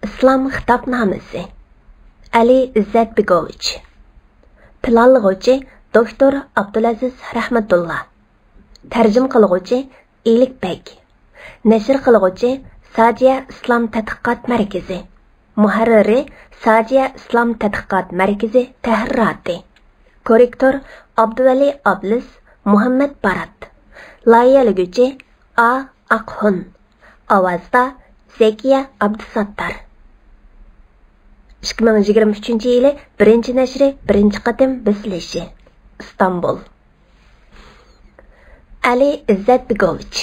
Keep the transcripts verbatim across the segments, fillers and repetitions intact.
ئىسلام خىتابنامىسى. ئەلى ئىززەت بېگوۋىچ. پىلانلىغۇچى، دوكتور ئابدۇلئەزىز رەھمەتۇللا. تەرجىمە قىلغۇچى، ئىلىك بەگ. نەشر قىلغۇچى، ساجىيە ئىسلام تەتقىقات مەركىزى. مۇھەررىرى، ساجىيە ئىسلام تەتقىقات مەركىزى تەھرىراتى. كوررېكتور، ئابدۇۋەلى ئابلىز، مۇھەممەد بارات. لايىھەلىگۈچى، ئا ئاقخۇن. ئاۋازدا، زەكىيە ئابدۇساتتار. ئىككى مىڭ يىگىرمە ئۈچىنچى يىلى بىرىنچى نەشرى، بىرىنچى قېتىم بېسىلىشى. ئىستانبۇل. ئەلى ئىززەت بېگوۋىچ.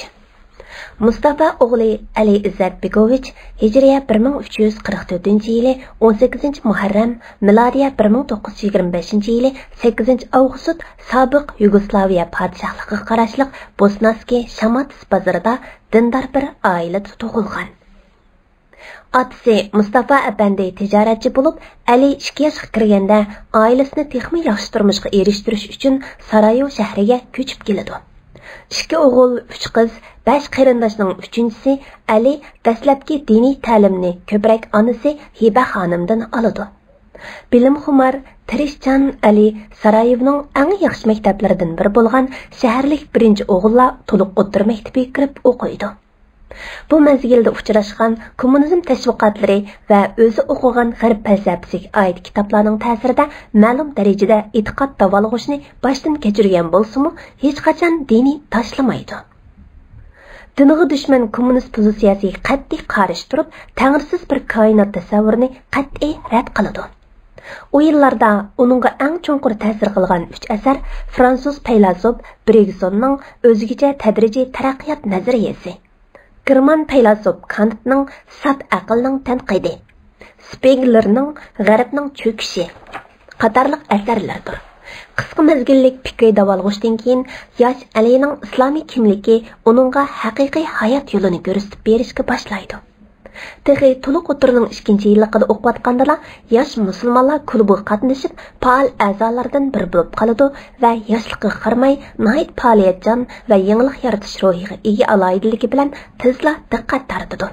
مۇستافا ئوغلى ئەلى ئىززەت بېگوۋىچ ھىجرىيە بىر مىڭ ئۈچ يۈز قىرىق تۆتىنچى يىلى ئون سەككىزىنچى مۇھەررەم، مىلادىيە بىر مىڭ توققۇز يۈز يىگىرمە بەشىنچى يىلى سەككىزىنچى ئاۋغۇست سابىق يۇگوسلاۋىيە پادىشاھلىقىغا قاراشلىق بوسناسكى شاماتىس بازىرىدا دىندار بىر ئائىلىدە تۇغۇلغان. ئاتىسى مۇستافا ئەپەندى تىجارەتچى بولۇپ، ئەلى ئىككى ياشقا كىرگەندە ئائىلىسىنى تېخىمۇ ياخشى تۇرمۇشقا ئېرىشتۈرۈش ئۈچۈن سارايېۋو شەھىرىگە كۆچۈپ كېلىدۇ. ئىككى ئوغۇل، ئۈچ قىز، بەش قېرىنداشنىڭ ئۈچىنچىسى ئەلى دەسلەپكى دىنىي تەلىمنى كۆپرەك ئانىسى ھىبە خانىمدىن ئالىدۇ. بىلىمخۇمار، تىرىشچان ئەلى سارايېۋونىڭ ئەڭ ياخشى مەكتەپلىرىدىن بىرى بولغان شەھەرلىك بىرىنچى ئوغۇللار تولۇق ئوتتۇرا مەكتىپىگە كىرىپ ئوقۇيدۇ. بۇ مەزگىلدە ئۇچراشقان كوممۇنىزم تەشۋىقاتلىرى ۋە ئۆزى ئوقۇغان غەرب پەلسەپىسىگە ئائىت كىتابلارنىڭ تەسىرىدە مەلۇم دەرىجىدە ئېتىقاد داۋالغۇشنى باشتىن كەچۈرگەن بولسىمۇ، ھېچقاچان دىنىي تاشلىمايدۇ. دىنغا دۈشمەن كوممۇنىست پوزىتسىيەسىگە قەتئىي قارشى تۇرۇپ، تەڭرىسىز بىر كائىنات تەسەۋۋۇرىنى قەتئىي رەت قىلىدۇ. ئۇ يىللاردا ئۇنىڭغا ئەڭ چوڭقۇر تەسىر قىلغان ئۈچ ئەسەر، فرانسۇز پەيلاسوپ برېگسوننىڭ ئۆزگىچە تەدرىجىي تەرەققىيات نەزەرىيەسى، گېرمان پەيلاسوپ كانتنىڭ ساپ ئەقىلنىڭ تەنقىدى، سپېگلېرنىڭ غەربنىڭ چۆكۈشى قاتارلىق ئەسەرلەردۇر. قىسقا مەزگىللىك پىكرىي داۋالغۇشتىن كېيىن، ياش ئەلىنىڭ ئىسلامىي كىملىكى ئۇنىڭغا ھەقىقىي ھايات يولىنى كۆرسىتىپ بېرىشكە باشلايدۇ. تېخى تولۇق ئوتتۇرىنىڭ ئىككىنچى يىللىقىدا ئوقۇۋاتقاندىلا، ياش مۇسۇلمانلار كلۇبىغا قاتنىشىپ، پائال ئەزالاردا بىرى بولۇپ قالىدۇ ۋە ياشلىقىغا قارىماي، ناھايىتى پائالىيەتچان ۋە يېڭىلىق يارىتىش روھىغا ئىگە ئالاھىدىلىكى بىلەن تېزلا دىققەت تارتىدۇ.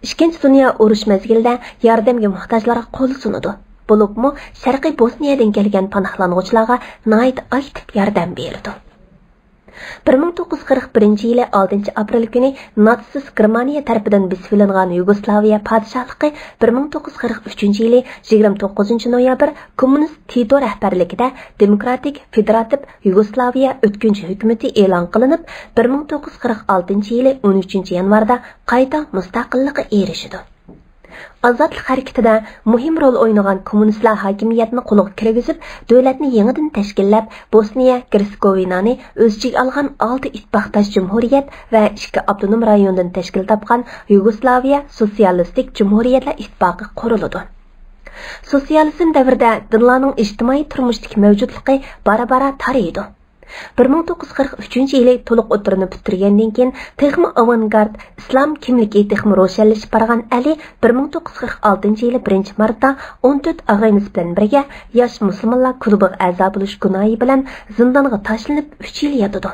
ئىككىنچى دۇنيا ئۇرۇش مەزگىلىدە ياردەمگە موھتاجلارغا قول سۇنىدۇ. بولۇپمۇ شەرقىي بوسنىيەدىن كەلگەن پاناھلانغۇچىلارغا ناھايىتى ئاكتىپ ياردەم بېرىدۇ. بىر مىڭ توققۇز يۈز قىرىق بىرىنچى يىلى ئالتىنچى ئاپرېل كۈنى ناتسىست گېرمانىيە تەرىپىدىن بېسىۋېلىنغان يۇگوسلاۋىيە پادىشاھلىقى بىر مىڭ توققۇز يۈز قىرىق ئۈچىنچى يىلى يىگىرمە توققۇزىنچى نويابىر كوممۇنىست تىتو رەھبەرلىكىدە دېموكراتىك فېدېراتىپ يۇگوسلاۋىيە ئۆتكۈنچى ھۆكۈمىتى ئېلان قىلىنىپ، بىر مىڭ توققۇز يۈز قىرىق ئالتىنچى يىلى ئون ئۈچىنچى يانۋاردا قايتا مۇستەقىللىققا ئېرىشىدۇ. ئازادلىق ھەرىكىتىدە مۇھىم رول ئوينىغان كوممۇنىستلار ھاكىمىيەتنى قولغا كىرگۈزۈپ، دۆلەتنى يېڭىدىن تەشكىللەپ، بوسنىيە گېرتسېگوۋىنانى ئۆز ئىچىگە ئالغان ئالتە ئىتتىپاقداش جۇمھۇرىيەت ۋە ئىككى ئاپتونوم رايوندىن تەشكىل تاپقان يۇگوسلاۋىيە سوتسىيالىستىك جۇمھۇرىيەتلەر ئىتتىپاقى قۇرۇلىدۇ. سوتسىيالىزم دەۋرىدە دىنلارنىڭ ئىجتىمائىي تۇرمۇشتىكى مەۋجۇتلۇقى بارا-بارا تارىيىدۇ. بىر مىڭ توققۇز يۈز قىرىق ئۈچىنچى يىلى تولۇق ئوتتۇرىنى پۈتتۈرگەندىن كېيىن، تېخىمۇ ئاۋانگارت ئىسلام كىملىكى تېخىمۇ روشەنلىشىپ بارغان ئەلى بىر مىڭ توققۇز يۈز قىرىق ئالتىنچى يىلى بىرىنچى مارتتا ئون تۆت ئاغىنىسى بىلەن بىرگە ياش مۇسۇلمانلار كۇلۇبىغا ئەزا بولۇش گۇناھى بىلەن زىندانغا تاشلىنىپ، ئۈچ يىل ياتىدۇ.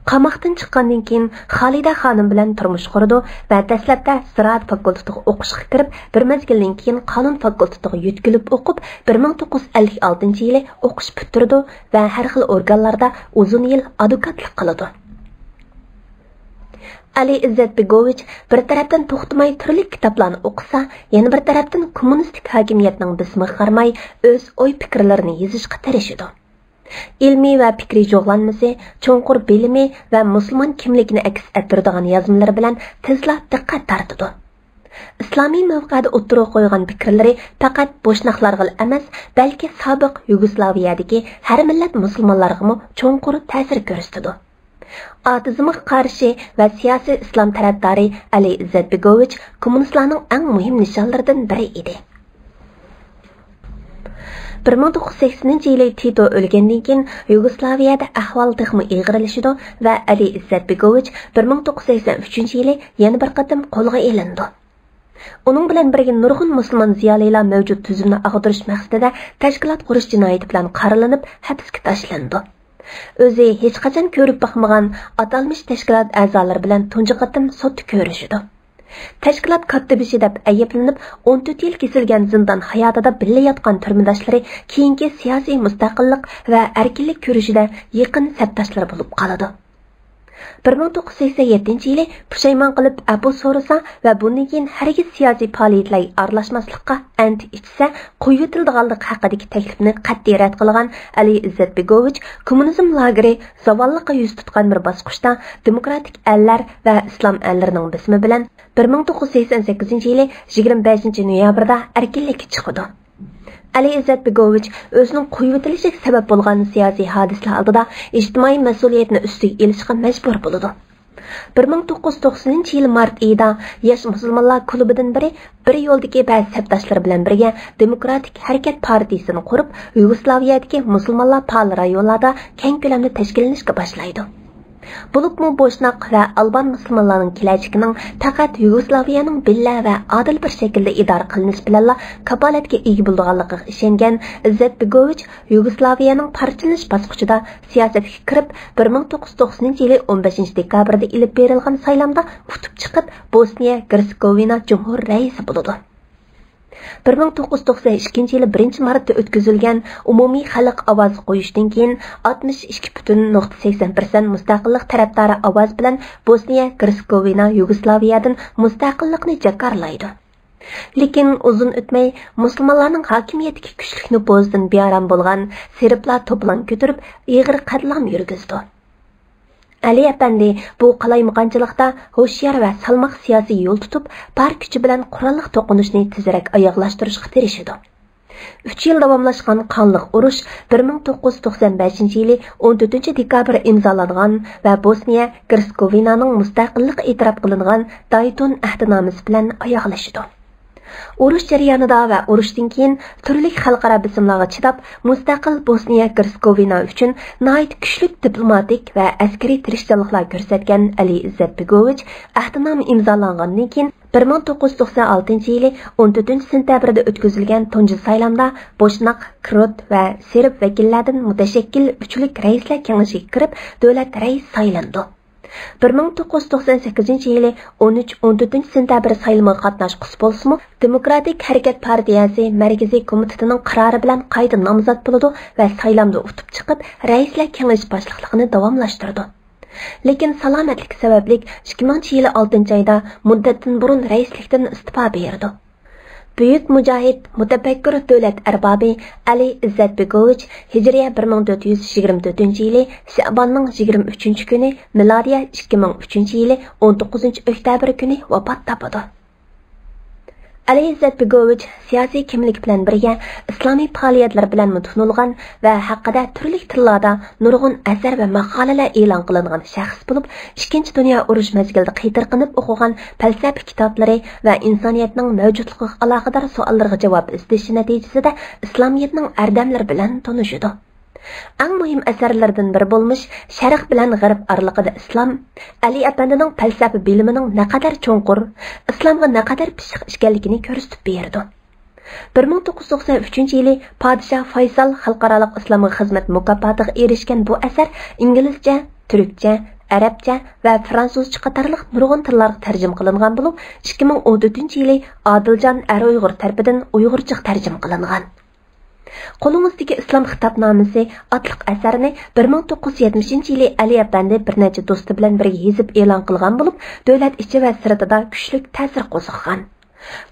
قاماقتىن چىققاندىن كېيىن، خالىدە خانىم بىلەن تۇرمۇش قۇرىدۇ ۋە دەسلەپتە زىرائەت فاكۇلتېتىغا ئوقۇشقا كىرىپ، بىر مەزگىلدىن كېيىن قانۇن فاكۇلتېتىغا يۆتكىلىپ ئوقۇپ، بىر مىڭ توققۇز يۈز ئەللىك ئالتىنچى يىلى ئوقۇش پۈتتۈرىدۇ ۋە ھەر خىل ئورگانلاردا ئۇزۇن يىل ئادۋوكاتلىق قىلىدۇ. ئەلى ئىززەت بېگوۋىچ بىر تەرەپتىن توختىماي تۈرلۈك كىتابلارنى ئوقۇسا، يەنە بىر تەرەپتىن كوممۇنىستىك ھاكىمىيەتنىڭ بېسىمىغا قارىماي، ئۆز ئوي-پىكىرلىرىنى يېزىشقا تىرىشىدۇ. ئىلمىي ۋە پىكرىي جۇغلانمىسى، چوڭقۇر بىلىمى ۋە مۇسۇلمان كىملىكىنى ئەكس ئەتتۈرىدىغان يازمىلىرى بىلەن تېزلا دىققەت تارتىدۇ. ئىسلامىي مەۋقەدە ئوتتۇرىغا قويغان پىكىرلىرى پەقەت بوشناقلارغىلا ئەمەس، بەلكى سابىق يۇگوسلاۋىيەدىكى ھەر مىللەت مۇسۇلمانلارغىمۇ چوڭقۇر تەسىر كۆرسىتىدۇ. ئاتېئىزمغا قارشى ۋە سىياسىي ئىسلام تەرەپدارى ئەلى ئىززەتبېگوۋىچ كوممۇنىستلارنىڭ ئەڭ مۇھىم نىشانلىرىدىن بىرى ئىدى. بىر مىڭ توققۇز يۈز سەكسىنىنچى يىلى تىتو ئۆلگەندىن كېيىن، يۇگوسلاۋىيەدە ئەھۋال تېخىمۇ ئېغىرلىشىدۇ ۋە ئەلى ئىززەتبېگوۋىچ بىر مىڭ توققۇز يۈز سەكسەن ئۈچىنچى يىلى يەنە بىر قېتىم قولغا ئېلىنىدۇ. ئۇنىڭ بىلەن بىرگە نۇرغۇن مۇسۇلمان زىيالىيلار مەۋجۇت تۈزۈمنى ئاغدۇرۇش مەقسىتىدە تەشكىلات قۇرۇش جىنايىتى بىلەن قارىلىنىپ، ھەپسكە تاشلىنىدۇ. ئۆزى ھېچقاچان كۆرۈپ باقمىغان ئاتالمىش تەشكىلات ئەزالىرى بىلەن تۇنجى قېتىم سوتتا كۆرۈشىدۇ. تەشكىلات كاتتىبېشى دەپ ئەيىبلىنىپ، ئون تۆت يىل كېسىلگەن زىندان ھاياتىدا بىللە ياتقان تۈرمىداشلىرى كېيىنكى سىياسىي مۇستەقىللىق ۋە ئەركىنلىك كۈرىشىدە يېقىن سەپداشلىرى بولۇپ قالىدۇ. بىر مىڭ توققۇز يۈز سەكسەن يەتتىنچى يىلى پۇشايمان قىلىپ ئەپۇ سورىسا ۋە بۇندىن كېيىن ھەرگىز سىياسىي پائالىيەتلەرگە ئارىلاشماسلىققا ئەنت ئىچسە، قويۇۋېتىلىدىغانلىقى ھەققىدىكى تەكلىپنى قەتئىي رەت قىلغان ئەلى ئىززەت بېگوۋىچ كوممۇنىزم لاگېرى زاۋاللىققا يۈز تۇتقان بىر باسقۇچتا دېموكراتىك ئەللەر ۋە ئىسلام ئەللىرىنىڭ بېسىمى بىلەن بىر مىڭ توققۇز يۈز سەكسەن سەككىزىنچى يىلى يىگىرمە بەشىنچى نويابىردا ئەركىنلىككە چىقىدۇ. ئەلى ئىززەت بېگوۋىچ ئۆزىنىڭ قويۇۋېتىلىشىگە سەۋەب بولغان سىياسىي ھادىسىلەر ئالدىدا ئىجتىمائىي مەسئۇلىيەتنى ئۈستىگە ئېلىشقا مەجبۇر بولىدۇ. بىر مىڭ توققۇز يۈز توقسىنىنچى يىلى مارت ئېيىدا ياش مۇسۇلمانلار كۇلۇبىدىن بىرى بىر يولدىكى بەزى سەپداشلىرى بىلەن بىرگە دېموكراتىك ھەرىكەت پارتىيىسىنى قۇرۇپ، يۇگوسلاۋىيەدىكى مۇسۇلمانلار پائال رايونلاردا كەڭ كۆلەمدە تەشكىللىنىشكە باشلايدۇ. بولۇپمۇ بوشناق ۋە ئالبان مۇسۇلمانلارنىڭ كېلەچىكىنىڭ پەقەت يۇگوسلاۋىيەنىڭ بىللە ۋە ئادىل بىر شەكىلدە ئىدارە قىلىنىشى بىلەنلا كاپالەتكە ئىگە بولىدىغانلىقىغا ئىشەنگەن ئىززەت بېگوۋىچ يۇگوسلاۋىيەنىڭ پارچىلىنىش باسقۇچىدا سىياسەتكە كىرىپ، بىر مىڭ توققۇز يۈز توقسىنىنچى يىلى ئون بەشىنچى دېكابىردا ئېلىپ بېرىلغان سايلامدا ئۇتۇپ چىقىپ، بوسنىيە گېرتسېگوۋىنا جۇمھۇر رەئىسى بولىدۇ. بىر مىڭ توققۇز يۈز توقسەن ئىككىنچى يىلى بىرىنچى مارتتا ئۆتكۈزۈلگەن ئومۇمىي خەلق ئاۋازى قويۇشتىن كېيىن، ئاتمىش ئىككى پۈتۈن نۇقتا سەكسەن پىرسەنت مۇستەقىللىق تەرەپدارى ئاۋاز بىلەن بوسنىيە گېرتسېگوۋىنا يۇگوسلاۋىيەدىن مۇستەقىللىقنى جاكارلايدۇ. لېكىن ئۇزۇن ئۆتمەي مۇسۇلمانلارنىڭ ھاكىمىيەتتىكى كۈچلۈك نوپۇزىدىن بىئارام بولغان سېربلار توپىلاڭ كۆتۈرۈپ، ئېغىر قەتلىئام يۈرگۈزىدۇ. ئەلى ئەپەندى بۇ قالايمىقانچىلىقتا ھوشيار ۋە سالماق سىياسىي يول تۇتۇپ، بار كۈچى بىلەن قوراللىق توقۇنۇشنى تېزرەك ئاياغلاشتۇرۇشقا تىرىشىدۇ. ئۈچ يىل داۋاملاشقان قانلىق ئۇرۇش بىر مىڭ توققۇز يۈز توقسەن بەشىنچى يىلى ئون تۆتىنچى دېكابىر ئىمزالانغان ۋە بوسنىيە گېرتسېگوۋىنانىڭ مۇستەقىللىقى ئېتىراپ قىلىنغان دايتون ئەھدىنامىسى بىلەن ئاياغلىشىدۇ. ئۇرۇش جەريانىدا ۋە ئۇرۇشتىن كېيىن تۈرلۈك خەلقئارا بېسىملارغا چىداپ، مۇستەقىل بوسنىيە گېرتسېگوۋىنا ئۈچۈن ناھايىتى كۈچلۈك دىپلوماتىك ۋە ئەسكىرىي تىرىشچانلىقلار كۆرسەتكەن ئەلى ئىززەت بېگوۋىچ ئەھدىنامە ئىمزالانغاندىن كېيىن، بىر مىڭ توققۇز يۈز توقسەن ئالتىنچى يىلى ئون تۆتىنچى سېنتەبىردە ئۆتكۈزۈلگەن تۇنجى سايلامدا بوشناق، كىرۇت ۋە سېرب ۋەكىللەردىن مۇتەشەككىل ئۈچلۈك رەئىسلەر كېڭىشىگە كىرىپ، دۆلەت رەئىسى سايلىنىدۇ. بىر مىڭ توققۇز يۈز توقسەن سەككىزىنچى يىلى ئون ئۈچ، ئون تۆتىنچى سېنتەبىر سايلىمىغا قاتناشقۇسى بولسىمۇ، دېموكراتىك ھەرىكەت پارتىيەسى مەركىزىي كومىتېتىنىڭ قارارى بىلەن قايتا نامزات بولىدۇ ۋە سايلامدا ئۇتۇپ چىقىپ، رەئىسلەر كېڭىشى باشلىقلىقىنى داۋاملاشتۇرىدۇ. لېكىن سالامەتلىكى سەۋەبلىك ئىككى مىڭىنچى يىلى ئالتىنچى ئايدا مۇددەتتىن بۇرۇن رەئىسلىكتىن ئىستېپا بېرىدۇ. بۈيۈك مۇجاھىد، مۇتەپەككۇر، دۆلەت ئەربابى ئەلى ئىززەت بېگوۋىچ ھىجرىيە بىر مىڭ تۆت يۈز يىگىرمە تۆتىنچى يىلى شەئباننىڭ يىگىرمە ئۈچىنچى كۈنى، مىلادىيە ئىككى مىڭ ئۈچىنچى يىلى ئون توققۇزىنچى ئۆكتەبىر كۈنى ۋاپات تاپىدۇ. ئەلى ئىززەت بېگوۋىچ سىياسىي كىملىكى بىلەن بىرگە ئىسلامىي پائالىيەتلىرى بىلەنمۇ تونۇلغان ۋە ھەققىدە تۈرلۈك تىللاردا نۇرغۇن ئەسەر ۋە ماقالىلەر ئېلان قىلىنغان شەخس بولۇپ، ئىككىنچى دۇنيا ئۇرۇش مەزگىلىدە قىيتىرقىنىپ ئوقۇغان پەلسەپە كىتابلىرى ۋە ئىنسانىيەتنىڭ مەۋجۇتلۇقىغا ئالاقىدار سوئاللىرىغا جاۋاب ئىزدىشى نەتىجىسىدە ئىسلامىيەتنىڭ ئەردەملىرى بىلەن تونۇشىدۇ. ئەڭ مۇھىم ئەسەرلىرىدىن بىرى بولمىش شەرق بىلەن غەرب ئارىلىقىدا ئىسلام، ئەلى ئەپەندىنىڭ پەلسەپە بىلىمىنىڭ نەقەدەر چوڭقۇر، ئىسلامغا نەقەدەر پىششىق ئىكەنلىكىنى كۆرسىتىپ بېرىدۇ. بىر مىڭ توققۇز يۈز توقسەن ئۈچىنچى يىلى پادىشاھ فايسال خەلقئارالىق ئىسلامغا خىزمەت مۇكاپاتىغا ئېرىشكەن بۇ ئەسەر ئىنگلىزچە، تۈركچە، ئەرەبچە ۋە فرانسۇزچە قاتارلىق نۇرغۇن تىللارغا تەرجىمە قىلىنغان بولۇپ، ئىككى مىڭ ئون تۆتىنچى يىلى ئادىلجان ئەر ئۇيغۇر تەرىپىدىن ئۇيغۇرچىغا تەرجىمە قىلىنغان. قولىڭىزدىكى ئىسلام خىتابنامىسى ئاتلىق ئەسەرنى بىر مىڭ توققۇز يۈز يەتمىشىنچى يىلى ئەلى ئەپەندى بىر نەچچە دوستى بىلەن بىرگە يېزىپ ئېلان قىلغان بولۇپ، دۆلەت ئىچى ۋە سىرتىدا كۈچلۈك تەسىر قوزغىغان.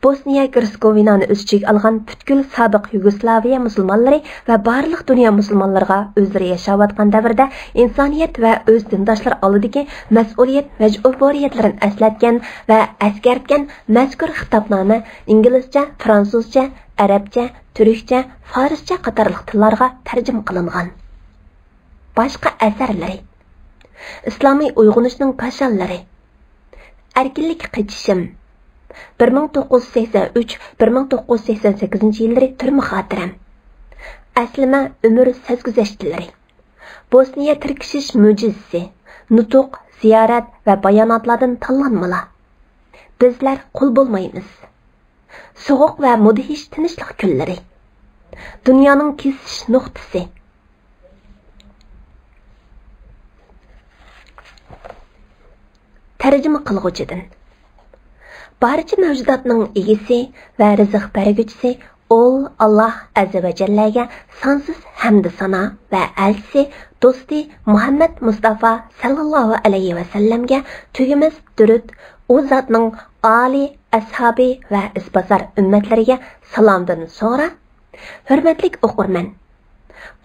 بوسنىيە گېرتسېگوۋىنانى ئۆز ئىچىگە ئالغان پۈتكۈل سابىق يۇگوسلاۋىيە مۇسۇلمانلىرى ۋە بارلىق دۇنيا مۇسۇلمانلىرىغا ئۆزلىرى ياشاۋاتقان دەۋردە ئىنسانىيەت ۋە ئۆز دىنداشلىرى ئالدىدىكى مەسئۇلىيەت مەجبۇرىيەتلىرىنى ئەسلەتكەن ۋە ئەسكەرتكەن مەزكۇر خىتابنامە ئىنگلىزچە، فرانسۇزچە، ئەرەبچە، تۈركچە، فارسچە قاتارلىق تىللارغا تەرجىمە قىلىنغان. باشقا ئەسەرلىرى: ئىسلامىي ئويغىنىشنىڭ كاشانلىرى، ئەركىنلىككە قېچىشىم، بىر مىڭ توققۇز يۈز سەكسەن ئۈچ، بىر مىڭ توققۇز يۈز سەكسەن سەككىزىنچى يىللىرى تۈرمە خاتىرەم، ئەسلىمە ئۆمۈر سەرگۈزەشتلىرى، بوسنىيە تىركىشىش مۆجىزىسى، نۇتۇق، زىيارەت ۋە باياناتلاردىن تاللانمىلار، بىزلەر قۇل بولمايمىز، سوغۇق ۋە مۇدھىش تىنچلىق كۈنلىرى، دۇنيانىڭ كېسىش نۇقتىسى. تەرجىمە قىلغۇچىدىن. بارچە مەۋجۇداتنىڭ ئىگىسى ۋە رىزىق بەرگۈچىسى ئۇل ئاللاھ ئەززە ۋە جەللەگە سانسىز ھەمدۇ سانا ۋە ئەلچىسى، دوستى مۇھەممەد مۇستافا سەللەللاھۇ ئەلەيھى ۋەسەللەمگە تۈگىمەس دۇرۇت، ئۇ زاتنىڭ ئالى، ئەسھابى ۋە ئىزباسار ئۈممەتلىرىگە سالامدىن سوڭرا، ھۆرمەتلىك ئوقۇرمەن!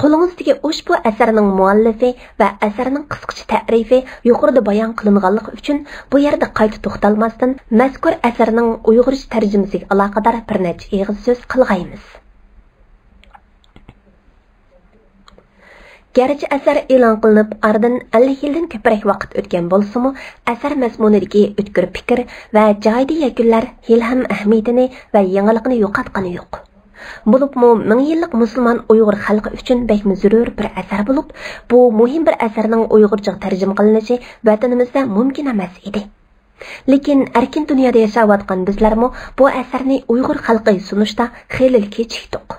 قولىڭىزدىكى ئۇشبۇ ئەسەرنىڭ مۇئەللىپى ۋە ئەسەرنىڭ قىسقىچە تەرىپى يۇقىرىدا بايان قىلىنغانلىقى ئۈچۈن، بۇ يەردە قايتا توختالماستىن، مەزكۇر ئەسەرنىڭ ئۇيغۇرچە تەرجىمىسىگە ئالاقىدار بىر نەچچە ئېغىز سۆز قىلغايمىز. گەرچە ئەسەر ئېلان قىلىنىپ ئارىدىن ئەللىك يىلدىن كۆپرەك ۋاقىت ئۆتكەن بولسىمۇ، ئەسەر مەزمۇنىدىكى ئۆتكۈر پىكىر ۋە جايىدا يەكۈنلەر ھېلىھەم ئەھمىيىتىنى ۋە يېڭىلىقىنى يوقاتقىنى يوق. بولۇپمۇ مىڭ يىللىق مۇسۇلمان ئۇيغۇر خەلقى ئۈچۈن بەكمۇ زۆرۈر بىر ئەسەر بولۇپ، بۇ مۇھىم بىر ئەسەرنىڭ ئۇيغۇرچىغا تەرجىمە قىلىنىشى ۋەتىنىمىزدە مۇمكىن ئەمەس ئىدى. لېكىن ئەركىن دۇنيادا ياشاۋاتقان بىزلەرمۇ بۇ ئەسەرنى ئۇيغۇر خەلقىگە سۇنۇشتا خېلىلا كېچىكتۇق.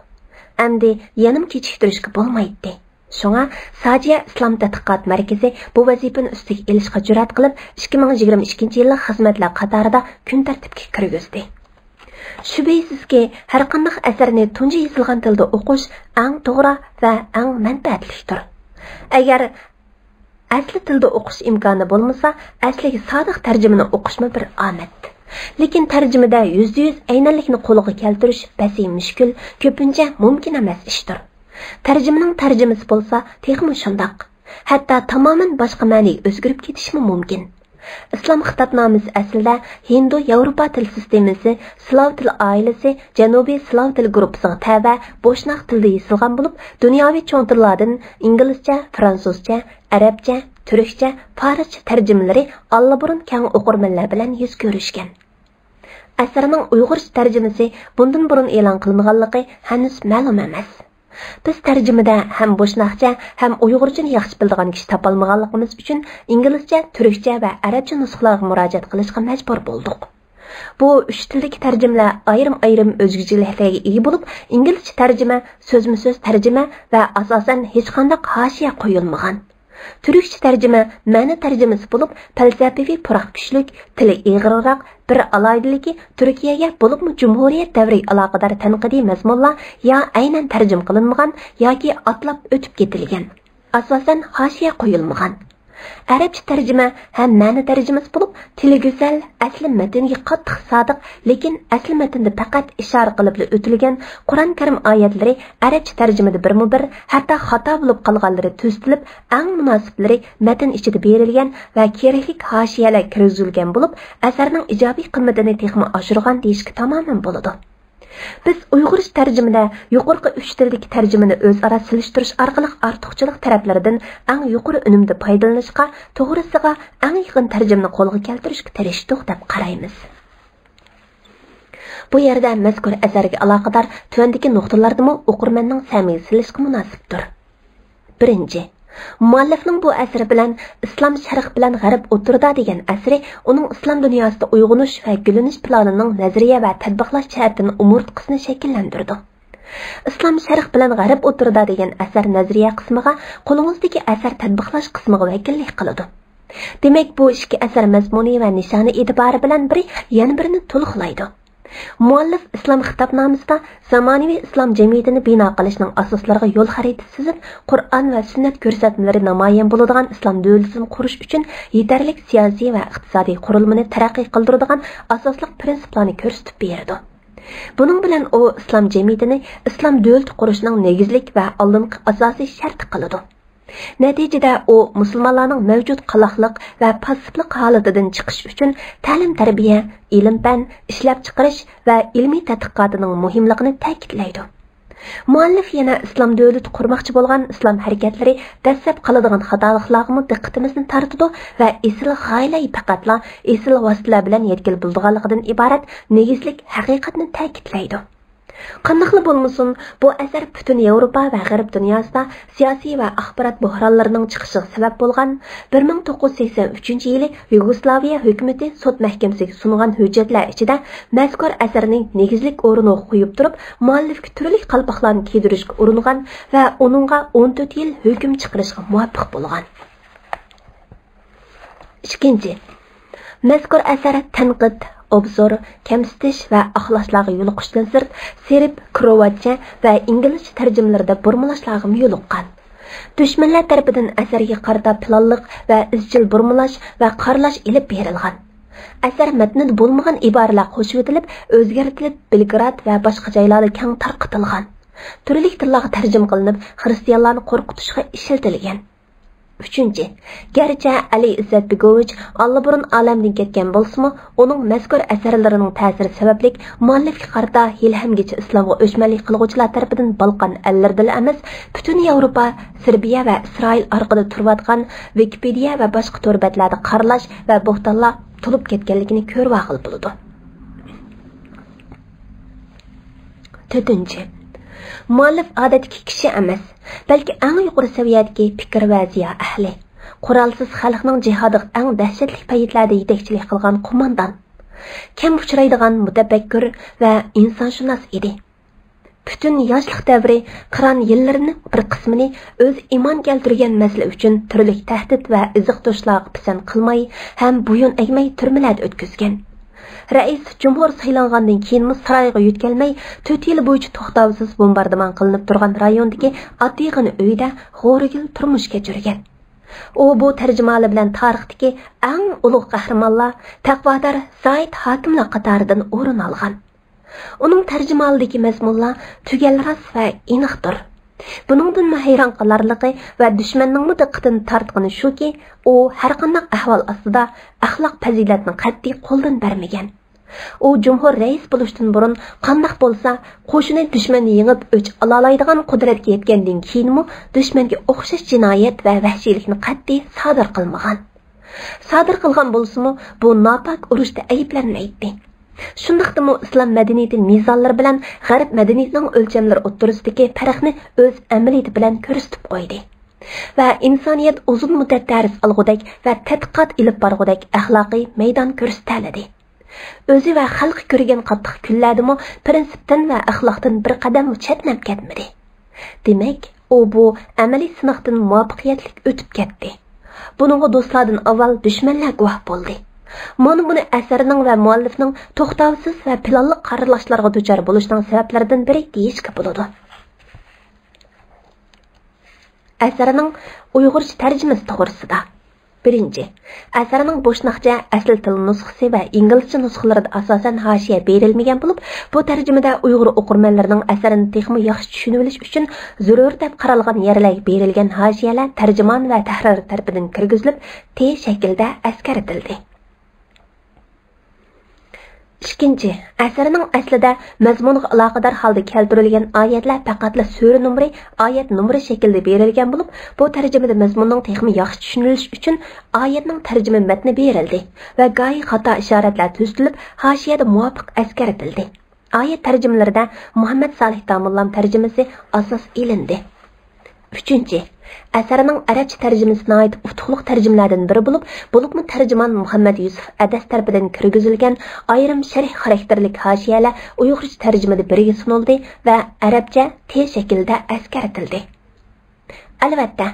ئەمدى يەنىمۇ كېچىكتۈرۈشكە بولمايتتى. شۇڭا ساجىيە ئىسلام تەتقىقات مەركىزى بۇ ۋەزىپىنى ئۈستىگە ئېلىشقا جۈرئەت قىلىپ، ئىككى مىڭ يىگىرمە ئىككىنچى يىللىق خىزمەتلەر قاتارىدا كۈن تەرتىپكە كىرگۈزدى. شۈبھىسىزكى، ھەرقانداق ئەسەرنى تۇنجى يېزىلغان تىلدا ئوقۇش ئەڭ توغرا ۋە ئەڭ مەنپەئەتلىكتۇر. ئەگەر ئەسلى تىلدا ئوقۇش ئىمكانى بولمىسا، ئەسلىگە سادىق تەرجىمىنى ئوقۇشمۇ بىر ئامەت. لېكىن تەرجىمىدە يۈزدە يۈز ئەينەنلىكنى قولغا كەلتۈرۈش بەسى مۈشكۈل، كۆپىنچە مۇمكىن ئەمەس ئىشتۇر. تەرجىمىنىڭ تەرجىمىسى بولسا تېخىمۇ شۇنداق. ھەتتا تامامەن باشقا مەنىگە ئۆزگىرىپ كېتىشىمۇ مۇمكىن. ئىسلام خىتابنامىسى ئەسلىدە ھىندو-ياۋروپا تىل سىستېمىسى، سلاۋ تىل ئائىلىسى، جەنۇبىي سلاۋ تىل گۇرۇپپىسىغا تەۋە بوشناق تىلدا يېزىلغان بولۇپ، دۇنياۋى چوڭ تىللاردىن ئىنگلىزچە، فرانسۇزچە، ئەرەبچە، تۈركچە، پارسچە تەرجىمىلىرى ئاللىبۇرۇن كەڭ ئوقۇرمەنلەر بىلەن يۈز كۆرۈشكەن. ئەسەرنىڭ ئۇيغۇرچە تەرجىمىسى بۇندىن بۇرۇن ئېلان قىلىنغانلىقى ھەنۇز مەلۇم ئەمەس. بىز تەرجىمىدە ھەم بوشناقچە، ھەم ئۇيغۇرچىنى ياخشى بىلىدىغان كىشى تاپالمىغانلىقىمىز ئۈچۈن، ئىنگلىزچە، تۈركچە ۋە ئەرەبچە نۇسخىلارغا مۇراجىئەت قىلىشقا مەجبۇر بولدۇق. بۇ ئۈچ تىلدىكى تەرجىمىلەر ئايرىم-ئايرىم ئۆزگىچىلىكلەرگە ئىگە بولۇپ، ئىنگلىزچە تەرجىمە سۆزمۇسۆز تەرجىمە ۋە ئاساسەن ھېچقانداق ھاشىيە قويۇلمىغان. تۈركچە تەرجىمە مەنە تەرجىمىسى بولۇپ، پەلسەپىۋى پۇراق كۈچلۈك، تىلى ئېغىرراق، بىر ئالاھىدىلىكى تۈركىيەگە، بولۇپمۇ جۇمھۇرىيەت دەۋرىگە ئالاقىدار تەنقىدىي مەزمۇنلار يا ئەينەن تەرجىمە قىلىنمىغان ياكى ئاتلاپ ئۆتۈپ كېتىلگەن. ئاساسەن ھاشىيە قويۇلمىغان. ئەرەبچە تەرجىمە ھەم مەنە تەرجىمىسى بولۇپ، تىلى گۈزەل، ئەسلى مەتنگە قاتتىق سادىق، لېكىن ئەسلى مەتندە پەقەت ئىشارە قىلىپلا ئۆتۈلگەن قۇرئان كەرىم ئايەتلىرى ئەرەبچە تەرجىمىدە بىرمۇ بىر، ھەتتا خاتا بولۇپ قالغانلىرى تۈزىتىلىپ، ئەڭ مۇناسىپلىرى مەتن ئىچىدە بېرىلگەن ۋە كېرەكلىك ھاشىيەلەر كىرگۈزۈلگەن بولۇپ، ئەسەرنىڭ ئىجابىي قىممىتىنى تېخىمۇ ئاشۇرغان دېيىشكە تامامەن بولىدۇ. بىز ئۇيغۇرچە تەرجىمىدە يۇقىرىقى ئۈچ تىلدىكى تەرجىمىنى ئۆزئارا سېلىشتۇرۇش ئارقىلىق ئارتۇقچىلىق تەرەپلىرىدىن ئەڭ يۇقىرى ئۈنۈمدە پايدىلىنىشقا، توغرىسىغا ئەڭ يېقىن تەرجىمىنى قولغا كەلتۈرۈشكە تىرىشتۇق دەپ قارايمىز. بۇ يەردە مەزكۇر ئەسەرگە ئالاقىدار تۆۋەندىكى نۇقتىلاردىمۇ ئوقۇرمەننىڭ سەمىگە سېلىشقا مۇناسىپتۇر. بىرىنچى، مۇئەللىفنىڭ بۇ ئەسىرى بىلەن ئىسلام شەرق بىلەن غەرب ئوتتۇرىدا دېگەن ئەسىرى ئۇنىڭ ئىسلام دۇنياسىدا ئويغىنىش ۋە گۈللىنىش پىلانىنىڭ نەزەرىيە ۋە تەتبىقلاش جەھەتتىن ئومۇرتقىسىنى شەكىللەندۈرىدۇ. ئىسلام شەرق بىلەن غەرب ئوتتۇرىدا دېگەن ئەسەر نەزەرىيە قىسمىغا، قولىڭىزدىكى ئەسەر تەتبىقلاش قىسمىغا ۋەكىللىك قىلىدۇ. دېمەك، بۇ ئىككى ئەسەر مەزمۇنى ۋە نىشانى ئېتىبارى بىلەن بىرى يەنە بىرىنى تولۇقلايدۇ. مۇئەللىپ ئىسلام خىتابنامىسىدا زامانىۋى ئىسلام جەمئىيىتىنى بىنا قىلىشنىڭ ئاساسلىرىغا يول خەرىتىسى سىزىپ، قۇرئان ۋە سۈننەت كۆرسەتمىلىرى نامايان بولىدىغان ئىسلام دۆلىتىنى قۇرۇش ئۈچۈن يېتەرلىك سىياسىي ۋە ئىقتىسادىي قۇرۇلمىنى تەرەققىي قىلدۇرىدىغان ئاساسلىق پىرىنسىپلارنى كۆرسىتىپ بېرىدۇ. بۇنىڭ بىلەن ئۇ ئىسلام جەمئىيىتىنى ئىسلام دۆلىتى قۇرۇشنىڭ نېگىزلىك ۋە ئالدىنقى ئاساسىي شەرتى قىلىدۇ. نەتىجىدە ئۇ مۇسۇلمانلارنىڭ مەۋجۇت قالاقلىق ۋە پاسسىپلىق ھالىتىدىن چىقىش ئۈچۈن تەلىم-تەربىيە، ئىلىم-پەن، ئىشلەپچىقىرىش ۋە ئىلمىي تەتقىقاتىنىڭ مۇھىملىقىنى تەكىتلەيدۇ. مۇئەللىپ يەنە ئىسلام دۆلىتى قۇرماقچى بولغان ئىسلام ھەرىكەتلىرى دەسسەپ قالىدىغان خاتالىقلارغىمۇ دىققىتىمىزنى تارتىدۇ ۋە ئېسىل غايىلەر پەقەتلا ئېسىل ۋاسىتىلەر بىلەن يەتكىلى بولىدىغانلىقىدىن ئىبارەت نېگىزلىك ھەقىقەتنى تەكىتلەيدۇ. قانداقلا بولمىسۇن، بۇ ئەسەر پۈتۈن ياۋروپا ۋە غەرب دۇنياسىدا سىياسىي ۋە ئاخبارات بوھرانلىرىنىڭ چىقىشىغا سەۋەب بولغان. بىر مىڭ توققۇز يۈز سەكسەن ئۈچىنچى يىلى يۇگوسلاۋىيە ھۆكۈمىتى سوت مەھكىمىسىگە سۇنغان ھۆججەتلەر ئىچىدە مەزكۇر ئەسەرنى نېگىزلىك ئورۇنغا قويۇپ تۇرۇپ، مۇئەللىپكە تۈرلۈك قالپاقلارنى كىيدۈرۈشكە ئۇرۇنغان ۋە ئۇنىڭغا ئون تۆت يىل ھۆكۈم چىقىرىشقا مۇۋەپپەق بولغان. ئىككىنچى، مەزكۇر ئەسەر تەنقىد، ئوبزور، كەمسىتىش ۋە ئاقلاشلارغا يولۇقۇشتىن سىرت، سېرب، كروئاتچە ۋە ئىنگلىزچە تەرجىمىلىرىدە بۇرمىلاشلارغىمۇ يولۇققان. دۈشمەنلەر تەرىپىدىن ئەسەرگە قارىتا پىلانلىق ۋە ئىزچىل بۇرمىلاش ۋە قارىلاش ئېلىپ بېرىلغان. ئەسەر مەتنىدە بولمىغان ئىبارىلەر قوشۇۋېتىلىپ، ئۆزگەرتىلىپ، بېلگراد ۋە باشقا جايلاردا كەڭ تارقىتىلغان. تۈرلۈك تىللارغا تەرجىمە قىلىنىپ، خىرىستىيانلارنى قورقۇتۇشقا ئىشلىتىلگەن. ئۈچىنچى، گەرچە ئەلى ئىززەتبېگوۋىچ ئاللىبۇرۇن ئالەمدىن كەتكەن بولسىمۇ، ئۇنىڭ مەزكۇر ئەسەرلىرىنىڭ تەسىرى سەۋەبلىك مۇئەللىپكە قارىتا ھېلىھەمگىچە ئىسلامغا ئۆچمەنلىك قىلغۇچىلار تەرىپىدىن بالقان ئەللىرىدىلا ئەمەس، پۈتۈن ياۋروپا، سېربىيە ۋە ئىسرائىل ئارقىدا تۇرۇۋاتقان ۋىكىپېدىيە ۋە باشقا تور بەتلەردە قارىلاش ۋە بوھتانلار تولۇپ كەتكەنلىكىنى كۆرۈۋالغىلى بولىدۇ. تۆتىنچى، مۇئەللىپ ئادەتتىكى كىشى ئەمەس، بەلكى ئەڭ يۇقىرى سەۋىيەدىكى پىكىر ۋە زىيا ئەھلى، قورالسىز خەلقنىڭ جىھادىغا ئەڭ دەھشەتلىك پەيتلەردە يېتەكچىلىك قىلغان قوماندان. كەم ئۇچرايدىغان مۇتەپەككۇر ۋە ئىنسانشۇناس ئىدى. پۈتۈن ياشلىق دەۋرى، قىران يىللىرىنىڭ بىر قىسمىنى ئۆزى ئىمان كەلتۈرگەن مەسىلە ئۈچۈن تۈرلۈك تەھدىت ۋە ئېزىقتۇرۇشلارغا پىسەنت قىلماي ھەم بويۇن ئەگمەي تۈرمىلەردە ئۆتكۈزگەن. رەئىس جۇمھۇر سايلانغاندىن كېيىنمۇ سارايغا يۆتكەلمەي، تۆت يىل بويىچە توختاۋسىز بومباردىمان قىلىنىپ تۇرغان رايوندىكى ئاددىيغىنە ئۆيىدە غورىگىل تۇرمۇش كەچۈرگەن. ئۇ بۇ تەرجىمىھالى بىلەن تارىختىكى ئەڭ ئۇلۇغ قەھرىمانلار، تەقۋادار زاھىد ھاكىملار قاتارىدىن ئورۇن ئالغان. ئۇنىڭ تەرجىمىھالىدىكى مەزمۇنلار تۈگەل راست ۋە ئېنىقتۇر. بۇنىڭدىنمۇ ھەيران قالارلىقى ۋە دۈشمەننىڭمۇ دىققىتىنى تارتقىنى شۇكى، ئۇ ھەرقانداق ئەھۋال ئاستىدا ئەخلاق پەزىلەتنى قەتئىي قولدىن بەرمىگەن. ئۇ جۇمھۇر رەئىس بولۇشتىن بۇرۇن قانداق بولسا، قوشۇنى دۈشمەننى يېڭىپ ئۆچ ئالالايدىغان قۇدرەتكە يەتكەندىن كېيىنمۇ دۈشمەنگە ئوخشاش جىنايەت ۋە ۋەھشىيلىكنى قەتئىي سادىر قىلمىغان. سادىر قىلغان بولسىمۇ، بۇ ناپاك ئۇرۇشتا ئەيىبلەنمەيتتى. شۇنداقتىمۇ ئىسلام مەدەنىيىتى مىزانلىرى بىلەن غەرب مەدەنىيىتىنىڭ ئۆلچەملىرى ئوتتۇرىسىدىكى پەرقنى ئۆز ئەمەلىيىتى بىلەن كۆرسىتىپ قويدى. ۋە ئىنسانىيەت ئۇزۇن مۇددەت دەرس ئالغۇدەك ۋە تەتقىقات ئېلىپ بارغۇدەك ئەخلاقىي مەيدان كۆرسىتەلىدى. ئۆزى ۋە خەلقى كۆرگەن قاتتىق كۈنلەردىمۇ پىرىنسىپتىن ۋە ئەخلاقتىن بىر قەدەممۇ چەتنەپ كەتمىدى. دېمەك، ئۇ بۇ ئەمەلىي سىناقتىن مۇۋەپپەقىيەتلىك ئۆتۈپ كەتتى. بۇنىڭغا دوستلاردىن ئاۋۋال دۈشمەنلەر گۇۋاھ بولدى. مانا بۇنى ئەسەرنىڭ ۋە مۇئەللىپنىڭ توختاۋسىز ۋە پىلانلىق قارىلاشلارغا دۇچار بولۇشىنىڭ سەۋەبلىرىدىن بىرى دېيىشكە بولىدۇ. ئەسەرنىڭ ئۇيغۇرچە تەرجىمىسى توغرىسىدا. بىرىنچى، ئەسەرنىڭ بوشناقچە ئەسلى تىل نۇسخىسى ۋە ئىنگلىزچە نۇسخىلىرىدا ئاساسەن ھاشىيە بېرىلمىگەن بولۇپ، بۇ تەرجىمىدە ئۇيغۇر ئوقۇرمەنلىرىنىڭ ئەسەرنى تېخىمۇ ياخشى چۈشىنىۋېلىش ئۈچۈن زۆرۈر دەپ قارالغان يەرلەرگە بېرىلگەن ھاشىيەلەر تەرجىمان ۋە تەھرىر تەرىپىدىن كىرگۈزۈلۈپ، تې شەكلىدە ئەسكەرتىلدى. ئىككىنچى، ئەسەرنىڭ ئەسلىدە مەزمۇنغا ئالاقىدار ھالدا كەلتۈرۈلگەن ئايەتلەر پەقەتلا سۈرە نومۇرى، ئايەت نومۇرى شەكلىدە بېرىلگەن بولۇپ، بۇ تەرجىمىدە مەزمۇننىڭ تېخىمۇ ياخشى چۈشىنىلىشى ئۈچۈن ئايەتنىڭ تەرجىمە مەتنى بېرىلدى ۋە گاھى خاتا ئىشارەتلەر تۈزىتىلىپ، ھاشىيەدە مۇۋاپىق ئەسكەرتىلدى. ئايەت تەرجىمىلىرىدە مۇھەممەد سالىھ داموللام تەرجىمىسى ئاساس ئېلىندى. ئۈچىنچى، ئەسەرنىڭ ئەرەبچە تەرجىمىسى ناھايىتى ئۇتۇقلۇق تەرجىمىلەردىن بىرى بولۇپ، بولۇپمۇ تەرجىمان مۇھەممەد يۈسۈپ ئەدەس تەرىپىدىن كىرگۈزۈلگەن ئايرىم شەرھ خاراكتېرلىك ھاشىيەلەر ئۇيغۇرچە تەرجىمىدە بىرگە سۇنۇلدى ۋە ئەرەبچە تې شەكلىدە ئەسكەرتىلدى. ئەلۋەتتە،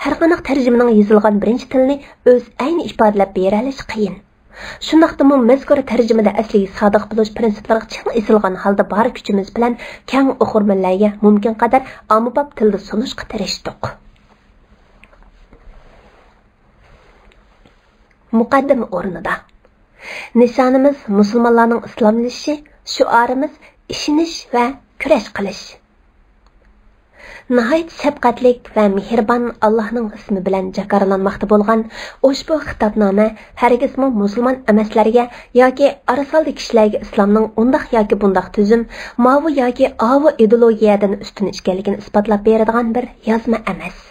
ھەرقانداق تەرجىمىنىڭ يېزىلغان بىرىنچى تىلىنى ئۆز ئەينى ئىپادىلەپ بېرەلىشى قىيىن. شۇنداقتىمۇ مەزكۇر تەرجىمىدە ئەسلىگە سادىق بولۇش پىرىنسىپلىرىغا چىڭ ئېسىلغان ھالدا بار كۈچىمىز بىلەن كەڭ ئوقۇرمەنلەرگە مۇمكىن قەدەر ئاممىباب تىلدا سۇنۇشقا تىرىشتۇق. مۇقەددىمە ئورنىدا. نىشانىمىز مۇسۇلمانلارنىڭ ئىسلاملىشىشى، شوئارىمىز ئىشىنىش ۋە كۈرەش قىلىش. ناھايىتى شەپقەتلىك ۋە مېھرىبان ئاللاھنىڭ ئىسمى بىلەن جاكارلانماقتا بولغان ئۇشبۇ خىتابنامە ھەرگىزمۇ مۇسۇلمان ئەمەسلەرگە ياكى ئارىسالدى كىشىلەرگە ئىسلامنىڭ ئۇنداق ياكى بۇنداق تۈزۈم، ماۋۇ ياكى ئاۋۇ ئىدېئولوگىيەدىن ئۈستۈن ئىكەنلىكىنى ئىسپاتلاپ بېرىدىغان بىر يازما ئەمەس.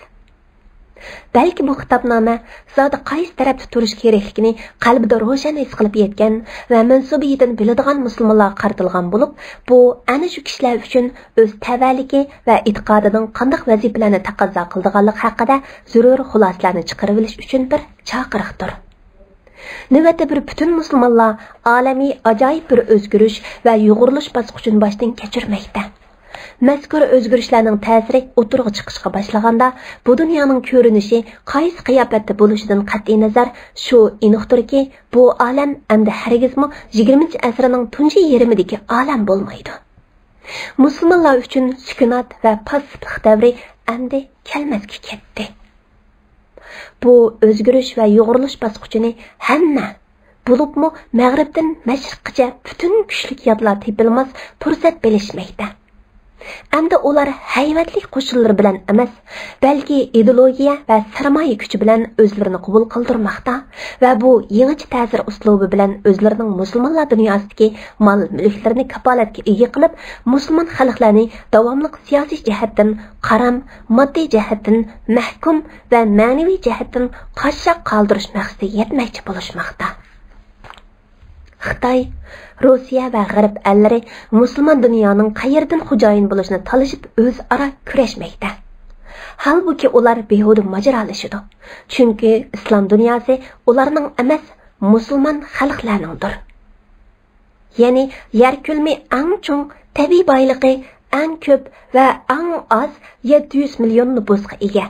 بەلكى بۇ خىتابنامە زادى قايسى تەرەپتە تۇرۇش كېرەكلىكىنى قەلبىدە روشەن ھېس قىلىپ يەتكەن ۋە مەنسۇبىيىتىنى بىلىدىغان مۇسۇلمانلارغا قارىتىلغان بولۇپ، بۇ ئەنە شۇ كىشىلەر ئۈچۈن ئۆز تەۋەلىكى ۋە ئېتىقادىنىڭ قانداق ۋەزىپىلەرنى تەقەززا قىلىدىغانلىقى ھەققىدە زۆرۈر خۇلاسىلەرنى چىقىرىۋېلىش ئۈچۈن بىر چاقىرىقتۇر. نۆۋەتتە بىر پۈتۈن مۇسۇلمانلار ئالەمى ئاجايىپ بىر ئۆزگىرىش ۋە يۇغۇرۇلۇش باسقۇچىنى باشتىن كەچۈرمەكتە. مەزكۇر ئۆزگىرىشلەرنىڭ تەسىرى ئوتتۇرىغا چىقىشقا باشلىغاندا، بۇ دۇنيانىڭ كۆرۈنۈشى قايسى قىياپەتتە بولۇشىدىن قەتئىينەزەر، شۇ ئېنىقتۇركى، بۇ ئالەم ئەمدى ھەرگىزمۇ يىگىرمىنچى ئەسىرنىڭ تۇنجى يېرىمىدىكى ئالەم بولمايدۇ. مۇسۇلمانلار ئۈچۈن سۈكۈنات ۋە پاسسىپلىق دەۋرى ئەمدى كەلمەسكە كەتتى. بۇ ئۆزگىرىش ۋە يۇغۇرۇلۇش باسقۇچىنى ھەممە، بولۇپمۇ مەغرىبتىن مەشرىققىچە پۈتۈن كۈچلۈك ياتلار تېپىلماس پۇرسەت بىلىشمەكتە. ئەمدى ئۇلار ھەيۋەتلىك قوشۇنلىرى بىلەن ئەمەس، بەلكى ئىدېئولوگىيە ۋە سەرمايە كۈچى بىلەن ئۆزلىرىنى قوبۇل قىلدۇرماقتا ۋە بۇ يېڭىچە تەسىر ئۇسلۇبى بىلەن ئۆزلىرىنىڭ مۇسۇلمانلار دۇنياسىدىكى مال-مۈلۈكلىرىنى كاپالەتكە ئىگە قىلىپ، مۇسۇلمان خەلقلەرنى داۋاملىق سىياسىي جەھەتتىن قارام، ماددىي جەھەتتىن مەھكۇم ۋە مەنىۋى جەھەتتىن قاششاق قالدۇرۇش مەقسىتىگە يەتمەكچى بولۇشماقتا. خىتاي، روسىيە ۋە غەرب ئەللىرى مۇسۇلمان دۇنيانىڭ قەيەردىن خوجايىن بولۇشىنى تالىشىپ ئۆزئارا كۈرەشمەكتە. ھالبۇكى، ئۇلار بىھۇدە ماجىرالىشىدۇ. چۈنكى ئىسلام دۇنياسى ئۇلارنىڭ ئەمەس، مۇسۇلمان خەلقلەرنىڭدۇر. يەنى يەر كۆلىمى ئەڭ چوڭ، تەبىئىي بايلىقى ئەڭ كۆپ ۋە ئەڭ ئاز يەتتە يۈز مىليون نوپۇسقا ئىگە.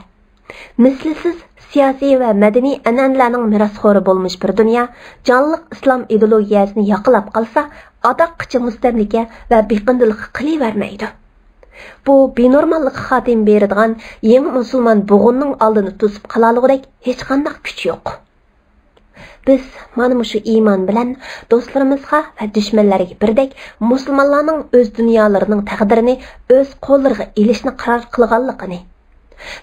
مىسلىسىز سىياسىي ۋە مەدەنىي ئەنئەنىلەرنىڭ مىراسخورى بولمىش بىر دۇنيا جانلىق ئىسلام ئىدېئولوگىيەسىنى ياقىلاپ قالسا، ئاداققىچە مۇستەملىكە ۋە بېقىندىلىققا قېلىۋەرمەيدۇ. بۇ بىنورماللىققا خاتىمە بېرىدىغان يېڭى مۇسۇلمان بوغۇننىڭ ئالدىنى توسۇپ قالالىغۇدەك ھېچقانداق كۈچ يوق. بىز مانا مۇشۇ ئىمان بىلەن دوستلىرىمىزغا ۋە دۈشمەنلەرگە بىردەك مۇسۇلمانلارنىڭ ئۆز دۇنيالىرىنىڭ تەقدىرىنى ئۆز قوللىرىغا ئېلىشنى قارار قىلغانلىقىنى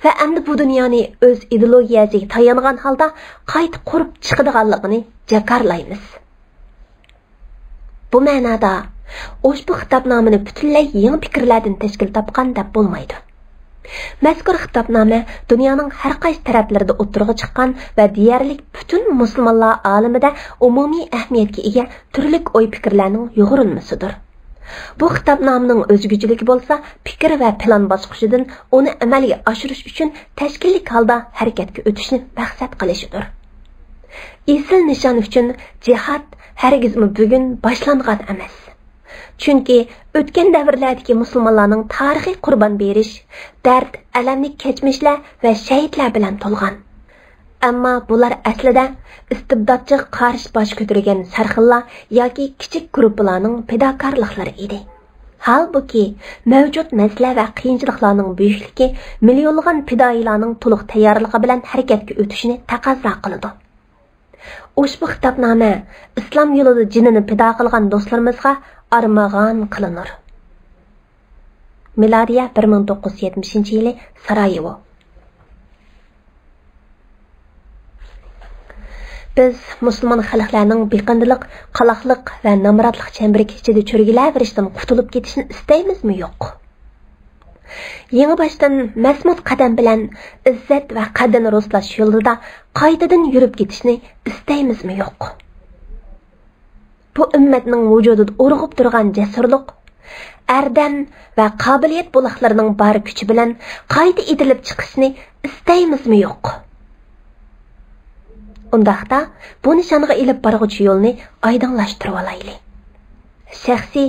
ۋە ئەمدى بۇ دۇنيانى ئۆز ئىدېئولوگىيەسىگە تايانغان ھالدا قايتا قۇرۇپ چىقىدىغانلىقىنى جاكارلايمىز. بۇ مەنادا، ئۇشبۇ خىتابنامىنى پۈتۈنلەي يېڭى پىكىرلەردىن تەشكىل تاپقان دەپ بولمايدۇ. مەزكۇر خىتابنامە دۇنيانىڭ ھەر قايسى تەرەپلىرىدە ئوتتۇرىغا چىققان ۋە دېيەرلىك پۈتۈن مۇسۇلمانلار ئالىمىدە ئومۇمىي ئەھمىيەتكە ئىگە تۈرلۈك ئوي-پىكىرلەرنىڭ يۇغۇرۇلمىسىدۇر. بۇ خىتابنامىنىڭ ئۆزگىچىلىكى بولسا، پىكىر ۋە پىلان باسقۇچىدىن ئۇنى ئەمەلگە ئاشۇرۇش ئۈچۈن تەشكىللىك ھالدا ھەرىكەتكە ئۆتۈشنى مەقسەت قىلىشىدۇر. ئېسىل نىشان ئۈچۈن جىھاد ھەرگىزمۇ بۈگۈن باشلانغان ئەمەس. چۈنكى ئۆتكەن دەۋرلەردىكى مۇسۇلمانلارنىڭ تارىخىي قۇربان بېرىش، دەرد، ئەلەملىك كەچمىشلەر ۋە شەھىتلەر بىلەن تولغان. ئەمما بۇلار ئەسلىدە ئىستىبداتچىغا قارشى باش كۆتۈرگەن سەرخىللار ياكى كىچىك گۇرۇپپىلارنىڭ پىداكارلىقلىرى ئىدى. ھالبۇكى، مەۋجۇت مەسىلە ۋە قىيىنچىلىقلارنىڭ بۈيۈكلۈكى مىليونلىغان پىدائىيلارنىڭ تولۇق تەييارلىقى بىلەن ھەرىكەتكە ئۆتۈشىنى تەقەززا قىلىدۇ. ئۇشبۇ خىتابنامە ئىسلام يولىدا جېنىنى پىدا قىلغان دوستلىرىمىزغا ئارمىغان قىلىنۇر. مىلادىيە بىر مىڭ توققۇز يۈز يەتمىشىنچى يىلى، سارايېۋو. بىز مۇسۇلمان خەلقلەرنىڭ بېقىندىلىق، قالاقلىق ۋە نامراتلىق چەمبىرىكى ئىچىدە چۆرگىلەۋېرىشتىن قۇتۇلۇپ كېتىشنى ئىستەيمىزمۇ يوق؟ يېڭىباشتىن مەسمۇت قەدەم بىلەن ئىززەت ۋە قەدرىنى رۇسلاش يولىدا قايتىدىن يۈرۈپ كېتىشنى ئىستەيمىزمۇ يوق؟ بۇ ئۈممەتنىڭ ۋۇجۇدىدا ئۇرغۇپ تۇرغان جەسۇرلۇق، ئەردەم ۋە قابىلىيەت بۇلاقلىرىنىڭ بار كۈچى بىلەن قايتا ئېتىلىپ چىقىشىنى ئىستەيمىزمۇ يوق؟ ئۇنداقتا، بۇ نىشانغا ئېلىپ بارغۇچى يولنى ئايدىڭلاشتۇرۇۋالايلى. شەخسىي،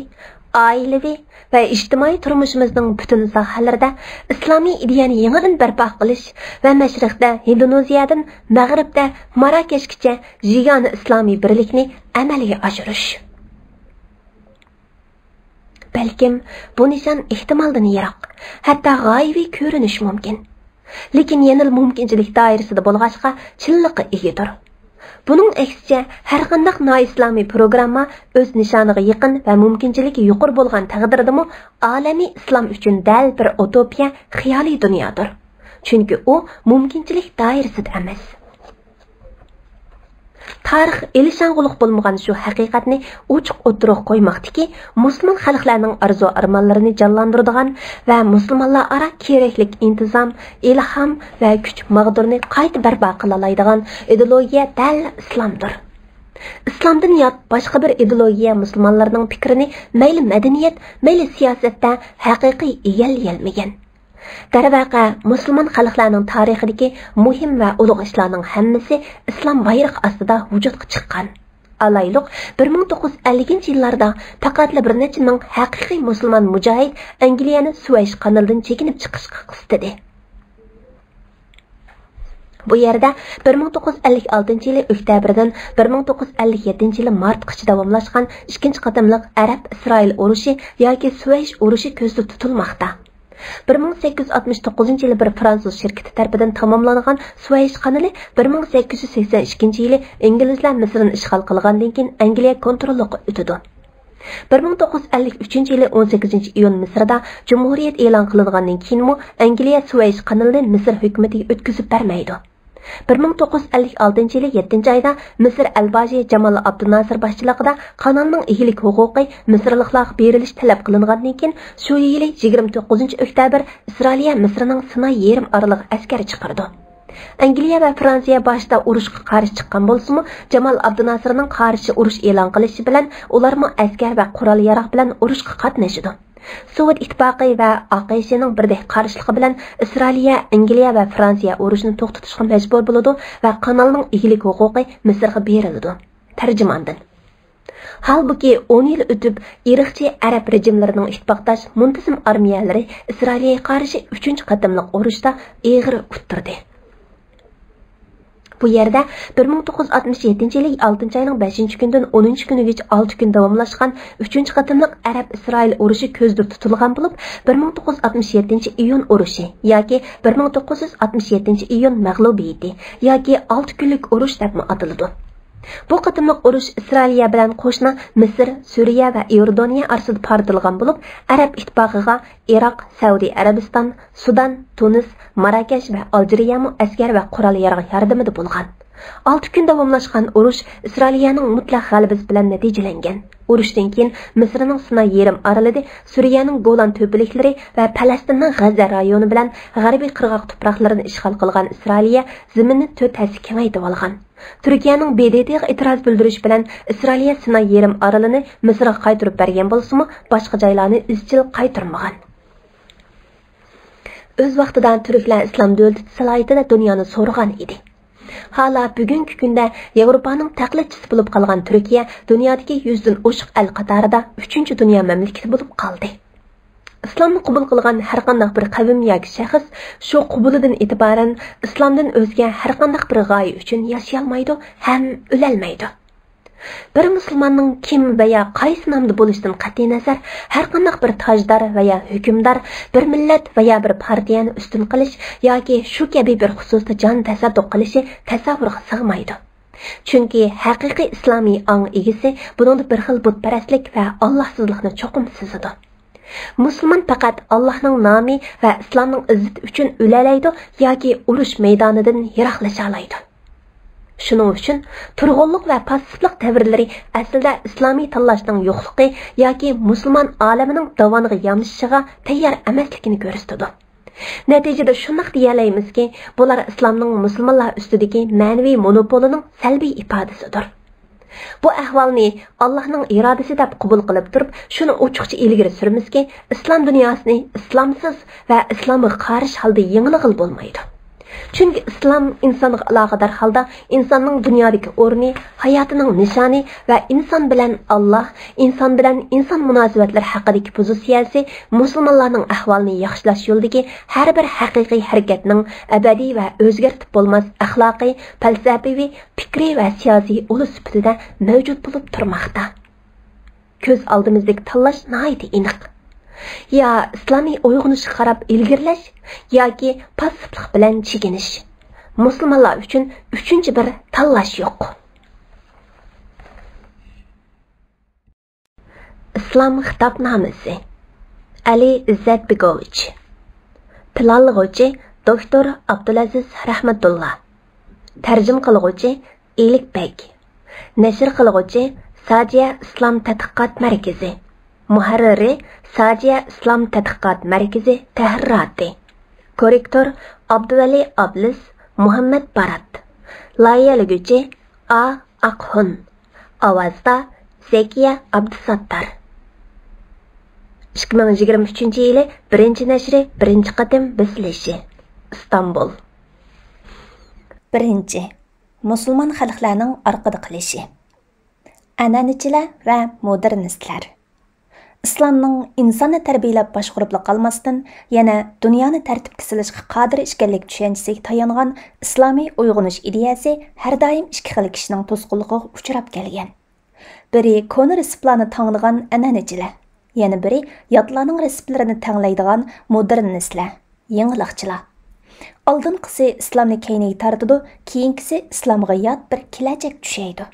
ئائىلىۋى ۋە ئىجتىمائىي تۇرمۇشىمىزنىڭ پۈتۈن ساھەلىرىدە ئىسلامىي ئىدىيەنى يېڭىدىن بەرپا قىلىش ۋە مەشرىقتە ھىندونېزىيەدىن مەغرىبتە ماراكەشكىچە يېگانە ئىسلامىي بىرلىكنى ئەمەلگە ئاشۇرۇش. بەلكىم بۇ نىشان ئېھتىمالدىن يىراق، ھەتتا غايىۋى كۆرۈنۈشى مۇمكىن. لېكىن يەنىلا مۇمكىنچىلىك دائىرىسىدە بولغاچقا، چىنلىققا ئىگىدۇر. بۇنىڭ ئەكسىچە، ھەرقانداق نائىسلامىي پروگرامما ئۆز نىشانىغا يېقىن ۋە مۇمكىنچىلىكى يۇقىرى بولغان تەقدىردىمۇ، ئالەمىي ئىسلام ئۈچۈن دەل بىر ئۇتوپىيە، خىيالىي دۇنيادۇر. چۈنكى ئۇ مۇمكىنچىلىك دائىرىسىدە ئەمەس. تارىخ ئېلىشاڭغۇلۇق بولمىغان شۇ ھەقىقەتنى ئوچۇق ئوتتۇرىغا قويماقتىكى، مۇسۇلمان خەلقلەرنىڭ ئارزۇ-ئارمانلىرىنى جانلاندۇرىدىغان ۋە مۇسۇلمانلار ئارا كېرەكلىك ئىنتىزام، ئىلھام ۋە كۈچ ماغدۇرىنى قايتا بەرپا قىلالايدىغان ئىدېئولوگىيە دەل ئىسلامدۇر. ئىسلامدىن يات باشقا بىر ئىدېئولوگىيە مۇسۇلمانلارنىڭ پىكرىنى مەيلى مەدەنىيەت، مەيلى سىياسەتتە ھەقىقىي ئىگىلىيەلمىگەن. دەرۋەقە، مۇسۇلمان خەلقلەرنىڭ تارىخىدىكى مۇھىم ۋە ئۇلۇغ ئىشلارنىڭ ھەممىسى ئىسلام بايرىقى ئاستىدا ۋۇجۇدقا چىققان. ئالايلۇق، بىر مىڭ توققۇز يۈز ئەللىكىنچى يىللاردا پەقەتلا بىر نەچچە مىڭ ھەقىقىي مۇسۇلمان مۇجاھىد ئەنگلىيەنى سۇۋەيش قانىلىدىن چېكىنىپ چىقىشقا قىستىدى. بۇ يەردە بىر مىڭ توققۇز يۈز ئەللىك ئالتىنچى يىلى ئۆكتەبىردىن بىر مىڭ توققۇز يۈز ئەللىك يەتتىنچى يىلى مارتقىچە داۋاملاشقان ئىككىنچى قېتىملىق ئەرەب-ئىسرائىل ئۇرۇشى ياكى سۇۋەيش ئۇرۇشى كۆزدە تۇتۇلماقتا. بىر مىڭ سەككىز يۈز ئاتمىش توققۇزىنچى يىلى بىر فرانسۇز شىركىتى تەرىپىدىن تاماملانغان سۇۋەيش قانىلى بىر مىڭ سەككىز يۈز سەكسەن ئىككىنچى يىلى ئىنگلىزلار مىسىرنى ئىشغال قىلغاندىن كېيىن ئەنگلىيە كونتروللۇققا ئۆتىدۇ. بىر مىڭ توققۇز يۈز ئەللىك ئۈچىنچى يىلى ئون سەككىزىنچى ئىيۇن مىسىردا جۇمھۇرىيەت ئېلان قىلىنغاندىن كېيىنمۇ ئەنگلىيە سۇۋەيش قانىلىنى مىسىر ھۆكۈمىتىگە ئۆتكۈزۈپ بەرمەيدۇ. بىر مىڭ توققۇز يۈز ئەللىك ئالتىنچى يىلى يەتتىنچى ئايدا مىسىر ئەلباشى جامال ئابدۇناسىر باشچىلىقىدا قانالنىڭ ئىگىلىك ھوقۇقى مىسىرلىقلارغا بېرىلىشى تەلەپ قىلىنغاندىن كېيىن، شۇ يىلى يىگىرمە توققۇزىنچى ئۆكتەبىر ئىسرائىلىيە مىسىرنىڭ سىناي يېرىم ئارىلىغا ئەسكەر چىقىرىدۇ. ئەنگلىيە ۋە فرانسىيە باشتا ئۇرۇشقا قارشى چىققان بولسىمۇ، جامال ئابدۇناسىرنىڭ قارشى ئۇرۇش ئېلان قىلىشى بىلەن ئۇلارمۇ ئەسكەر ۋە قورال-ياراغ بىلەن ئۇرۇشقا قاتنىشىدۇ. سوۋېت ئىتتىپاقى ۋە ئاقشنىڭ بىردەك قارشىلىقى بىلەن ئىسرائىلىيە، ئەنگلىيە ۋە فرانسىيە ئۇرۇشنى توختىتىشقا مەجبۇر بولىدۇ ۋە قانالنىڭ ئىگىلىك ھوقۇقى مىسىرغا بېرىلىدۇ. تەرجىماندىن. ھالبۇكى، ئون يىل ئۆتۈپ، ئىرقچى ئەرەب رېجىملىرىنىڭ ئىتتىپاقداش مۇنتىزىم ئارمىيەلىرى ئىسرائىلىيەگە قارشى ئۈچىنچى قېتىملىق ئۇرۇشتا ئېغىر ئۇتتۇردى. بۇ يەردە بىر مىڭ توققۇز يۈز ئاتمىش يەتتىنچى يىلى ئالتىنچى ئاينىڭ بەشىنچى كۈنىدىن ئونىنچى كۈنىگىچە ئالتە كۈن داۋاملاشقان ئۈچىنچى قېتىملىق ئەرەب-ئىسرائىل ئۇرۇشى كۆزدە تۇتۇلغان بولۇپ، بىر مىڭ توققۇز يۈز ئاتمىش يەتتىنچى ئىيۇن ئۇرۇشى ياكى بىر مىڭ توققۇز يۈز ئاتمىش يەتتىنچى ئىيۇن مەغلۇبىيىتى ياكى ئالتە كۈنلۈك ئۇرۇش دەپمۇ ئاتىلىدۇ. بۇ قېتىملىق ئۇرۇش ئىسرائىلىيە بىلەن قوشنا مىسىر، سۈرىيە ۋە ئىئوردانىيە ئارىسىدا پارتلىغان بولۇپ، ئەرەب ئىتتىپاقىغا ئىراق، سەئۇدى ئەرەبىستان، سۇدان، تۇنىس، ماراكەش ۋە ئالجىرىيەمۇ ئەسكەر ۋە قورال-ياراغ ياردىمىدە بولغان. ئالتە كۈن داۋاملاشقان ئۇرۇش ئىسرائىلىيەنىڭ مۇتلەق غەلىبىسى بىلەن نەتىجىلەنگەن. ئۇرۇشتىن كېيىن مىسىرنىڭ سىناي يېرىم ئارىلىدا، سۈرىيەنىڭ گولان تۆپىلىكلىرى ۋە پەلەستىننىڭ غەززە رايونى بىلەن غەربىي قىرغاق تۇپراقلىرىنى ئىشغال قىلغان ئىسرائىلىيە زېمىننى تۆت ھەسسە كېڭەيتىۋالغان. تۈركىيەنىڭ ب د ت غا ئېتىراز بىلدۈرۈشى بىلەن ئىسرائىلىيە سىناي يېرىم ئارىلىنى مىسىرغا قايتۇرۇپ بەرگەن بولسىمۇ، باشقا جايلارنى ئىزچىل قايتۇرمىغان. ئۆز ۋاقتىدا تۈركلەر ئىسلام دۆلىتى سالاھىيىتىدە دۇنيانى سورىغان ئىدى. ھالا بۈگۈنكى كۈندە ياۋروپانىڭ تەقلىدچىسى بولۇپ قالغان تۈركىيە دۇنيادىكى يۈزدىن ئوشۇق ئەل قاتارىدا ئۈچىنچى دۇنيا مەملىكىتى بولۇپ قالدى. ئىسلامنى قوبۇل قىلغان ھەرقانداق بىر قەۋم ياكى شەخس شۇ قوبۇلىدىن ئېتىبارەن ئىسلامدىن ئۆزگە ھەرقانداق بىر غايە ئۈچۈن ياشىيالمايدۇ ھەم ئۆلەلمەيدۇ. بىر مۇسۇلماننىڭ كىم ۋە يا قايسى نامدا بولۇشىدىن قەتئىينەزەر، ھەرقانداق بىر تاجدار ۋە يا ھۆكۈمدار بىر مىللەت ۋە يا بىر پارتىيەنى ئۈستۈن قىلىش ياكى شۇ كەبى بىر خۇسۇستا جان تەسەددۇق قىلىشى تەسەۋۋۇرغا سىغمايدۇ. چۈنكى ھەقىقىي ئىسلامىي ئاڭ ئىگىسى بۇنىڭدا بىر خىل بۇتپەرەسلىك ۋە ئاللاھسىزلىقنى چوقۇم سېزىدۇ. مۇسۇلمان پەقەت ئاللاھنىڭ نامى ۋە ئىسلامنىڭ ئىززىتى ئۈچۈن ئۆلەلەيدۇ ياكى ئۇرۇش مەيدانىدىن يىراقلىشالايدۇ. شۇنىڭ ئۈچۈن تۇرغۇنلۇق ۋە پاسسىپلىق دەۋرلىرى ئەسلىدە ئىسلامىي تاللاشنىڭ يوقلۇقى ياكى مۇسۇلمان ئالەمنىڭ داۋانىغا يامىشىشىغا تەييار ئەمەسلىكىنى كۆرسىتىدۇ. نەتىجىدە شۇنداق دېيەلەيمىزكى، بۇلار ئىسلامنىڭ مۇسۇلمانلار ئۈستىدىكى مەنىۋى مونوپولىنىڭ سەلبىي ئىپادىسىدۇر. بۇ ئەھۋالنى ئاللاھنىڭ ئىرادىسى دەپ قوبۇل قىلىپ تۇرۇپ، شۇنى ئوچۇقچە ئىلگىرى سۈرىمىزكى، ئىسلام دۇنياسىنى ئىسلامسىز ۋە ئىسلامغا قارشى ھالدا يېڭىلىغىلى بولمايدۇ. چۈنكى ئىسلام ئىنسانغا ئالاقىدار ھالدا ئىنساننىڭ دۇنيادىكى ئورنى، ھاياتىنىڭ نىشانى ۋە ئىنسان بىلەن ئاللاھ، ئىنسان بىلەن ئىنسان مۇناسىۋەتلىرى ھەققىدىكى پوزىتسىيەسى مۇسۇلمانلارنىڭ ئەھۋالىنى ياخشىلاش يولىدىكى ھەر بىر ھەقىقىي ھەرىكەتنىڭ ئەبەدىي ۋە ئۆزگەرتىپ بولماس ئەخلاقىي، پەلسەپىۋى، پىكرىي ۋە سىياسىي ئۇلى سۈپىتىدە مەۋجۇت بولۇپ تۇرماقتا. كۆز ئالدىمىزدىكى تاللاش ناھايىتى ئېنىق. يا ئىسلامىي ئويغىنىشقا قاراپ ئىلگىرىلەش، ياكى پاسسىپلىق بىلەن چېكىنىش. مۇسۇلمانلار ئۈچۈن ئۈچىنچى بىر تاللاش يوق. ئىسلام خىتابنامىسى. ئەلى ئىززەت بېگوۋىچ. پىلانلىغۇچى دوكتور ئابدۇلئەزىز رەھمەتۇللا. تەرجىمە قىلغۇچى ئىلىك بەگ. نەشر قىلغۇچى ساجىيە ئىسلام تەتقىقات مەركىزى. مۇھەررىرى ساجىيە ئىسلام تەتقىقات مەركىزى تەھرىراتى. كوررېكتور ئابدۇۋەلى ئابلىز، مۇھەممەد بارات. لايىھەلىگۈچى ئا ئاقھۇن. ئاۋازدا زەكىيە ئابدۇساتتار. ئىككى مىڭ يىگىرمە ئۈچىنچى يىلى بىرىنچى نەشرى، بىرىنچى قېتىم بېسىلىشى. ئىستانبۇل. بىرىنچى، مۇسۇلمان خەلقلەرنىڭ ئارقىدا قېلىشى. ئەنئەنىچىلەر ۋە مودېرنىستلەر. ئىسلامنىڭ ئىنساننى تەربىيەلەپ باشقۇرۇپلا قالماستىن، يەنە دۇنيانى تەرتىپكە سېلىشقا قادىر ئىكەنلىك چۈشەنچىسىگە تايانغان ئىسلامىي ئويغىنىش ئىدىيەسى ھەر دائىم ئىككى خىل كىشىنىڭ توسقۇنلۇقىغا ئۇچراپ كەلگەن. بىرى كونا رېتسېپلارنى تاڭىدىغان ئەنئەنىچىلەر، يەنە بىرى ياتلارنىڭ رېتسېپلىرىنى تەڭلەيدىغان مودېرنىستلەر، يېڭىلىقچىلار. ئالدىنقىسى ئىسلامنى كەينىگە تارتىدۇ، كېيىنكىسى ئىسلامغا يات بىر كېلەچەك چۈشەيدۇ.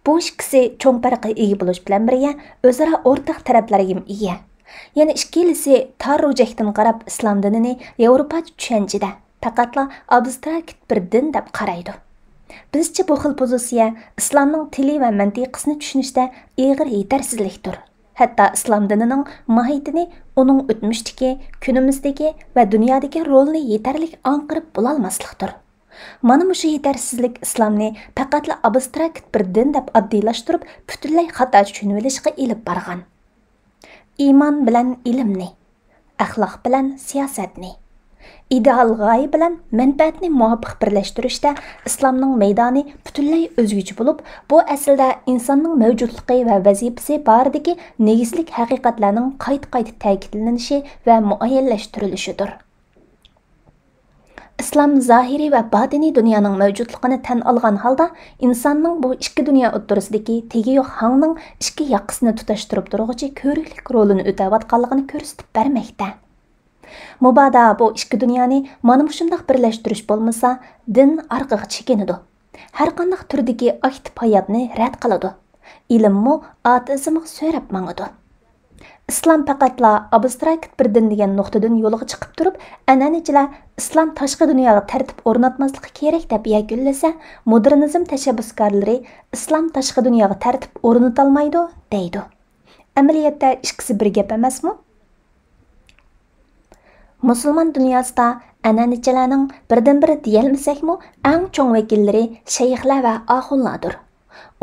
بۇ ئىككىسى چوڭ پەرققە ئىگە بولۇش بىلەن بىرگە، ئۆزئارا ئورتاق تەرەپلەرگىمۇ ئىگە. يەنە ئىككىلىسى تار روجەكتىن قاراپ ئىسلام دىنىنى ياۋروپاچە چۈشەنچىدە، پەقەتلا ئابستراكت بىر دىن دەپ قارايدۇ. بىزچە بۇ خىل پوزىتسىيە ئىسلامنىڭ تىلى ۋە مەنتىقىسىنى چۈشىنىشتە ئېغىر يېتەرسىزلىكتۇر. ھەتتا ئىسلام دىنىنىڭ ماھىيىتىنى، ئۇنىڭ ئۆتمۈشتىكى، كۈنىمىزدىكى ۋە دۇنيادىكى رولىنى يېتەرلىك ئاڭقىرىپ بولالماسلىقتۇر. مانا مۇشۇ يېتەرسىزلىك ئىسلامنى پەقەتلا ئابستراكت بىر دىن دەپ ئاددىيلاشتۇرۇپ، پۈتۈنلەي خاتا چۈشىنىۋېلىشقا ئېلىپ بارغان. ئىمان بىلەن ئىلىمنى، ئەخلاق بىلەن سىياسەتنى، ئىدېئال غايە بىلەن مەنپەئەتنى مۇۋاپىق بىرلەشتۈرۈشتە ئىسلامنىڭ مەيدانى پۈتۈنلەي ئۆزگىچە بولۇپ، بۇ ئەسلىدە ئىنساننىڭ مەۋجۇتلۇقى ۋە ۋەزىپىسى بارىدىكى نېگىزلىك ھەقىقەتلەرنىڭ قايتا-قايتا تەكىتلىنىشى ۋە مۇئەييەنلەشتۈرۈلۈشىدۇر. ئىسلام زاھىرىي ۋە باتىنىي دۇنيانىڭ مەۋجۇتلۇقىنى تەن ئالغان ھالدا، ئىنساننىڭ بۇ ئىككى دۇنيا ئوتتۇرىسىدىكى تېگى يوق ھاڭنىڭ ئىككى ياقىسىنى تۇتاشتۇرۇپ تۇرغۇچى كۆۋرۈكلۈك رولىنى ئۆتەۋاتقانلىقىنى كۆرسىتىپ بەرمەكتە. مۇبادا بۇ ئىككى دۇنيانى مانا مۇشۇنداق بىرلەشتۈرۈش بولمىسا، دىن ئارقىغا چېكىنىدۇ. ھەرقانداق تۈردىكى ئاكتىپ ھاياتنى رەت قىلىدۇ. ئىلىممۇ ئاتېئىزمغا سۆرەپ ماڭىدۇ. ئىسلام پەقەتلا ئابستراكت بىر دىن دېگەن نۇقتىدىن يولغا چىقىپ تۇرۇپ، ئەنئەنىچىلەر ئىسلام تاشقى دۇنياغا تەرتىپ ئورناتماسلىقى كېرەك دەپ يەكۈنلىسە، مودېرنىزم تەشەببۇسكارلىرى ئىسلام تاشقى دۇنياغا تەرتىپ ئورنىتالمايدۇ دەيدۇ. ئەمەلىيەتتە ئىككىسى بىر گەپ ئەمەسمۇ؟ مۇسۇلمان دۇنياسىدا ئەنئەنىچىلەرنىڭ بىردىنبىرى دېيەلمىسەكمۇ، ئەڭ چوڭ ۋەكىللىرى شەيخلەر ۋە ئاخۇنلاردۇر.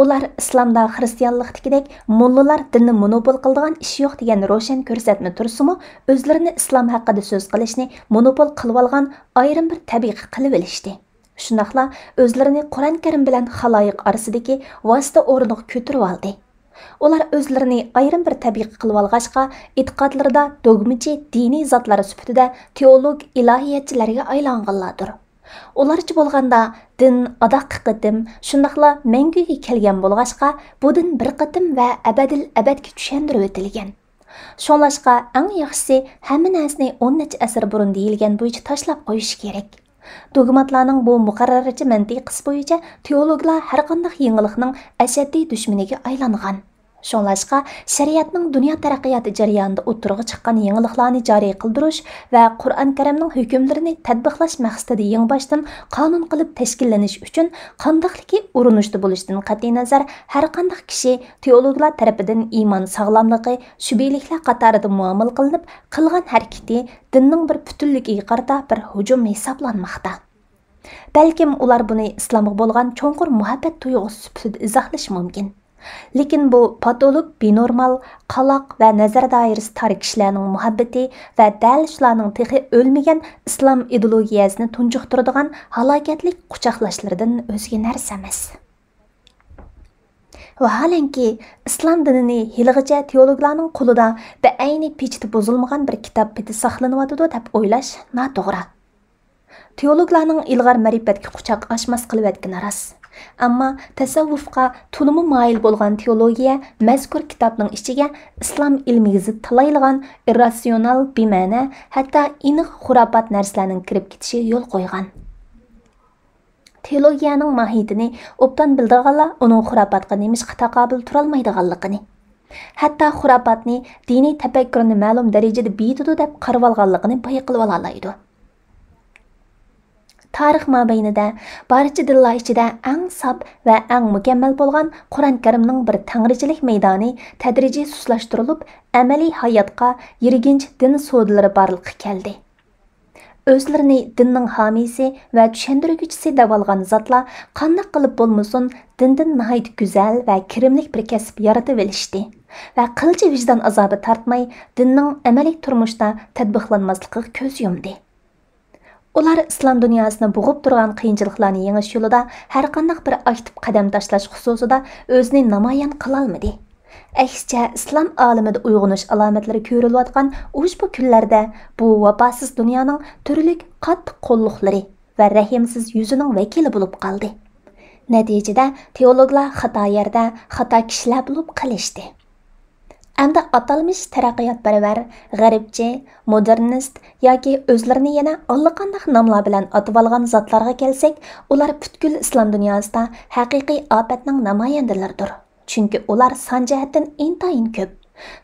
ئۇلار ئىسلامدا خىرىستىيانلىقتىكىدەك موللىلار دىننى مونوپول قىلىدىغان ئىش يوق دېگەن روشەن كۆرسەتمە تۇرسىمۇ، ئۆزلىرىنى ئىسلام ھەققىدە سۆز قىلىشنى مونوپول قىلىۋالغان ئايرىم بىر تەبىقە قىلىۋېلىشتى. شۇنداقلا ئۆزلىرىنى قۇرئان كەرىم بىلەن خالايىق ئارىسىدىكى ۋاسىتە ئورنىغا كۆتۈرۈۋالدى. ئۇلار ئۆزلىرىنى ئايرىم بىر تەبىقە قىلىۋالغاچقا، ئېتىقادلىرىدا دوگمىچى دىنىي زاتلار سۈپىتىدە تېئولوگ ئىلاھىيەتچىلەرگە ئايلانغانلاردۇر. ئۇلارچە بولغاندا، دىن ئاداققى قېتىم، شۇنداقلا مەڭگۈگە كەلگەن بولغاچقا، بۇ دىن بىر قېتىم ۋە ئەبەدىل ئەبەدكە چۈشەندۈرۈۋېتىلگەن. شۇڭلاشقا، ئەڭ ياخشىسى ھەممە نەرسىنى ئون نەچچە ئەسىر بۇرۇن دېيىلگەن بويىچە تاشلاپ قويۇش كېرەك. دوگماتلارنىڭ بۇ مۇقەررەرچە مەنتىقىسى بويىچە تېئولوگلار ھەرقانداق يېڭىلىقنىڭ ئەشەددىي دۈشمىنىگە ئايلانغان. شۇڭلاشقا، شەرىئەتنىڭ دۇنيا تەرەققىياتى جەريانىدا ئوتتۇرىغا چىققان يېڭىلىقلارنى جارى قىلدۇرۇش ۋە قۇرئان كەرىمنىڭ ھۆكۈملىرىنى تەتبىقلاش مەقسىتىدە يېڭىباشتىن قانۇن قىلىپ تەشكىللىنىش ئۈچۈن قانداقلىكى ئۇرۇنۇشتا بولۇشتىن قەتئىينەزەر، ھەرقانداق كىشى تېئولوگلار تەرىپىدىن ئىمان ساغلاملىقى، شۈبھىلىكلەر قاتارىدا مۇئامىلە قىلىنىپ، قىلغان ھەرىكىتى دىننىڭ بىر پۈتۈنلۈكىگە قارىتا بىر ھۇجۇم ھېسابلانماقتا. بەلكىم ئۇلار بۇنى ئىسلامغا بولغان چوڭقۇر مۇھەببەت تۇيغۇسى سۈپىتىدە ئىزاھلىشى مۇمكىن. لېكىن بۇ پاتولوگ، بىنورمال، قالاق ۋە نەزەر دائىرىسى تار كىشىلەرنىڭ مۇھەببىتى ۋە دەل شۇلارنىڭ تېخى ئۆلمىگەن ئىسلام ئىدېئولوگىيەسىنى تۇنجۇقتۇرىدىغان ھالاكەتلىك قۇچاقلاشلىرىدىن ئۆزگە نەرسە ئەمەس. ۋاھالەنكى، ئىسلام دىنىنى ھېلىغىچە تېئولوگلارنىڭ قولىدا بەئەينى پېچىتى بۇزۇلمىغان بىر كىتاب پېتى ساقلىنىۋاتىدۇ دەپ ئويلاش ناتوغرا. تېئولوگلارنىڭ ئىلغار مەرىپەتكە قۇچاق ئاچماس قىلىۋەتكىنى راست. ئەمما تەسەۋۋۇفقا تولىمۇ مايىل بولغان تېئولوگىيە مەزكۇر كىتابنىڭ ئىچىگە ئىسلام ئىلمىگە زىت تالايلىغان ئىرراتسىيونال، بىمەنە، ھەتتا ئېنىق خۇراپات نەرسىلەرنىڭ كىرىپ كېتىشىگە يول قويغان. تېئولوگىيەنىڭ ماھىيىتىنى ئوبدان بىلىدىغانلار ئۇنىڭ خۇراپاتقا نېمىشقا تاقابىل تۇرالمايدىغانلىقىنى، ھەتتا خۇراپاتنى دىنىي تەپەككۇرنى مەلۇم دەرىجىدە بېيىتىدۇ دەپ قارىۋالغانلىقىنى بايقىلىۋالالايدۇ. تارىخ مابەينىدە بارچە دىنلار ئىچىدە ئەڭ ساپ ۋە ئەڭ مۇكەممەل بولغان قۇرئان كەرىمنىڭ بىر تەڭرىچىلىك مەيدانى تەدرىجىي سۇسلاشتۇرۇلۇپ، ئەمەلىي ھاياتقا يىرگىنچ دىن سودىلىرى بارلىققا كەلدى. ئۆزلىرىنى دىننىڭ ھامىيسى ۋە چۈشەندۈرگۈچىسى دەۋالغان زاتلار قانداق قىلىپ بولمىسۇن، دىندىن ناھايىتى گۈزەل ۋە كىرىملىك بىر كەسىپ يارىتىۋېلىشتى ۋە قىلچە ۋىجدان ئازابى تارتماي، دىننىڭ ئەمەلىي تۇرمۇشتا تەتبىقلانماسلىقىغا كۆز يۇمدى. ئۇلار ئىسلام دۇنياسىنى بوغۇپ تۇرغان قىيىنچىلىقلارنى يېڭىش يولىدا ھەرقانداق بىر ئاكتىپ قەدەم تاشلاش خۇسۇسىدا ئۆزىنى نامايان قىلالمىدى. ئەكسىچە، ئىسلام ئالىمىدە ئويغىنىش ئالامەتلىرى كۆرۈلۈۋاتقان ئۇشبۇ كۈنلەردە بۇ ۋاپاسىز دۇنيانىڭ تۈرلۈك قاتتىق قوللۇقلىرى ۋە رەھىمسىز يۈزىنىڭ ۋەكىلى بولۇپ قالدى. نەتىجىدە، تېئولوگلار خاتا يەردە خاتا كىشىلەر بولۇپ قېلىشتى. ئەمدى ئاتالمىش تەرەققىياتپەرۋەر، غەربچى، مودېرنىست ياكى ئۆزلىرىنى يەنە ئاللىقانداق ناملار بىلەن ئاتىۋالغان زاتلارغا كەلسەك، ئۇلار پۈتكۈل ئىسلام دۇنياسىدا ھەقىقىي ئاپەتنىڭ نامايەندىلىرىدۇر. چۈنكى ئۇلار سان جەھەتتىن ئىنتايىن كۆپ.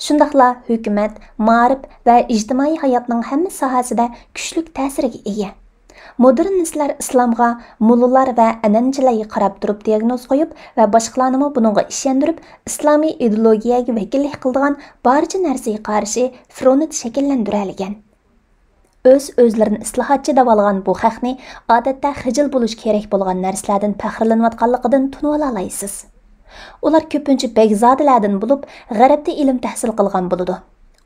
شۇنداقلا ھۆكۈمەت، مائارىپ ۋە ئىجتىمائىي ھاياتنىڭ ھەممە ساھەسىدە كۈچلۈك تەسىرگە ئىگە. مودېرنىستلار ئىسلامغا موللىلار ۋە ئەنئەنىچىلەرگە قاراپ تۇرۇپ دىياگنوز قويۇپ ۋە باشقىلارنىمۇ بۇنىڭغا ئىشەندۈرۈپ، ئىسلامىي ئىدېئولوگىيەگە ۋەكىللىك قىلىدىغان بارچە نەرسىگە قارشى فرونت شەكىللەندۈرەلىگەن. ئۆز-ئۆزلىرىنى ئىسلاھاتچى دەۋالغان بۇ خەقنى ئادەتتە خىجىل بولۇش كېرەك بولغان نەرسىلەردىن پەخىرلىنىۋاتقانلىقىدىن تونۇۋالالايسىز. ئۇلار كۆپىنچە بەگزادىلەردىن بولۇپ، غەربتە ئىلىم تەھسىل قىلغان بولىدۇ.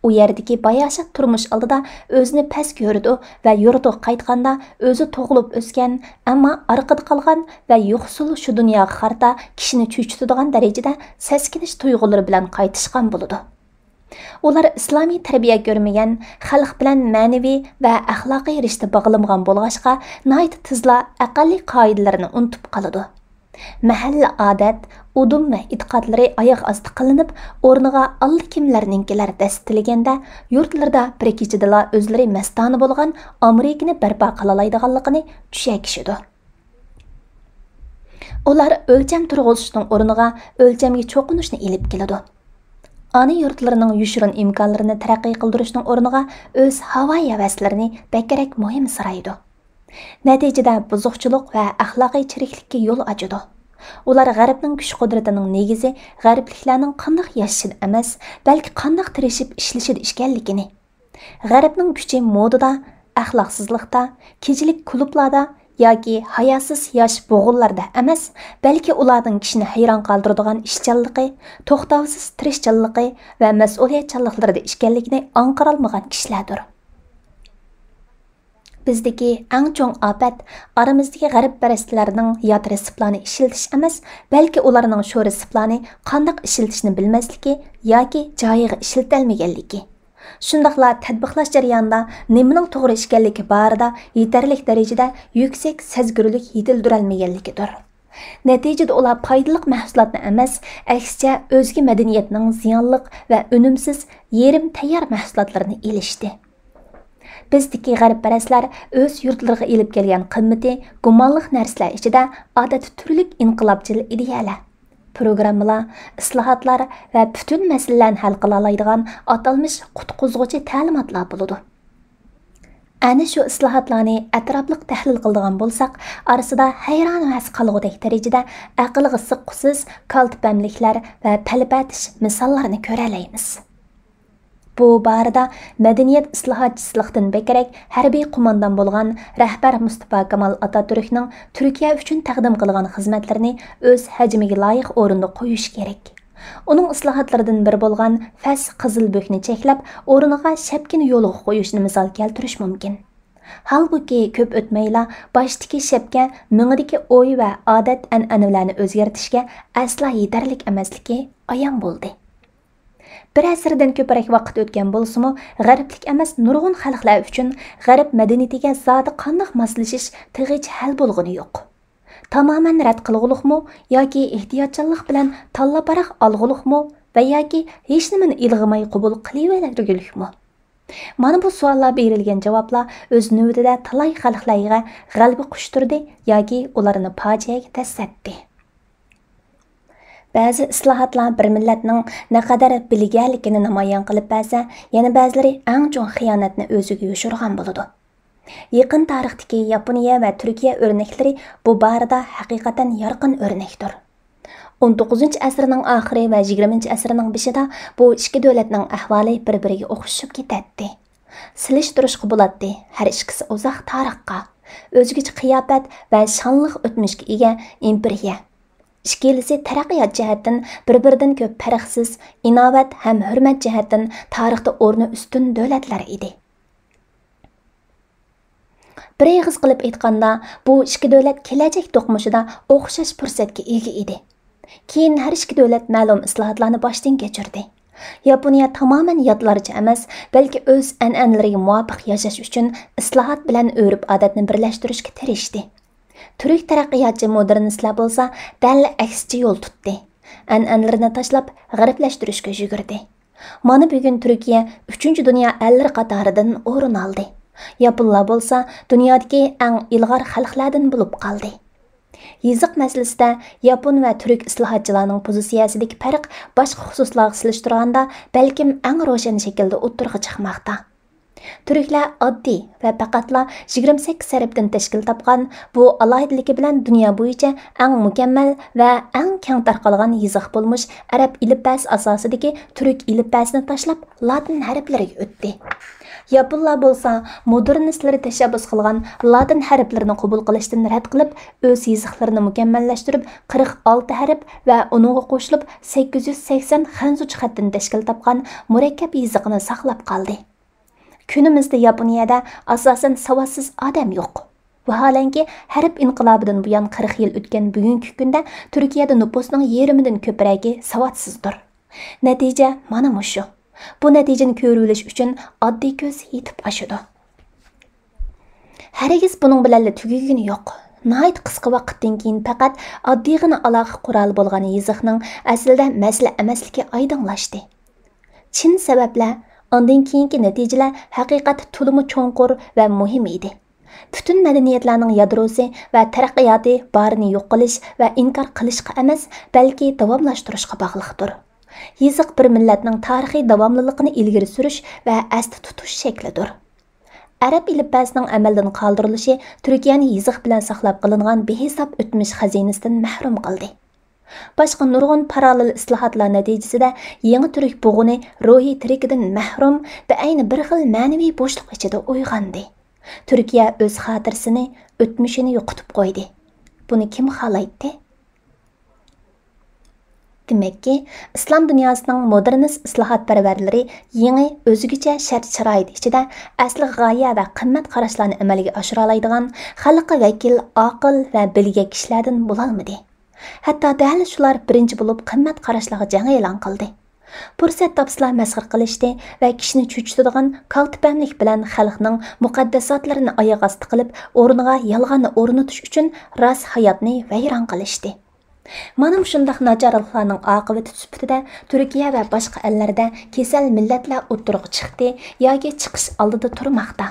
ئۇ يەردىكى باياشات تۇرمۇش ئالدىدا ئۆزىنى پەس كۆرىدۇ ۋە يۇرتىغا قايتقاندا ئۆزى تۇغۇلۇپ ئۆسكەن، ئەمما ئارقىدا قالغان ۋە يوقسۇل شۇ دۇنياغا قارىتا كىشىنى چۆچۈتىدىغان دەرىجىدە سەسكىنىش تۇيغۇلىرى بىلەن قايتىشقان بولىدۇ. ئۇلار ئىسلامىي تەربىيە كۆرمىگەن، خەلق بىلەن مەنىۋى ۋە ئەخلاقىي رىشتە باغلىمىغان بولغاچقا، ناھايىتى تېزلا ئەقەللىي قائىدىلىرىنى ئۇنتۇپ قالىدۇ. مەھەللە ئادەت، ئۇدۇم ۋە ئېتىقادلىرى ئاياغ ئاستى قىلىنىپ، ئورنىغا ئاللىكىملەرنىڭكىلەر دەستىلىگەندە، يۇرتلىرىدا بىر كېچىدىلا ئۆزلىرى مەستانە بولغان ئامېرىكىنى بەرپا قىلالايدىغانلىقىنى چۈشەكىشىدۇ. ئۇلار ئۆلچەم تۇرغۇزۇشنىڭ ئورنىغا ئۆلچەمگە چوقۇنۇشنى ئېلىپ كېلىدۇ. ئانا يۇرتلىرىنىڭ يوشۇرۇن ئىمكانلىرىنى تەرەققىي قىلدۇرۇشنىڭ ئورنىغا ئۆز ھاۋايى ھەۋەسلىرىنى بەكرەك مۇھىمسىرايدۇ. نەتىجىدە بۇزۇقچىلىق ۋە ئەخلاقىي چىرىكلىككە يول ئاچىدۇ. ئۇلار غەربنىڭ كۈچ-قۇدرىتىنىڭ نېگىزى غەربلىكلەرنىڭ قانداق ياشىشىدا ئەمەس، بەلكى قانداق تىرىشىپ ئىشلىشىدە ئىكەنلىكىنى، غەربنىڭ كۈچى مودىدا، ئەخلاقسىزلىقتا، كېچىلىك كۇلۇبلاردا ياكى ھاياسىز ياش بوغۇنلاردا ئەمەس، بەلكى ئۇلارنىڭ كىشىنى ھەيران قالدۇرىدىغان ئىشچانلىقى، توختاۋسىز تىرىشچانلىقى ۋە مەسئۇلىيەتچانلىقلىرىدا ئىكەنلىكىنى ئاڭقىرالمىغان كىشىلەردۇر. بىزدىكى ئەڭ چوڭ ئاپەت ئارىمىزدىكى غەربپەرەسلەرنىڭ يات رېتسېپلارنى ئىشلىتىش ئەمەس، بەلكى ئۇلارنىڭ شۇ رېتسېپلارنى قانداق ئىشلىتىشنى بىلمەسلىكى ياكى جايىغا ئىشلىتەلمىگەنلىكى. شۇنداقلا تەتبىقلاش جەريانىدا نېمىنىڭ توغرا ئىكەنلىكى بارىدا يېتەرلىك دەرىجىدە يۈكسەك سەزگۈرلۈك يېتىلدۈرەلمىگەنلىكىدۇر. نەتىجىدە ئۇلار پايدىلىق مەھسۇلاتنى ئەمەس، ئەكسىچە ئۆزگە مەدەنىيەتنىڭ زىيانلىق ۋە ئۈنۈمسىز، يېرىم تەييار مەھسۇلاتلىرىنى ئېلىشتى. بىزدىكى غەربپەرەسلەر ئۆز يۇرتلىرىغا ئېلىپ كەلگەن قىممىتى گۇمانلىق نەرسىلەر ئىچىدە ئادەتتە تۈرلۈك ئىنقىلابچىل ئىدىيەلەر، پروگراممىلار، ئىسلاھاتلار ۋە پۈتۈن مەسىلىلەرنى ھەل قىلالايدىغان ئاتالمىش قۇتقۇزغۇچى تەلىماتلار بولىدۇ. ئەنە شۇ ئىسلاھاتلارنى ئەتراپلىق تەھلىل قىلىدىغان بولساق، ئارىسىدا ھەيران-ۋەس قالغۇدەك دەرىجىدە ئەقىلگە سىغقۇسىز كالتە پەملىكلەر ۋە پەلىپەتىش مىساللارنى كۆرەلەيمىز. بۇ بارىدا مەدەنىيەت ئىسلاھاتچىسىلىقتىن بەكرەك ھەربىي قوماندان بولغان رەھبەر مۇستىپا كامال ئاتاتۈركنىڭ تۈركىيە ئۈچۈن تەقدىم قىلغان خىزمەتلىرىنى ئۆز ھەجمىگە لايىق ئورۇندا قويۇش كېرەك. ئۇنىڭ ئىسلاھاتلىرىدىن بىرى بولغان فەس قىزىل بۆكنى چەكلەپ، ئورنىغا شەپكىنى يولغا قويۇشنى مىسال كەلتۈرۈش مۇمكىن. ھالبۇكى، كۆپ ئۆتمەيلا باشتىكى شەپكە مېڭىدىكى ئوي ۋە ئادەت-ئەنئەنىلەرنى ئۆزگەرتىشكە ئەسلا يېتەرلىك ئەمەسلىكى ئايان بولدى. بىر ئەسىردىن كۆپرەك ۋاقىت ئۆتكەن بولسىمۇ، غەربلىك ئەمەس نۇرغۇن خەلقلەر ئۈچۈن غەرب مەدەنىيىتىگە زادى قانداق ماسلىشىش تېخىچە ھەل بولغىنى يوق. تامامەن رەت قىلغۇلۇقمۇ ياكى ئېھتىياتچانلىق بىلەن تاللا-پاراخ ئالغۇلۇقمۇ ۋە ياكى ھېچنېمىنى ئىلغىماي قوبۇل قىلىۋەرگۈلۈكمۇ؟ مانا بۇ سوئاللار بېرىلگەن جاۋابلار ئۆز نۆۋىتىدە تالاي خەلقلەرگە غەلىبە قۇچتۇردى ياكى ئۇلارنى پاجىئەگە دەسسەتتى. بەزى ئىسلاھاتلار بىر مىللەتنىڭ نەقەدەر بىلگەنلىكىنى نامايان قىلىپ بەرسە، يەنە بەزىلىرى ئەڭ چوڭ خىيانەتنى ئۆزىگە يوشۇرغان بولىدۇ. يېقىن تارىختىكى ياپونىيە ۋە تۈركىيە ئۆرنەكلىرى بۇ بارىدا ھەقىقەتەن يارقىن ئۆرنەكتۇر. ئون توققۇزىنچى ئەسىرنىڭ ئاخىرى ۋە يىگىرمىنچى ئەسىرنىڭ بېشىدا بۇ ئىككى دۆلەتنىڭ ئەھۋالى بىر-بىرىگە ئوخشىشىپ كېتەتتى. سېلىشتۇرۇشقا بولاتتى، ھەر ئىككىسى ئۇزاق تارىخقا، ئۆزگىچە قىياپەت ۋە شانلىق ئۆتمۈشكە ئىگە ئىمپېرىيە. ئىككىلىسى تەرەققىيات جەھەتتىن بىر-بىرىدىن كۆپ پەرقسىز، ئىناۋەت ھەم ھۆرمەت جەھەتتىن تارىختا ئورنى ئۈستۈن دۆلەتلەر ئىدى. بىر ئېغىز قىلىپ ئېيتقاندا، بۇ ئىككى دۆلەت كېلەچەك توقۇنۇشىدا ئوخشاش پۇرسەتكە ئىگە ئىدى. كېيىن ھەر ئىككى دۆلەت مەلۇم ئىسلاھاتلارنى باشتىن كەچۈردى. ياپونىيە تامامەن ياتلارچە ئەمەس، بەلكى ئۆز ئەنئەنىلىرىگە مۇۋاپىق ياشاش ئۈچۈن ئىسلاھات بىلەن ئۆرپ-ئادەتنى بىرلەشتۈرۈشكە تىرىشتى. تۈرك تەرەققىياتچى مودېرنىستلار بولسا دەل ئەكسىچە يول تۇتتى. ئەنئەنىلىرىنى تاشلاپ، غەربلەشتۈرۈشكە يۈگۈردى. مانا بۈگۈن تۈركىيە ئۈچىنچى دۇنيا ئەللىرى قاتارىدىن ئورۇن ئالدى. ياپونلار بولسا دۇنيادىكى ئەڭ ئىلغار خەلقلەردىن بولۇپ قالدى. يېزىق مەسىلىسىدە ياپون ۋە تۈرك ئىسلاھاتچىلارنىڭ پوزىتسىيەسىدىكى پەرق باشقا خۇسۇسلارغا سېلىشتۇرغاندا بەلكىم ئەڭ روشەن شەكىلدە ئوتتۇرىغا چىقماقتا. تۈركلەر ئاددىي ۋە پەقەتلا يىگىرمە سەككىز ھەرپتىن تەشكىل تاپقان، بۇ ئالاھىدىلىكى بىلەن دۇنيا بويىچە ئەڭ مۇكەممەل ۋە ئەڭ كەڭ تارقالغان يېزىق بولمىش ئەرەب ئېلىپبەسى ئاساسىدىكى تۈرك ئېلىپبەسىنى تاشلاپ، لاتىن ھەرپلىرىگە ئۆتتى. ياپونلار بولسا مودېرنىستلىرى تەشەببۇس قىلغان لاتىن ھەرپلىرىنى قوبۇل قىلىشتىن رەت قىلىپ، ئۆز يېزىقلىرىنى مۇكەممەللەشتۈرۈپ، قىرىق ئالتە ھەرپ ۋە ئۇنىڭغا قوشۇلۇپ سەككىز يۈز سەكسەن خەنزۇچە خەتتىن تەشكىل تاپقان مۇرەككەپ يېزىقىنى ساقلاپ قالدى. كۈنىمىزدە ياپونىيەدە ئاساسەن ساۋاتسىز ئادەم يوق. ۋاھالەنكى، ھەرپ ئىنقىلابىدىن بۇيان قىرىق يىل ئۆتكەن بۈگۈنكى كۈندە تۈركىيەدە نوپۇسنىڭ يېرىمىدىن كۆپرەكى ساۋاتسىزدۇر. نەتىجە مانا مۇشۇ. بۇ نەتىجىنى كۆرۈۋېلىش ئۈچۈن ئاددىي كۆز يېتىپ ئاشىدۇ. ھەرگىز بۇنىڭ بىلەنلا تۈگىگىنى يوق. ناھايىتى قىسقا ۋاقىتتىن كېيىن پەقەت ئاددىيغىنا ئالاقە قورالى بولغان يېزىقنىڭ ئەسلىدە مەسىلە ئەمەسلىكى ئايدىڭلاشتى. چىن سەۋەبلەر، ئاندىن كېيىنكى نەتىجىلەر ھەقىقەتتە تولىمۇ چوڭقۇر ۋە مۇھىم ئىدى. پۈتۈن مەدەنىيەتلەرنىڭ يادروسى ۋە تەرەققىياتى بارىنى يوق قىلىش ۋە ئىنكار قىلىشقا ئەمەس، بەلكى داۋاملاشتۇرۇشقا باغلىقتۇر. يېزىق بىر مىللەتنىڭ تارىخىي داۋاملىلىقىنى ئىلگىرى سۈرۈش ۋە ئەستە تۇتۇش شەكلىدۇر. ئەرەب ئېلىپبەسىنىڭ ئەمەلدىن قالدۇرۇلۇشى تۈركىيەنى يېزىق بىلەن ساقلاپ قېلىنغان بىھېساب ئۆتمۈش خەزىنىسىدىن مەھرۇم قىلدى. باشقا نۇرغۇن پاراللېل ئىسلاھاتلار نەتىجىسىدە يېڭى تۈرك بۇغىنى روھىي تىرىكىدىن مەھرۇم، بەئەينى بىر خىل مەنىۋى بوشلۇق ئىچىدە ئويغاندى. تۈركىيە ئۆز خاتىرىسىنى، ئۆتمۈشىنى يوقىتىپ قويدى. بۇنى كىم خالايتتى؟ دېمەككى، ئىسلام دۇنياسىنىڭ مودېرنىست ئىسلاھاتپەرۋەرلىرى يېڭى، ئۆزگىچە شەرت-شارائىت ئىچىدە ئەسلىي غايە ۋە قىممەت قاراشلارنى ئەمەلگە ئاشۇرالايدىغان خەلققە ۋەكىل، ئاقىل ۋە بىلگەك كىشىلەردىن بولالمىدى. ھەتتا دەل شۇلار بىرىنچى بولۇپ قىممەت قاراشلارغا جەڭ ئېلان قىلدى. پۇرسەت تاپسىلا مەسخىرە قىلىشتى ۋە كىشىنى چۆچۈتىدىغان كالتىپەملىك بىلەن خەلقنىڭ مۇقەددەساتلىرىنى ئاياق ئاستى قىلىپ، ئورنىغا يالغاننى ئورنىتىش ئۈچۈن راست ھاياتنى ۋەيران قىلىشتى. مانا مۇشۇنداق ناچارلىقلارنىڭ ئاقىۋىتى سۈپىتىدە تۈركىيە ۋە باشقا ئەللەردە كېسەل مىللەتلەر ئوتتۇرىغا چىقتى ياكى چىقىش ئالدىدا تۇرماقتا.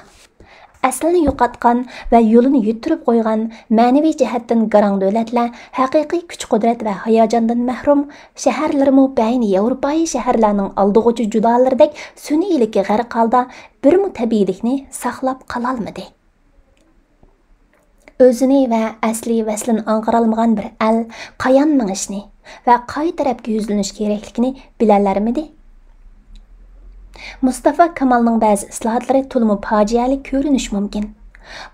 ئەسلىنى يوقاتقان ۋە يولىنى يىتتۈرۈپ قويغان مەنىۋى جەھەتتىن گاراڭ دۆلەتلەر ھەقىقىي كۈچ-قۇدرەت ۋە ھاياجاندىن مەھرۇم، شەھەرلىرىمۇ بەئەينى ياۋروپايى شەھەرلەرنىڭ ئالدىغۇچى جۇدالىرىدەك سۈنئىيلىككە غەرق ھالدا بىرمۇ تەبىئىيلىكنى ساقلاپ قالالمىدى. ئۆزىنى ۋە ئەسلى ۋەسلىنى ئاڭقىرالمىغان بىر ئەل قايان مېڭىشنى ۋە قايسى تەرەپكە يۈزلىنىش كېرەكلىكىنى بىلەلەرمىدى؟ مۇستافا كامالنىڭ بەزى ئىسلاھاتلىرى تولىمۇ پاجىئەلىك كۆرۈنۈشى مۇمكىن.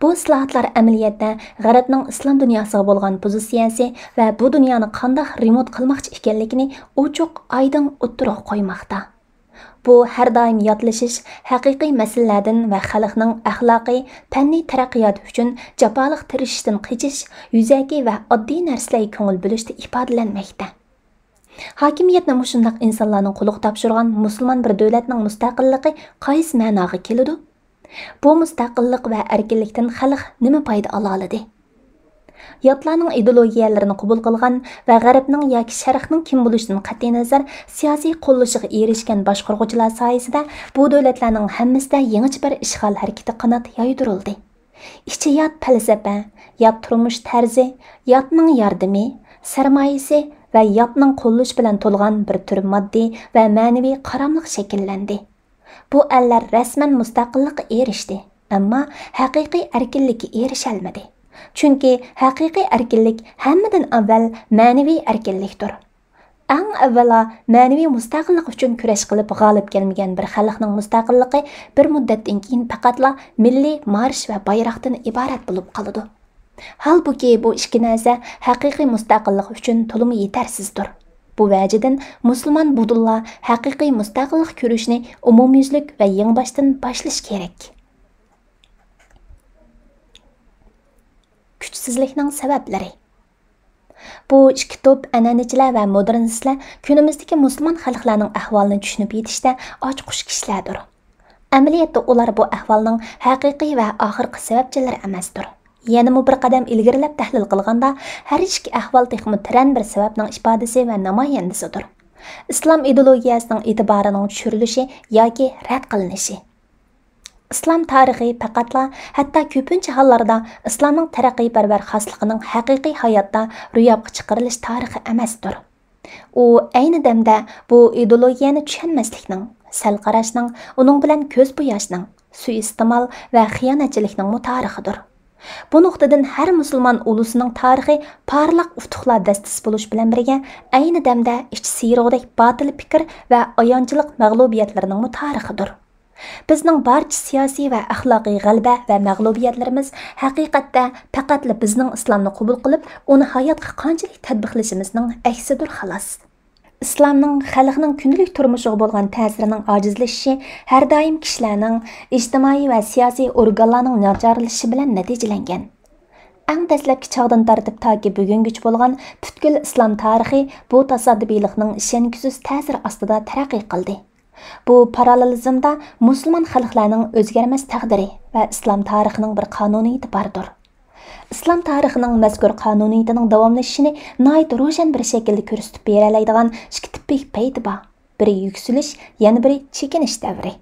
بۇ ئىسلاھاتلار ئەمەلىيەتتە غەربنىڭ ئىسلام دۇنياسىغا بولغان پوزىتسىيەسى ۋە بۇ دۇنيانى قانداق رېمونت قىلماقچى ئىكەنلىكىنى ئوچۇق ئايدىڭ ئوتتۇرىغا قويماقتا. بۇ ھەر دائىم ياتلىشىش، ھەقىقىي مەسىلىلەردىن ۋە خەلقنىڭ ئەخلاقىي، پەننىي تەرەققىياتى ئۈچۈن جاپالىق تىرىشىشتىن قېچىش، يۈزەكى ۋە ئاددىي نەرسىلەرگە كۆڭۈل بۆلۈشتە ئىپادىلەنمەكتە. ھاكىمىيەتنى مۇشۇنداق ئىنسانلارنىڭ قولىغا تاپشۇرغان مۇسۇلمان بىر دۆلەتنىڭ مۇستەقىللىقى قايسى مەناغا كېلىدۇ؟ بۇ مۇستەقىللىق ۋە ئەركىنلىكتىن خەلق نېمە پايدا ئالالىدى؟ ياتلارنىڭ ئىدېئولوگىيەلىرىنى قوبۇل قىلغان ۋە غەربنىڭ ياكى شەرقنىڭ كىم بولۇشىدىن قەتئىينەزەر، سىياسىي قوللىشىغا ئېرىشكەن باشقۇرغۇچىلار سايىسىدە بۇ دۆلەتلەرنىڭ ھەممىسىدە يېڭىچە بىر ئىشغال ھەرىكىتى قانات يايدۇرۇلدى. ئىچى يات پەلسەپە، يات تۇرمۇش تەرزى، ياتنىڭ ياردىمى، سەرمايىسى ۋە ياتنىڭ قوللىشى بىلەن تولغان بىر تۈر ماددىي ۋە مەنىۋى قاراملىق شەكىللەندى. بۇ ئەللەر رەسمەن مۇستەقىللىققا ئېرىشتى، ئەمما ھەقىقىي ئەركىنلىككە ئېرىشەلمىدى. چۈنكى ھەقىقىي ئەركىنلىك ھەممىدىن ئاۋۋال مەنىۋى ئەركىنلىكتۇر. ئەڭ ئاۋۋالا مەنىۋى مۇستەقىللىق ئۈچۈن كۈرەش قىلىپ غالىب كەلمىگەن بىر خەلقنىڭ مۇستەقىللىقى بىر مۇددەتتىن كېيىن پەقەتلا مىللىي مارش ۋە بايراقتىن ئىبارەت بولۇپ قالىدۇ. ھالبۇكى، بۇ ئىككى نەرسە ھەقىقىي مۇستەقىللىق ئۈچۈن تولىمۇ يېتەرسىزدۇر. بۇ ۋەجىدىن، مۇسۇلمان بۇدۇنلار ھەقىقىي مۇستەقىللىق كۈرىشىنى ئومۇميۈزلۈك ۋە يېڭىباشتىن باشلىشى كېرەك. كۈچسىزلىكنىڭ سەۋەبلىرى. بۇ ئىككى توپ ئەنئەنىچىلەر ۋە مودېرنىستلار كۈنىمىزدىكى مۇسۇلمان خەلقلەرنىڭ ئەھۋالىنى چۈشىنىپ يېتىشتە ئاچقۇچ كىشىلەردۇر. ئەمەلىيەتتە ئۇلار بۇ ئەھۋالنىڭ ھەقىقىي ۋە ئاخىرقى سەۋەبچىلىرى ئەمەستۇر. يەنىمۇ بىر قەدەم ئىلگىرىلەپ تەھلىل قىلغاندا، ھەر ئىككى ئەھۋال تېخىمۇ تۆۋەن بىر سەۋەبنىڭ ئىپادىسى ۋە نامايەندىسىدۇر. ئىسلام ئىدېئولوگىيەسىنىڭ ئېتىبارىنىڭ چۈشۈرۈلۈشى ياكى رەت قىلىنىشى. ئىسلام تارىخى پەقەتلا، ھەتتا كۆپىنچە ھاللاردا ئىسلامنىڭ تەرەققىيپەرۋەر خاسلىقىنىڭ ھەقىقىي ھاياتتا روياپقا چىقىرىلىش تارىخى ئەمەستۇر. ئۇ ئەينى دەمدە بۇ ئىدېئولوگىيەنى چۈشەنمەسلىكنىڭ، سەل قاراشنىڭ، ئۇنىڭ بىلەن كۆز بوياشنىڭ، سۇيىئىستېمال ۋە خىيانەتچىلىكنىڭمۇ تارىخىدۇر. بۇ نۇقتىدىن ھەر مۇسۇلمان ئۇلۇسىنىڭ تارىخى پارلاق ئۇتۇقلار دەستىسى بولۇش بىلەن بىرگە، ئەينى دەمدە ئىچى سىيرىغۇدەك باتىل پىكىر ۋە ئايانچلىق مەغلۇبىيەتلىرىنىڭمۇ تارىخىدۇر. بىزنىڭ بارچە سىياسىي ۋە ئەخلاقىي غەلىبە ۋە مەغلۇبىيەتلىرىمىز ھەقىقەتتە پەقەتلا بىزنىڭ ئىسلامنى قوبۇل قىلىپ، ئۇنى ھاياتقا قانچىلىك تەتبىقلىشىمىزنىڭ ئەكسىدۇر، خالاس. ئىسلامنىڭ خەلقنىڭ كۈندىلىك تۇرمۇشىغا بولغان تەسىرىنىڭ ئاجىزلىشىشى ھەر دائىم كىشىلەرنىڭ، ئىجتىمائىي ۋە سىياسىي ئورگانلارنىڭ ناچارلىشىشى بىلەن نەتىجىلەنگەن. ئەڭ دەسلەپكى چاغدىن تارتىپ تاكى بۈگۈنگىچە بولغان پۈتكۈل ئىسلام تارىخى بۇ تاسادىپىيلىقنىڭ ئىشەنگۈسىز تەسىرى ئاستىدا تەرەققىي قىلدى. بۇ پاراللېلىزمدا مۇسۇلمان خەلقلەرنىڭ ئۆزگەرمەس تەقدىرى ۋە ئىسلام تارىخىنىڭ بىر قانۇنىيىتى باردۇر. ئىسلام تارىخىنىڭ مەزكۇر قانۇنىيىتىنىڭ داۋاملىشىشىنى ناھايىتى روشەن بىر شەكىلدە كۆرسىتىپ بېرەلەيدىغان ئىككى تىپىي پەيت بار، بىرى يۈكسىلىش، يەنە بىرى چېكىنىش دەۋرى.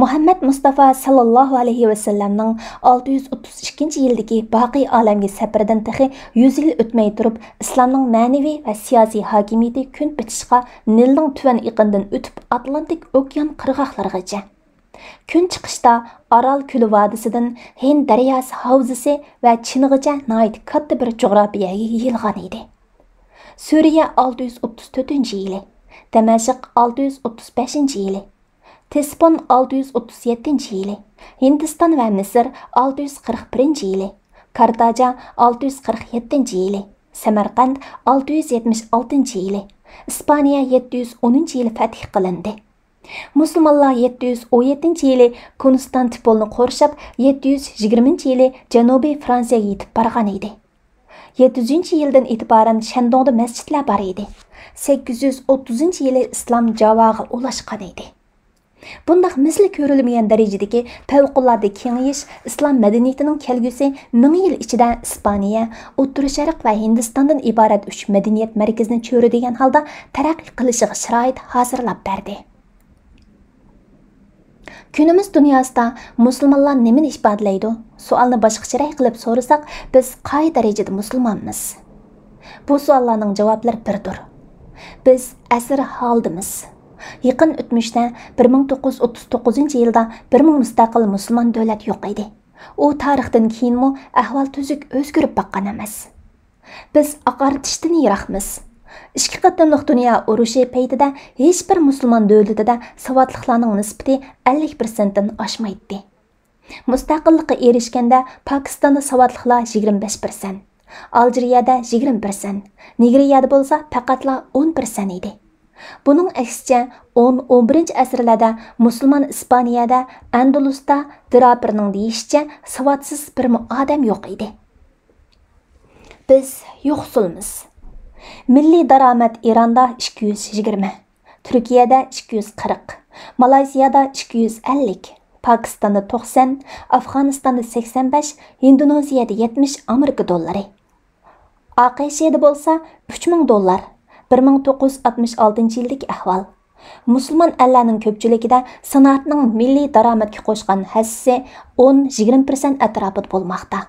مۇھەممەد مۇستافا ساللاللاھۇ ئەلەيھى ۋەسەللەمنىڭ ئالتە يۈز ئوتتۇز ئىككىنچى يىلدىكى باقىي ئالەمگە سەپىرىدىن تېخى يۈز يىل ئۆتمەي تۇرۇپ، ئىسلامنىڭ مەنىۋى ۋە سىياسىي ھاكىمىيىتى كۈن پېتىشقا نىلنىڭ تۆۋەن ئېقىنىدىن ئۆتۈپ، ئاتلانتىك ئوكيان قىرغاقلىرىغىچە، كۈن چىقىشتا ئارال كۆلى ۋادىسىدىن ھىند دەرياسى ھاۋزىسى ۋە چىنىغىچە ناھايىتى كاتتا بىر جۇغراپىيەگە يېيىلغان ئىدى. سۈرىيە ئالتە يۈز ئوتتۇز تۆتىنچى يىلى، دەمەشق ئالتە يۈز ئوتتۇز بەشىنچى يىلى، تېسپون ئالتە يۈز ئوتتۇز يەتتىنچى يىلى، ھىندىستان ۋە مىسىر ئالتە يۈز قىرىق بىرىنچى يىلى، كارتاجا ئالتە يۈز قىرىق يەتتىنچى يىلى، سەمەرقەنت ئالتە يۈز يەتمىش ئالتىنچى يىلى، ئىسپانىيە يەتتە يۈز ئونىنچى يىلى فەتھ قىلىندى. مۇسۇلمانلار يەتتە يۈز ئون يەتتىنچى يىلى كونستانتىپولنى قورشاپ، يەتتە يۈز يىگىرمىنچى يىلى جەنۇبىي فرانسىيەگە يېتىپ بارغان ئىدى. يەتتە يۈزىنچى يىلدىن ئېتىبارەن شەندۇڭدا مەسچىتلەر بار ئىدى. سەككىز يۈز ئوتتۇزىنچى يىلى ئىسلام جاۋاغا ئۇلاشقان ئىدى. بۇنداق مىسلى كۆرۈلمىگەن دەرىجىدىكى پەۋقۇلئاددە كېڭىيىش ئىسلام مەدەنىيىتىنىڭ كەلگۈسى مىڭ يىل ئىچىدە ئىسپانىيە، ئوتتۇرا شەرق ۋە ھىندىستاندىن ئىبارەت ئۈچ مەدەنىيەت مەركىزىنى چۆرىدىگەن ھالدا تەرەققىي قىلىشىغا شارائىت ھازىرلاپ بەردى. كۈنىمىز دۇنياسىدا مۇسۇلمانلار نېمىنى ئىپادىلەيدۇ؟ سوئالنى باشقىچىراق قىلىپ سورىساق، بىز قايسى دەرىجىدە مۇسۇلمانمىز؟ بۇ سوئاللارنىڭ جاۋابلىرى بىردۇر. بىز ئەسىر ھالىدىمىز. يېقىن ئۆتمۈشتە، بىر مىڭ توققۇز يۈز ئوتتۇز توققۇزىنچى يىلدا بىرمۇ مۇستەقىل مۇسۇلمان دۆلەت يوق ئىدى. ئۇ تارىختىن كېيىنمۇ ئەھۋال تۈزۈك ئۆزگىرىپ باققان ئەمەس. بىز ئاقارتىشتىن يىراقمىز. ئىككى قېتىملىق دۇنيا ئۇرۇشى پەيتىدە ھېچبىر مۇسۇلمان دۆلىتىدە ساۋاتلىقلارنىڭ نىسبىتى ئەللىك پىرسەنتتىن ئاشمايتتى. مۇستەقىللىققا ئېرىشكەندە پاكىستاندا ساۋاتلىقلار يىگىرمە بەش پىرسەنت، ئالجىرىيەدە يىگىرمە پىرسەنت، نىگېرىيەدە بولسا پەقەتلا ئون پىرسەنت ئىدى. بۇنىڭ ئەكسىچە، ئون، ئون بىرىنچى ئەسىرلەردە مۇسۇلمان ئىسپانىيەدە، ئەندۇلۇستا، دراپېرنىڭ دېيىشىچە، ساۋاتسىز بىرمۇ ئادەم يوق ئىدى. بىز يوقسۇلمىز. مىللىي دارامەت ئىراندا ئىككى يۈز يىگىرمە، تۈركىيەدە ئىككى يۈز قىرىق، مالايزىيادا ئىككى يۈز ئەللىك، پاكىستاندا توقسان، ئافغانىستاندا سەكسەن بەش، ھىندونېزىيەدە يەتمىش ئامېرىكا دوللىرى. ئا ق ش دا بولسا ئۈچ مىڭ دوللار، بىر مىڭ توققۇز يۈز ئاتمىش ئالتىنچى يىلدىكى ئەھۋال. مۇسۇلمان ئەللەرنىڭ كۆپچىلىكىدە سانائەتنىڭ مىللىي دارامەتكە قوشقان ھەسسىسى ئون، يىگىرمە پىرسەنت ئەتراپىدا بولماقتا.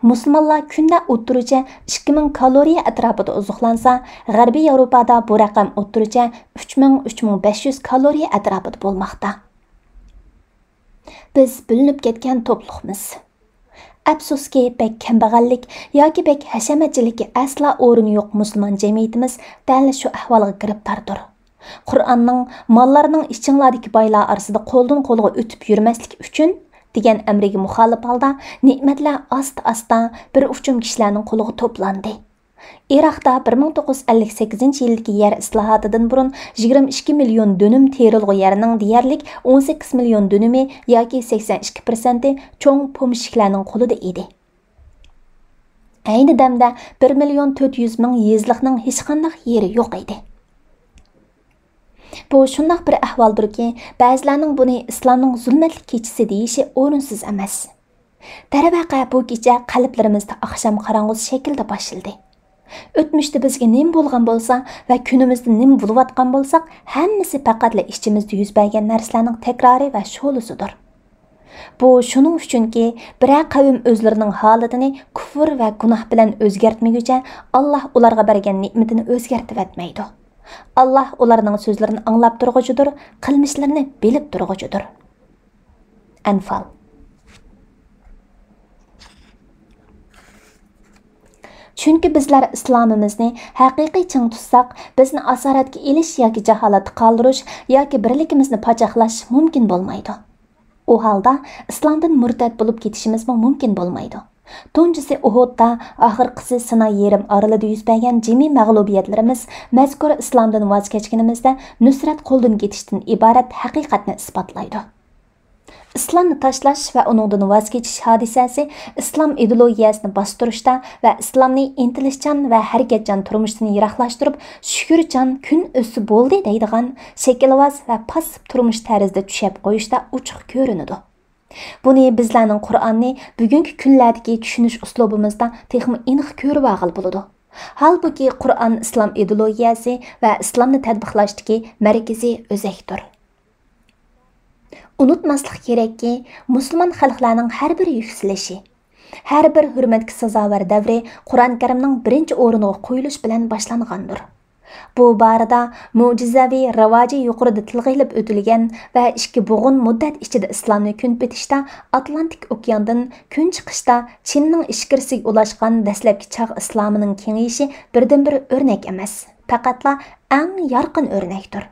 مۇسۇلمانلار كۈندە ئوتتۇرىچە ئىككى مىڭ كالورىيە ئەتراپىدا ئوزۇقلانسا، غەربىي ياۋروپادا بۇ رەقەم ئوتتۇرىچە ئۈچ مىڭ، ئۈچ مىڭ بەش يۈز كالورىيە ئەتراپىدا بولماقتا. بىز بۆلۈنۈپ كەتكەن توپلۇقمىز. ئەپسۇسكى، بەك كەمبەغەللىك ياكى بەك ھەشەمەتچىلىككە ئەسلا ئورنى يوق مۇسۇلمان جەمئىيىتىمىز دەل شۇ ئەھۋالغا گىرىپتاردۇر. قۇرئاننىڭ «ماللارنىڭ ئىچىڭلاردىكى بايلار ئارىسىدا قولدىن قولغا ئۆتۈپ يۈرمەسلىك ئۈچۈن» دېگەن ئەمرىگە مۇخالىپ ھالدا نېمەتلەر ئاستا-ئاستا بىر ئۇچۇم كىشىلەرنىڭ قولىغا توپلاندى. ئىراقتا بىر مىڭ توققۇز يۈز ئەللىك سەككىزىنچى يىلدىكى يەر ئىسلاھاتىدىن بۇرۇن يىگىرمە ئىككى مىليون دۈنۈم تېرىلغۇ يەرنىڭ دېيەرلىك ئون سەككىز مىليون دۈنۈمى ياكى سەكسەن ئىككى پىرسەنتى چوڭ پومېشچىكلارنىڭ قولىدا ئىدى. ئەينى دەمدە بىر مىليون تۆت يۈز مىڭ يېزىلىقنىڭ ھېچقانداق يېرى يوق ئىدى. بۇ شۇنداق بىر ئەھۋالدۇركى، بەزىلەرنىڭ بۇنى ئىسلامنىڭ زۇلمەتلىك كېچىسى دېيىشى ئورۇنسىز ئەمەس. دەرۋەقە، بۇ كېچە قەلبلىرىمىزدە ئاخشام قاراڭغۇسى شەكلىدە باشلىدى. ئۆتمۈشتە بىزگە نېمە بولغان بولسا ۋە كۈنىمىزدە نېمە بولۇۋاتقان بولساق، ھەممىسى پەقەتلا ئىچىمىزدە يۈز بەرگەن نەرسىلەرنىڭ تەكرارى ۋە شولىسىدۇر. بۇ شۇنىڭ ئۈچۈنكى، بىرەر قەۋم ئۆزلىرىنىڭ ھالىتىنى كۇفر ۋە گۇناھ بىلەن ئۆزگەرتمىگۈچە، ئاللاھ ئۇلارغا بەرگەن نېمىتىنى ئۆزگەرتىۋەتمەيدۇ. ئاللاھ ئۇلارنىڭ سۆزلىرىنى ئاڭلاپ تۇرغۇچىدۇر، قىلمىشلىرىنى بىلىپ تۇرغۇچىدۇر. ئەنفال. چۈنكى بىزلەر ئىسلامىمىزنى ھەقىقىي چىڭ تۇتساق، بىزنى ئاسارەتكە ئېلىش ياكى جاھالەتتە قالدۇرۇش ياكى بىرلىكىمىزنى پاچاقلاش مۇمكىن بولمايدۇ. ئۇ ھالدا ئىسلامدىن مۇرتەت بولۇپ كېتىشىمىزمۇ مۇمكىن بولمايدۇ. تۇنجىسى ئۇھۇدتا، ئاخىرقىسى سىناي يېرىم ئارىلىدا يۈز بەرگەن جىمى مەغلۇبىيەتلىرىمىز مەزكۇر ئىسلامدىن ۋاز كەچكىنىمىزدە نۇسرەت قولدىن كېتىشتىن ئىبارەت ھەقىقەتنى ئىسپاتلايدۇ. ئىسلامنى تاشلاش ۋە ئۇنىڭدىن ۋاز كېچىش ھادىسەسى ئىسلام ئىدېئولوگىيەسىنى باستۇرۇشتا ۋە ئىسلامنى ئىنتىلىشچان ۋە ھەرىكەتچان تۇرمۇشتىن يىراقلاشتۇرۇپ، شۈكۈرچان كۈن ئۆتسە بولدى دەيدىغان شەكىلۋاز ۋە پاسسىپ تۇرمۇش تەرزىدە چۈشەپ قويۇشتا ئوچۇق كۆرۈنىدۇ. بۇنى بىزلەرنىڭ قۇرئاننى بۈگۈنكى كۈنلەردىكى چۈشىنىش ئۇسلۇبىمىزدا تېخىمۇ ئېنىق كۆرۈۋالغىلى بولىدۇ. ھالبۇكى، قۇرئان ئىسلام ئىدېئولوگىيەسى ۋە ئىسلامنى تەتبىقلاشتىكى مەركىزىي ئۆزەكتۇر. ئۇنتۇماسلىق كېرەككى، مۇسۇلمان خەلقلەرنىڭ ھەر بىر يۈكسىلىشى، ھەر بىر ھۆرمەتكە سازاۋەر دەۋرى قۇرئان كەرىمنىڭ بىرىنچى ئورۇنغا قويۇلۇشى بىلەن باشلانغاندۇر. بۇ بارىدا مۆجىزەۋى راۋاجى يۇقىرىدا تىلغا ئېلىپ ئۆتۈلگەن ۋە ئىككى بوغۇن مۇددەت ئىچىدە ئىسلامنى كۈن پېتىشتا ئاتلانتىك ئوكياندىن كۈن چىقىشتا چىننىڭ ئىچكىرىسىگە ئۇلاشقان دەسلەپكى چاغ ئىسلامىنىڭ كېڭىيىشى بىردىنبىر ئۆرنەك ئەمەس، پەقەتلا ئەڭ يارقىن ئۆرنەكتۇر.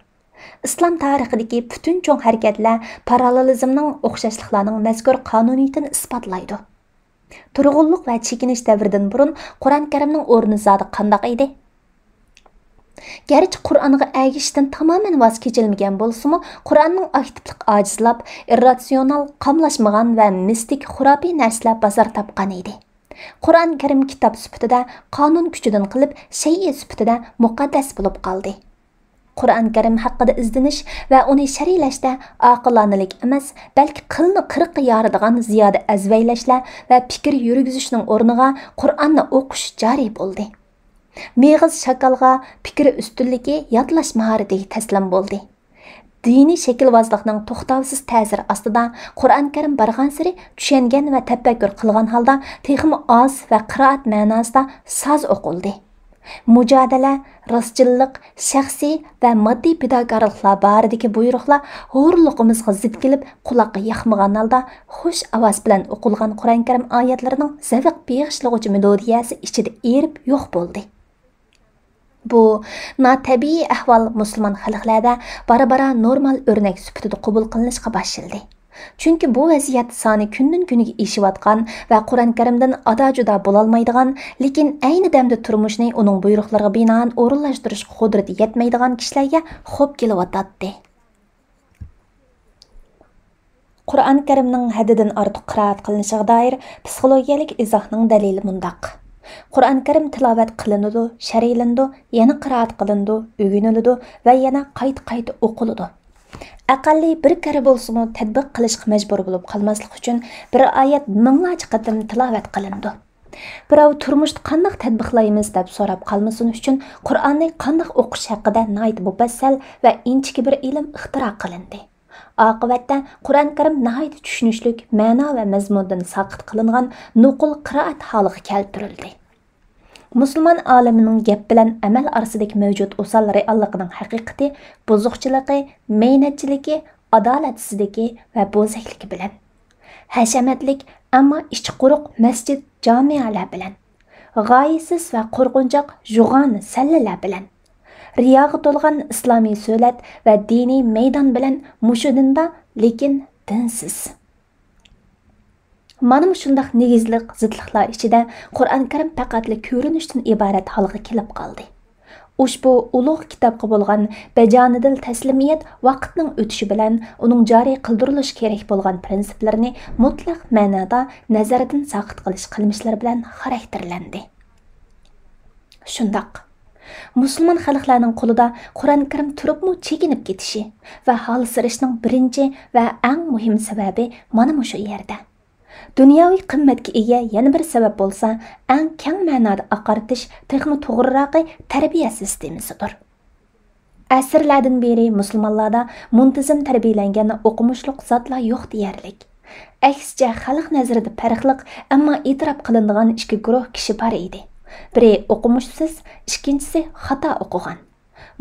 ئىسلام تارىخىدىكى پۈتۈن چوڭ ھەرىكەتلەر پاراللېلىزمنىڭ، ئوخشاشلىقلارنىڭ مەزكۇر قانۇنىيىتىنى ئىسپاتلايدۇ. تۇرغۇنلۇق ۋە چېكىنىش دەۋرىدىن بۇرۇن قۇرئان كەرىمنىڭ ئورنى زادى قانداق ئىدى؟ گەرچە قۇرئانغا ئەگىشىشتىن تامامەن ۋاز كېچىلمىگەن بولسىمۇ، قۇرئاننىڭ ئاكتىپلىقى ئاجىزلاپ، ئىرراتسىيونال، قاملاشمىغان ۋە مىستىك، خۇراپىي نەرسىلەر بازار تاپقان ئىدى. قۇرئان كەرىم كىتاب سۈپىتىدە قانۇن كۈچىدىن قېلىپ، شەيئى سۈپىتىدە مۇقەددەس بولۇپ قالدى. قۇرئان كەرىم ھەققىدە ئىزدىنىش ۋە ئۇنى شەرھلەشتە ئاقىلانىلىك ئەمەس، بەلكى قىلنى قىرىققا يارىدىغان زىيادە ئەزۋەيلەشلەر ۋە پىكىر يۈرگۈزۈشنىڭ ئورنىغا قۇرئاننى ئوقۇش جارى بولدى. مېغىز شاكالغا پىكىر ئۈستۈنلۈكى، يادلاش ماھارىتىگە تەسلىم بولدى. دىنىي شەكىلۋازلىقنىڭ توختاۋسىز تەسىرى ئاستىدا قۇرئان كەرىم بارغانسېرى چۈشەنگەن ۋە تەپەككۇر قىلغان ھالدا تېخىمۇ ئاز ۋە قىرائەت مەناسىدا ساز ئوقۇلدى. مۇجادىلە، راستچىللىق، شەخسىي ۋە ماددىي پىداكارلىقلار بارىدىكى بۇيرۇقلار ھۇرۇنلۇقىمىزغا زىت كېلىپ، قۇلاققا ياقمىغان ھالدا خۇش ئاۋاز بىلەن ئوقۇلغان قۇرئان كەرىم ئايەتلىرىنىڭ زەۋق بېغىشلىغۇچى مېلودىيەسى ئىچىدە ئېرىپ يوق بولدى. بۇ ناتەبىئىي ئەھۋال مۇسۇلمان خەلقلەردە بارا-بارا نورمال ئۆرنەك سۈپىتىدە قوبۇل قىلىنىشقا باشلىدى. چۈنكى بۇ ۋەزىيەت سانى كۈندىن-كۈنگە ئېشىۋاتقان ۋە قۇرئان كەرىمدىن ئادا-جۇدا بولالمايدىغان، لېكىن ئەينى دەمدە تۇرمۇشنى ئۇنىڭ بۇيرۇقلىرىغا بىنائەن ئورۇنلاشتۇرۇشقا قۇدرىتى يەتمەيدىغان كىشىلەرگە خوپ كېلىۋاتاتتى. قۇرئان كەرىمنىڭ ھەددىدىن ئارتۇق قىرائەت قىلىنىشىغا دائىر پسىخولوگىيەلىك ئىزاھنىڭ دەلىلى مۇنداق: قۇرئان كەرىم تىلاۋەت قىلىنىدۇ، شەرھلىنىدۇ، يەنە قىرائەت قىلىنىدۇ، ئۆگىنىلىدۇ ۋە يەنە قايتا-قايتا ئوقۇلىدۇ. ئەقەللىي بىر كەررە بولسىمۇ تەتبىق قىلىشقا مەجبۇر بولۇپ قالماسلىق ئۈچۈن، بىر ئايەت مىڭلارچە قېتىم تىلاۋەت قىلىنىدۇ. بىراۋ تۇرمۇشتا قانداق تەتبىقلايمىز دەپ سوراپ قالمىسۇن ئۈچۈن، قۇرئاننى قانداق ئوقۇش ھەققىدە ناھايىتى مۇپەسسەل ۋە ئىنچىكە بىر ئىلىم ئىختىرا قىلىندى. ئاقىۋەتتە قۇرئان كەرىم ناھايىتى چۈشىنىشلىك، مەنا ۋە مەزمۇندىن ساقىت قىلىنغان نوقۇل قىرائەت ھالىغا كەلتۈرۈلدى. مۇسۇلمان ئالىمىنىڭ گەپ بىلەن ئەمەل ئارىسىدىكى مەۋجۇت ئوسال رېئاللىقىنىڭ ھەقىقىتى بۇزۇقچىلىقى، مەينەتچىلىكى، ئادالەتسىزلىكى ۋە بوزەكلىكى بىلەن. ھەشەمەتلىك، ئەمما ئىچى قۇرۇق مەسچىت، جامىئەلەر بىلەن. غايىسىز ۋە قورقۇنچاق جۇغان سەللىلەر بىلەن. رىياغا تولغان ئىسلامىي سۆلەت ۋە دىنىي مەيدان بىلەن مۇشۇ دىندا، لېكىن دىنسىز. مانا مۇشۇنداق نېگىزلىق زىتلىقلار ئىچىدە قۇرئان كەرىم پەقەتلا كۆرۈنۈشتىن ئىبارەت ھالغا كېلىپ قالدى. ئۇشبۇ ئۇلۇغ كىتابقا بولغان بەجانىدىل تەسلىمىيەت ۋاقىتنىڭ ئۆتۈشى بىلەن ئۇنىڭ جارى قىلدۇرۇلۇشى كېرەك بولغان پىرىنسىپلىرىنى مۇتلەق مەنادا نەزەردىن ساقىت قىلىش قىلمىشلىرى بىلەن خاراكتېرلەندى. شۇنداق. مۇسۇلمان خەلقلەرنىڭ قولىدا قۇرئان كەرىم تۇرۇپمۇ چېكىنىپ كېتىشى ۋە ھالسىرىشنىڭ بىرىنچى ۋە ئەڭ مۇھىم سەۋەبى مانا مۇشۇ يەردە. دۇنياۋى قىممەتكە ئىگە يەنە بىر سەۋەب بولسا، ئەڭ كەڭ مەنادا ئاقارتىش، تېخىمۇ توغرىراقى تەربىيە سىستېمىسىدۇر. ئەسىرلەردىن بېرى مۇسۇلمانلاردا مۇنتىزىم تەربىيەلەنگەن ئوقۇمۇشلۇق زاتلار يوق دېيەرلىك. ئەكسىچە، خەلق نەزىرىدە پەرقلىق، ئەمما ئېتىراپ قىلىنىدىغان ئىككى گۇرۇھ كىشى بار ئىدى. بىرى ئوقۇمۇشسىز، ئىككىنچىسى خاتا ئوقۇغان.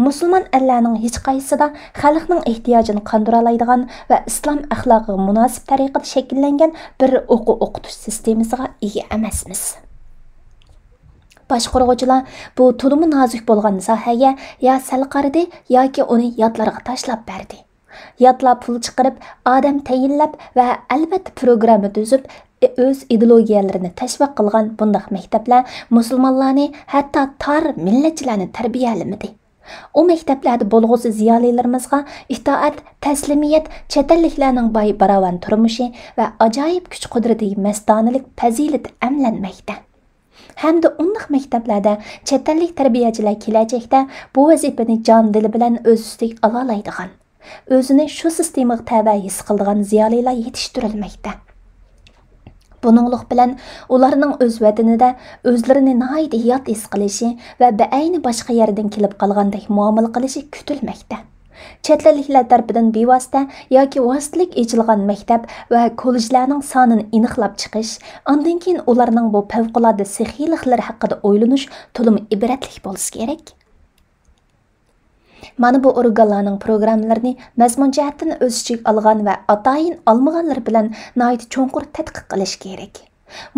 مۇسۇلمان ئەللەرنىڭ ھېچقايسىسىدا خەلقنىڭ ئېھتىياجىنى قاندۇرالايدىغان ۋە ئىسلام ئەخلاقىغا مۇناسىپ تەرىقىدە شەكىللەنگەن بىر ئوقۇ-ئوقۇتۇش سىستېمىسىغا ئىگە ئەمەسمىز. باشقۇرغۇچىلار بۇ تولىمۇ نازۇك بولغان ساھەگە يا سەل قارىدى ياكى ئۇنى ياتلارغا تاشلاپ بەردى. ياتلار پۇل چىقىرىپ، ئادەم تەيىنلەپ ۋە ئەلۋەتتە پروگرامما تۈزۈپ، ئۆز ئىدېئولوگىيەلىرىنى تەشۋىق قىلغان بۇنداق مەكتەپلەر مۇسۇلمانلارنى ھەتتا تار مىللەتچىلەرنى تەربىيەلىمىدى. ئۇ مەكتەپلەردە بولغۇسى زىيالىيلىرىمىزغا ئىتائەت، تەسلىمىيەت، چەت ئەللىكلەرنىڭ باي باراۋان تۇرمۇشى ۋە ئاجايىپ كۈچ-قۇدرىتىگە مەستانىلىك پەزىلىتى ئەملەنمەكتە. ھەمدە ئۇنداق مەكتەپلەردە چەت ئەللىك تەربىيەچىلەر كېلەچەكتە بۇ ۋەزىپىنى جان-دىلى بىلەن ئۆز ئۈستىگە ئالالايدىغان، ئۆزىنى شۇ سىستېمىغا تەۋە ھېس قىلىدىغان زىيالىيلار يېتىشتۈرۈلمەكتە. بۇنىڭلىق بىلەن ئۇلارنىڭ ئۆز ۋەتىنىدە ئۆزلىرىنى ناھايىتى يات ھېس قىلىشى ۋە بەئەينى باشقا يەردىن كېلىپ قالغاندەك مۇئامىلە قىلىشى كۈتۈلمەكتە. چەت ئەللىكلەر تەرىپىدىن بىۋاسىتە ياكى ۋاسىتىلىك ئېچىلغان مەكتەپ ۋە كوللېجلارنىڭ سانىنى ئېنىقلاپ چىقىش، ئاندىن كېيىن ئۇلارنىڭ بۇ پەۋقۇلئاددە سېخىيلىقلىرى ھەققىدە ئويلىنىش تولىمۇ ئىبرەتلىك بولسا كېرەك. مانا بۇ ئورگانلارنىڭ پروگراممىلىرىنى مەزمۇن جەھەتتىن ئۆز ئىچىگە ئالغان ۋە ئاتايىن ئالمىغانلىرى بىلەن ناھايىتى چوڭقۇر تەتقىق قىلىش كېرەك.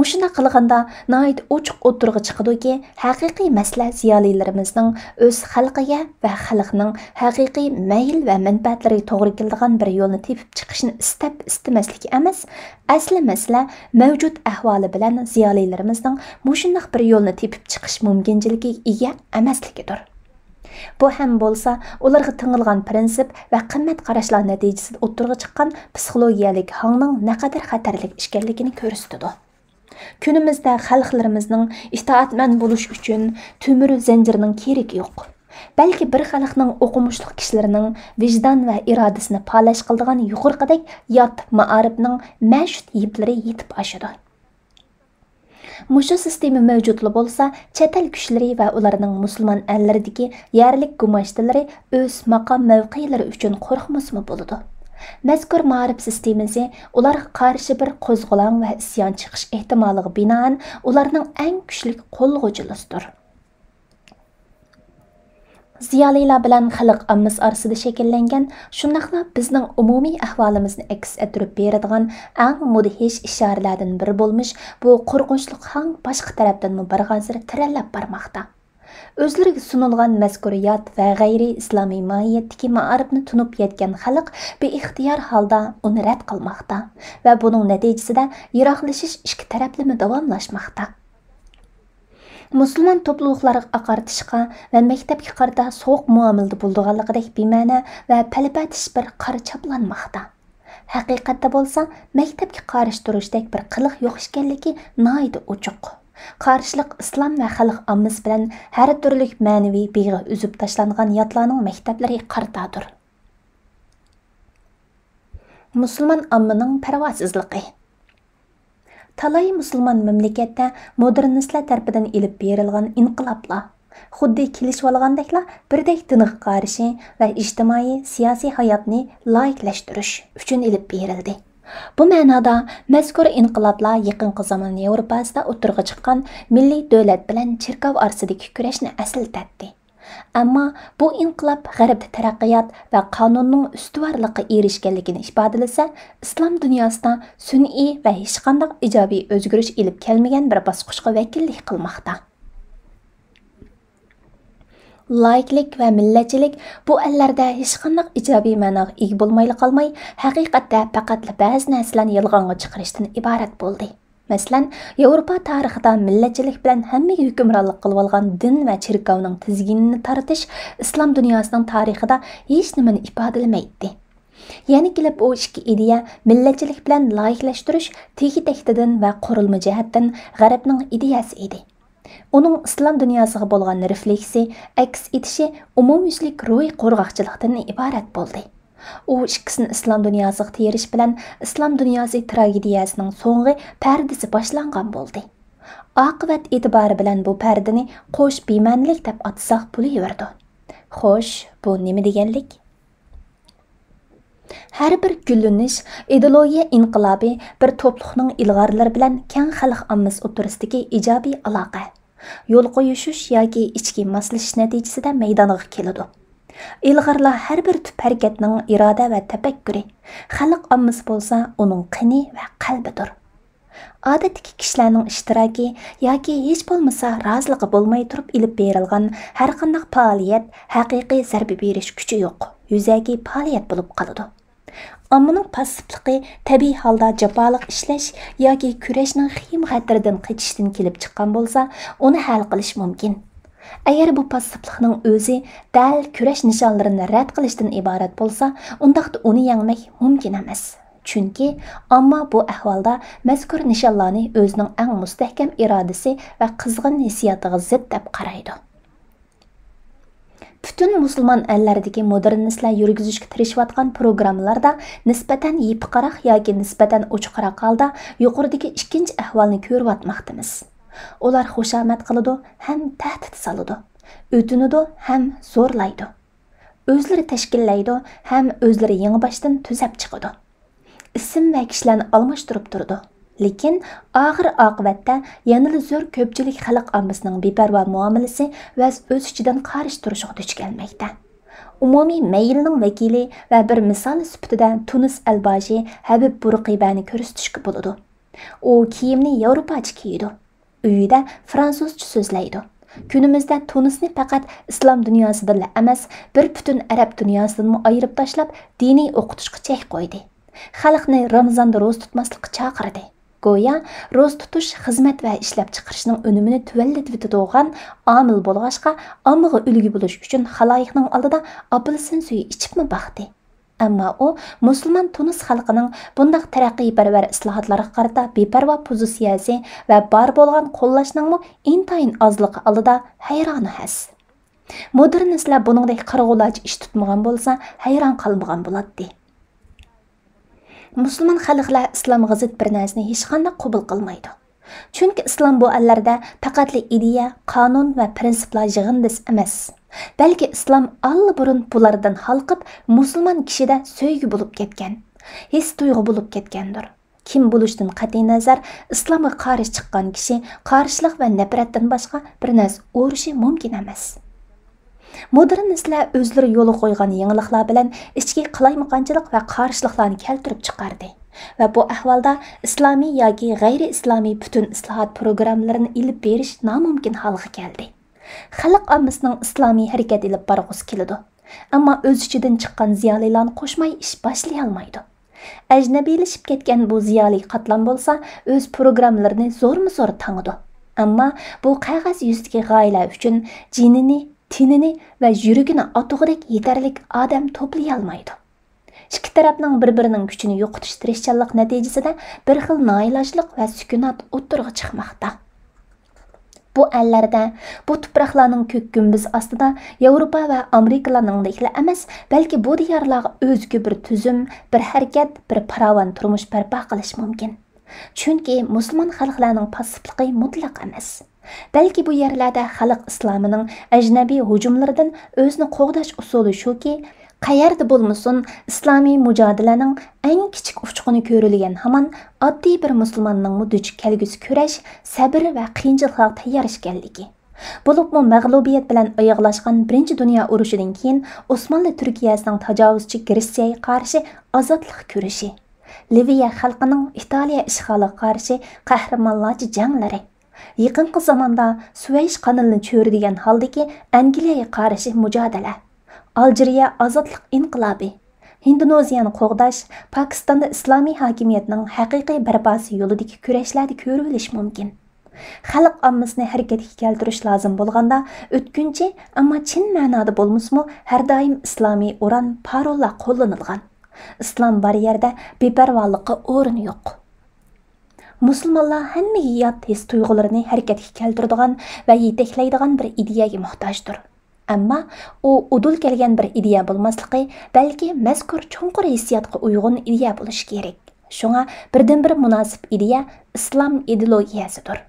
مۇشۇنداق قىلغاندا ناھايىتى ئوچۇق ئوتتۇرىغا چىقىدۇكى، ھەقىقىي مەسىلە زىيالىيلىرىمىزنىڭ ئۆز خەلقىگە ۋە خەلقنىڭ ھەقىقىي مەيىل ۋە مەنپەئەتلىرىگە توغرا كېلىدىغان بىر يولنى تېپىپ چىقىشنى ئىستەپ ئىستىمەسلىكى ئەمەس، ئەسلى مەسىلە مەۋجۇت ئەھۋالى بىلەن زىيالىيلىرىمىزنىڭ مۇشۇنداق بىر يولنى تېپىپ چىقىش مۇمكىنچىلىكىگە ئىگە ئەمەسلىكىدۇر. بۇ ھەم بولسا ئۇلارغا تېڭىلغان پىرىنسىپ ۋە قىممەت قاراشلار نەتىجىسىدە ئوتتۇرىغا چىققان پسىخولوگىيەلىك ھاڭنىڭ نەقەدەر خەتەرلىك ئىكەنلىكىنى كۆرسىتىدۇ. كۈنىمىزدە خەلقلىرىمىزنىڭ ئىتائەتمەن بولۇش ئۈچۈن تۆمۈر زەنجىرنىڭ كېرىكى يوق. بەلكى بىر خەلقنىڭ ئوقۇمۇشلۇق كىشىلىرىنىڭ ۋىجدان ۋە ئىرادىسىنى پالەچ قىلىدىغان يۇقىرىقىدەك يات مائارىپنىڭ مەشۇت يىپلىرى يېتىپ ئاشىدۇ. مۇشۇ سىستېما مەۋجۇتلا بولسا، چەت ئەل كۈچلىرى ۋە ئۇلارنىڭ مۇسۇلمان ئەللىرىدىكى يەرلىك گۇماشتىلىرى ئۆز ماقام مەۋقەلىرى ئۈچۈن قورقمىسىمۇ بولىدۇ. مەزكۇر مائارىپ سىستېمىسى ئۇلارغا قارشى بىر قوزغىلاڭ ۋە ئىسيان چىقىش ئېھتىمالىغا بىنائەن ئۇلارنىڭ ئەڭ كۈچلۈك قوللىغۇچىلىسىدۇر. زىيالىيلار بىلەن خەلق ئاممىسى ئارىسىدا شەكىللەنگەن، شۇنداقلا بىزنىڭ ئومۇمىي ئەھۋالىمىزنى ئەكس ئەتتۈرۈپ بېرىدىغان ئەڭ مۇدھىش ئىشارىلەردىن بىرى بولمىش بۇ قورقۇنچلۇق ھاڭ باشقا تەرەپتىنمۇ بارغانسېرى تىرەنلەپ بارماقتا. ئۆزلىرىگە سۇنۇلغان مەزكۇر يات ۋە غەيرىي ئىسلامىي ماھىيەتتىكى مائارىپنى تونۇپ يەتكەن خەلق بىئىختىيار ھالدا ئۇنى رەت قىلماقتا ۋە بۇنىڭ نەتىجىسىدە يىراقلىشىش ئىككى تەرەپلىمە داۋاملاشماقتا. مۇسۇلمان توپلۇلۇقلارغا ئاقارتىشقا ۋە مەكتەپكە قارىتا سوغۇق مۇئامىلىدە بولىدىغانلىقىدەك بىمەنە ۋە پەلىپەتىش بىر قارا چاپلانماقتا. ھەقىقەتتە بولسا، مەكتەپكە قارشى تۇرۇشتەك بىر قىلىق يوق ئىكەنلىكى ناھايىتى ئوچۇق. قارشىلىق ئىسلام ۋە خەلق ئاممىسى بىلەن ھەر تۈرلۈك مەنىۋى بىغا ئۈزۈپ تاشلانغان ياتلارنىڭ مەكتەپلىرى قارىتادۇر. مۇسۇلمان ئاممىنىڭ پەرۋاسىزلىقى. تالاي مۇسۇلمان مەملىكەتتە مودېرنىستلار تەرىپىدىن ئېلىپ بېرىلغان ئىنقىلابلار، خۇددى كېلىشىۋالغاندەكلا بىردەك دىنغا قارشى ۋە ئىجتىمائىي، سىياسىي ھاياتنى لايىكلەشتۈرۈش ئۈچۈن ئېلىپ بېرىلدى. بۇ مەنادا مەزكۇر ئىنقىلابلار يېقىنقى زامان ياۋروپاسىدا ئوتتۇرىغا چىققان مىللىي دۆلەت بىلەن چېركاۋ ئارىسىدىكى كۈرەشنى ئەسلىتەتتى. ئەمما بۇ ئىنقىلاب غەربتە تەرەققىيات ۋە قانۇننىڭ ئۈستۈۋارلىققا ئېرىشكەنلىكىنى ئىپادىلىسە، ئىسلام دۇنياسىدا سۈنئىي ۋە ھېچقانداق ئىجابىي ئۆزگىرىش ئېلىپ كەلمىگەن بىر باسقۇچقا ۋەكىللىك قىلماقتا. لائىكلىك ۋە مىللەتچىلىك بۇ ئەللەردە ھېچقانداق ئىجابىي مەناغا ئىگە بولمايلا قالماي، ھەقىقەتتە پەقەتلا بەزى نەرسىلەرنى يالغانغا چىقىرىشتىن ئىبارەت بولدى. مەسىلەن، ياۋروپا تارىخىدا مىللەتچىلىك بىلەن ھەممىگە ھۆكۈمرانلىق قىلىۋالغان دىن ۋە چېركاۋنىڭ تىزگىنىنى تارتىش ئىسلام دۇنياسىنىڭ تارىخىدا ھېچنېمىنى ئىپادىلىمەيتتى. يەنە كېلىپ ئۇ ئىككى ئىدىيە مىللەتچىلىك بىلەن لائىكلەشتۈرۈش تېگى-تەكتىدىن ۋە قۇرۇلما جەھەتتىن غەربنىڭ ئىدىيەسى ئىدى. ئۇنىڭ ئىسلام دۇنياسىغا بولغان رېفلېكسى، ئەكس ئېتىشى ئومۇميۈزلۈك روھىي قۇرغاقچىلىقتىن ئىبارەت بولدى. ئۇ ئىككىسىنى ئىسلام دۇنياسىغا تېرىش بىلەن ئىسلام دۇنياسى تراگېدىيەسىنىڭ سوڭغى پەردىسى باشلانغان بولدى. ئاقىۋەت ئېتىبارى بىلەن بۇ پەردىنى قوش بىمەنىلىك دەپ ئاتىساق بولۇۋېرىدۇ. خوش، بۇ نېمە دېگەنلىك؟ ھەر بىر گۈللىنىش، ئىدېئولوگىيە ئىنقىلابى بىر توپلۇقنىڭ ئىلغارلىرى بىلەن كەڭ خەلق ئاممىسى ئوتتۇرىسىدىكى ئىجابىي ئالاقە، يول قويۇشۇش ياكى ئىچكى ماسلىشىش نەتىجىسىدە مەيدانغا كېلىدۇ. ئىلغارلار ھەر بىر تۈپ ھەرىكەتنىڭ ئىرادە ۋە تەپەككۇرى، خەلق ئاممىسى بولسا ئۇنىڭ قېنى ۋە قەلبىدۇر. ئادەتتىكى كىشىلەرنىڭ ئىشتىراكى ياكى ھېچ بولمىسا رازىلىقى بولماي تۇرۇپ ئېلىپ بېرىلغان ھەرقانداق پائالىيەت ھەقىقىي زەربە بېرىش كۈچى يوق، يۈزەكى پائالىيەت بولۇپ قالىدۇ. ئاممىنىڭ پاسسىپلىقى تەبىئىي ھالدا جاپالىق ئىشلەش ياكى كۈرەشنىڭ خېيىم-خەتىرىدىن قېچىشتىن كېلىپ چىققان بولسا، ئۇنى ھەل قىلىش مۇمكىن. ئەگەر بۇ پاسسىپلىقنىڭ ئۆزى دەل كۈرەش نىشانلىرىنى رەت قىلىشتىن ئىبارەت بولسا، ئۇنداقتا ئۇنى يەڭمەك مۇمكىن ئەمەس. چۈنكى ئامما بۇ ئەھۋالدا مەزكۇر نىشانلارنى ئۆزىنىڭ ئەڭ مۇستەھكەم ئىرادىسى ۋە قىزغىن ھېسسىياتىغا زىت دەپ قارايدۇ. پۈتۈن مۇسۇلمان ئەللەردىكى مودېرنىستلار يۈرگۈزۈشكە تىرىشىۋاتقان پروگراممىلاردا نىسبەتەن يېپىقراق ياكى نىسبەتەن ئوچۇقراق ھالدا يۇقىرىدىكى ئىككىنچى ئەھۋالنى كۆرۈۋاتماقتىمىز. ئۇلار خۇشامەت قىلىدۇ ھەم تەھدىت سالىدۇ، ئۆتۈنىدۇ ھەم زورلايدۇ. ئۆزلىرى تەشكىللەيدۇ ھەم ئۆزلىرى يېڭىباشتىن تۈزەپ چىقىدۇ. ئىسىم ۋە كىشىلەرنى ئالماشتۇرۇپ تۇرىدۇ. لېكىن ئاخىر-ئاقىۋەتتە يەنىلا زور كۆپچىلىك خەلق ئاممىسىنىڭ بىپەرۋا مۇئامىلىسى ۋە ئۆز ئىچىدىن قارشى تۇرۇشىغا دۇچ كەلمەكتە. ئومۇمىي مەيىلنىڭ ۋەكىلى ۋە بىر مىسالى سۈپىتىدە تۇنىس ئەلباشى ھەبىب بۇرقىبەنى كۆرسىتىشكە بولىدۇ. ئۇ كىيىمنى ياۋروپاچە كىيىدۇ. ئۆيىدە فرانسۇزچە سۆزلەيدۇ. كۈنىمىزدە تۇنىسنى پەقەت ئىسلام دۇنياسىدىنلا ئەمەس، بىر پۈتۈن ئەرەب دۇنياسىدىنمۇ ئايرىپ تاشلاپ، دىنىي ئوقۇتۇشقا چەك قويدى. خەلقنى رامىزاندا روزا تۇتماسلىققا چاقىردى. گويا روزا تۇتۇش خىزمەت ۋە ئىشلەپچىقىرىشنىڭ ئۈنۈمىنى تۆۋەنلىتىۋېتىدىغان ئامىل بولغاچقا، ئاممىغا ئۈلگە بولۇش ئۈچۈن خالايىقنىڭ ئالدىدا ئاپېلسىن سۈيى ئىچىپمۇ باقتى. ئەمما ئۇ مۇسۇلمان تۇنىس خەلقىنىڭ بۇنداق تەرەققىيپەرۋەر ئىسلاھاتلارغا قارىتا بىپەرۋا پوزىتسىيەسى ۋە بار بولغان قوللاشنىڭمۇ ئىنتايىن ئازلىقى ئالدىدا ھەيرانۇ ھەس. مودېرنىستلار بۇنىڭدەك قارىغۇلارچە ئىش تۇتمىغان بولسا، ھەيران قالمىغان بولاتتى. مۇسۇلمان خەلقلەر ئىسلامغا زىت بىر نەرسىنى ھېچقانداق قوبۇل قىلمايدۇ. چۈنكى ئىسلام بۇ ئەللەردە پەقەتلا ئىدىيە، قانۇن ۋە پىرىنسىپلار يىغىندىسى ئەمەس، بەلكى ئىسلام ئاللىبۇرۇن بۇلاردىن ھالقىپ، مۇسۇلمان كىشىدە سۆيگۈ بولۇپ كەتكەن، ھېس تۇيغۇ بولۇپ كەتكەندۇر. كىم بولۇشتىن قەتئىينەزەر، ئىسلامغا قارشى چىققان كىشى قارشىلىق ۋە نەپرەتتىن باشقا بىر نەرسە ئورىشى مۇمكىن ئەمەس. مودېرنىستلار ئۆزلىرى يولغا قويغان يېڭىلىقلار بىلەن ئىچكى قالايمىقانچىلىق ۋە قارشىلىقلارنى كەلتۈرۈپ چىقاردى ۋە بۇ ئەھۋالدا ئىسلامىي ياكى غەيرىي ئىسلامىي پۈتۈن ئىسلاھات پروگراممىلىرىنى ئېلىپ بېرىش نامۇمكىن ھالغا كەلدى. خەلق ئاممىسىنىڭ ئىسلامىي ھەرىكەت ئېلىپ بارغۇسى كېلىدۇ، ئەمما ئۆز ئىچىدىن چىققان زىيالىيلارنى قوشماي ئىش باشلىيالمايدۇ. ئەجنەبىيلىشىپ كەتكەن بۇ زىيالىي قاتلام بولسا ئۆز پروگراممىلىرىنى زورمۇ زور تاڭىدۇ. ئەمما بۇ قەغەز يۈزىدىكى غايىلەر ئۈچۈن جېنىنى، تېنىنى ۋە يۈرىكىنى ئاتىغۇدەك يېتەرلىك ئادەم توپلىيالمايدۇ. ئىككى تەرەپنىڭ بىر-بىرىنىڭ كۈچىنى يوقىتىش تىرىشچانلىق نەتىجىسىدە بىر خىل نائىلاجلىق ۋە سۈكۈنات ئوتتۇرىغا چىقماقتا. بۇ ئەللەردە، بۇ تۇپراقلارنىڭ كۆك گۈمبىزى ئاستىدا ياۋروپا ۋە ئامېرىكىلارنىڭدەكلا ئەمەس، بەلكى بۇ دىيارلارغا ئۆزگە بىر تۈزۈم، بىر ھەرىكەت، بىر پاراۋان تۇرمۇش بەرپا قىلىش مۇمكىن. چۈنكى مۇسۇلمان خەلقلەرنىڭ پاسسىپلىقى مۇتلەق ئەمەس. بەلكى بۇ يەرلەردە خەلق ئىسلامىنىڭ ئەجنەبىي ھۇجۇملىرىدىن ئۆزىنى قوغداش ئۇسۇلى شۇكى، قەيەردە بولمىسۇن، ئىسلامىي مۇجادىلەنىڭ ئەڭ كىچىك ئۇچقۇنى كۆرۈلگەن ھامان ئاددىي بىر مۇسۇلماننىڭمۇ دۇچ كەلگۈسى كۈرەش، سەبرى ۋە قىيىنچىلىقلارغا تەييار ئىكەنلىكى. بولۇپمۇ مەغلۇبىيەت بىلەن ئاياغلاشقان بىرىنچى دۇنيا ئۇرۇشىدىن كېيىن ئوسمانلى تۈركىيەسىنىڭ تاجاۋۇزچى گرېتسىيەگە قارشى ئازادلىق كۈرىشى، لىۋىيە خەلقىنىڭ ئىتالىيە ئىشغالىغا قارشى قەھرىمانلارچە جەڭلىرى، يېقىنقى زاماندا سۇۋەيش قانىلىنى چۆرىدىگەن ھالدىكى ئەنگلىيەگە قارشى مۇجادىلە، ئالجىرىيە ئازادلىق ئىنقىلابى، ھىندونېزىيەنى قوغداش، پاكىستاندا ئىسلامىي ھاكىمىيەتنىڭ ھەقىقىي بەرپاسى يولىدىكى كۈرەشلەردە كۆرۈۋېلىش مۇمكىن. خەلق ئاممىسىنى ھەرىكەتكە كەلتۈرۈش لازىم بولغاندا، ئۆتكۈنچى، ئەمما چىن مەنادا بولمىسىمۇ، ھەر دائىم ئىسلامىي ئۇران، پاروللار قوللىنىلغان. ئىسلام بار يەردە بىپەرۋالىققا ئورۇن يوق. مۇسۇلمانلار ھەممىگە يات ھېس-تۇيغۇلىرىنى ھەرىكەتكە كەلتۈرىدىغان ۋە يېتەكلەيدىغان بىر ئىدىيەگە موھتاجدۇر. ئەمما ئۇ ئۇدۇل كەلگەن بىر ئىدىيە بولماسلىقى، بەلكى مەزكۇر چوڭقۇر ھېسسىياتقا ئۇيغۇن ئىدىيە بولۇشى كېرەك. شۇڭا بىردىنبىر مۇناسىپ ئىدىيە ئىسلام ئىدېئولوگىيەسىدۇر.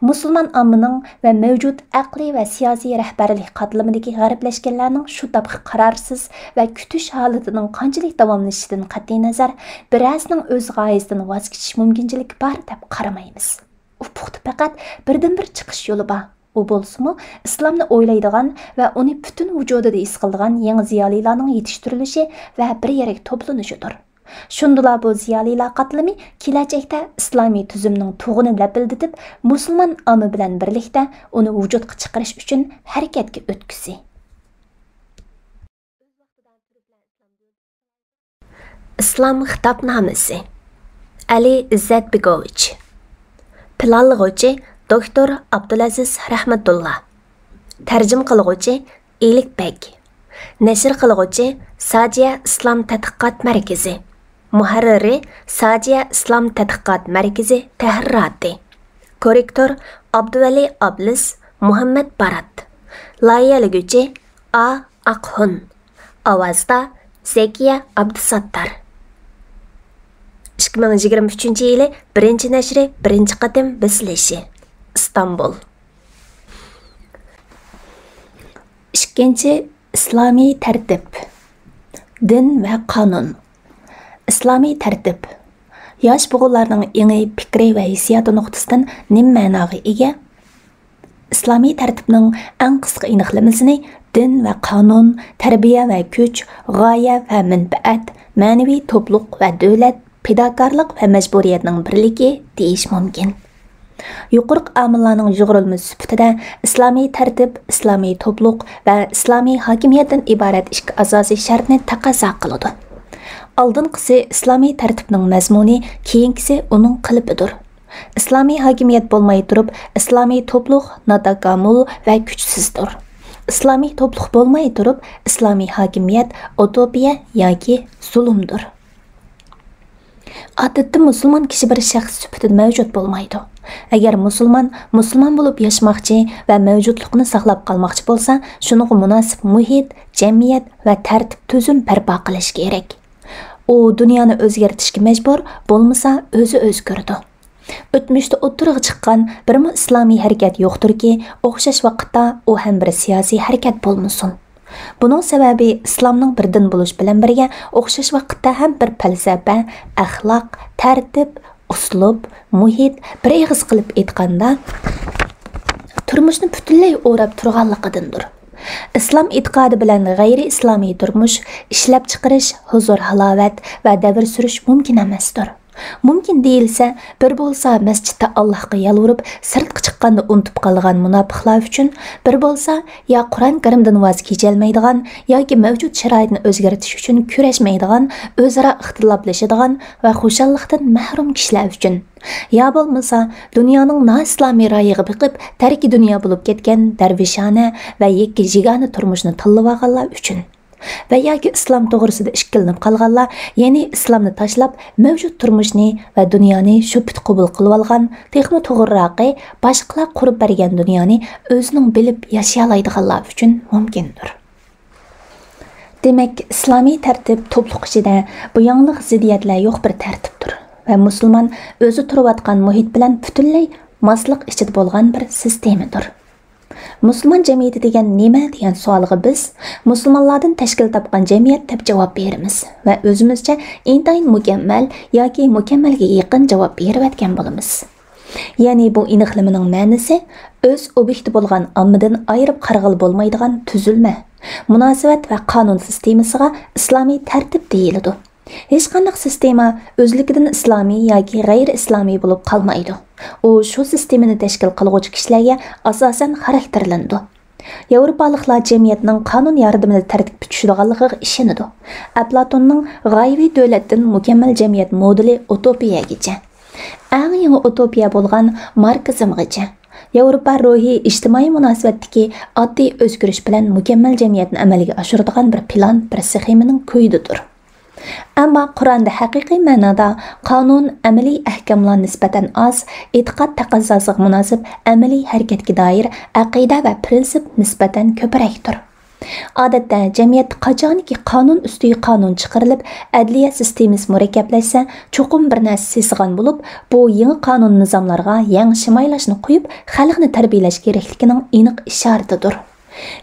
مۇسۇلمان ئاممىنىڭ ۋە مەۋجۇت ئەقلىي ۋە سىياسىي رەھبەرلىك قاتلىمىدىكى غەربلەشكەنلەرنىڭ شۇ داپقا قارارسىز ۋە كۈتۈش ھالىتىنىڭ قانچىلىك داۋاملىشىشىدىن قەتئىينەزەر، بىرەرسىنىڭ ئۆز غايىسىدىن ۋاز كېچىش مۇمكىنچىلىكى بار دەپ قارىمايمىز. ئۇپۇقتا پەقەت بىردىنبىر چىقىش يولى بار. ئۇ بولسىمۇ ئىسلامنى ئويلايدىغان ۋە ئۇنى پۈتۈن ۋۇجۇدىدا ھېس قىلىدىغان يېڭى زىيالىيلارنىڭ يېتىشتۈرۈلۈشى ۋە بىر يەرگە توپلىنىشىدۇر. شۇندىلا بۇ زىيالىيلار قاتلىمى كېلەچەكتە ئىسلامىي تۈزۈمنىڭ تۇغىنى لەپىلدىتىپ، مۇسۇلمان ئاممە بىلەن بىرلىكتە ئۇنى ۋۇجۇدقا چىقىرىش ئۈچۈن ھەرىكەتكە ئۆتكۈسى. ئىسلام خىتابنامىسى. ئەلى ئىززەت بېگوۋىچ. پىلانلىغۇچى، دوكتور ئابدۇلئەزىز رەھمەتۇللا. تەرجىمە قىلغۇچى، ئىلىك بەگ. نەشر قىلغۇچى، ساجىيە ئىسلام تەتقىقات مەركىزى. مۇھەررىرى، ساجىيە ئىسلام تەتقىقات مەركىزى تەھرىراتى. كوررېكتور، ئابدۇۋەلى ئابلىز، مۇھەممەد بارات. لايىھەلىگۈچى، ئا ئاقھۇن. ئاۋازدا، زەكىيە ئابدۇساتتار. ئىككى مىڭ يىگىرمە ئۈچىنچى يىلى بىرىنچى نەشرى، بىرىنچى قېتىم بېسىلىشى. ئىستانبۇل. ئىككىنچى، ئىسلامىي تەرتىپ. دىن ۋە قانۇن. ئىسلامىي تەرتىپ ياش بوغۇنلارنىڭ ئېڭى، پىكرى ۋە ھېسسىياتى نۇقتىسىدىن نېمە مەناغا ئىگە؟ ئىسلامىي تەرتىپنىڭ ئەڭ قىسقا ئېنىقلىمىسىنى دىن ۋە قانۇن، تەربىيە ۋە كۈچ، غايە ۋە مەنپەئەت، مەنىۋى توپلۇق ۋە دۆلەت، پىداكارلىق ۋە مەجبۇرىيەتنىڭ بىرلىكى دېيىش مۇمكىن. يۇقىرىقى ئامىللارنىڭ يۇغۇرۇلمىسى سۈپىتىدە ئىسلامىي تەرتىپ، ئىسلامىي توپلۇق ۋە ئىسلامىي ھاكىمىيەتتىن ئىبارەت ئىككى ئاساسىي شەرتنى تەقەززا قىلىدۇ. ئالدىنقىسى ئىسلامىي تەرتىپنىڭ مەزمۇنى، كېيىنكىسى ئۇنىڭ قېلىپىدۇر. ئىسلامىي ھاكىمىيەت بولماي تۇرۇپ، ئىسلامىي توپلۇق ناتاكامۇل ۋە كۈچسىزدۇر. ئىسلامىي توپلۇق بولماي تۇرۇپ، ئىسلامىي ھاكىمىيەت ئۇتوپىيە ياكى زۇلۇمدۇر. ئادەتتە مۇسۇلمان كىشى بىر شەخس سۈپىتىدە مەۋجۇت بولمايدۇ. ئەگەر مۇسۇلمان مۇسۇلمان بولۇپ ياشىماقچى ۋە مەۋجۇتلۇقىنى ساقلاپ قالماقچى بولسا، شۇنىڭغا مۇناسىپ مۇھىت، جەمئىيەت ۋە تەرتىپ تۈزۈم بەرپا قىلىشى كېرەك. ئۇ دۇنيانى ئۆزگەرتىشكە مەجبۇر، بولمىسا ئۆزى ئۆزگىرىدۇ. ئۆتمۈشتە ئوتتۇرىغا چىققان بىرمۇ ئىسلامىي ھەرىكەت يوقتۇركى، ئوخشاش ۋاقىتتا ئۇ ھەم بىر سىياسىي ھەرىكەت بولمىسۇن. بۇنىڭ سەۋەبى ئىسلامنىڭ بىر دىن بولۇش بىلەن بىرگە، ئوخشاش ۋاقىتتا ھەم بىر پەلسەپە، ئەخلاق، تەرتىپ، ئۇسلۇب، مۇھىت، بىر ئېغىز قىلىپ ئېيتقاندا، تۇرمۇشنى پۈتۈنلەي ئوراپ تۇرغانلىقىدىندۇر. ئىسلام ئېتىقادى بىلەن غەيرىي ئىسلامىي تۇرمۇش، ئىشلەپچىقىرىش، ھۇزۇر-ھالاۋەت ۋە دەۋر سۈرۈش مۇمكىن ئەمەستۇر. مۇمكىن دېيىلسە، بىر بولسا مەسچىتتە ئاللاھقا يالۋۇرۇپ، سىرتقا چىققاندا ئۇنتۇپ قالغان مۇناپىقلار ئۈچۈن، بىر بولسا يا قۇرئان كەرىمدىن ۋاز كېچەلمەيدىغان ياكى مەۋجۇت شارائىتنى ئۆزگەرتىش ئۈچۈن كۈرەشمەيدىغان، ئۆزئارا ئىختىلاپلىشىدىغان ۋە خۇشاللىقتىن مەھرۇم كىشىلەر ئۈچۈن، يا بولمىسا دۇنيانىڭ نائىسلامىي رايىغا بېقىپ، تەركى دۇنيا بولۇپ كەتكەن دەرۋىشانە ۋە يەككە يېگانە تۇرمۇشنى تاللىۋالغانلار ئۈچۈن. ۋە ياكى ئىسلام توغرىسىدا ئىككىلىنىپ قالغانلار، يەنى ئىسلامنى تاشلاپ، مەۋجۇت تۇرمۇشنى ۋە دۇنيانى شۇ پېتى قوبۇل قىلىۋالغان، تېخىمۇ توغرىراقى، باشقىلار قۇرۇپ بەرگەن دۇنيانى ئۆزىنىڭ بىلىپ ياشىيالايدىغانلار ئۈچۈن مۇمكىندۇر. دېمەك، ئىسلامىي تەرتىپ توپلۇق ئىچىدە بۇ ياڭلىق زىددىيەتلەر يوق بىر تەرتىپتۇر ۋە مۇسۇلمان ئۆزى تۇرۇۋاتقان مۇھىت بىلەن پۈتۈنلەي ماسلىق ئىچىدە بولغان بىر سىستېمىدۇر. مۇسۇلمان جەمئىيىتى دېگەن نېمە دېگەن سوئالغا بىز مۇسۇلمانلاردىن تەشكىل تاپقان جەمئىيەت دەپ جاۋاب بېرىمىز ۋە ئۆزىمىزچە ئىنتايىن مۇكەممەل ياكى مۇكەممەلگە يېقىن جاۋاب بېرىۋەتكەن بولىمىز. يەنى بۇ ئېنىقلىمىنىڭ مەنىسى ئۆز ئوبيېكتى بولغان ئاممىدىن ئايرىپ قارىغىلى بولمايدىغان تۈزۈلمە، مۇناسىۋەت ۋە قانۇن سىستېمىسىغا ئىسلامىي تەرتىپ دېيىلىدۇ. ھېچقانداق سىستېما ئۆزلۈكىدىن ئىسلامىي ياكى غەيرىي ئىسلامىي بولۇپ قالمايدۇ. ئۇ شۇ سىستېمىنى تەشكىل قىلغۇچى كىشىلەرگە ئاساسەن خاراكتېرلىنىدۇ. ياۋروپالىقلار جەمئىيەتنىڭ قانۇن ياردىمىدە تەرتىپكە چۈشىدىغانلىقىغا ئىشىنىدۇ. ئەپلاتوننىڭ غايىۋى دۆلەتتىن مۇكەممەل جەمئىيەت مودېلى ئۇتوپىيەگىچە. ئەڭ يېڭى ئۇتوپىيە بولغان ماركسىزمغىچە. ياۋروپا روھىي ئىجتىمائىي مۇناسىۋەتتىكى ئاددىي ئۆزگىرىش بىلەن مۇكەممەل جەمئىيەتنى ئەمەلگە ئاشۇرىدىغان بىر پىلان، بىر سخېمىنىڭ كويىدىدۇر. ئەمما قۇرئاندا ھەقىقىي مەنادا قانۇن، ئەمەلىي ئەھكاملار نىسبەتەن ئاز، ئېتىقاد تەقەززاسىغا مۇناسىپ ئەمەلىي ھەرىكەتكە دائىر ئەقىدە ۋە پىرىنسىپ نىسبەتەن كۆپرەكتۇر. ئادەتتە جەمئىيەتتە قاچانكى قانۇن ئۈستىگە قانۇن چىقىرىلىپ، ئەدلىيە سىستېمىسى مۇرەككەپلەشسە، چوقۇم بىر نەرسە سېسىغان بولۇپ، بۇ يېڭى قانۇن نىزاملارغا يەڭ شىمايلاشنى قويۇپ، خەلقنى تەربىيەلەش كېرەكلىكىنىڭ ئېنىق ئىشارىتىدۇر.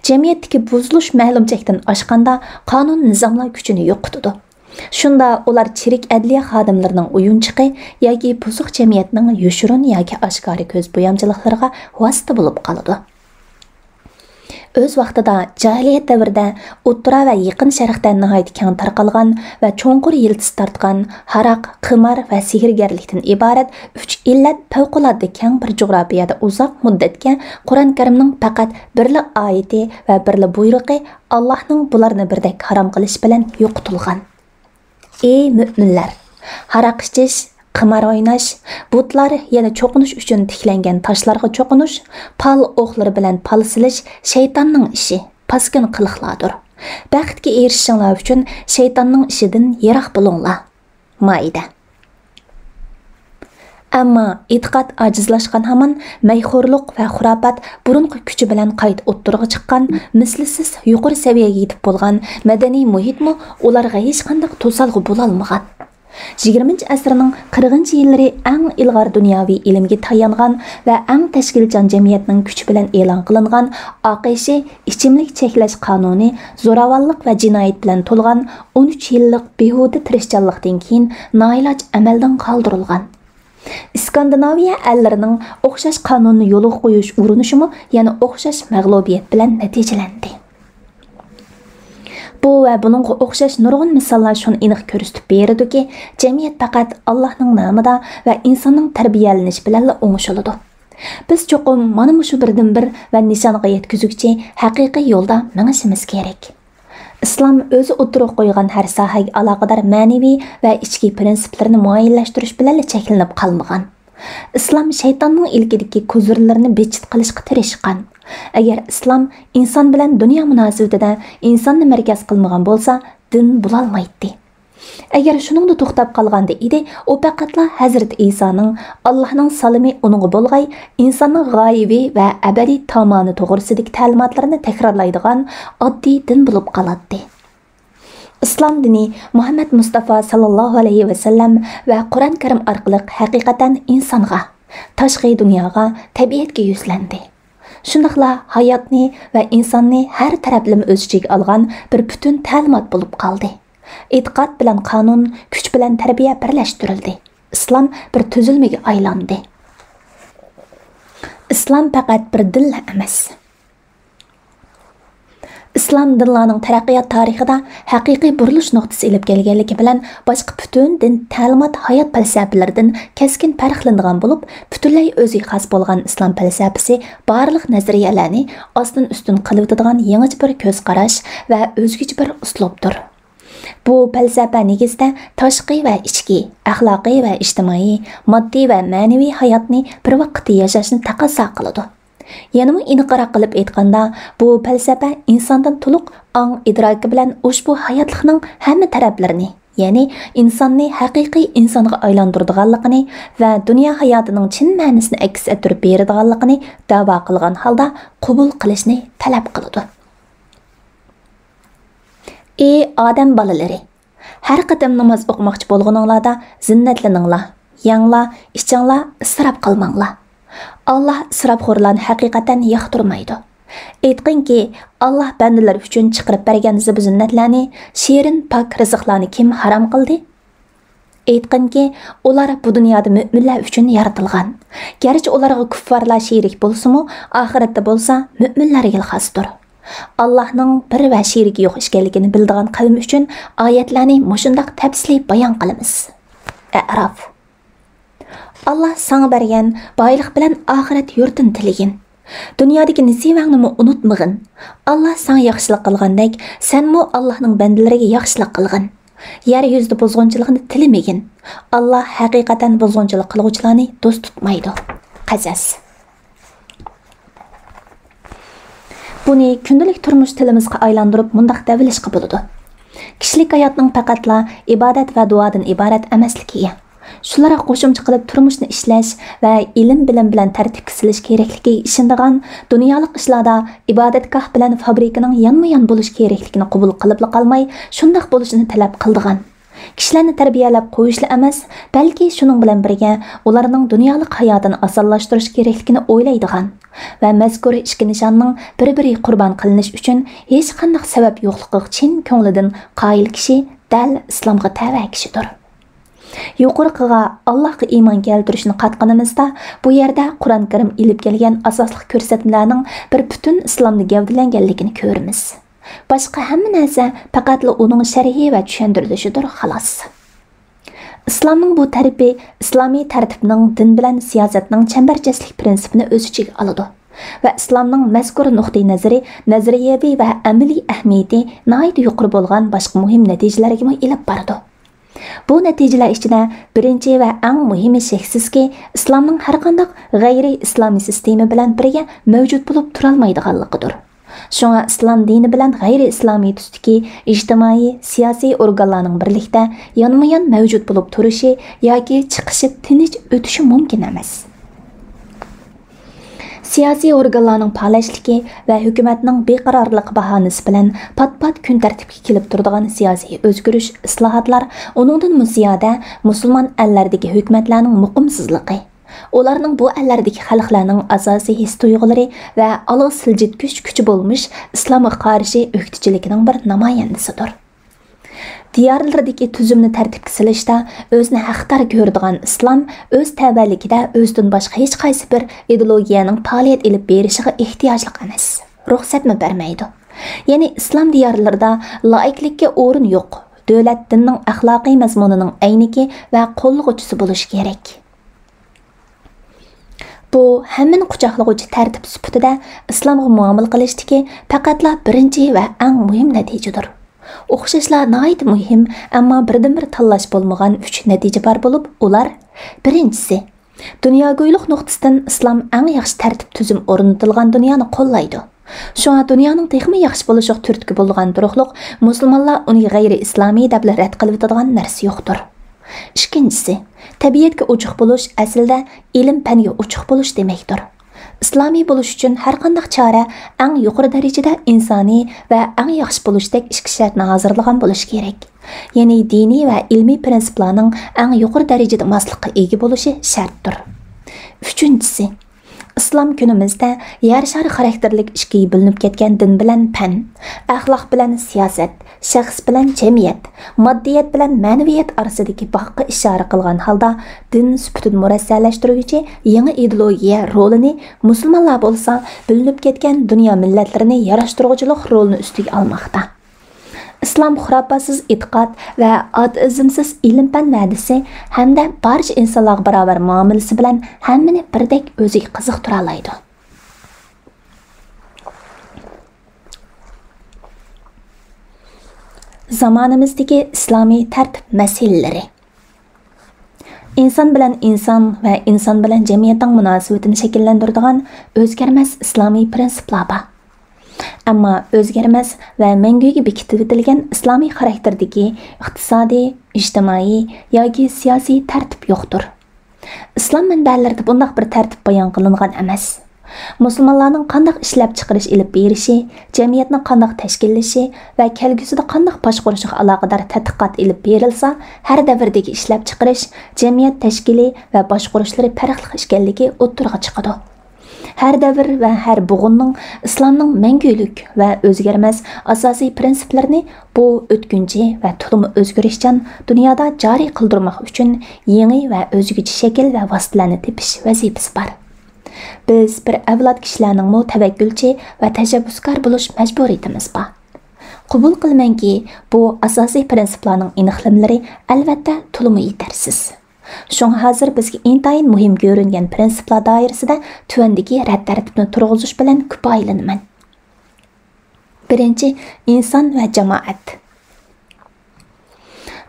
جەمئىيەتتىكى بۇزۇلۇش مەلۇم چەكتىن ئاشقاندا، قانۇن نىزاملار كۈچىنى يوقىتىدۇ. شۇندا ئۇلار چىرىك ئەدلىيە خادىملىرىنىڭ ئويۇنچۇقى ياكى بۇزۇق جەمئىيەتنىڭ يوشۇرۇن ياكى ئاشكارا كۆز بويامچىلىقلىرىغا ۋاسىتە بولۇپ قالىدۇ. ئۆز ۋاقتىدا جاھىلىيەت دەۋرىدە ئوتتۇرا ۋە يېقىن شەرقتە ناھايىتى كەڭ تارقالغان ۋە چوڭقۇر يىلتىز تارتقان ھاراق، قىمار ۋە سېھىرگەرلىكتىن ئىبارەت ئۈچ ئىللەت پەۋقۇلئاددە كەڭ بىر جۇغراپىيەدە ئۇزاق مۇددەتكە قۇرئان كەرىمنىڭ پەقەت بىرلا ئايىتى ۋە بىرلا بۇيرۇقى، ئاللاھنىڭ بۇلارنى بىردەك ھارام قىلىشى بىلەن يوقىتىلغان. ئى مۆمىنلەر! ھاراق ئىچىش، قىمار ئويناش، بۇتلار، يەنى چوقۇنۇش ئۈچۈن تىكلەنگەن تاشلارغا چوقۇنۇش، پال ئوقلىرى بىلەن پال سېلىش شەيتاننىڭ ئىشى، پاسكىنا قىلىقلاردۇر. بەختكە ئېرىشىشىڭلار ئۈچۈن شەيتاننىڭ ئىشىدىن يىراق بولۇڭلار. مائىدە. ئەمما ئېتىقاد ئاجىزلاشقان ھامان، مەيخورلۇق ۋە خۇراپات بۇرۇنقى كۈچى بىلەن قايتا ئوتتۇرىغا چىققان، مىسلىسىز يۇقىرى سەۋىيەگە يېتىپ بولغان مەدەنىي مۇھىتمۇ ئۇلارغا ھېچقانداق توسالغۇ بولالمىغان. يىگىرمىنچى ئەسىرنىڭ قىرىقىنچى يىللىرى ئەڭ ئىلغار دۇنياۋى ئىلىمگە تايانغان ۋە ئەڭ تەشكىلچان جەمئىيەتنىڭ كۈچى بىلەن ئېلان قىلىنغان ئاق ئىشى، ئىچىملىك چەكلەش قانۇنى زوراۋانلىق ۋە جىنايەت بىلەن تولغان ئون ئۈچ يىللىق بىھۇدە تىرىشچانلىقتىن كېيىن نائىلاج ئەمەلدىن قالدۇرۇلغان. ئىسكاندىناۋىيە ئەللىرىنىڭ ئوخشاش قانۇننى يولغا قويۇش ئۇرۇنۇشىمۇ يەنە ئوخشاش مەغلۇبىيەت بىلەن نەتىجىلەندى. بۇ ۋە بۇنىڭغا ئوخشاش نۇرغۇن مىساللار شۇنى ئېنىق كۆرسىتىپ بېرىدۇكى، جەمئىيەت پەقەت ئاللاھنىڭ نامىدا ۋە ئىنساننىڭ تەربىيەلىنىشى بىلەنلا ئوڭشىلىدۇ. بىز چوقۇم مانا مۇشۇ بىردىنبىر ۋە نىشانغا يەتكۈزگۈچى ھەقىقىي يولدا مېڭىشىمىز كېرەك. ئىسلام ئۆزى ئوتتۇرىغا قويغان ھەر ساھەگە ئالاقىدار مەنىۋى ۋە ئىچكى پىرىنسىپلىرىنى مۇئەييەنلەشتۈرۈش بىلەنلا چەكلىنىپ قالمىغان. ئىسلام شەيتاننىڭ ئىلكىدىكى كوزىرلىرىنى بىتچىت قىلىشقا تىرىشقان. ئەگەر ئىسلام ئىنسان بىلەن دۇنيا مۇناسىۋىتىدە ئىنساننى مەركەز قىلمىغان بولسا، دىن بولالمايتتى. ئەگەر شۇنىڭدا توختاپ قالغاندا ئىدى، ئۇ پەقەتلا ھەزرىتى ئىسانىڭ، ئاللاھنىڭ سالىمى ئۇنىڭغا بولغاي، ئىنساننىڭ غايىۋى ۋە ئەبەدىي تامانى توغرىسىدىكى تەلىماتلىرىنى تەكرارلايدىغان ئاددىي دىن بولۇپ قالاتتى. ئىسلام دىنى مۇھەممەد مۇستافا ساللاللاھۇ ئەلەيھى ۋەسەللەم ۋە قۇرئان كەرىم ئارقىلىق ھەقىقەتەن ئىنسانغا، تاشقى دۇنياغا، تەبىئەتكە يۈزلەندى. شۇنداقلا ھاياتنى ۋە ئىنساننى ھەر تەرەپلىمە ئۆز ئىچىگە ئالغان بىر پۈتۈن تەلىمات بولۇپ قالدى. ئېتىقاد بىلەن قانۇن، كۈچ بىلەن تەربىيە بىرلەشتۈرۈلدى. ئىسلام بىر تۈزۈلمىگە ئايلاندى. ئىسلام پەقەت بىر دىنلا ئەمەس. ئىسلام دىنلارنىڭ تەرەققىيات تارىخىدا ھەقىقىي بۇرۇلۇش نۇقتىسى ئېلىپ كەلگەنلىكى بىلەن، باشقا پۈتۈن دىن، تەلىمات، ھايات پەلسەپىلىرىدىن كەسكىن پەرقلىنىدىغان بولۇپ، پۈتۈنلەي ئۆزىگە خاس بولغان ئىسلام پەلسەپىسى بارلىق نەزەرىيەلەرنى ئاستىن ئۈستۈن قىلىۋېتىدىغان يېڭىچە بىر كۆز قاراش ۋە ئۆزگىچە بىر ئۇسلۇبتۇر. بۇ پەلسەپە نېگىزدە تاشقى ۋە ئىچكى، ئەخلاقىي ۋە ئىجتىمائىي، ماددىي ۋە مەنىۋى ھاياتنى بىر ۋاقىتتا ياشاشنى تەقەززا قىلىدۇ. يەنىمۇ ئېنىقراق قىلىپ ئېيتقاندا، بۇ پەلسەپە ئىنساندىن تولۇق ئاڭ ئىدراكى بىلەن ئۇشبۇ ھاياتلىقنىڭ ھەممە تەرەپلىرىنى، يەنى ئىنساننى ھەقىقىي ئىنسانغا ئايلاندۇرىدىغانلىقىنى ۋە دۇنيا ھاياتىنىڭ چىن مەنىسىنى ئەكس ئەتتۈرۈپ بېرىدىغانلىقىنى دەۋا قىلغان ھالدا قوبۇل قىلىشنى تەلەپ قىلىدۇ. ئى ئادەم بالىلىرى! ھەر قېتىم ناماز ئوقۇماقچى بولغىنىڭلاردا زىننەتلىنىڭلار، يەڭلار، ئىچىڭلار، ئىسراپ قىلماڭلار. ئاللاھ ئىسراپخورلارنى ھەقىقەتەن ياقتۇرمايدۇ. ئېيتقىنكى، ئاللاھ بەندىلەر ئۈچۈن چىقىرىپ بەرگەن زىبۇ زىننەتلەرنى، شېرىن، پاك رىزىقلارنى كىم ھارام قىلدى؟ ئېيتقىنكى، ئۇلار بۇ دۇنيادا مۆمىنلەر ئۈچۈن يارىتىلغان. گەرچە ئۇلارغا كۇففارلار شېرىك بولسىمۇ، ئاخىرەتتە بولسا مۆمىنلەرگىلا خاستۇر. ئاللاھنىڭ بىر ۋە شېرىكى يوق ئىكەنلىكىنى بىلىدىغان قەۋم ئۈچۈن ئايەتلەرنى مۇشۇنداق تەپسىلىي بايان قىلىمىز. ئەئراف. ئاللاھ ساڭا بەرگەن بايلىق بىلەن ئاخىرەت يۇرتىنى تىلىگىن. دۇنيادىكى نېسىۋەڭنىمۇ ئۇنتۇمىغىن. ئاللاھ ساڭا ياخشىلىق قىلغاندەك، سەنمۇ ئاللاھنىڭ بەندىلىرىگە ياخشىلىق قىلغىن. يەر يۈزىدە بۇزغۇنچىلىقنى تىلىمىگىن. ئاللاھ ھەقىقەتەن بۇزغۇنچىلىق قىلغۇچىلارنى دوست تۇتمايدۇ. قەسەس. بۇنى كۈندىلىك تۇرمۇش تىلىمىزغا ئايلاندۇرۇپ مۇنداق دەۋېلىشقا بولىدۇ. كىشىلىك ھاياتنىڭ پەقەتلا ئىبادەت ۋە دۇئادىن ئىبارەت ئەمەسلىكىگە، شۇلارغا قوشۇمچە قىلىپ تۇرمۇشنى ئىشلەش ۋە ئىلىم-بىلىم بىلەن تەرتىپكە سېلىش كېرەكلىكىگە ئىشىنىدىغان، دۇنيالىق ئىشلاردا ئىبادەتگاھ بىلەن فابرىكىنىڭ يانمۇ-يان بولۇش كېرەكلىكىنى قوبۇل قىلىپلا قالماي، شۇنداق بولۇشىنى تەلەپ قىلىدىغان، كىشىلەرنى تەربىيەلەپ قويۇشلا ئەمەس، بەلكى شۇنىڭ بىلەن بىرگە ئۇلارنىڭ دۇنيالىق ھاياتىنى ئاسانلاشتۇرۇش كېرەكلىكىنى ئويلايدىغان ۋە مەزكۇر ئىككى نىشاننىڭ بىر-بىرىگە قۇربان قىلىنىش ئۈچۈن ھېچقانداق سەۋەب يوقلۇقىغا چىن كۆڭلىدىن قايىل كىشى دەل ئىسلامغا تەۋە كىشىدۇر. يۇقىرىقىغا ئاللاھقا ئىمان كەلتۈرۈشنى قاتقىنىمىزدا، بۇ يەردە قۇرئان كەرىم ئېلىپ كەلگەن ئاساسلىق كۆرسەتمىلەرنىڭ بىر پۈتۈن ئىسلامدا گەۋدىلەنگەنلىكىنى كۆرىمىز. باشقا ھەممە نەرسە پەقەتلا ئۇنىڭ شەرھى ۋە چۈشەندۈرۈلۈشىدۇر، خالاس. ئىسلامنىڭ بۇ تەرىپى ئىسلامىي تەرتىپنىڭ دىن بىلەن سىياسەتنىڭ چەمبەرچەسلىك پىرىنسىپىنى ئۆز ئىچىگە ئالىدۇ ۋە ئىسلامنىڭ مەزكۇر نۇقتىئى نەزىرى نەزەرىيەۋى ۋە ئەمەلىي ئەھمىيىتى ناھايىتى يۇقىرى بولغان باشقا مۇھىم نەتىجىلەرگىمۇ ئېلىپ بارىدۇ. بۇ نەتىجىلەر ئىچىدە بىرىنچى ۋە ئەڭ مۇھىمى شەكسىزكى، ئىسلامنىڭ ھەرقانداق غەيرىي ئىسلامىي سىستېما بىلەن بىرگە مەۋجۇت بولۇپ تۇرالمايدىغانلىقىدۇر. شۇڭا ئىسلام دىنى بىلەن غەيرىي ئىسلامىي تۈستىكى ئىجتىمائىي، سىياسىي ئورگانلارنىڭ بىرلىكتە يانمۇيان مەۋجۇت بولۇپ تۇرۇشى ياكى چىقىشىپ تىنچ ئۆتۈشى مۇمكىن ئەمەس. سىياسىي ئورگانلارنىڭ پالەچلىكى ۋە ھۆكۈمەتنىڭ بىقارارلىقى باھانىسى بىلەن پات-پات كۈن تەرتىپكە كېلىپ تۇرىدىغان سىياسىي ئۆزگىرىش، ئىسلاھاتلار، ئۇنىڭدىنمۇ زىيادە مۇسۇلمان ئەللەردىكى ھۆكۈمەتلەرنىڭ مۇقىمسىزلىقى، ئۇلارنىڭ بۇ ئەللەردىكى خەلقلەرنىڭ ئاساسىي ھېس-تۇيغۇلىرى ۋە ئالغا سىلجىتكۈچ كۈچى بولمىش ئىسلامغا قارشى ئۆكتىچىلىكىنىڭ بىر نامايەندىسىدۇر. دىيارلىرىدىكى تۈزۈمنى تەرتىپكە سېلىشتا ئۆزىنى ھەقدار كۆرىدىغان ئىسلام ئۆز تەۋەلىكىدە ئۆزىدىن باشقا ھېچقايسى بىر ئىدېئولوگىيەنىڭ پائالىيەت ئېلىپ بېرىشىغا ئېھتىياجلىق ئەمەس، رۇخسەتمۇ بەرمەيدۇ. يەنى ئىسلام دىيارلىرىدا لائىكلىككە ئورۇن يوق، دۆلەت دىننىڭ ئەخلاقىي مەزمۇنىنىڭ ئەينىكى ۋە قوللىغۇچىسى بولۇشى كېرەك. بۇ ھەممىنى قۇچاقلىغۇچى تەرتىپ سۈپىتىدە ئىسلامغا مۇئامىلە قىلىشتىكى پەقەتلا بىرىنچى ۋە ئەڭ مۇھىم نەتىجىدۇر. ئوخشاشلا ناھايىتى مۇھىم، ئەمما بىردىنبىر تاللاش بولمىغان ئۈچ نەتىجە بار بولۇپ، ئۇلار، بىرىنچىسى، دۇنياگويلۇق نۇقتىسىدىن ئىسلام ئەڭ ياخشى تەرتىپ تۈزۈم ئورنىتىلغان دۇنيانى قوللايدۇ. شۇڭا دۇنيانىڭ تېخىمۇ ياخشى بولۇشىغا تۈرتكە بولىدىغان تۇرۇقلۇق مۇسۇلمانلار ئۇنى غەيرىي ئىسلامىي دەپلا رەت قىلىۋېتىدىغان نەرسە يوقتۇر. ئىككىنچىسى، تەبىئەتكە ئوچۇق بولۇش ئەسلىدە ئىلىم-پەنگە ئوچۇق بولۇش دېمەكتۇر. ئىسلامىي بولۇش ئۈچۈن ھەرقانداق چارە ئەڭ يۇقىرى دەرىجىدە ئىنسانىي ۋە ئەڭ ياخشى بولۇشتەك ئىككى شەرتنى ھازىرلىغان بولۇشى كېرەك. يەنى دىنىي ۋە ئىلمىي پىرىنسىپلارنىڭ ئەڭ يۇقىرى دەرىجىدە ماسلىققا ئىگە بولۇشى شەرتتۇر. ئۈچىنچىسى، ئىسلام كۈنىمىزدە يەر شارى خاراكتېرلىك ئىككىگە بۆلۈنۈپ كەتكەن دىن بىلەن پەن، ئەخلاق بىلەن سىياسەت، شەخس بىلەن جەمئىيەت، ماددىيەت بىلەن مەنىۋىيەت ئارىسىدىكى باغقا ئىشارە قىلغان ھالدا، دىن سۈپىتىنى مۇرەسسەلەشتۈرگۈچى يېڭى ئىدېئولوگىيە رولىنى، مۇسۇلمانلار بولسا بۆلۈنۈپ كەتكەن دۇنيا مىللەتلىرىنى ياراشتۇرغۇچىلىق رولىنى ئۈستىگە ئالماقتا. ئىسلام خۇراپاتسىز ئېتىقاد ۋە ئاتېئىزمسىز ئىلىم-پەن ۋەدىسى ھەمدە بارچە ئىنسانلارغا باراۋەر مۇئامىلىسى بىلەن ھەممىنى بىردەك ئۆزىگە قىزىقتۇرالايدۇ. زامانىمىزدىكى ئىسلامىي تەرتىپ مەسىلىلىرى. ئىنسان بىلەن ئىنسان ۋە ئىنسان بىلەن جەمئىيەتنىڭ مۇناسىۋىتىنى شەكىللەندۈرىدىغان ئۆزگەرمەس ئىسلامىي پىرىنسىپلار بار. ئەمما ئۆزگەرمەس ۋە مەڭگۈگە بېكىتىۋېتىلگەن ئىسلامىي خاراكتېردىكى ئىقتىسادىي، ئىجتىمائىي ياكى سىياسىي تەرتىپ يوقتۇر. ئىسلام مەنبەلىرىدە بۇنداق بىر تەرتىپ بايان قىلىنغان ئەمەس. مۇسۇلمانلارنىڭ قانداق ئىشلەپچىقىرىش ئېلىپ بېرىشى، جەمئىيەتنى قانداق تەشكىللىشى ۋە كەلگۈسىدە قانداق باشقۇرۇشىغا ئالاقىدار تەتقىقات ئېلىپ بېرىلسا، ھەر دەۋردىكى ئىشلەپچىقىرىش، جەمئىيەت تەشكىلى ۋە باشقۇرۇشلىرى پەرقلىق ئىكەنلىكى ئوتتۇرىغا چىقىدۇ. ھەر دەۋر ۋە ھەر بوغۇننىڭ ئىسلامنىڭ مەڭگۈلۈك ۋە ئۆزگەرمەس ئاساسىي پىرىنسىپلىرىنى بۇ ئۆتكۈنچى ۋە تولىمۇ ئۆزگىرىشچان دۇنيادا جارى قىلدۇرماق ئۈچۈن يېڭى ۋە ئۆزگىچە شەكىل ۋە ۋاسىتىلەرنى تېپىش ۋەزىپىسى بار. بىز بىر ئەۋلاد كىشىلەرنىڭمۇ تەۋەككۈلچى ۋە تەشەببۇسكار بولۇش مەجبۇرىيىتىمىز بار. قوبۇل قىلىمەنكى، بۇ ئاساسىي پىرىنسىپلارنىڭ ئېنىقلىمىلىرى ئەلۋەتتە تولىمۇ يېتەرسىز. شۇڭا ھازىر بىزگە ئىنتايىن مۇھىم كۆرۈنگەن پىرىنسىپلار دائىرىسىدە تۆۋەندىكى رەت تەرتىپنى تۇرغۇزۇش بىلەن كۇپايىلىنىمەن. بىرىنچى، ئىنسان ۋە جامائەت.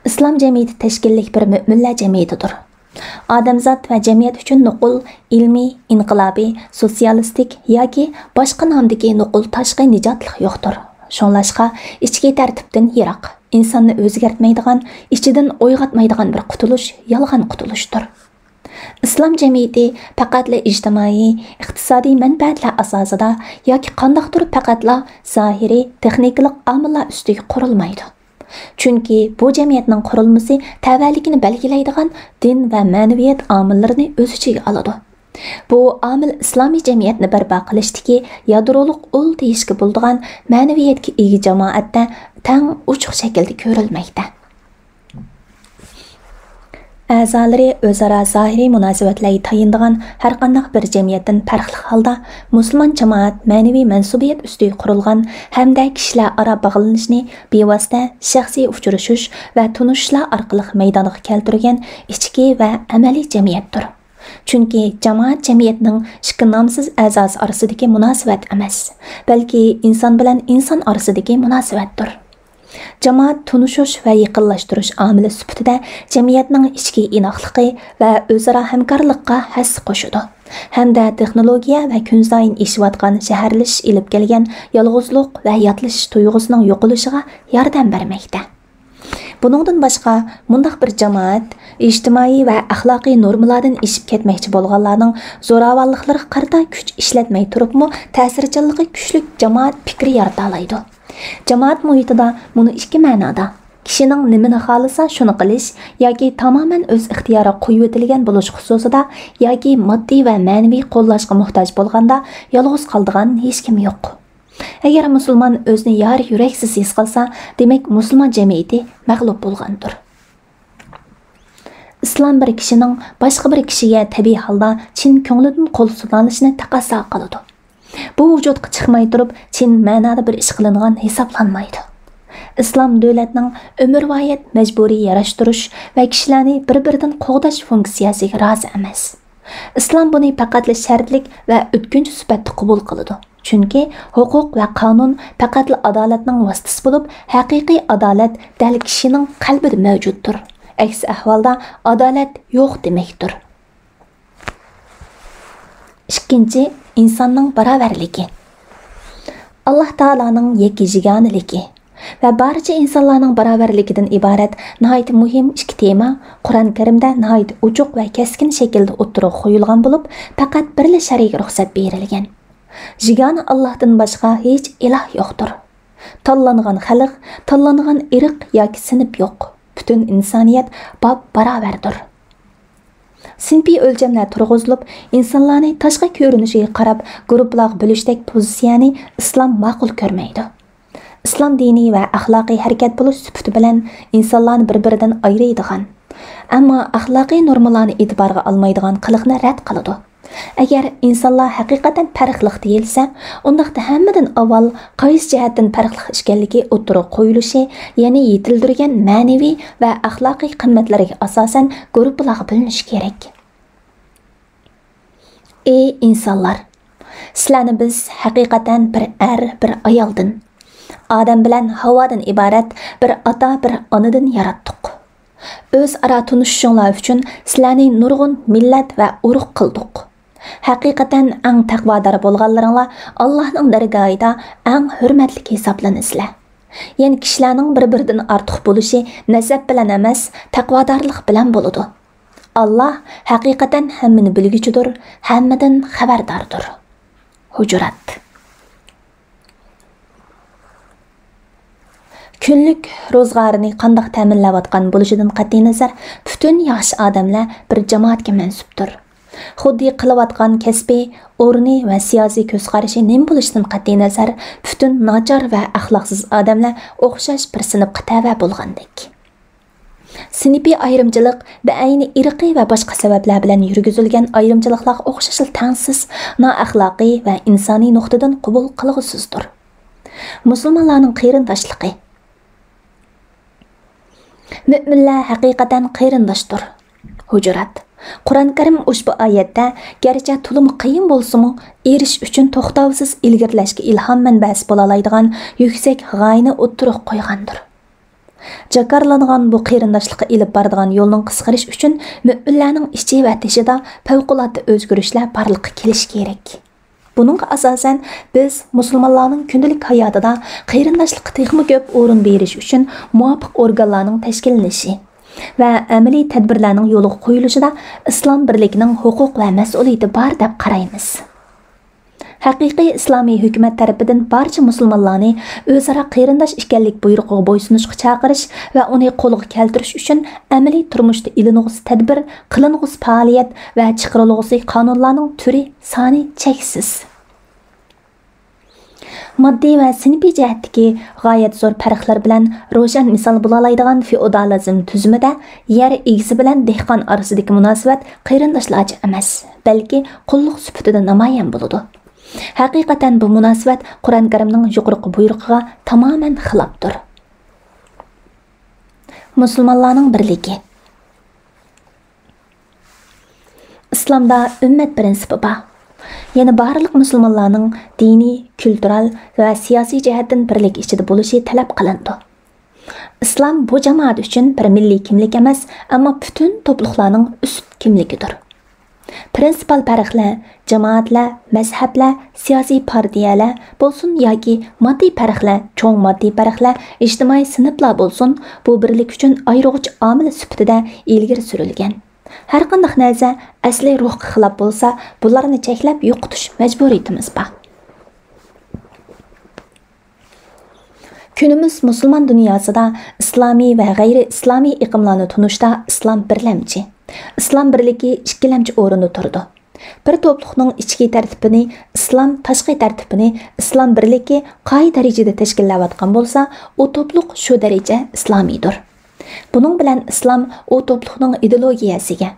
ئىسلام جەمئىيىتى تەشكىللىك بىر مۆمىنلەر جەمئىيىتىدۇر. ئادەمزات ۋە جەمئىيەت ئۈچۈن نوقۇل ئىلمىي، ئىنقىلابىي، سوتسىيالىستىك ياكى باشقا نامدىكى نوقۇل تاشقى نىجاتلىق يوقتۇر. شۇڭلاشقا، ئىچكى تەرتىپتىن يىراق، ئىنساننى ئۆزگەرتمەيدىغان، ئىچىدىن ئويغاتمايدىغان بىر قۇتۇلۇش يالغان قۇتۇلۇشتۇر. ئىسلام جەمئىيىتى پەقەتلا ئىجتىمائىي، ئىقتىسادىي مەنپەئەتلەر ئاساسىدا ياكى قانداقتۇر پەقەتلا زاھىرىي، تېخنىكىلىق ئامىللار ئۈستىگە قۇرۇلمايدۇ. چۈنكى بۇ جەمئىيەتنىڭ قۇرۇلمىسى تەۋەلىكىنى بەلگىلەيدىغان دىن ۋە مەنىۋىيەت ئامىللىرىنى ئۆز ئىچىگە ئالىدۇ. بۇ ئامىل ئىسلامىي جەمئىيەتنى بەرپا قىلىشتىكى يادرولۇق ئۇل دېيىشكە بولىدىغان مەنىۋىيەتكە ئىگە جامائەتتە تەڭ ئوچۇق شەكىلدە كۆرۈلمەكتە. ئەزالىرى ئۆزئارا زاھىرىي مۇناسىۋەتلەرگە تايىنىدىغان ھەرقانداق بىر جەمئىيەتتىن پەرقلىق ھالدا، مۇسۇلمان جامائەت مەنىۋى مەنسۇبىيەت ئۈستىگە قۇرۇلغان ھەمدە كىشىلەر ئارا باغلىنىشنى بىۋاسىتە شەخسىي ئۇچرىشىش ۋە تونۇشۇشلار ئارقىلىق مەيدانغا كەلتۈرگەن ئىچكى ۋە ئەمەلىي جەمئىيەتتۇر. چۈنكى جامائەت جەمئىيەتنىڭ ئىككى نامسىز ئەزاسى ئارىسىدىكى مۇناسىۋەت ئەمەس، بەلكى ئىنسان بىلەن ئىنسان ئارىسىدىكى مۇناسىۋەتتۇر. جامائەت تونۇشۇش ۋە يېقىنلاشتۇرۇش ئامىلى سۈپىتىدە جەمئىيەتنىڭ ئىچكى ئىناقلىقى ۋە ئۆزئارا ھەمكارلىققا ھەسسە قوشىدۇ ھەمدە تېخنولوگىيە ۋە كۈنسايىن ئېشىۋاتقان شەھەرلىشىش ئېلىپ كەلگەن يالغۇزلۇق ۋە ياتلىشىش تۇيغۇسىنىڭ يوقىلىشىغا ياردەم بەرمەكتە. بۇنىڭدىن باشقا، مۇنداق بىر جامائەت ئىجتىمائىي ۋە ئەخلاقىي نورمىلاردىن ئېشىپ كەتمەكچى بولغانلارنىڭ زوراۋانلىقلىرىغا قارىتا كۈچ ئىشلەتمەي تۇرۇپمۇ، تەسىرچانلىقى كۈچلۈك جامائەت پىكرى يارىتالايدۇ. جامائەت مۇھىتىدا مۇنۇ ئىككى مەنادا، كىشىنىڭ نېمىنى خالىسا شۇنى قىلىش ياكى تامامەن ئۆز ئىختىيارىغا قويۇۋېتىلگەن بولۇش خۇسۇسىدا ياكى ماددىي ۋە مەنىۋى قوللاشقا موھتاج بولغاندا يالغۇز قالىدىغان ھېچكىم يوق. ئەگەر مۇسۇلمان ئۆزىنى يار يۈرەكسىز ھېس قىلسا، دېمەك مۇسۇلمان جەمئىيىتى مەغلۇپ بولغاندۇر. ئىسلام بىر كىشىنىڭ باشقا بىر كىشىگە تەبىئىي ھالدا چىن كۆڭلىدىن قول سۇنالىشىنى تەقەززا قىلىدۇ. بۇ ۋۇجۇدقا چىقماي تۇرۇپ، چىن مەنادا بىر ئىش قىلىنغان ھېسابلانمايدۇ. ئىسلام دۆلەتنىڭ ئۆمۈرۋايەت مەجبۇرىي ياراشتۇرۇش ۋە كىشىلەرنى بىر-بىرىدىن قوغداش فۇنكسىيەسىگە رازى ئەمەس. ئىسلام بۇنى پەقەتلا شەرتلىك ۋە ئۆتكۈنچى سۈپەتتە قوبۇل قىلىدۇ. چۈنكى ھوقۇق ۋە قانۇن پەقەتلا ئادالەتنىڭ ۋاسىتىسى بولۇپ، ھەقىقىي ئادالەت دەل كىشىنىڭ قەلبىدە مەۋجۇتتۇر. ئەكسى ئەھۋالدا، ئادالەت يوق دېمەكتۇر. ئىككىنچى، ئىنساننىڭ باراۋەرلىكى. ئاللاھ تائالانىڭ يەككە يېگانىلىكى ۋە بارچە ئىنسانلارنىڭ باراۋەرلىكىدىن ئىبارەت ناھايىتى مۇھىم ئىككى تېما قۇرئان كەرىمدە ناھايىتى ئوچۇق ۋە كەسكىن شەكىلدە ئوتتۇرىغا قويۇلغان بولۇپ، پەقەت بىرلا شەرىككە رۇخسەت بېرىلگەن. يېگانە ئاللاھتىن باشقا ھېچ ئىلاھ يوقتۇر. تاللانغان خەلق، تاللانغان ئىرق ياكى سىنىپ يوق. پۈتۈن ئىنسانىيەت باپ باراۋەردۇر. سىنىپىي ئۆلچەملەر تۇرغۇزۇلۇپ، ئىنسانلارنى تاشقى كۆرۈنۈشىگە قاراپ گۇرۇپپىلارغا بۆلۈشتەك پوزىتسىيەنى ئىسلام ماقۇل كۆرمەيدۇ. ئىسلام دىنى ۋە ئەخلاقىي ھەرىكەت بولۇش سۈپىتى بىلەن ئىنسانلارنى بىر-بىرىدىن ئايرىيدىغان، ئەمما ئەخلاقىي نورمىلارنى ئېتىبارغا ئالمايدىغان قىلىقنى رەت قىلىدۇ. ئەگەر ئىنسانلار ھەقىقەتەن پەرقلىق دېيىلسە، ئۇنداقتا ھەممىدىن ئاۋۋال قايسى جەھەتتىن پەرقلىق ئىكەنلىكى ئوتتۇرىغا قويۇلۇشى، يەنى يېتىلدۈرگەن مەنىۋى ۋە ئەخلاقىي قىممەتلىرىگە ئاساسەن گۇرۇپپىلارغا بۆلۈنۈشى كېرەك. ئى ئىنسانلار! سىلەرنى بىز ھەقىقەتەن بىر ئەر، بىر ئايالدىن، ئادەم بىلەن ھاۋادىن ئىبارەت بىر ئاتا، بىر ئانىدىن ياراتتۇق. ئۆزئارا تونۇشۇشۇڭلار ئۈچۈن سىلەرنى نۇرغۇن مىللەت ۋە ئۇرۇق قىلدۇق. ھەقىقەتەن ئەڭ تەقۋادار بولغانلىرىڭلار ئاللاھنىڭ دەرگاھىدا ئەڭ ھۆرمەتلىك ھېسابلىنىسىلەر. يەنى كىشىلەرنىڭ بىر-بىرىدىن ئارتۇق بولۇشى نەسەب بىلەن ئەمەس، تەقۋادارلىق بىلەن بولىدۇ. ئاللاھ ھەقىقەتەن ھەممىنى بىلگۈچىدۇر، ھەممىدىن خەۋەرداردۇر. ھۇجۇرات. كۈنلۈك روزغارىنى قانداق تەمىنلەۋاتقان بولۇشىدىن قەتئىينەزەر، پۈتۈن ياخشى ئادەملەر بىر جامائەتكە مەنسۇپتۇر. خۇددى قىلىۋاتقان كەسپى، ئورنى ۋە سىياسىي كۆز قارىشى نېمە بولۇشىدىن قەتئىينەزەر، پۈتۈن ناچار ۋە ئەخلاقسىز ئادەملەر ئوخشاش بىر سىنىپقا تەۋە بولغاندەك. سىنىپىي ئايرىمچىلىق بەئەينى ئىرقىي ۋە باشقا سەۋەبلەر بىلەن يۈرگۈزۈلگەن ئايرىمچىلىقلارغا ئوخشاشلا تەڭسىز، نائەخلاقىي ۋە ئىنسانىي نۇقتىدىن قوبۇل قىلغۇسىزدۇر. مۇسۇلمانلارنىڭ قېرىنداشلىقى. مۆمىنلەر ھەقىقەتەن قېرىنداشتۇر. ھۇجۇرات. قۇرئان كەرىم ئۇشبۇ ئايەتتە، گەرچە تولىمۇ قىيىن بولسىمۇ، ئېرىشىش ئۈچۈن توختاۋسىز ئىلگىرىلەشكە ئىلھام مەنبەسى بولالايدىغان يۈكسەك غايىنى ئوتتۇرىغا قويغاندۇر. جاكارلانغان بۇ قېرىنداشلىققا ئېلىپ بارىدىغان يولنىڭ قىسقىرىشى ئۈچۈن مۆمىنلەرنىڭ ئىچى ۋە تېشىدا پەۋقۇلئاددە ئۆزگىرىشلەر بارلىققا كېلىشى كېرەك. بۇنىڭغا ئاساسەن، بىز مۇسۇلمانلارنىڭ كۈندىلىك ھاياتىدا قېرىنداشلىققا تېخىمۇ كۆپ ئورۇن بېرىش ئۈچۈن مۇۋاپىق ئورگانلارنىڭ تەشكىللىنىشى ۋە ئەمەلىي تەدبىرلەرنىڭ يولغا قويۇلۇشىدا ئىسلام بىرلىكىنىڭ ھوقۇق ۋە مەسئۇلىيىتى بار دەپ قارايمىز. ھەقىقىي ئىسلامىي ھۆكۈمەت تەرىپىدىن بارچە مۇسۇلمانلارنى ئۆزئارا قېرىنداش ئىكەنلىك بۇيرۇقىغا بويسۇنۇشقا چاقىرىش ۋە ئۇنى قولغا كەلتۈرۈش ئۈچۈن ئەمەلىي تۇرمۇشتا ئېلىنغۇسى تەدبىر، قىلىنغۇسى پائالىيەت ۋە چىقىرىلغۇسى قانۇنلارنىڭ تۈرى، سانى چەكسىز. ماددىي ۋە سىنىپىي جەھەتتىكى غايەت زور پەرقلەر بىلەن روشەن مىسال بولالايدىغان فېئودالىزم تۈزۈمىدە يەر ئىگىسى بىلەن دېھقان ئارىسىدىكى مۇناسىۋەت قېرىنداشلارچە ئەمەس، بەلكى قۇللۇق سۈپىتىدە نامايان بولىدۇ. ھەقىقەتەن بۇ مۇناسىۋەت قۇرئان كەرىمنىڭ يۇقىرىقى بۇيرۇقىغا تامامەن خىلاپتۇر. مۇسۇلمانلارنىڭ بىرلىكى. ئىسلامدا ئۈممەت پىرىنسىپى بار. يەنى بارلىق مۇسۇلمانلارنىڭ دىنىي، كۈلتۈرەل ۋە سىياسىي جەھەتتىن بىرلىك ئىچىدە بولۇشى تەلەپ قىلىنىدۇ. ئىسلام بۇ جامائەت ئۈچۈن بىر مىللىي كىملىك ئەمەس، ئەمما پۈتۈن توپلۇقلارنىڭ ئۈست كىملىكىدۇر. پىرىنسىپال پەرقلەر، جامائەتلەر، مەزھەپلەر، سىياسىي پارتىيەلەر بولسۇن ياكى ماددىي پەرقلەر، چوڭ ماددىي پەرقلەر، ئىجتىمائىي سىنىپلار بولسۇن، بۇ بىرلىك ئۈچۈن ئايرىغۇچ ئامىل سۈپىتىدە ئىلگىرى سۈرۈلگەن. ھەرقانداق نەرسە ئەسلىي روھقا خىلاپ بولسا، بۇلارنى چەكلەپ يوقىتىش مەجبۇرىيىتىمىز بار. كۈنىمىز مۇسۇلمان دۇنياسىدا ئىسلامىي ۋە غەيرىي ئىسلامىي ئېقىملارنى تونۇشتا ئىسلام بىرلەمچى، ئىسلام بىرلىكى ئىككىلەمچى ئورۇندا تۇرىدۇ. بىر توپلۇقنىڭ ئىچكى تەرتىپىنى ئىسلام، تاشقى تەرتىپىنى ئىسلام بىرلىكى قايسى دەرىجىدە تەشكىللەۋاتقان بولسا، ئۇ توپلۇق شۇ دەرىجە ئىسلامىيدۇر. بۇنىڭ بىلەن ئىسلام ئۇ توپلۇقنىڭ ئىدېئولوگىيەسىگە،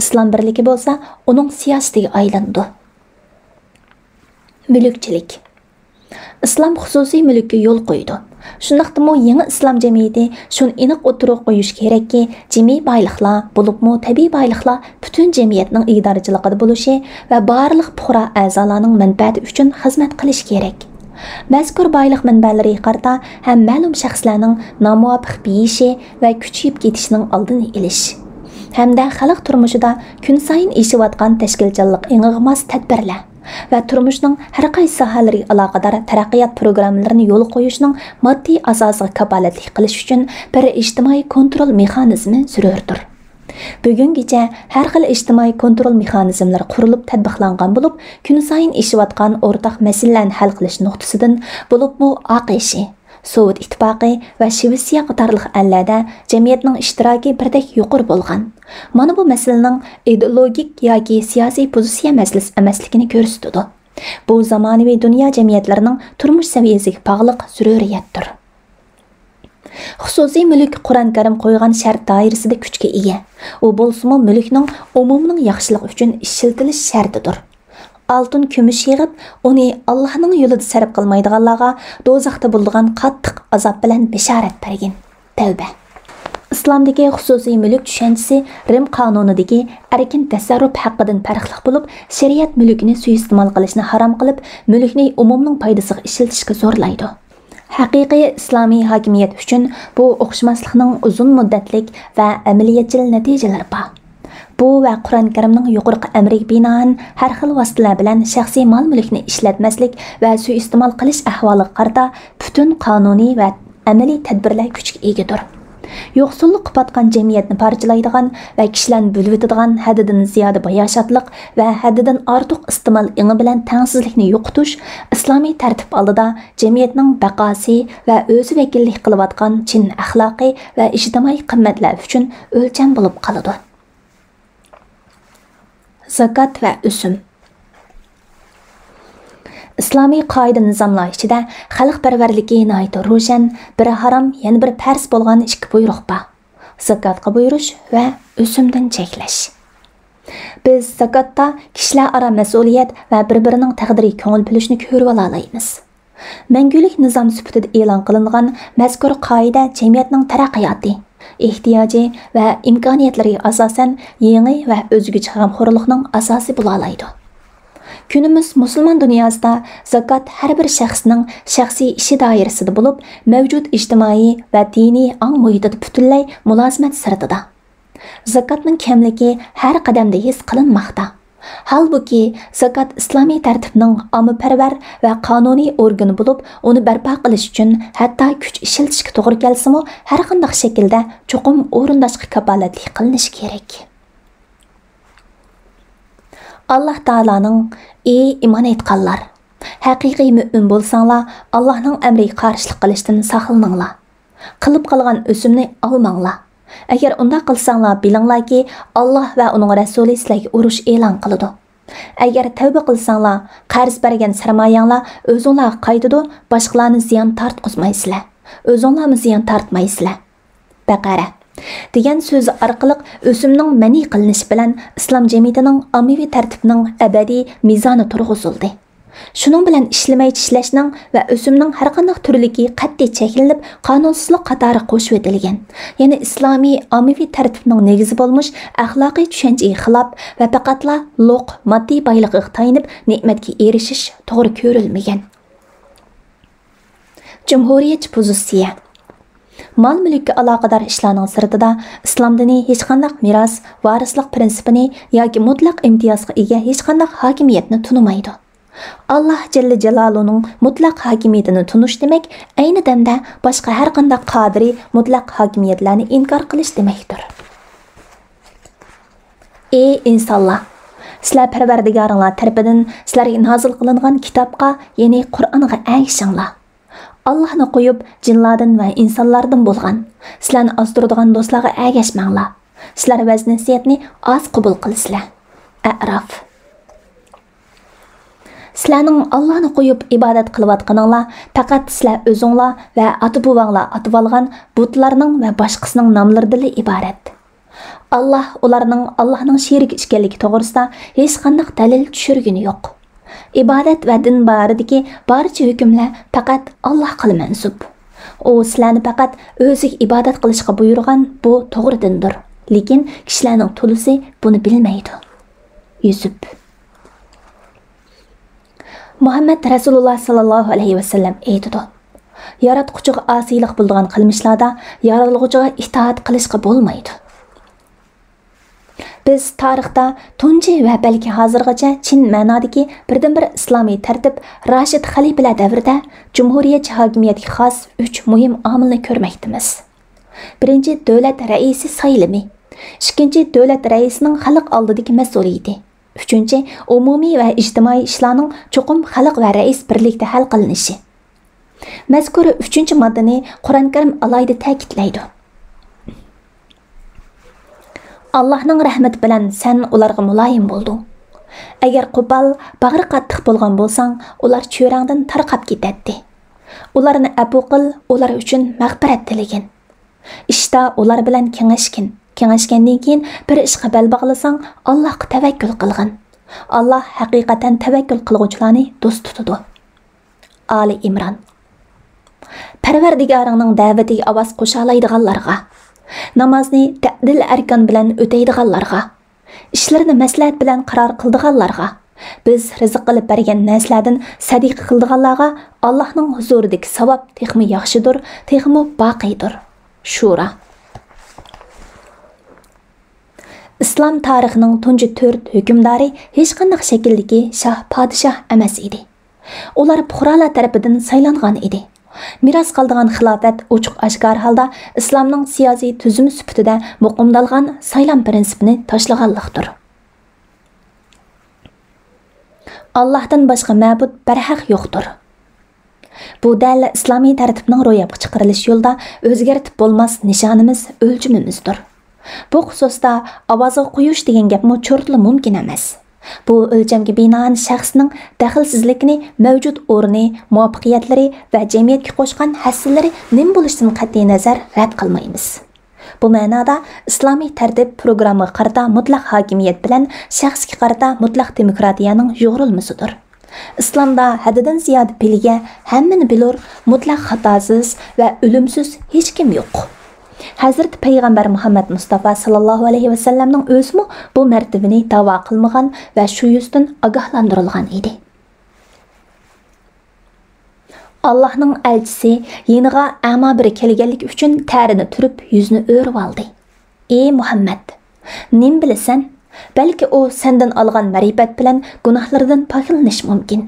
ئىسلام بىرلىكى بولسا ئۇنىڭ سىياسىتىگە ئايلىنىدۇ. مۈلۈكچىلىك. ئىسلام خۇسۇسىي مۈلۈككە يول قويىدۇ. شۇنداقتىمۇ يېڭى ئىسلام جەمئىيىتى شۇنى ئېنىق ئوتتۇرىغا قويۇشى كېرەككى، جىمى بايلىقلار، بولۇپمۇ تەبىئىي بايلىقلار پۈتۈن جەمئىيەتنىڭ ئىدارىچىلىقىدا بولۇشى ۋە بارلىق پۇقرا ئەزالارنىڭ مەنپەئەتى ئۈچۈن خىزمەت قىلىشى كېرەك. مەزكۇر بايلىق مەنبەلىرىگە قارىتا ھەم مەلۇم شەخسلەرنىڭ نامۇۋاپىق بېيىشى ۋە كۈچىيىپ كېتىشىنىڭ ئالدىنى ئېلىش ھەمدە خەلق تۇرمۇشىدا كۈنسايىن ئېشىۋاتقان تەشكىلچانلىق ئېڭىغا ماس تەدبىرلەر ۋە تۇرمۇشنىڭ ھەر قايسى ساھەلىرىگە ئالاقىدار تەرەققىيات پروگراممىلىرىنى يولغا قويۇشنىڭ ماددىي ئاساسىغا كاپالەتلىك قىلىش ئۈچۈن بىر ئىجتىمائىي كونترول مېخانىزمى زۆرۈردۇر. بۈگۈنگىچە ھەر خىل ئىجتىمائىي كونترول مېخانىزملىرى قۇرۇلۇپ تەتبىقلانغان بولۇپ، كۈنسايىن ئېشىۋاتقان ئورتاق مەسىلىلەرنى ھەل قىلىش نۇقتىسىدىن، بولۇپمۇ ئاق ئىشى، سوۋېت ئىتتىپاقى ۋە شىۋېتسىيە قاتارلىق ئەللەردە جەمئىيەتنىڭ ئىشتىراكى بىردەك يۇقىرى بولغان. مانا بۇ مەسىلىنىڭ ئىدېئولوگىك ياكى سىياسىي پوزىتسىيە مەسىلىسى ئەمەسلىكىنى كۆرسىتىدۇ. بۇ زامانىۋى دۇنيا جەمئىيەتلىرىنىڭ تۇرمۇش سەۋىيەسىگە باغلىق زۆرۈرىيەتتۇر. خۇسۇسىي مۈلۈك قۇرئان كەرىم قويغان شەرت دائىرىسىدە كۈچكە ئىگە. ئۇ بولسىمۇ مۈلۈكنىڭ ئومۇمنىڭ ياخشىلىقى ئۈچۈن ئىشلىتىلىش شەرتىدۇر. ئالتۇن، كۈمۈش يىغىپ، ئۇنى ئاللاھنىڭ يولىدا سەرپ قىلمايدىغانلارغا دوزاختا بولىدىغان قاتتىق ئازاب بىلەن بېشارەت بەرگىن. تەۋبە. ئىسلامدىكى خۇسۇسىي مۈلۈك چۈشەنچىسى رىم قانۇنىدىكى ئەركىن تەسەررۇپ ھەققىدىن پەرقلىق بولۇپ، شەرىئەت مۈلۈكنى سۇيىئىستېمال قىلىشنى ھارام قىلىپ، مۈلۈكنى ئومۇمنىڭ پايدىسىغا ئىشلىتىشكە زورلايدۇ. ھەقىقىي ئىسلامىي ھاكىمىيەت ئۈچۈن بۇ ئوخشىماسلىقنىڭ ئۇزۇن مۇددەتلىك ۋە ئەمەلىيەتچىل نەتىجىلىرى بار. بۇ ۋە قۇرئان كەرىمنىڭ يۇقىرىقى ئەمرىگە بىنائەن، ھەر خىل ۋاسىتىلەر بىلەن شەخسىي مال-مۈلۈكنى ئىشلەتمەسلىك ۋە سۇيىئىستېمال قىلىش ئەھۋالىغا قارىتا پۈتۈن قانۇنىي ۋە ئەمەلىي تەدبىرلەر كۈچكە ئىگىدۇر. يوقسۇللۇققا پاتقان جەمئىيەتنى پارچىلايدىغان ۋە كىشىلەرنى بۆلۈۋېتىدىغان ھەددىدىن زىيادە باياشاتلىق ۋە ھەددىدىن ئارتۇق ئىستېمال ئېڭى بىلەن تەڭسىزلىكنى يوقىتىش ئىسلامىي تەرتىپ ئالدىدا جەمئىيەتنىڭ بەقاسى ۋە ئۆزى ۋەكىللىك قىلىۋاتقان چىن ئەخلاقىي ۋە ئىجتىمائىي قىممەتلەر ئۈچۈن ئۆلچەم بولۇپ قالىدۇ. زاكات ۋە ئۆسۈم. ئىسلامىي قائىدە-نىزاملار ئىچىدە خەلقپەرۋەرلىكى ناھايىتى روشەن، بىرى ھارام، يەنە بىرى پەرز بولغان ئىككى بۇيرۇق بار. زاكاتقا بۇيرۇش ۋە ئۆسۈمدىن چەكلەش. بىز زاكاتتا كىشىلەر ئارا مەسئۇلىيەت ۋە بىر-بىرىنىڭ تەقدىرىگە كۆڭۈل بۆلۈشنى كۆرۈۋالالايمىز. مەڭگۈلۈك نىزام سۈپىتىدە ئېلان قىلىنغان مەزكۇر قائىدە جەمئىيەتنىڭ تەرەققىياتى، ئېھتىياجى ۋە ئىمكانىيەتلىرىگە ئاساسەن يېڭى ۋە ئۆزگىچە غەمخورلۇقنىڭ ئاساسى بولالايدۇ. كۈنىمىز مۇسۇلمان دۇنياسىدا زاكات ھەر بىر شەخسنىڭ شەخسىي ئىشى دائىرىسىدە بولۇپ، مەۋجۇت ئىجتىمائىي ۋە دىنىي ئاڭ مۇھىتىدا پۈتۈنلەي مۇلازىمەت سىرتىدا. زاكاتنىڭ كەملىكى ھەر قەدەمدە ھېس قىلىنماقتا. ھالبۇكى، زاكات ئىسلامىي تەرتىپنىڭ ئاممىپەرۋەر ۋە قانۇنىي ئورگىنى بولۇپ، ئۇنى بەرپا قىلىش ئۈچۈن ھەتتا كۈچ ئىشلىتىشكە توغرا كەلسىمۇ، ھەرقانداق شەكىلدە چوقۇم ئورۇنداشقا كاپالەتلىك قىلىنىشى كېرەك. ئاللاھ تائالانىڭ، ئى ئىمان ئېيتقانلار! ھەقىقىي مۆمىن بولساڭلار، ئاللاھنىڭ ئەمرىگە قارشىلىق قىلىشتىن ساقلىنىڭلار. قىلىپ قالغان ئۆسۈمنى ئالماڭلار. ئەگەر ئۇنداق قىلساڭلار، بىلىڭلاركى، ئاللاھ ۋە ئۇنىڭ رەسۇلى سىلەرگە ئۇرۇش ئېلان قىلىدۇ. ئەگەر تەۋبە قىلساڭلار، قەرز بەرگەن سەرمايەڭلار ئۆزۈڭلارغا قايتىدۇ، باشقىلارنى زىيان تارتقۇزمايسىلەر. ئۆزۈڭلارمۇ زىيان تارتمايسىلەر. بەقەرە. دېگەن سۆزى ئارقىلىق ئۆسۈمنىڭ مەنئى قىلىنىشى بىلەن ئىسلام جەمئىيىتىنىڭ ئاممىۋى تەرتىپىنىڭ ئەبەدىي مىزانى تۇرغۇزۇلدى. شۇنىڭ بىلەن ئىشلىمەي چىشلەشنىڭ ۋە ئۆسۈمنىڭ ھەرقانداق تۈرلۈكى قەتئىي چەكلىنىپ، قانۇنسىزلىق قاتارىغا قوشۇۋېتىلگەن. يەنى ئىسلامىي ئاممىۋى تەرتىپنىڭ نېگىزى بولمىش ئەخلاقىي چۈشەنچىگە خىلاپ ۋە پەقەتلا لوق ماددىي بايلىقىغا تايىنىپ نېمەتكە ئېرىشىش توغرا كۆرۈلمىگەن. جۇمھۇرىيەتچى پوزىتسىيە. مال-مۈلۈككە ئالاقىدار ئىشلارنىڭ سىرتىدا ئىسلام دىنى ھېچقانداق مىراس، ۋارىسلىق پىرىنسىپىنى ياكى مۇتلەق ئىمتىيازغا ئىگە ھېچقانداق ھاكىمىيەتنى تونۇمايدۇ. ئاللاھ جەللە جالالۇنىڭ مۇتلەق ھاكىمىيىتىنى تونۇش دېمەك، ئەينى دەمدە باشقا ھەرقانداق قادىرىي مۇتلەق ھاكىمىيەتلەرنى ئىنكار قىلىش دېمەكتۇر. ئى ئىنسانلار! سىلەر پەرۋەردىگارىڭلار تەرىپىدىن سىلەرگە نازىل قىلىنغان كىتابقا، يەنى قۇرئانغا ئەگىشىڭلار. ئاللاھنى قويۇپ، جىنلاردىن ۋە ئىنسانلاردىن بولغان، سىلەرنى ئازدۇرىدىغان دوستلارغا ئەگەشمەڭلار. سىلەر ۋەز-نەسىھەتنى ئاز قوبۇل قىلىسىلەر. ئەئراف. سىلەرنىڭ ئاللاھنى قويۇپ ئىبادەت قىلىۋاتقىنىڭلار پەقەت سىلەر ئۆزۈڭلار ۋە ئاتا-بوۋاڭلار ئاتىۋالغان بۇتلارنىڭ ۋە باشقىسىنىڭ ناملىرىدىنلا ئىبارەت. ئاللاھ ئۇلارنىڭ ئاللاھنىڭ شېرىكى ئىكەنلىكى توغرىسىدا ھېچقانداق دەلىل چۈشۈرگىنى يوق. ئىبادەت ۋە دىن بارىدىكى بارچە ھۆكۈملەر پەقەت ئاللاھقىلا مەنسۇپ. ئۇ سىلەرنى پەقەت ئۆزىگە ئىبادەت قىلىشقا بۇيرۇغان بۇ توغرا دىندۇر. لېكىن كىشىلەرنىڭ تولىسى بۇنى بىلمەيدۇ. يۈسۈپ. مۇھەممەد رەسۇلۇللاھ ساللاللاھۇ ئەلەيھى ۋەسەللەم ئېيتىدۇ: ياراتقۇچىغا ئاسىيلىق بولىدىغان قىلمىشلاردا يارالغۇچىغا ئىتائەت قىلىشقا بولمايدۇ. بىز تارىختا تۇنجى ۋە بەلكى ھازىرغىچە چىن مەنادىكى بىردىنبىر ئىسلامىي تەرتىپ راشىد خەلىپىلەر دەۋرىدە جۇمھۇرىيەتچى ھاكىمىيەتكە خاس ئۈچ مۇھىم ئامىلنى كۆرمەكتىمىز. بىرىنچى، دۆلەت رەئىسى سايلىمى. ئىككىنچى، دۆلەت رەئىسىنىڭ خەلق ئالدىدىكى مەسئۇلىيىتى. ئۈچىنچى، ئومۇمىي ۋە ئىجتىمائىي ئىشلارنىڭ چوقۇم خەلق ۋە رەئىس بىرلىكتە ھەل قىلىنىشى. مەزكۇر ئۈچىنچى ماددىنى قۇرئان كەرىم ئالاھىدە تەكىتلەيدۇ. ئاللاھنىڭ رەھمىتى بىلەن سەن ئۇلارغا مۇلايىم بولدۇڭ. ئەگەر قوپال، باغرى قاتتىق بولغان بولساڭ، ئۇلار چۆرەڭدىن تارقاپ كېتەتتى. ئۇلارنى ئەپۇ قىل، ئۇلار ئۈچۈن مەغپىرەت تىلىگىن. ئىشتا ئۇلار بىلەن كېڭەشكىن. كېڭەشكەندىن كېيىن بىر ئىشقا بەل باغلىساڭ، ئاللاھقا تەۋەككۈل قىلغىن. ئاللاھ ھەقىقەتەن تەۋەككۈل قىلغۇچىلارنى دوست تۇتىدۇ. ئالى ئىمران. پەرۋەردىگارىڭنىڭ دەۋىتىگە ئاۋاز قوشالايدىغانلارغا، نامازنى تەدىل ئەركان بىلەن ئۆتەيدىغانلارغا، ئىشلىرىنى مەسلىھەت بىلەن قارار قىلىدىغانلارغا، بىز رىزىق قىلىپ بەرگەن نەرسىلەردىن سەدىقە قىلىدىغانلارغا ئاللاھنىڭ ھۇزۇرىدىكى ساۋاب تېخىمۇ ياخشىدۇر، تېخىمۇ باقىيدۇر. شۇرا. ئىسلام تارىخىنىڭ تۇنجى تۆت ھۆكۈمدارى ھېچقانداق شەكىلدىكى شاھ، پادىشاھ ئەمەس ئىدى. ئۇلار پۇقرالار تەرىپىدىن سايلانغان ئىدى. مىراس قالىدىغان خىلاپەت ئوچۇق-ئاشكارا ھالدا ئىسلامنىڭ سىياسىي تۈزۈمى سۈپىتىدە مۇقىمدالغان سايلام پىرىنسىپىنى تاشلىغانلىقتۇر. ئاللاھتىن باشقا مەبۇد بەرھەق يوقتۇر. بۇ دەل ئىسلامىي تەرتىپنىڭ روياپقا چىقىرىلىش يولىدا ئۆزگەرتىپ بولماس نىشانىمىز، ئۆلچىمىمىزدۇر. بۇ خۇسۇستا ئاۋازغا قويۇش دېگەن گەپمۇ چورتلا مۇمكىن ئەمەس. بۇ ئۆلچەمگە بىنائەن شەخسنىڭ دەخلىسىزلىكىنى، مەۋجۇت ئورنى، مۇۋەپپەقىيەتلىرى ۋە جەمئىيەتكە قوشقان ھەسسىلىرى نېمە بولۇشىدىن قەتئىينەزەر رەت قىلمايمىز. بۇ مەنادا ئىسلامىي تەرتىپ پروگراممىغا قارىتا مۇتلەق ھاكىمىيەت بىلەن شەخسكە قارىتا مۇتلەق دېموكراتىيەنىڭ يۇغۇرۇلمىسىدۇر. ئىسلامدا ھەددىدىن زىيادە پىلگە، ھەممىنى بىلۇر، مۇتلەق خاتاسىز ۋە ئۆلۈمسىز ھېچكىم يوق. ھەزرىتى پەيغەمبەر مۇھەممەد مۇستافا ساللاللاھۇ ئەلەيھى ۋەسەللەمنىڭ ئۆزىمۇ بۇ مەرتىۋىنى داۋا قىلمىغان ۋە شۇ يۈزدىن ئاگاھلاندۇرۇلغان ئىدى. ئاللاھنىڭ ئەلچىسى يېنىغا ئەما بىرى كەلگەنلىكى ئۈچۈن تەرىنى تۈرۈپ، يۈزىنى ئۆرۈۋالدى. ئى مۇھەممەد! نېمە بىلىسەن؟ بەلكى ئۇ سەندىن ئالغان مەرىپەت بىلەن گۇناھلىرىدىن پاكلىنىشى مۇمكىن.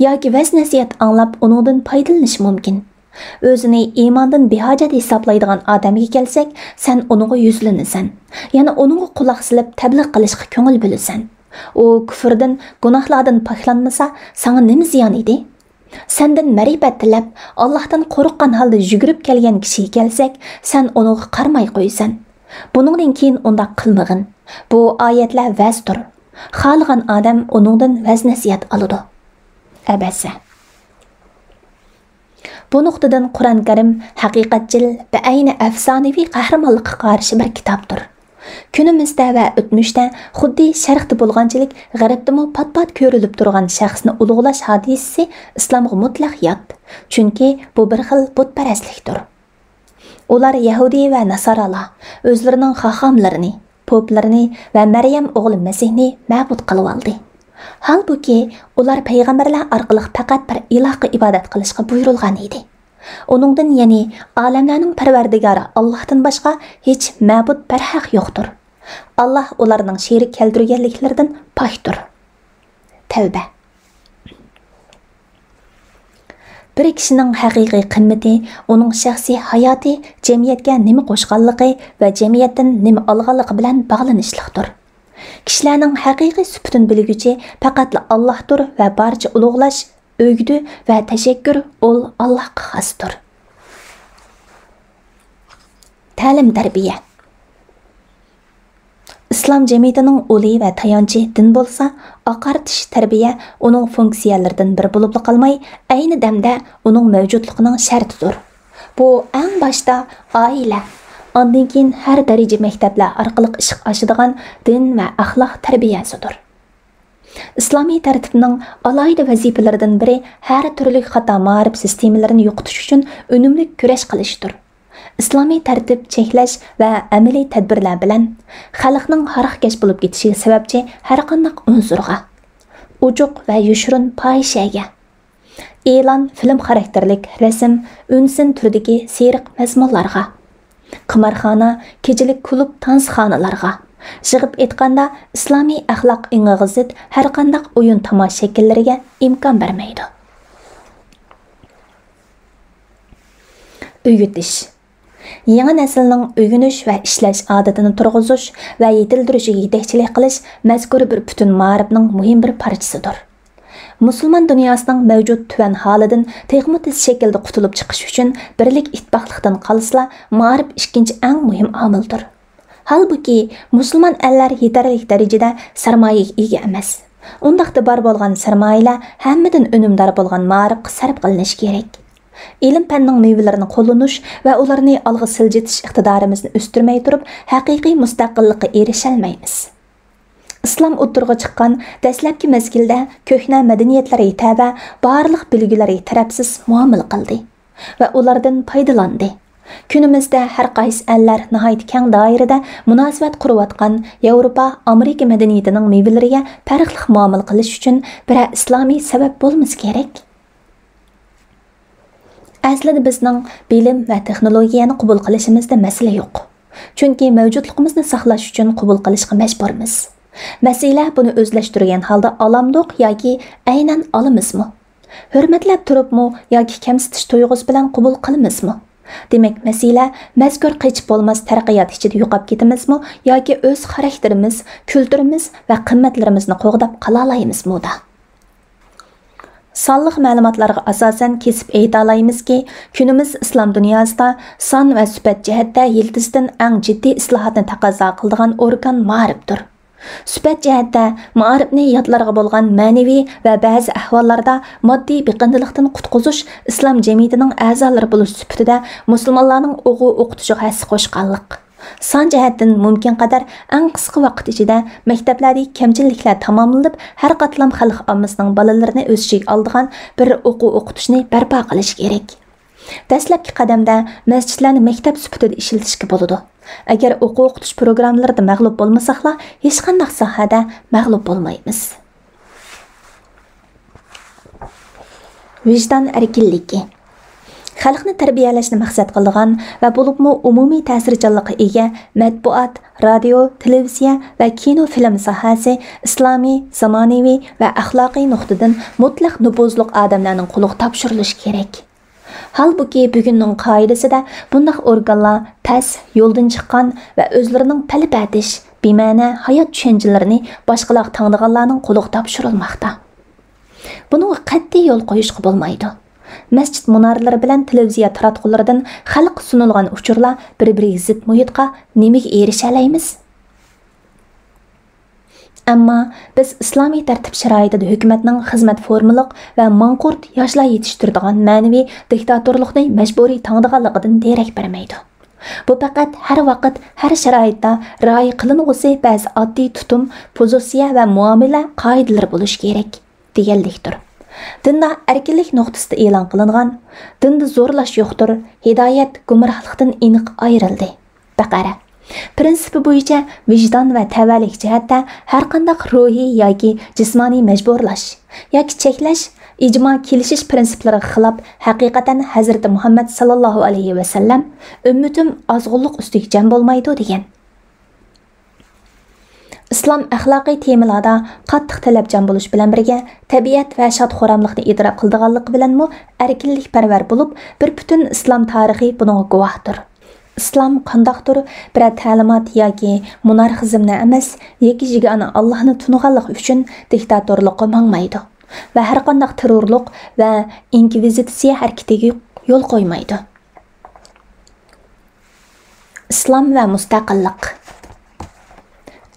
ياكى ۋەز-نەسىھەت ئاڭلاپ، ئۇنىڭدىن پايدىلىنىشى مۇمكىن. ئۆزىنى ئىماندىن بىھاجەت ھېسابلايدىغان ئادەمگە كەلسەك، سەن ئۇنىڭغا يۈزلىنىسەن. يەنە ئۇنىڭغا قۇلاق سېلىپ، تەبلىغ قىلىشقا كۆڭۈل بۆلىسەن. ئۇ كۇفۇردىن، گۇناھلاردىن پاكلانمىسا، ساڭا نېمە زىيان ئىدى؟ سەندىن مەرىپەت تىلەپ، ئاللاھتىن قورققان ھالدا يۈگۈرۈپ كەلگەن كىشىگە كەلسەك، سەن ئۇنىڭغا قارىماي قويىسەن. بۇنىڭدىن كېيىن ئۇنداق قىلمىغىن. بۇ ئايەتلەر ۋەزدۇر. خالىغان ئادەم ئۇنىڭدىن ۋەز-نەسىھەت ئالىدۇ. ئەبەسە. بۇ نۇقتىدىن قۇرئان كەرىم ھەقىقەتچىل، بەئەينى ئەپسانىۋى قەھرىمانلىققا قارشى بىر كىتابتۇر. كۈنىمىزدە ۋە ئۆتمۈشتە خۇددى شەرقتە بولغانچىلىك غەربتىمۇ پات-پات كۆرۈلۈپ تۇرغان شەخسنى ئۇلۇغلاش ھادىسىسى ئىسلامغا مۇتلەق يات، چۈنكى بۇ بىر خىل بۇتپەرەسلىكتۇر. ئۇلار يەھۇدىي ۋە ناسارالار ئۆزلىرىنىڭ خاخاملىرىنى، پوپلىرىنى ۋە مەريەم ئوغلى مەسىھنى مەبۇد قىلىۋالدى. ھالبۇكى، ئۇلار پەيغەمبەرلەر ئارقىلىق پەقەت بىر ئىلاھقا ئىبادەت قىلىشقا بۇيرۇلغان ئىدى. ئۇنىڭدىن، يەنى ئالەملەرنىڭ پەرۋەردىگارى ئاللاھتىن باشقا ھېچ مەبۇد بەرھەق يوقتۇر. ئاللاھ ئۇلارنىڭ شېرىك كەلتۈرگەنلىكلىرىدىن پاكتۇر. تەۋبە. بىر كىشىنىڭ ھەقىقىي قىممىتى ئۇنىڭ شەخسىي ھاياتى جەمئىيەتكە نېمە قوشقانلىقى ۋە جەمئىيەتتىن نېمە ئالغانلىقى بىلەن باغلىنىشلىقتۇر. كىشىلەرنىڭ ھەقىقىي سۈپىتىنى بىلگۈچى پەقەتلا ئاللاھتۇر ۋە بارچە ئۇلۇغلاش، ئۆگدە ۋە تەشەككۈر ئۇل ئاللاھقا خاستۇر. تەلىم-تەربىيە. ئىسلام جەمئىيىتىنىڭ ئۇلى ۋە تايانچى دىن بولسا، ئاقارتىش تەربىيە ئۇنىڭ فۇنكسىيەلىرىدىن بىرى بولۇپلا قالماي، ئەينى دەمدە ئۇنىڭ مەۋجۇتلۇقىنىڭ شەرتىدۇر. بۇ ئەڭ باشتا ئائىلە، ئاندىن كېيىن ھەر دەرىجە مەكتەپلەر ئارقىلىق ئىشقا ئاشىدىغان دىن ۋە ئەخلاق تەربىيەسىدۇر. ئىسلامىي تەرتىپنىڭ ئالاھىدە ۋەزىپىلىرىدىن بىرى ھەر تۈرلۈك خاتا مائارىپ سىستېمىلىرىنى يوقىتىش ئۈچۈن ئۈنۈملۈك كۈرەش قىلىشتۇر. ئىسلامىي تەرتىپ چەكلەش ۋە ئەمەلىي تەدبىرلەر بىلەن خەلقنىڭ ھاراقكەش بولۇپ كېتىشىگە سەۋەبچى ھەرقانداق ئۇنسۇرغا، ئوچۇق ۋە يوشۇرۇن پاھىشەگە، ئېلان، فىلىم خاراكتېرلىك رەسىم، ئۈنسىن تۈرىدىكى سېرىق مەزمۇنلارغا، قىمارخانا، كېچىلىك كۇلۇب، تانسىخانىلارغا، يىغىپ ئېيتقاندا، ئىسلامىي ئەخلاق ئېڭىغا زىت ھەرقانداق ئويۇن-تاماشا شەكىللىرىگە ئىمكان بەرمەيدۇ. ئۆگىتىش. يېڭى نەسىلنىڭ ئۆگىنىش ۋە ئىشلەش ئادىتىنى تۇرغۇزۇش ۋە يېتىلدۈرۈشىگە يېتەكچىلىك قىلىش مەزكۇر بىر پۈتۈن مائارىپنىڭ مۇھىم بىر پارچىسىدۇر. مۇسۇلمان دۇنياسىنىڭ مەۋجۇت تۆۋەن ھالىدىن تېخىمۇ تېز شەكىلدە قۇتۇلۇپ چىقىش ئۈچۈن بىرلىك ئىتتىپاقلىقتىن قالسىلا، مائارىپ ئىككىنچى ئەڭ مۇھىم ئامىلدۇر. ھالبۇكى، مۇسۇلمان ئەللەر يېتەرلىك دەرىجىدە سەرمايىگە ئىگە ئەمەس. ئۇنداقتا بار بولغان سەرمايىلەر ھەممىدىن ئۈنۈمدار بولغان مائارىپقا سەرپ قىلىنىشى كېرەك. ئىلىم-پەننىڭ مېۋىلىرىنى قوللىنىش ۋە ئۇلارنى ئالغا سىلجىتىش ئىقتىدارىمىزنى ئۆستۈرمەي تۇرۇپ، ھەقىقىي مۇستەقىللىققا ئېرىشەلمەيمىز. ئىسلام ئوتتۇرىغا چىققان دەسلەپكى مەزگىلدە كۆھنە مەدەنىيەتلەرگە تەۋە بارلىق بىلگۈلەرگە تەرەپسىز مۇئامىلە قىلدى ۋە ئۇلاردىن پايدىلاندى. كۈنىمىزدە ھەر قايسى ئەللەر ناھايىتى كەڭ دائىرىدە مۇناسىۋەت قۇرۇۋاتقان ياۋروپا، ئامېرىكا مەدەنىيىتىنىڭ مېۋىلىرىگە پەرقلىق مۇئامىلە قىلىش ئۈچۈن بىرەر ئىسلامىي سەۋەب بولمىسا كېرەك. ئەسلىدە بىزنىڭ بىلىم ۋە تېخنولوگىيەنى قوبۇل قىلىشىمىزدا مەسىلە يوق. چۈنكى مەۋجۇتلۇقىمىزنى ساقلاش ئۈچۈن قوبۇل قىلىشقا مەجبۇرمىز. مەسىلە بۇنى ئۆزلەشتۈرگەن ھالدا ئالامدۇق ياكى ئەينەن ئالىمىزمۇ؟ ھۆرمەتلەپ تۇرۇپمۇ ياكى كەمسىتىش تۇيغۇسى بىلەن قوبۇل قىلىمىزمۇ؟ دېمەك، مەسىلە مەزكۇر قېچىپ بولماس تەرەققىيات ئىچىدە يوقاپ كېتىمىزمۇ ياكى ئۆز خاراكتېرىمىز، كۈلتۈرىمىز ۋە قىممەتلىرىمىزنى قوغداپ قالالايمىزمۇدا؟ سانلىق مەلۇماتلارغا ئاساسەن كېسىپ ئېيتالايمىزكى، كۈنىمىز ئىسلام دۇنياسىدا سان ۋە سۈپەت جەھەتتە يىلتىزىدىن ئەڭ جىددىي ئىسلاھاتنى تەقەززا قىلىدىغان ئورگان مائارىپتۇر. سۈپەت جەھەتتە مائارىپنى ياتلارغا بولغان مەنىۋى ۋە بەزى ئەھۋاللاردا ماددىي بېقىندىلىقتىن قۇتقۇزۇش ئىسلام جەمئىيىتىنىڭ ئەزالىرى بولۇش سۈپىتىدە مۇسۇلمانلارنىڭ ئوقۇ ئوقۇتۇشىغا ھەسسە قوشقانلىق. سان جەھەتتىن مۇمكىن قەدەر ئەڭ قىسقا ۋاقىت ئىچىدە مەكتەپلەردىكى كەمچىلىكلەر تاماملىنىپ، ھەر قاتلام خەلق ئاممىسىنىڭ بالىلىرىنى ئۆز ئىچىگە ئالىدىغان بىر ئوقۇ ئوقۇتۇشنى بەرپا قىلىش كېرەك. دەسلەپكى قەدەمدە مەسچىتلەرنى مەكتەپ سۈپىتىدە ئىشلىتىشكە بولىدۇ. ئەگەر ئوقۇ ئوقۇتۇش پروگراممىلىرىدا مەغلۇپ بولمىساقلا، ھېچقانداق ساھەدە مەغلۇپ بولمايمىز. ۋىجدان ئەركىنلىكى. خەلقنى تەربىيەلەشنى مەقسەت قىلىدىغان ۋە بولۇپمۇ ئومۇمىي تەسىرچانلىققا ئىگە مەتبۇئات، رادىيو، تېلېۋىزىيە ۋە كىنو، فىلىم ساھەسى ئىسلامىي، زامانىۋى ۋە ئەخلاقىي نۇقتىدىن مۇتلەق نوپۇزلۇق ئادەملەرنىڭ قولىغا تاپشۇرۇلۇشى كېرەك. ھالبۇكى، بۈگۈننىڭ قائىدىسىدە بۇنداق ئورگانلار پەس، يولدىن چىققان ۋە ئۆزلىرىنىڭ پەلىپەتىش، بىمەنە ھايات چۈشەنچىلىرىنى باشقىلارغا تاڭىدىغانلارنىڭ قولىغا تاپشۇرۇلماقتا. بۇنىڭغا قەتئىي يول قويۇشقا بولمايدۇ. مەسچىت مۇنارىلىرى بىلەن تېلېۋىزىيە تاراتقۇلىرىدىن خەلققە سۇنۇلغان ئۇچۇرلار بىر-بىرىگە زىت مۇھىتقا نېمىگە ئېرىشەلەيمىز؟ ئەمما بىز ئىسلامىي تەرتىپ شارائىتىدا ھۆكۈمەتنىڭ خىزمەت فورمىلىق ۋە ماڭقۇرت ياشلار يېتىشتۈرىدىغان مەنىۋى دىكتاتورلۇقنى مەجبۇرىي تاڭىدىغانلىقىدىن دېرەك بەرمەيدۇ. بۇ پەقەت ھەر ۋاقىت، ھەر شارائىتتا رىئايە قىلىنغۇسى بەزى ئاددىي تۇتۇم، پوزىتسىيە ۋە مۇئامىلە قائىدىلىرى بولۇشى كېرەك، دېگەنلىكتۇر. دىندا ئەركىنلىك نۇقتىسىدا ئېلان قىلىنغان، دىندا زورلاش يوقتۇر، ھىدايەت گۇمراھلىقتىن ئېنىق ئايرىلدى. بەقەرە. پىرىنسىپى بويىچە ۋىجدان ۋە تەۋەلىك جەھەتتە ھەرقانداق روھىي ياكى جىسمانىي مەجبۇرلاش ياكى چەكلەش ئىجما كېلىشىش پىرىنسىپلىرىغا خىلاپ، ھەقىقەتەن ھەزرىتى مۇھەممەد ساللاللاھۇ ئەلەيھى ۋەسەللەم، ئۈممىتىم ئازغۇنلۇق ئۈستىگە جەم بولمايدۇ، دېگەن. ئىسلام ئەخلاقىي تېمىلاردا قاتتىق تەلەپچان بولۇش بىلەن بىرگە، تەبىئەت ۋە شاد-خۇراملىقنى ئېتىراپ قىلىدىغانلىقى بىلەنمۇ ئەركىنلىكپەرۋەر بولۇپ، بىر پۈتۈن ئىسلام تارىخى بۇنىڭغا گۇۋاھتۇر. ئىسلام قانداقتۇر بىرەر تەلىمات ياكى مونارخىزمنى ئەمەس، يېكە يېگانە ئاللاھنى تونۇغانلىقى ئۈچۈن دىكتاتورلۇققا ماڭمايدۇ ۋە ھەرقانداق تېررورلۇق ۋە ئىنكۋىزىتسىيە ھەرىكىتىگە يول قويمايدۇ. ئىسلام ۋە مۇستەقىللىق.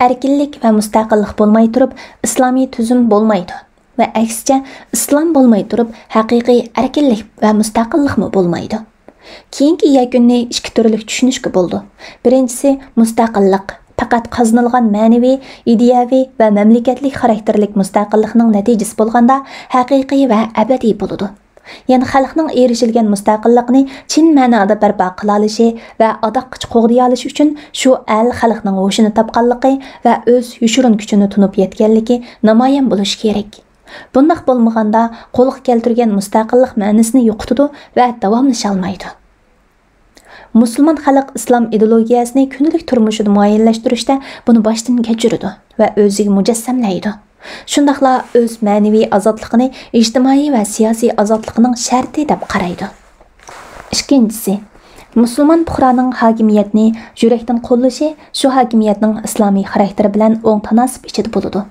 ئەركىنلىك ۋە مۇستەقىللىق بولماي تۇرۇپ، ئىسلامىي تۈزۈم بولمايدۇ ۋە ئەكسىچە، ئىسلام بولماي تۇرۇپ، ھەقىقىي ئەركىنلىك ۋە مۇستەقىللىقمۇ بولمايدۇ. كېيىنكى يەكۈننى ئىككى تۈرلۈك چۈشىنىشكە بولىدۇ. بىرىنچىسى، مۇستەقىللىق پەقەت قازىنىلغان مەنىۋى، ئىدىيەۋى ۋە مەملىكەتلىك خاراكتېرلىك مۇستەقىللىقنىڭ نەتىجىسى بولغاندا، ھەقىقىي ۋە ئەبەدىي بولىدۇ. يەنى خەلقنىڭ ئېرىشىلگەن مۇستەقىللىقنى چىن مەنىدە بەرپا قىلالىشى ۋە ئاداققىچە قوغدىيالىشى ئۈچۈن شۇ ئەل خەلقنىڭ ھوشىنى تاپقانلىقى ۋە ئۆز يوشۇرۇن كۈچىنى تونۇپ يەتكەنلىكى نامايان بولۇشى كېرەك. بۇنداق بولمىغاندا، قولغا كەلتۈرگەن مۇستەقىللىق مەنىسىنى يوقىتىدۇ ۋە داۋاملىشالمايدۇ. مۇسۇلمان خەلق ئىسلام ئىدېئولوگىيەسىنى كۈندىلىك تۇرمۇشىدا مۇئەييەنلەشتۈرۈشتە بۇنى باشتىن كەچۈرىدۇ ۋە ئۆزىگە مۇجەسسەملەيدۇ. شۇنداقلا ئۆز مەنىۋى ئازادلىقىنى ئىجتىمائىي ۋە سىياسىي ئازادلىقنىڭ شەرتى دەپ قارايدۇ. ئىككىنچىسى، مۇسۇلمان پۇقرانىڭ ھاكىمىيەتنى يۈرەكتىن قوللىشى شۇ ھاكىمىيەتنىڭ ئىسلامىي خاراكتېرى بىلەن ئوڭ تاناسىپ ئىچىدە بولىدۇ.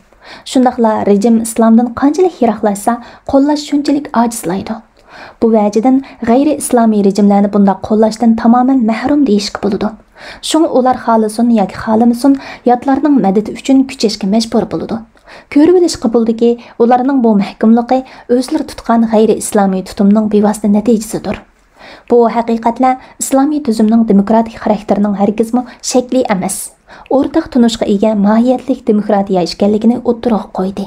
شۇنداقلا رېجىم ئىسلامدىن قانچىلىك يىراقلاشسا، قوللاش شۇنچىلىك ئاجىزلايدۇ. بۇ ۋەجىدىن غەيرىي ئىسلامىي رېجىملەرنى بۇنداق قوللاشتىن تامامەن مەھرۇم دېيىشكە بولىدۇ. شۇڭا ئۇلار خالىسۇن ياكى خالىمىسۇن، ياتلارنىڭ مەدىتى ئۈچۈن كۈچەشكە مەجبۇر بولىدۇ. كۆرۈۋېلىشقا بولىدۇكى، ئۇلارنىڭ بۇ مەھكۇملۇقى ئۆزلىرى تۇتقان غەيرىي ئىسلامىي تۇتۇمنىڭ بىۋاسىتە نەتىجىسىدۇر. بۇ ھەقىقەتلەر ئىسلامىي تۈزۈمنىڭ دېموكراتىك خاراكتېرىنىڭ ھەرگىزمۇ شەكلىي ئەمەس، ئورتاق تونۇشقا ئىگە ماھىيەتلىك دېموكراتىيە ئىكەنلىكىنى ئوتتۇرىغا قويدى.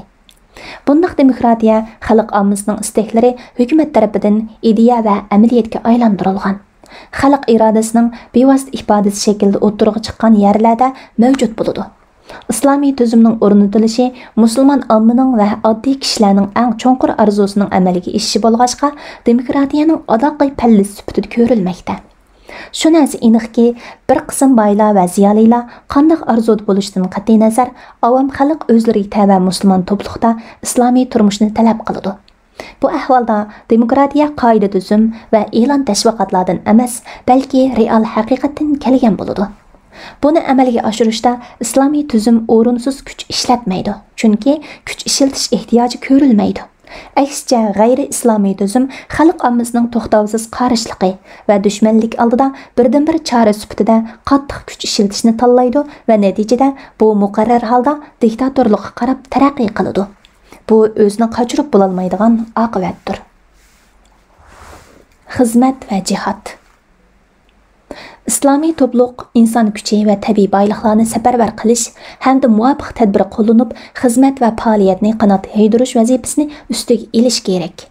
بۇنداق دېموكراتىيە خەلق ئاممىسىنىڭ ئىستەكلىرى ھۆكۈمەت تەرىپىدىن ئىدىيە ۋە ئەمەلىيەتكە ئايلاندۇرۇلغان، خەلق ئىرادىسىنىڭ بىۋاسىتە ئىپادىسى شەكلىدە ئوتتۇرىغا چىققان يەرلەردە مەۋجۇت بولىدۇ. ئىسلامىي تۈزۈمنىڭ ئورنىتىلىشى مۇسۇلمان ئاممىنىڭ ۋە ئاددىي كىشىلەرنىڭ ئەڭ چوڭقۇر ئارزۇسىنىڭ ئەمەلگە ئېشىشى بولغاچقا، دېموكراتىيەنىڭ ئاداققى پەللىسى سۈپىتىدە كۆرۈلمەكتە. شۇ نەرسە ئېنىقكى، بىر قىسىم بايلار ۋە زىيالىيلار قانداق ئارزۇدا بولۇشىدىن قەتئىينەزەر، ئاۋام خەلق ئۆزلىرىگە تەۋە مۇسۇلمان توپلۇقتا ئىسلامىي تۇرمۇشنى تەلەپ قىلىدۇ. بۇ ئەھۋالدا دېموكراتىيە قائىدە-تۈزۈم ۋە ئېلان-تەشۋىقاتلاردىن ئەمەس، بەلكى رېئال ھەقىقەتتىن كەلگەن بولىدۇ. بۇنى ئەمەلگە ئاشۇرۇشتا ئىسلامىي تۈزۈم ئورۇنسىز كۈچ ئىشلەتمەيدۇ، چۈنكى كۈچ ئىشلىتىش ئېھتىياجى كۆرۈلمەيدۇ. ئەكسىچە، غەيرىي ئىسلامىي تۈزۈم خەلق ئاممىسىنىڭ توختاۋسىز قارشىلىقى ۋە دۈشمەنلىكى ئالدىدا بىردىنبىر چارە سۈپىتىدە قاتتىق كۈچ ئىشلىتىشنى تاللايدۇ ۋە نەتىجىدە بۇ مۇقەررەر ھالدا دىكتاتورلۇققا قاراپ تەرەققىي قىلىدۇ. بۇ ئۆزىنى قاچۇرۇپ بولالمايدىغان ئاقىۋەتتۇر. خىزمەت ۋە جىھاد. ئىسلامىي توپلۇق ئىنسان كۈچى ۋە تەبىئىي بايلىقلارنى سەپەرۋەر قىلىش ھەمدە مۇۋاپىق تەدبىر قوللىنىپ، خىزمەت ۋە پائالىيەتنى قانات يايدۇرۇش ۋەزىپىسىنى ئۈستىگە ئېلىشى كېرەك.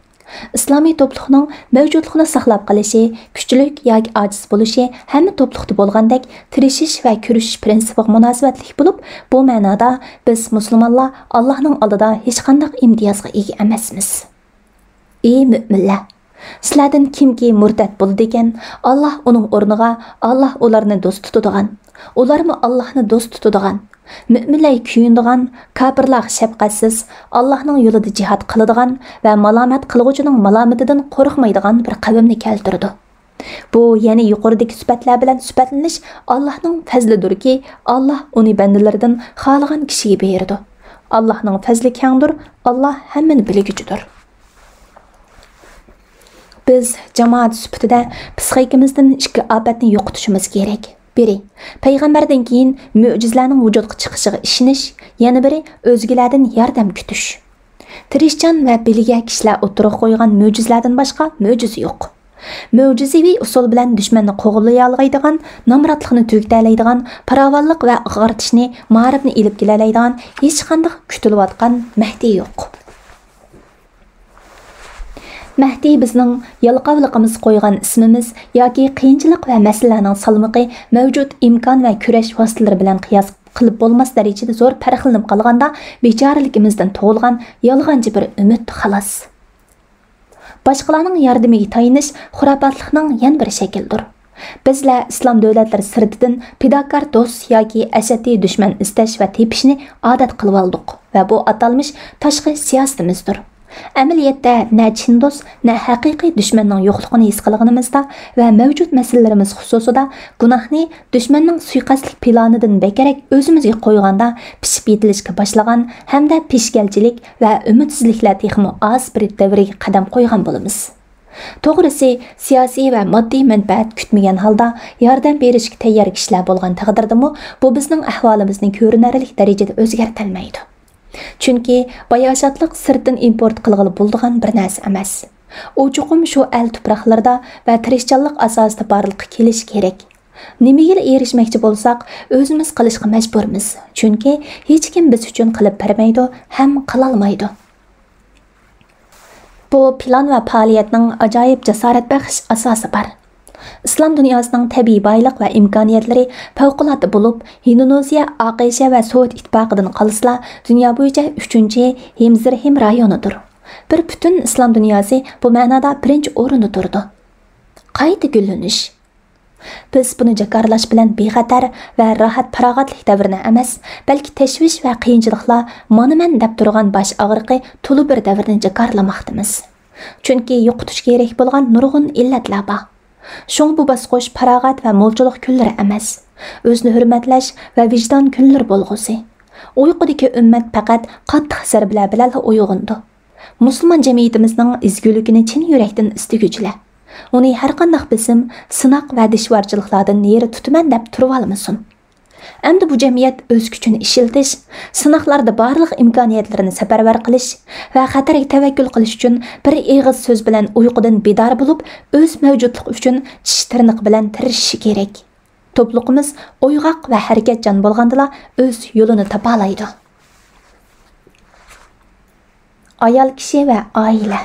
ئىسلامىي توپلۇقنىڭ مەۋجۇتلۇقىنى ساقلاپ قېلىشى، كۈچلۈك ياكى ئاجىز بولۇشى ھەممە توپلۇقتا بولغاندەك تىرىشىش ۋە كۈرىشىش پىرىنسىپىغا مۇناسىۋەتلىك بولۇپ، بۇ مەنادا بىز مۇسۇلمانلار ئاللاھنىڭ ئالدىدا ھېچقانداق ئىمتىيازغا ئىگە ئەمەسمىز. ئى مۆمىنلەر! سىلەردىن كىمكى مۇرتەت بولىدىكەن، ئاللاھ ئۇنىڭ ئورنىغا، ئاللاھ ئۇلارنى دوست تۇتىدىغان، ئۇلارمۇ ئاللاھنى دوست تۇتىدىغان، مۆمىنلەرگە كۆيۈنىدىغان، كاپىرلارغا شەپقەتسىز، ئاللاھنىڭ يولىدا جىھاد قىلىدىغان ۋە مالامەت قىلغۇچىنىڭ مالامىتىدىن قورقمايدىغان بىر قەۋمنى كەلتۈرىدۇ. بۇ يەنە يۇقىرىدىكى سۈپەتلەر بىلەن سۈپەتلىنىش ئاللاھنىڭ پەزلىدۇركى، ئاللاھ ئۇنى بەندىلىرىدىن خالىغان كىشىگە بېرىدۇ. ئاللاھنىڭ پەزلى كەڭدۇر، ئاللاھ ھەممىنى بىلگۈچىدۇر. بىز جامائەت سۈپىتىدە پىسخىكىمىزدىن ئىككى ئاپەتنى يوقىتىشىمىز كېرەك. بىرى، پەيغەمبەردىن كېيىن مۆجىزىلەرنىڭ ۋۇجۇدقا چىقىشىغا ئىشىنىش، يەنە بىرى، ئۆزگىلەردىن ياردەم كۈتۈش. تىرىشچان ۋە بىلگە كىشىلەر ئوتتۇرىغا قويغان مۆجىزىلەردىن باشقا مۆجىزە يوق. مۆجىزىۋى ئۇسۇل بىلەن دۈشمەننى قوغلىيالايدىغان، نامراتلىقنى تۈگىتەلەيدىغان، پاراۋانلىق ۋە ئاغرىتىشنى، مائارىپنى ئېلىپ كېلەلەيدىغان ھېچقانداق كۈتۈلۈۋاتقان مەھدى يوق. مەھدى بىزنىڭ يالقاۋلىقىمىزغا قويغان ئىسمىمىز ياكى قىيىنچىلىق ۋە مەسىلىلەرنىڭ سالمىقى مەۋجۇت ئىمكان ۋە كۈرەش ۋاسىتىلىرى بىلەن قىياس قىلىپ بولماس دەرىجىدە زور پەرقلىنىپ قالغاندا، بىچارىلىكىمىزدىن تۇغۇلغان يالغانچى بىر ئۈمىد، خالاس. باشقىلارنىڭ ياردىمىگە تايىنىش خۇراپاتلىقنىڭ يەنە بىر شەكلىدۇر. بىزلەر ئىسلام دۆلەتلىرى سىرتىدىن پىداكار دوست ياكى ئەشەددىي دۈشمەن ئىزدەش ۋە تېپىشنى ئادەت قىلىۋالدۇق ۋە بۇ ئاتالمىش تاشقى سىياسىتىمىزدۇر. ئەمەلىيەتتە، نە چىن دوست، نە ھەقىقىي دۈشمەننىڭ يوقلۇقىنى ھېس قىلغىنىمىزدا ۋە مەۋجۇت مەسىلىلىرىمىز خۇسۇسىدا گۇناھنى دۈشمەننىڭ سۇيىقەستلىك پىلانىدىن بەكرەك ئۆزىمىزگە قويغاندا، پىشىپ يېتىلىشكە باشلىغان ھەمدە پېشكەلچىلىك ۋە ئۈمىدسىزلىكلەر تېخىمۇ ئاز بىر دەۋرگە قەدەم قويغان بولىمىز. توغرىسى، سىياسىي ۋە ماددىي مەنپەئەت كۈتمىگەن ھالدا ياردەم بېرىشكە تەييار كىشىلەر بولغان تەقدىردىمۇ، بۇ بىزنىڭ ئەھۋالىمىزنى كۆرۈنەرلىك دەرىجىدە ئۆزگەرتەلمەيدۇ. چۈنكى باياشاتلىق سىرتتىن ئىمپورت قىلغىلى بولىدىغان بىر نەرسە ئەمەس. ئۇ چوقۇم شۇ ئەل تۇپراقلىرىدا ۋە تىرىشچانلىق ئاساسىدا بارلىققا كېلىشى كېرەك. نېمىگىلا ئېرىشمەكچى بولساق، ئۆزىمىز قىلىشقا مەجبۇرمىز. چۈنكى ھېچكىم بىز ئۈچۈن قىلىپ بەرمەيدۇ ھەم قىلالمايدۇ. بۇ پىلان ۋە پائالىيەتنىڭ ئاجايىپ جاسارەت بەخش ئاساسى بار. ئىسلام دۇنياسىنىڭ تەبىئىي بايلىق ۋە ئىمكانىيەتلىرى پەۋقۇلئاددە بولۇپ، ھىندونېزىيە، ئاقىشە ۋە سوۋېت ئىتتىپاقىدىن قالسىلا، دۇنيا بويىچە ئۈچىنچى ھىمزىرھىم رايونىدۇر. بىر پۈتۈن ئىسلام دۇنياسى بۇ مەنادا بىرىنچى ئورۇندا تۇرىدۇ. قايتا گۈللىنىش. بىز بۇنى جاكارلاش بىلەن بىخەتەر ۋە راھەت-پاراغەتلىك دەۋرنى ئەمەس، بەلكى تەشۋىش ۋە قىيىنچىلىقلار مانا مەن دەپ تۇرغان باش ئاغرىقى تولا بىر دەۋرنى جاكارلىماقتىمىز. چۈنكى يوقىتىش كېرەك بولغان نۇرغۇن ئىللەتلەر بار. شۇڭا بۇ باسقۇچ پاراغەت ۋە مولچىلىق كۈنلىرى ئەمەس، ئۆزىنى ھۆرمەتلەش ۋە ۋىجدان كۈنلىرى بولغۇسى. ئۇيقۇدىكى ئۈممەت پەقەت قاتتىق زەربىلەر بىلەنلا ئويغىنىدۇ. مۇسۇلمان جەمئىيىتىمىزنىڭ ئىزگۈلۈكىنى چىن يۈرەكتىن ئىستىگۈچىلەر. ئۇنى ھەرقانداق بېسىم، سىناق ۋە دىشۋارچىلىقلاردىن نېرى تۇتىمەن دەپ تۇرۇۋالمىسۇن. ئەمدى بۇ جەمئىيەت ئۆز كۈچىنى ئىشلىتىش، سىناقلاردا بارلىق ئىمكانىيەتلىرىنى سەپەرۋەر قىلىش ۋە خەتەرگە تەۋەككۈل قىلىش ئۈچۈن بىر ئېغىز سۆز بىلەن ئۇيقۇدىن بىدار بولۇپ، ئۆز مەۋجۇتلۇقى ئۈچۈن چىش تىرنىقى بىلەن تىرىشىشى كېرەك. توپلۇقىمىز ئويغاق ۋە ھەرىكەتچان بولغاندىلا ئۆز يولىنى تاپالايدۇ. ئايال كىشى ۋە ئائىلە.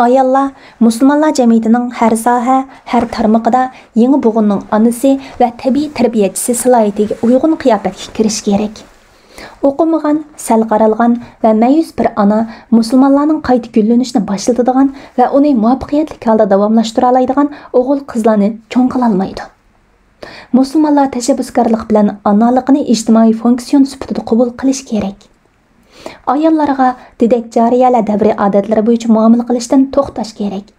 ئاياللار مۇسۇلمانلار جەمئىيىتىنىڭ ھەر ساھە، ھەر تارمىقىدا يېڭى بوغۇننىڭ ئانىسى ۋە تەبىئىي تەربىيەچىسى سالاھىيىتىگە ئۇيغۇن قىياپەتكە كىرىشى كېرەك. ئوقۇمىغان، سەل قارالغان ۋە مەيۈس بىر ئانا مۇسۇلمانلارنىڭ قايتا گۈللىنىشىنى باشلىتىدىغان ۋە ئۇنى مۇۋەپپەقىيەتلىك ھالدا داۋاملاشتۇرالايدىغان ئوغۇل-قىزلارنى چوڭ قىلالمايدۇ. مۇسۇلمانلار تەشەببۇسكارلىق بىلەن ئانالىقنى ئىجتىمائىي فۇنكسىيون سۈپىتىدە قوبۇل قىلىش كېرەك. ئاياللارغا دېدەك جارىيەلەر دەۋرى ئادەتلىرى بويىچە مۇئامىلە قىلىشتىن توختاش كېرەك.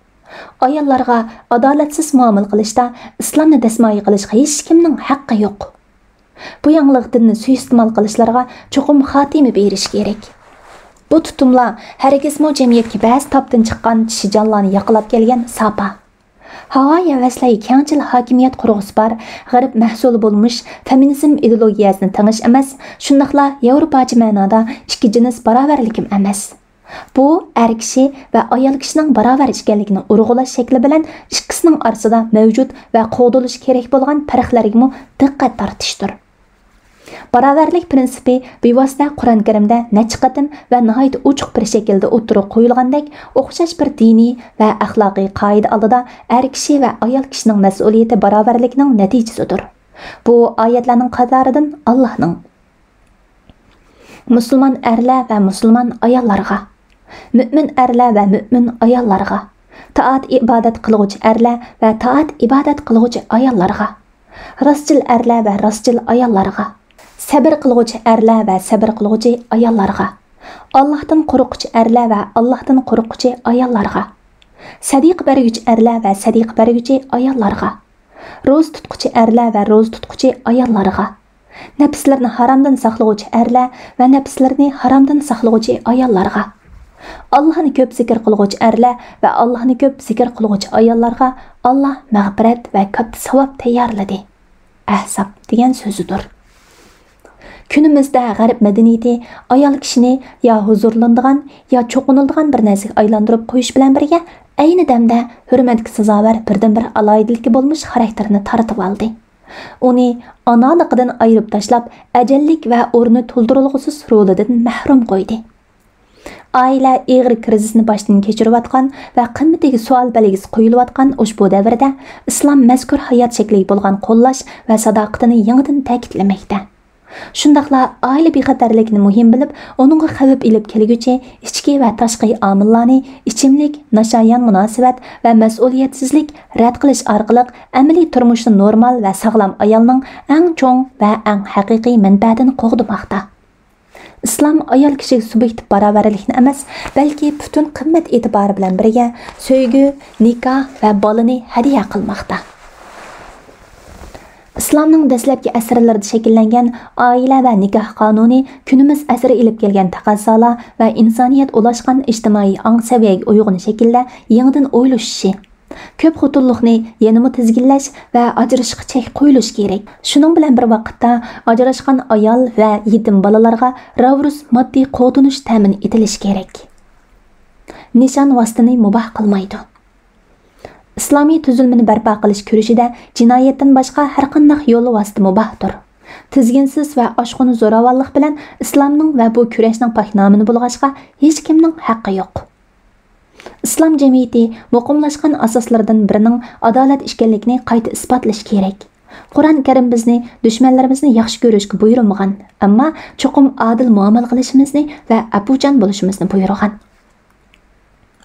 ئاياللارغا ئادالەتسىز مۇئامىلە قىلىشتا ئىسلامنى دەسمايە قىلىشقا ھېچكىمنىڭ ھەققى يوق. بۇ ياڭلىق دىننى سۇيىئىستېمال قىلىشلارغا چوقۇم خاتىمە بېرىش كېرەك. بۇ تۇتۇملار ھەرگىزمۇ جەمئىيەتكە بەزى تاپتىن چىققان چىشى جانلارنى ياقىلاپ كەلگەن ساپا. ھاۋايى ھەۋەسلەرگە كەڭچىل ھاكىمىيەت قۇرغۇسى بار، غەرب مەھسۇلى بولمىش فېمىنىزم ئىدېئولوگىيەسىنى تېڭىش ئەمەس، شۇنداقلا ياۋروپاچە مەنادا ئىككى جىنس باراۋەرلىكىمۇ ئەمەس. بۇ ئەر كىشى ۋە ئايال كىشىنىڭ باراۋەر ئىكەنلىكىنى ئۇرغۇلاش شەكلى بىلەن ئىككىسىنىڭ ئارىسىدا مەۋجۇت ۋە قوغدىلىشى كېرەك بولغان پەرقلەرگىمۇ دىققەت تارتىشتۇر. باراۋەرلىك پىرىنسىپى بىۋاسىتە قۇرئان كەرىمدە نەچچە قېتىم ۋە ناھايىتى ئوچۇق بىر شەكىلدە ئوتتۇرىغا قويۇلغاندەك، ئوخشاش بىر دىنىي ۋە ئەخلاقىي قائىدە ئالدىدا ئەر كىشى ۋە ئايال كىشىنىڭ مەسئۇلىيىتى باراۋەرلىكىنىڭ نەتىجىسىدۇر. بۇ ئايەتلەرنىڭ قاتارىدىن ئاللاھنىڭ مۇسۇلمان ئەرلەر ۋە مۇسۇلمان ئاياللارغا، مۆمىن ئەرلەر ۋە مۆمىن ئاياللارغا، تائەت ئىبادەت قىلغۇچى ئەرلەر ۋە تائەت ئىبادەت قىلغۇچى ئاياللارغا، راستچىل ئەرلەر ۋە راستچىل ئاياللارغا، سەبىر قىلغۇچى ئەرلەر ۋە سەبىر قىلغۇچى ئاياللارغا، ئاللاھتىن قورققۇچى ئەرلەر ۋە ئاللاھتىن قورققۇچى ئاياللارغا، سەدىقە بەرگۈچى ئەرلەر ۋە سەدىقە بەرگۈچى ئاياللارغا، روزا تۇتقۇچى ئەرلەر ۋە روزا تۇتقۇچى ئاياللارغا، نەپسلىرىنى ھارامدىن ساقلىغۇچى ئەرلەر ۋە نەپسلىرىنى ھارامدىن ساقلىغۇچى ئاياللارغا، ئاللاھنى كۆپ زىكىر قىلغۇچى ئەرلەر ۋە ئاللاھنى كۆپ زىكىر قىلغۇچى ئاياللارغا ئاللاھ مەغپىرەت ۋە كاتتا ساۋاب تەييارلىدى. ئەھزاب دېگەن سۆزىدۇر. كۈنىمىزدە غەرب مەدەنىيىتى ئايال كىشىنى يا ھۇزۇرلىنىدىغان، يا چوقۇنۇلىدىغان بىر نەرسىگە ئايلاندۇرۇپ قويۇش بىلەن بىرگە، ئەينى دەمدە ھۆرمەتكە سازاۋەر بىردىنبىر ئالاھىدىلىكى بولمىش خاراكتېرىنى تارتىۋالدى. ئۇنى ئانالىقىدىن ئايرىپ تاشلاپ، ئەجەللىك ۋە ئورنى تولدۇرۇلغۇسىز رولىدىن مەھرۇم قويدى. ئائىلە ئېغىر كىرىزىسنى باشتىن كەچۈرۈۋاتقان ۋە قىممىتىگە سوئال بەلگىسى قويۇلۇۋاتقان ئۇشبۇ دەۋردە ئىسلام مەزكۇر ھايات شەكلىگە بولغان قوللاش ۋە ساداقىتىنى يېڭىدىن تەكىتلىمەكتە. شۇنداقلا ئائىلە بىخەتەرلىكىنى مۇھىم بىلىپ، ئۇنىڭغا خەۋپ ئېلىپ كەلگۈچى ئىچكى ۋە تاشقى ئامىللارنى، ئىچىملىك، ناشايان مۇناسىۋەت ۋە مەسئۇلىيەتسىزلىك، رەت قىلىش ئارقىلىق ئەمەلىي تۇرمۇشتا نورمال ۋە ساغلام ئايالنىڭ ئەڭ چوڭ ۋە ئەڭ ھەقىقىي مەنپەئەتىنى قوغدىماقتا. ئىسلام ئايال كىشىگە سۇبيېكتىپ باراۋەرلىكنى ئەمەس، بەلكى پۈتۈن قىممەت ئېتىبارى بىلەن بىرگە سۆيگۈ، نىكاھ ۋە بالىنى ھەدىيە قىلماقتا. ئىسلامنىڭ دەسلەپكى ئەسىرلىرىدە شەكىللەنگەن ئائىلە ۋە نىكاھ قانۇنى كۈنىمىز ئەسىرى ئېلىپ كەلگەن تەقەززالار ۋە ئىنسانىيەت ئۇلاشقان ئىجتىمائىي ئاڭ سەۋىيەگە ئۇيغۇن شەكىلدە يېڭىدىن ئويلىشىشى، كۆپ خوتۇنلۇقنى يەنىمۇ تىزگىنلەش ۋە ئاجرىشىشقا چەك قويۇلۇشى كېرەك. شۇنىڭ بىلەن بىر ۋاقىتتا، ئاجراشقان ئايال ۋە يېتىم بالىلارغا راۋۇرۇس ماددىي قوغدىنىش تەمىن ئېتىلىشى كېرەك. نىشان ۋاسىتىنى مۇباھ قىلمايدۇ. ئىسلامىي تۈزۈلمىنى بەرپا قىلىش كۈرىشىدە جىنايەتتىن باشقا ھەرقانداق يول ۋاسىتە مۇباھتۇر. تىزگىنسىز ۋە ئاشقۇن زوراۋانلىق بىلەن ئىسلامنىڭ ۋە بۇ كۈرەشنىڭ پاكنامىنى بۇلغاشقا ھېچكىمنىڭ ھەققى يوق. ئىسلام جەمئىيىتى مۇقىملاشقان ئاساسلىرىدىن بىرىنىڭ ئادالەت ئىكەنلىكىنى قايتا ئىسپاتلىشى كېرەك. قۇرئان كەرىم بىزنى دۈشمەنلىرىمىزنى ياخشى كۆرۈشكە بۇيرۇمىغان، ئەمما چوقۇم ئادىل مۇئامىلە قىلىشىمىزنى ۋە ئەپۇچان بولۇشىمىزنى بۇيرۇغان.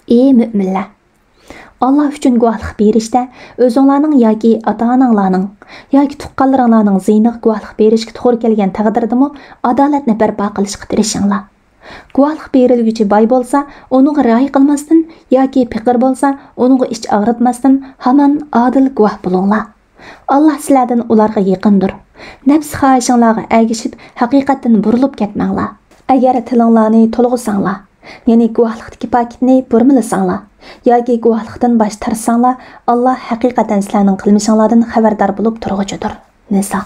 ئى مۆمىنلەر! ئاللا ئۈچۈن گۇۋاھلىق بېرىشتە ئۆزۈڭلارنىڭ ياكى ئاتا-ئاناڭلارنىڭ ياكى تۇغقانلىرىڭلارنىڭ زىيىنىغا گۇۋاھلىق بېرىشكە توغرا كەلگەن تەقدىردىمۇ ئادالەتنى بەرپا قىلىشقا تىرىشىڭلار. گۇۋاھلىق بېرىلگۈچى باي بولسا، ئۇنىڭغا رىئايە قىلماستىن ياكى پېقىر بولسا، ئۇنىڭغا ئىچ ئاغرىتماستىن ھامان ئادىل گۇۋاھ بولۇڭلار. ئاللا سىلەردىن ئۇلارغا يېقىندۇر. نەپس خاھىشىڭلارغا ئەگىشىپ، ھەقىقەتتىن بۇرۇلۇپ كەتمەڭلار. ئەگەر تىلىڭلارنى تولغىساڭلار، يەنى گۇۋاھلىقتىكى پاكىتنى بۇرمىلىساڭلار ياكى گۇۋاھلىقتىن باش تارتساڭلار، ئاللا ھەقىقەتەن سىلەرنىڭ قىلمىشىڭلاردىن خەۋەردار بولۇپ تۇرغۇچىدۇر. نىسا.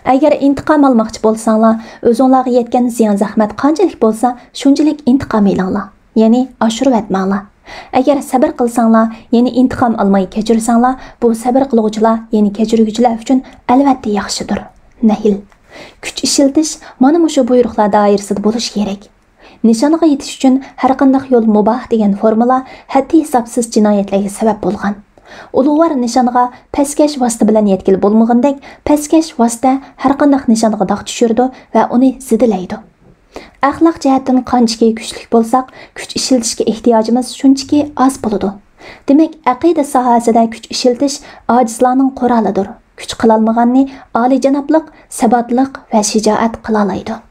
ئەگەر ئىنتىقام ئالماقچى بولساڭلار، ئۆزۈڭلارغا يەتكەن زىيان-زەخمەت قانچىلىك بولسا، شۇنچىلىك ئىنتىقام ئېلىڭلار، يەنى ئاشۇرۇۋەتمەڭلار. ئەگەر سەبىر قىلساڭلار، يەنى ئىنتىقام ئالماي كەچۈرسەڭلار، بۇ سەبىر قىلغۇچىلار، يەنى كەچۈرگۈچىلەر ئۈچۈن ئەلۋەتتە ياخشىدۇر. نەھل. كۈچ ئىشلىتىش مانا مۇشۇ بۇيرۇقلار دائىرىسىدە بولۇشى كېرەك. نىشانغا يېتىش ئۈچۈن ھەرقانداق يول مۇباھ دېگەن فورمۇلا ھەددى-ھېسابسىز جىنايەتلەرگە سەۋەب بولغان. ئۇلۇغۋار نىشانغا پەسكەش ۋاسىتە بىلەن يەتكىلى بولمىغىنىدەك، پەسكەش ۋاسىتە ھەرقانداق نىشانغا داغ چۈشۈرىدۇ ۋە ئۇنى زېدىلەيدۇ. ئەخلاق جەھەتتىن قانچىكى كۈچلۈك بولساق، كۈچ ئىشلىتىشكە ئېھتىياجىمىز شۇنچىكى ئاز بولىدۇ. دېمەك، ئەقىدە ساھەسىدە كۈچ ئىشلىتىش ئاجىزلارنىڭ قورالىدۇر. كۈچ قىلالمىغاننى ئالىيجانابلىق، ساباتلىق ۋە شىجائەت قىلالايدۇ.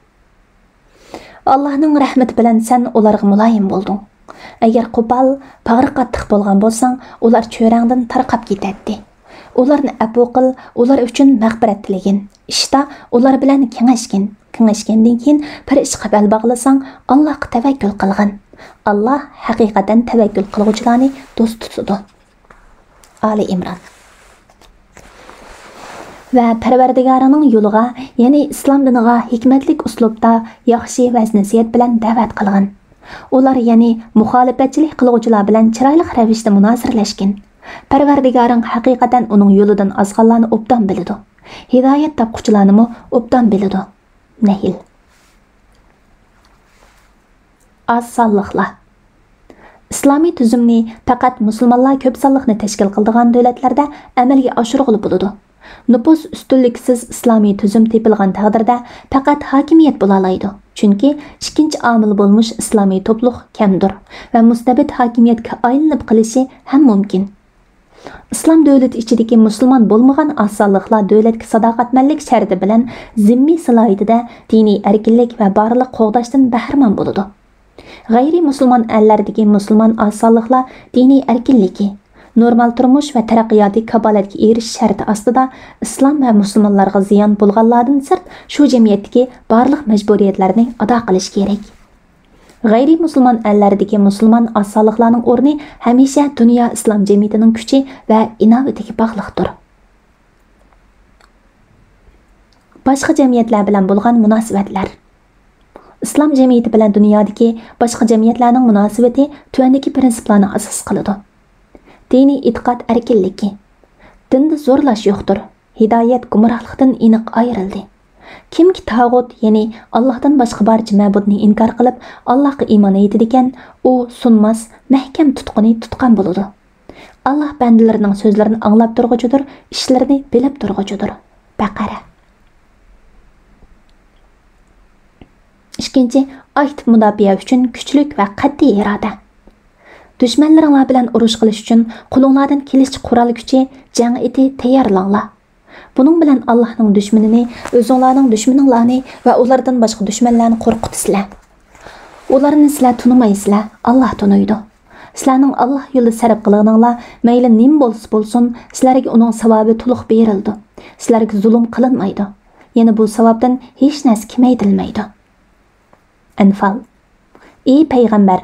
ئاللاھنىڭ رەھمىتى بىلەن سەن ئۇلارغا مۇلايىم بولدۇڭ. ئەگەر قوپال، باغرى قاتتىق بولغان بولساڭ، ئۇلار چۆرەڭدىن تارقاپ كېتەتتى. ئۇلارنى ئەپۇ قىل، ئۇلار ئۈچۈن مەغپىرەت تىلىگىن. ئىشتا ئۇلار بىلەن كېڭەشكىن. كېڭەشكەندىن كېيىن بىر ئىشقا بەل باغلىساڭ، ئاللاھقا تەۋەككۈل قىلغىن. ئاللاھ ھەقىقەتەن تەۋەككۈل قىلغۇچىلارنى دوست تۇتىدۇ. ئالى ئىمران. ۋە پەرۋەردىگارىنىڭ يولىغا، يەنى ئىسلام دىنىغا ھېكمەتلىك ئۇسلۇبتا ياخشى ۋەز-نەسىھەت بىلەن دەۋەت قىلغىن. ئۇلار يەنى مۇخالىپەتچىلىك قىلغۇچىلار بىلەن چىرايلىق رەۋىشتە مۇنازىرىلەشكىن. پەرۋەردىگارىڭ ھەقىقەتەن ئۇنىڭ يولىدىن ئازغانلارنى ئوبدان بىلىدۇ. ھىدايەت تاپقۇچىلارنىمۇ ئوبدان بىلىدۇ. نەھل. ئاز سانلىقلار. ئىسلامىي تۈزۈمنى پەقەت مۇسۇلمانلار كۆپ سانلىقنى تەشكىل قىلىدىغان دۆلەتلەردە ئەمەلگە ئاشۇرغىلى بولىدۇ. نوپۇس ئۈستۈنلۈكسىز ئىسلامىي تۈزۈم تېپىلغان تەقدىردە پەقەت ھاكىمىيەت بولالايدۇ، چۈنكى ئىككىنچى ئامىل بولمىش ئىسلامىي توپلۇق كەمدۇر ۋە مۇستەبىت ھاكىمىيەتكە ئايلىنىپ قېلىشى ھەم مۇمكىن. ئىسلام دۆلىتى ئىچىدىكى مۇسۇلمان بولمىغان ئاز سانلىقلار دۆلەتكە ساداقەتمەنلىك شەرتى بىلەن زىممىي سالاھىيىتىدە دىنىي ئەركىنلىك ۋە بارلىق قوغداشتىن بەھرىمەن بولىدۇ. غەيرىي مۇسۇلمان ئەللەردىكى مۇسۇلمان ئاز سانلىقلار دىنىي ئەركىنلىكى، نورمال تۇرمۇش ۋە تەرەققىياتى كاپالەتكە ئېرىشىش شەرتى ئاستىدا ئىسلام ۋە مۇسۇلمانلارغا زىيان بولغانلاردىن سىرت شۇ جەمئىيەتتىكى بارلىق مەجبۇرىيەتلەرنى ئادا قىلىشى كېرەك. غەيرىي مۇسۇلمان ئەللەردىكى مۇسۇلمان ئاز سانلىقلارنىڭ ئورنى ھەمىشە دۇنيا ئىسلام جەمئىيىتىنىڭ كۈچى ۋە ئىناۋىتىگە باغلىقتۇر. باشقا جەمئىيەتلەر بىلەن بولغان مۇناسىۋەتلەر. ئىسلام جەمئىيىتى بىلەن دۇنيادىكى باشقا جەمئىيەتلەرنىڭ مۇناسىۋىتى تۆۋەندىكى پىرىنسىپلارنى ئاساس قىلىدۇ. دىنىي ئېتىقاد ئەركىنلىكى. دىندا زورلاش يوقتۇر. ھىدايەت گۇمراھلىقتىن ئېنىق ئايرىلدى. كىمكى تاغۇت، يەنى ئاللاھتىن باشقا بارچە مەبۇدنى ئىنكار قىلىپ، ئاللاھقا ئىمان ئېيتىدىكەن، ئۇ سۇنماس، مەھكەم تۇتقىنى تۇتقان بولىدۇ. ئاللاھ بەندىلىرىنىڭ سۆزلىرىنى ئاڭلاپ تۇرغۇچىدۇر، ئىشلىرىنى بىلىپ تۇرغۇچىدۇر. بەقەرە. ئىككىنچى، ئاكتىپ مۇداپىئە ئۈچۈن كۈچلۈك ۋە قەتئىي ئىرادە. دۈشمەنلىرىڭلار بىلەن ئۇرۇش قىلىش ئۈچۈن قولۇڭلاردىن كېلىشىچە قورال كۈچى، جەڭ ئېتى تەييارلاڭلار. بۇنىڭ بىلەن ئاللاھنىڭ دۈشمىنىنى، ئۆزۈڭلارنىڭ دۈشمىنىڭلارنى ۋە ئۇلاردىن باشقا دۈشمەنلەرنى قورقۇتىسىلەر. ئۇلارنى سىلەر تونۇمايسىلەر، ئاللاھ تونۇيدۇ. سىلەرنىڭ ئاللاھ يولىدا سەرپ قىلغىنىڭلار مەيلى نېمە بولسا بولسۇن، سىلەرگە ئۇنىڭ ساۋابى تولۇق بېرىلىدۇ. سىلەرگە زۇلۇم قىلىنمايدۇ. يەنە بۇ ساۋابتىن ھېچ نەرسە كېمەيتىلمەيدۇ. ئەنفال. ئى پەيغەمبەر،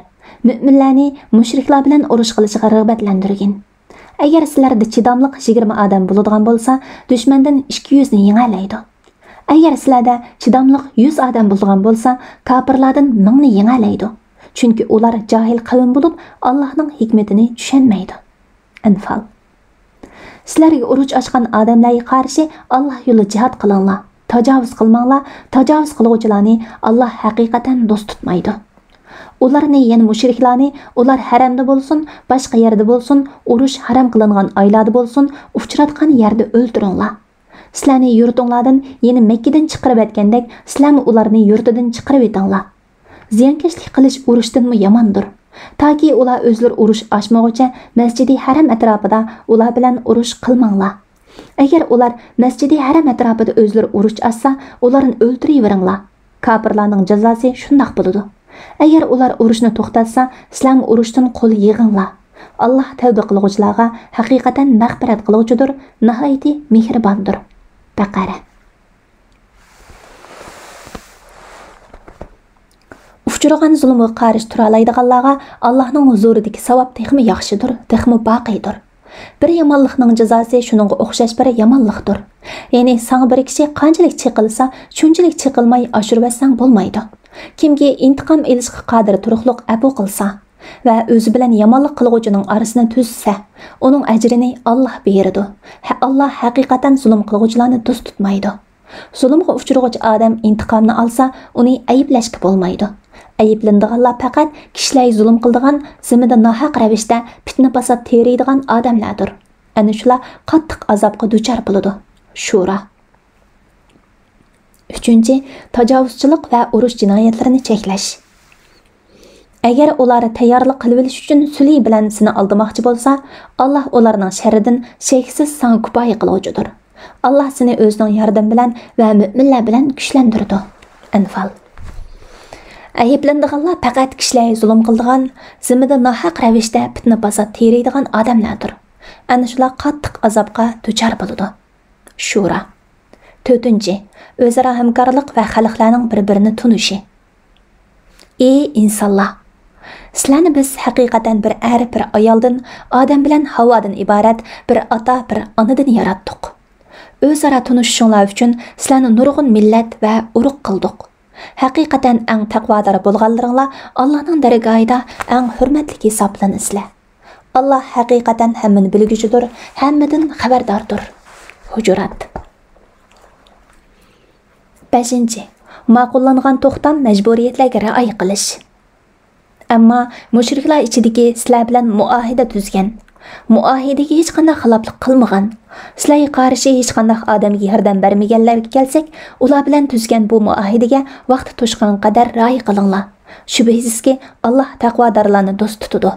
مۆمىنلەرنى مۇشرىكلار بىلەن ئۇرۇش قىلىشىغا رىغبەتلەندۈرگىن. ئەگەر سىلەردە چىداملىق يىگىرمە ئادەم بولىدىغان بولسا، دۈشمەندىن ئىككى يۈزنى يېڭەلەيدۇ. ئەگەر سىلەردە چىداملىق يۈز ئادەم بولىدىغان بولسا، كاپىرلاردىن مىڭنى يېڭەلەيدۇ. چۈنكى ئۇلار جاھىل قەۋم بولۇپ، ئاللاھنىڭ ھېكمىتىنى چۈشەنمەيدۇ. ئەنفال. سىلەرگە ئۇرۇش ئاچقان ئادەملەرگە قارشى ئاللاھ يولىدا جىھاد قىلىڭلار، تاجاۋۇز قىلماڭلار، تاجاۋۇز قىلغۇچىلارنى ئاللاھ ھەقىقەتەن دوست تۇتمايدۇ. ئۇلارنى، يەنى مۇشرىكلارنى، ئۇلار ھەرەمدە بولسۇن، باشقا يەردە بولسۇن، ئۇرۇش ھارام قىلىنغان ئايلاردا بولسۇن، ئۇچراتقان يەردە ئۆلتۈرۈڭلار. سىلەرنى يۇرتۇڭلاردىن، يەنى مەككىدىن چىقىرىۋەتكەندەك، سىلەرمۇ ئۇلارنى يۇرتىدىن چىقىرىۋېتىڭلار. زىيانكەشلىك قىلىش ئۇرۇشتىنمۇ ياماندۇر. تاكى ئۇلار ئۆزلىرى ئۇرۇش ئاچمىغۇچە مەسجىدى ھەرەم ئەتراپىدا ئۇلار بىلەن ئۇرۇش قىلماڭلار. ئەگەر ئۇلار مەسجىدى ھەرەم ئەتراپىدا ئۆزلىرى ئۇرۇش ئاچسا، ئۇلارنى ئۆلتۈرۈۋېرىڭلار. كاپىرلارنىڭ جازاسى شۇنداق بولىدۇ. ئەگەر ئۇلار ئۇرۇشنى توختاتسا، سىلەرمۇ ئۇرۇشتىن قول يىغىڭلار. ئاللاھ تەۋبە قىلغۇچىلارغا ھەقىقەتەن مەغپىرەت قىلغۇچىدۇر، ناھايىتى مېھرىباندۇر. بەقەرە. ئۇچرىغان زۇلۇمغا قارشى تۇرالايدىغانلارغا ئاللاھنىڭ ھۇزۇرىدىكى ساۋاب تېخىمۇ ياخشىدۇر، تېخىمۇ باقىيدۇر. بىر يامانلىقنىڭ جازاسى شۇنىڭغا ئوخشاش بىر يامانلىقتۇر. يەنى ساڭا بىر كىشى قانچىلىك چېقىلسا، شۇنچىلىك چېقىلماي ئاشۇرۇۋەتسەڭ بولمايدۇ. كىمكى ئىنتىقام ئېلىشقا قادىر تۇرۇقلۇق ئەپۇ قىلسا ۋە ئۆزى بىلەن يامانلىق قىلغۇچىنىڭ ئارىسىنى تۈزسە، ئۇنىڭ ئەجرىنى ئاللاھ بېرىدۇ. ھە، ئاللاھ ھەقىقەتەن زۇلۇم قىلغۇچىلارنى دوست تۇتمايدۇ. زۇلۇمغا ئۇچرىغۇچى ئادەم ئىنتىقامنى ئالسا، ئۇنى ئەيىبلەشكە بولمايدۇ. ئەيىبلىنىدىغانلار پەقەت كىشىلەرگە زۇلۇم قىلىدىغان، زېمىندا ناھەق رەۋىشتە پىتنە-پاسات تېرىيدىغان ئادەملەردۇر. ئەنە شۇلار قاتتىق ئازابقا دۇچار بولىدۇ. شۇرا. ئۈچىنچى، تاجاۋۇزچىلىق ۋە ئۇرۇش جىنايەتلىرىنى چەكلەش. ئەگەر ئۇلار تەييارلىق قىلىۋېلىش ئۈچۈن سۈلھى بىلەن سېنى ئالدىماقچى بولسا، ئاللاھ ئۇلارنىڭ شەررىدىن شەكسىز ساڭا كۇپايە قىلغۇچىدۇر. ئاللاھ سېنى ئۆزىنىڭ ياردىمى بىلەن ۋە مۆمىنلەر بىلەن كۈچلەندۈرىدۇ. ئەنفال. ئەيىبلىنىدىغانلار پەقەت كىشىلەرگە زۇلۇم قىلىدىغان، زېمىندا ناھەق رەۋىشتە پىتنە-پاسات تېرىيدىغان ئادەملەردۇر. ئەنە شۇلار قاتتىق ئازابقا دۇچار بولىدۇ. شۇرا. تۆتىنچى، ئۆزئارا ھەمكارلىق ۋە خەلقلەرنىڭ بىر-بىرىنى تونۇشى. ئى ئىنسانلار! سىلەرنى بىز ھەقىقەتەن بىر ئەر، بىر ئايالدىن، ئادەم بىلەن ھاۋادىن ئىبارەت بىر ئاتا، بىر ئانىدىن ياراتتۇق. ئۆزئارا تونۇشۇشۇڭلار ئۈچۈن سىلەرنى نۇرغۇن مىللەت ۋە ئۇرۇق قىلدۇق. ھەقىقەتەن ئەڭ تەقۋادار بولغانلىرىڭلار ئاللانىڭ دەرگاھىدا ئەڭ ھۆرمەتلىك ھېسابلىنىسىلەر. ئاللا ھەقىقەتەن ھەممىنى بىلگۈچىدۇر، ھەممىدىن خەۋەرداردۇر. ھۇجۇرات. بەشىنچى، ماقۇللانغان توختام، مەجبۇرىيەتلەرگە رىئايە قىلىش. ئەمما مۇشرىكلار ئىچىدىكى سىلەر بىلەن مۇئاھىدە تۈزگەن، مۇئاھىدىگە ھېچقانداق خىلاپلىق قىلمىغان، سىلەرگە قارشى ھېچقانداق ئادەمگە ياردەم بەرمىگەنلەرگە كەلسەك، ئۇلار بىلەن تۈزگەن بۇ مۇئاھىدىگە ۋاقتى توشقان قەدەر رىئايە قىلىڭلار. شۈبھىسىزكى، ئاللا تەقۋادارلارنى دوست تۇتىدۇ.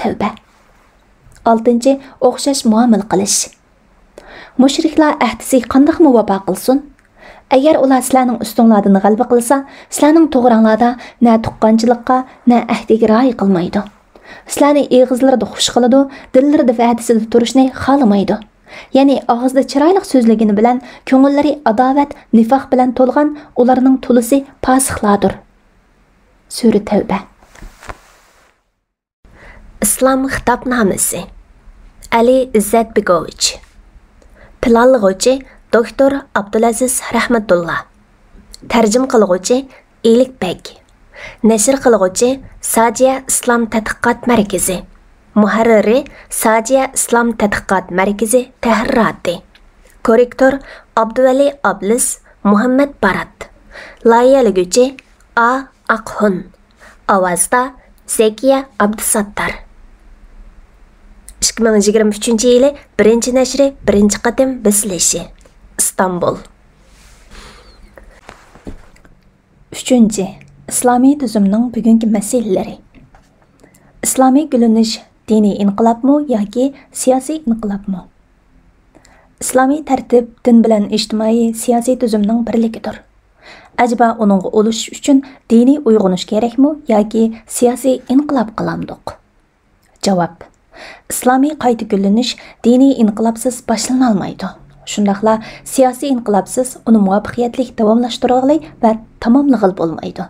تەۋبە. ئالتىنچى، ئوخشاش مۇئامىلە قىلىش. مۇشرىكلار ئەھدىسىگە قانداقمۇ ۋاپا قىلسۇن؟ ئەگەر ئۇلار سىلەرنىڭ ئۈستۈڭلاردىن غەلىبە قىلسا، سىلەرنىڭ توغراڭلاردا نە تۇغقانچىلىققا، نە ئەھدىگە رىئايە قىلمايدۇ. سىلەرنى ئېغىزلىرىدا خۇش قىلىدۇ، دىللىرىدا ۋەدىسىدە تۇرۇشنى خالىمايدۇ. يەنى ئاغزىدا چىرايلىق سۆزلىگىنى بىلەن كۆڭۈللىرى ئاداۋەت، نىفاق بىلەن تولغان، ئۇلارنىڭ تولىسى پاسىقلاردۇر. سۈرە تەۋبە. ئىسلام خىتابنامىسى. ئەلى ئىززەت بېگوۋىچ. پىلانلىغۇچى دوكتور ئابدۇلئەزىز رەھمەتۇللا. تەرجىمە قىلغۇچى ئىلىك بەگ. نەشر قىلغۇچى ساجىيە ئىسلام تەتقىقات مەركىزى. مۇھەررىرى ساجىيە ئىسلام تەتقىقات مەركىزى تەھرىراتى. كوررېكتور ئابدۇۋەلى ئابلىز، مۇھەممەد بارات. لايىھەلىگۈچى ئا ئاقھۇن. ئاۋازدا زەكىيە ئابدۇساتتار. ئىككى مىڭ يىگىرمە ئۈچىنچى يىلى بىرىنچى نەشرى، بىرىنچى قېتىم بېسىلىشى. ئىستانبۇل. ئۈچىنچى، ئىسلامىي تۈزۈمنىڭ بۈگۈنكى مەسىلىلىرى. ئىسلامىي گۈللىنىش دىنىي ئىنقىلابمۇ ياكى سىياسىي ئىنقىلابمۇ؟ ئىسلامىي تەرتىپ دىن بىلەن ئىجتىمائىي سىياسىي تۈزۈمنىڭ بىرلىكىدۇر. ئەجەبا ئۇنىڭغا ئۇلىشىش ئۈچۈن دىنىي ئويغىنىش كېرەكمۇ ياكى سىياسىي ئىنقىلاب قىلامدۇق؟ جاۋاب. ئىسلامىي قايتا گۈللىنىش دىنىي ئىنقىلابسىز باشلىنالمايدۇ. شۇنداقلا سىياسىي ئىنقىلابسىز ئۇنى مۇۋەپپەقىيەتلىك داۋاملاشتۇرغىلى ۋە تاماملىغىلى بولمايدۇ.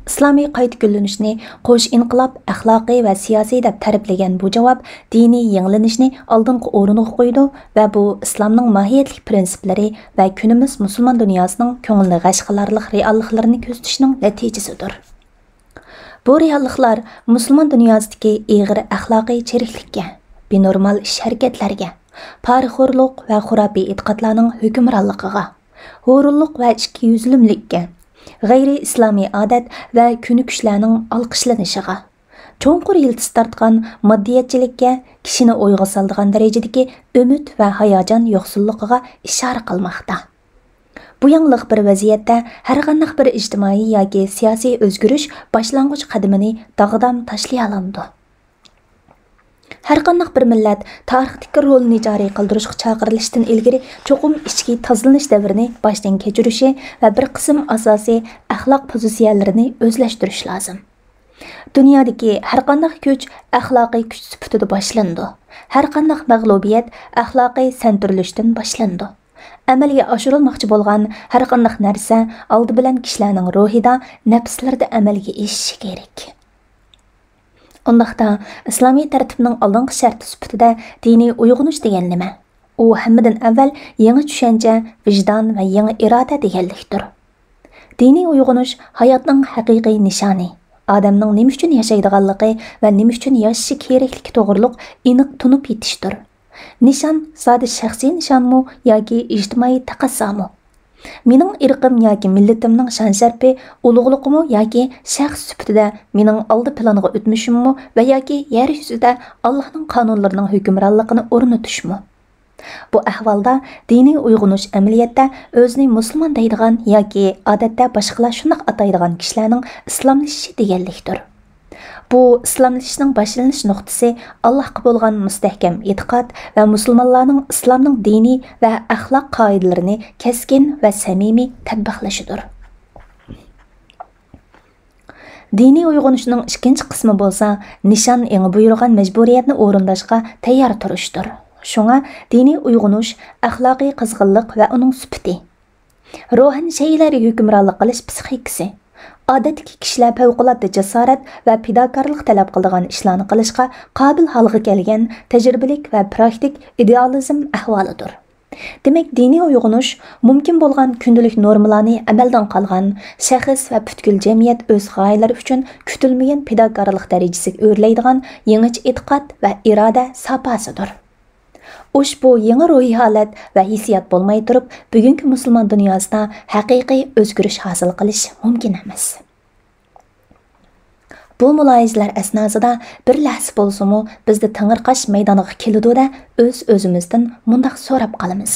ئىسلامىي قايتا گۈللىنىشنى قوش ئىنقىلاب، ئەخلاقىي ۋە سىياسىي دەپ تەرىپلىگەن بۇ جاۋاب دىنىي يېڭىلىنىشنى ئالدىنقى ئورۇنغا قويىدۇ ۋە بۇ ئىسلامنىڭ ماھىيەتلىك پىرىنسىپلىرى ۋە كۈنىمىز مۇسۇلمان دۇنياسىنىڭ كۆڭلىنى غەش قىلارلىق رېئاللىقلىرىنى كۆزىتىشنىڭ نەتىجىسىدۇر. بۇ رېئاللىقلار مۇسۇلمان دۇنياسىدىكى ئېغىر ئەخلاقىي چىرىكلىككە، بىنورمال ئىش-ھەرىكەتلەرگە، پارىخورلۇق ۋە خۇراپىي ئېتىقادلارنىڭ ھۆكۈمرانلىقىغا، ھۇرۇنلۇق ۋە ئىككىيۈزلۈملۈككە، غەيرىي ئىسلامىي ئادەت ۋە كۆنۈكۈشلەرنىڭ ئالقىشلىنىشىغا، چوڭقۇر يىلتىز تارتقان ماددىيەتچىلىككە، كىشىنى ئويغا سالىدىغان دەرىجىدىكى ئۈمىد ۋە ھاياجان يوقسۇنلۇقىغا ئىشارە قىلماقتا. بۇ ياڭلىق بىر ۋەزىيەتتە ھەرقانداق بىر ئىجتىمائىي ياكى سىياسىي ئۆزگىرىش باشلانغۇچ قەدىمىنى داغدام تاشلىيالامدۇ؟ ھەرقانداق بىر مىللەت تارىختىكى رولىنى جارى قىلدۇرۇشقا چاقىرىلىشتىن ئىلگىرى چوقۇم ئىچكى تازىلىنىش دەۋرىنى باشتىن كەچۈرۈشى ۋە بىر قىسىم ئاساسىي ئەخلاق پوزىتسىيەلىرىنى ئۆزلەشتۈرۈشى لازىم. دۇنيادىكى ھەرقانداق كۈچ ئەخلاقىي كۈچ سۈپىتىدە باشلىنىدۇ. ھەرقانداق مەغلۇبىيەت ئەخلاقىي سەنتۈرۈلۈشتىن باشلىنىدۇ. ئەمەلگە ئاشۇرۇلماقچى بولغان ھەرقانداق نەرسە ئالدى بىلەن كىشىلەرنىڭ روھىدا، نەپسلىرىدە ئەمەلگە ئېشىشى كېرەك. ئۇنداقتا، ئىسلامىي تەرتىپنىڭ ئالدىنقى شەرتى سۈپىتىدە دىنىي ئويغىنىش دېگەن نېمە؟ ئۇ ھەممىدىن ئەۋۋەل يېڭى چۈشەنچە، ۋىجدان ۋە يېڭى ئىرادە دېگەنلىكتۇر. دىنىي ئويغىنىش ھاياتنىڭ ھەقىقىي نىشانى، ئادەمنىڭ نېمە ئۈچۈن ياشايدىغانلىقى ۋە نېمە ئۈچۈن ياشىشى كېرەكلىكى توغرۇلۇق ئېنىق تونۇپ يېتىشتۇر. نىشان زادى شەخسىي نىشانمۇ ياكى ئىجتىمائىي تەقەززامۇ؟ مېنىڭ ئىرقىم ياكى مىللىتىمنىڭ شان-شەرىپى، ئۇلۇغلۇقىمۇ ياكى شەخس سۈپىتىدە مېنىڭ ئالدى پىلانغا ئۆتمۈشۈممۇ ۋە ياكى يەر يۈزىدە ئاللاھنىڭ قانۇنلىرىنىڭ ھۆكۈمرانلىقىنى ئورنىتىشمۇ؟ بۇ ئەھۋالدا دىنىي ئويغىنىش ئەمەلىيەتتە ئۆزىنى مۇسۇلمان دەيدىغان ياكى ئادەتتە باشقىلار شۇنداق ئاتايدىغان كىشىلەرنىڭ ئىسلاملىشىشى دېگەنلىكتۇر. بۇ ئىسلاملىشىشنىڭ باشلىنىش نۇقتىسى ئاللاھقا بولغان مۇستەھكەم ئېتىقاد ۋە مۇسۇلمانلارنىڭ ئىسلامنىڭ دىنىي ۋە ئەخلاق قائىدىلىرىنى كەسكىن ۋە سەمىمىي تەتبىقلىشىدۇر. دىنىي ئويغىنىشنىڭ ئىككىنچى قىسمى بولسا، نىشان ئېڭى بۇيرۇغان مەجبۇرىيەتنى ئورۇنداشقا تەييار تۇرۇشتۇر. شۇڭا دىنىي ئويغىنىش ئەخلاقىي قىزغىنلىق ۋە ئۇنىڭ سۈپىتى. روھەن شەيئىلەرگە ھۆكۈمرانلىق قىلىش پىسخىكىسى. ئادەتتىكى كىشىلەر پەۋقۇلئاددە جاسارەت ۋە پىداكارلىق تەلەپ قىلىدىغان ئىشلارنى قىلىشقا قابىل ھالغا كەلگەن تەجرىبىلىك ۋە پراكتىك ئىدېئالىزم ئەھۋالىدۇر. دېمەك، دىنىي ئويغىنىش مۇمكىن بولغان كۈندىلىك نورمىلارنى ئەمەلدىن قالغان، شەخس ۋە پۈتكۈل جەمئىيەت ئۆز غايىلىرى ئۈچۈن كۈتۈلمىگەن پىداكارلىق دەرىجىسىگە ئۆرلەيدىغان يېڭىچە ئېتىقاد ۋە ئىرادە ساپاسىدۇر. ئۇشبۇ يېڭى روھىي ھالەت ۋە ھېسسىيات بولماي تۇرۇپ، بۈگۈنكى مۇسۇلمان دۇنياسىدا ھەقىقىي ئۆزگىرىش ھاسىل قىلىش مۇمكىن ئەمەس. بۇ مۇلاھىزىلەر ئەسناسىدا بىر لەھزە بولسىمۇ بىزدە تېڭىرقاش مەيدانغا كېلىدۇ-دە، ئۆز-ئۆزىمىزدىن مۇنداق سوراپ قالىمىز: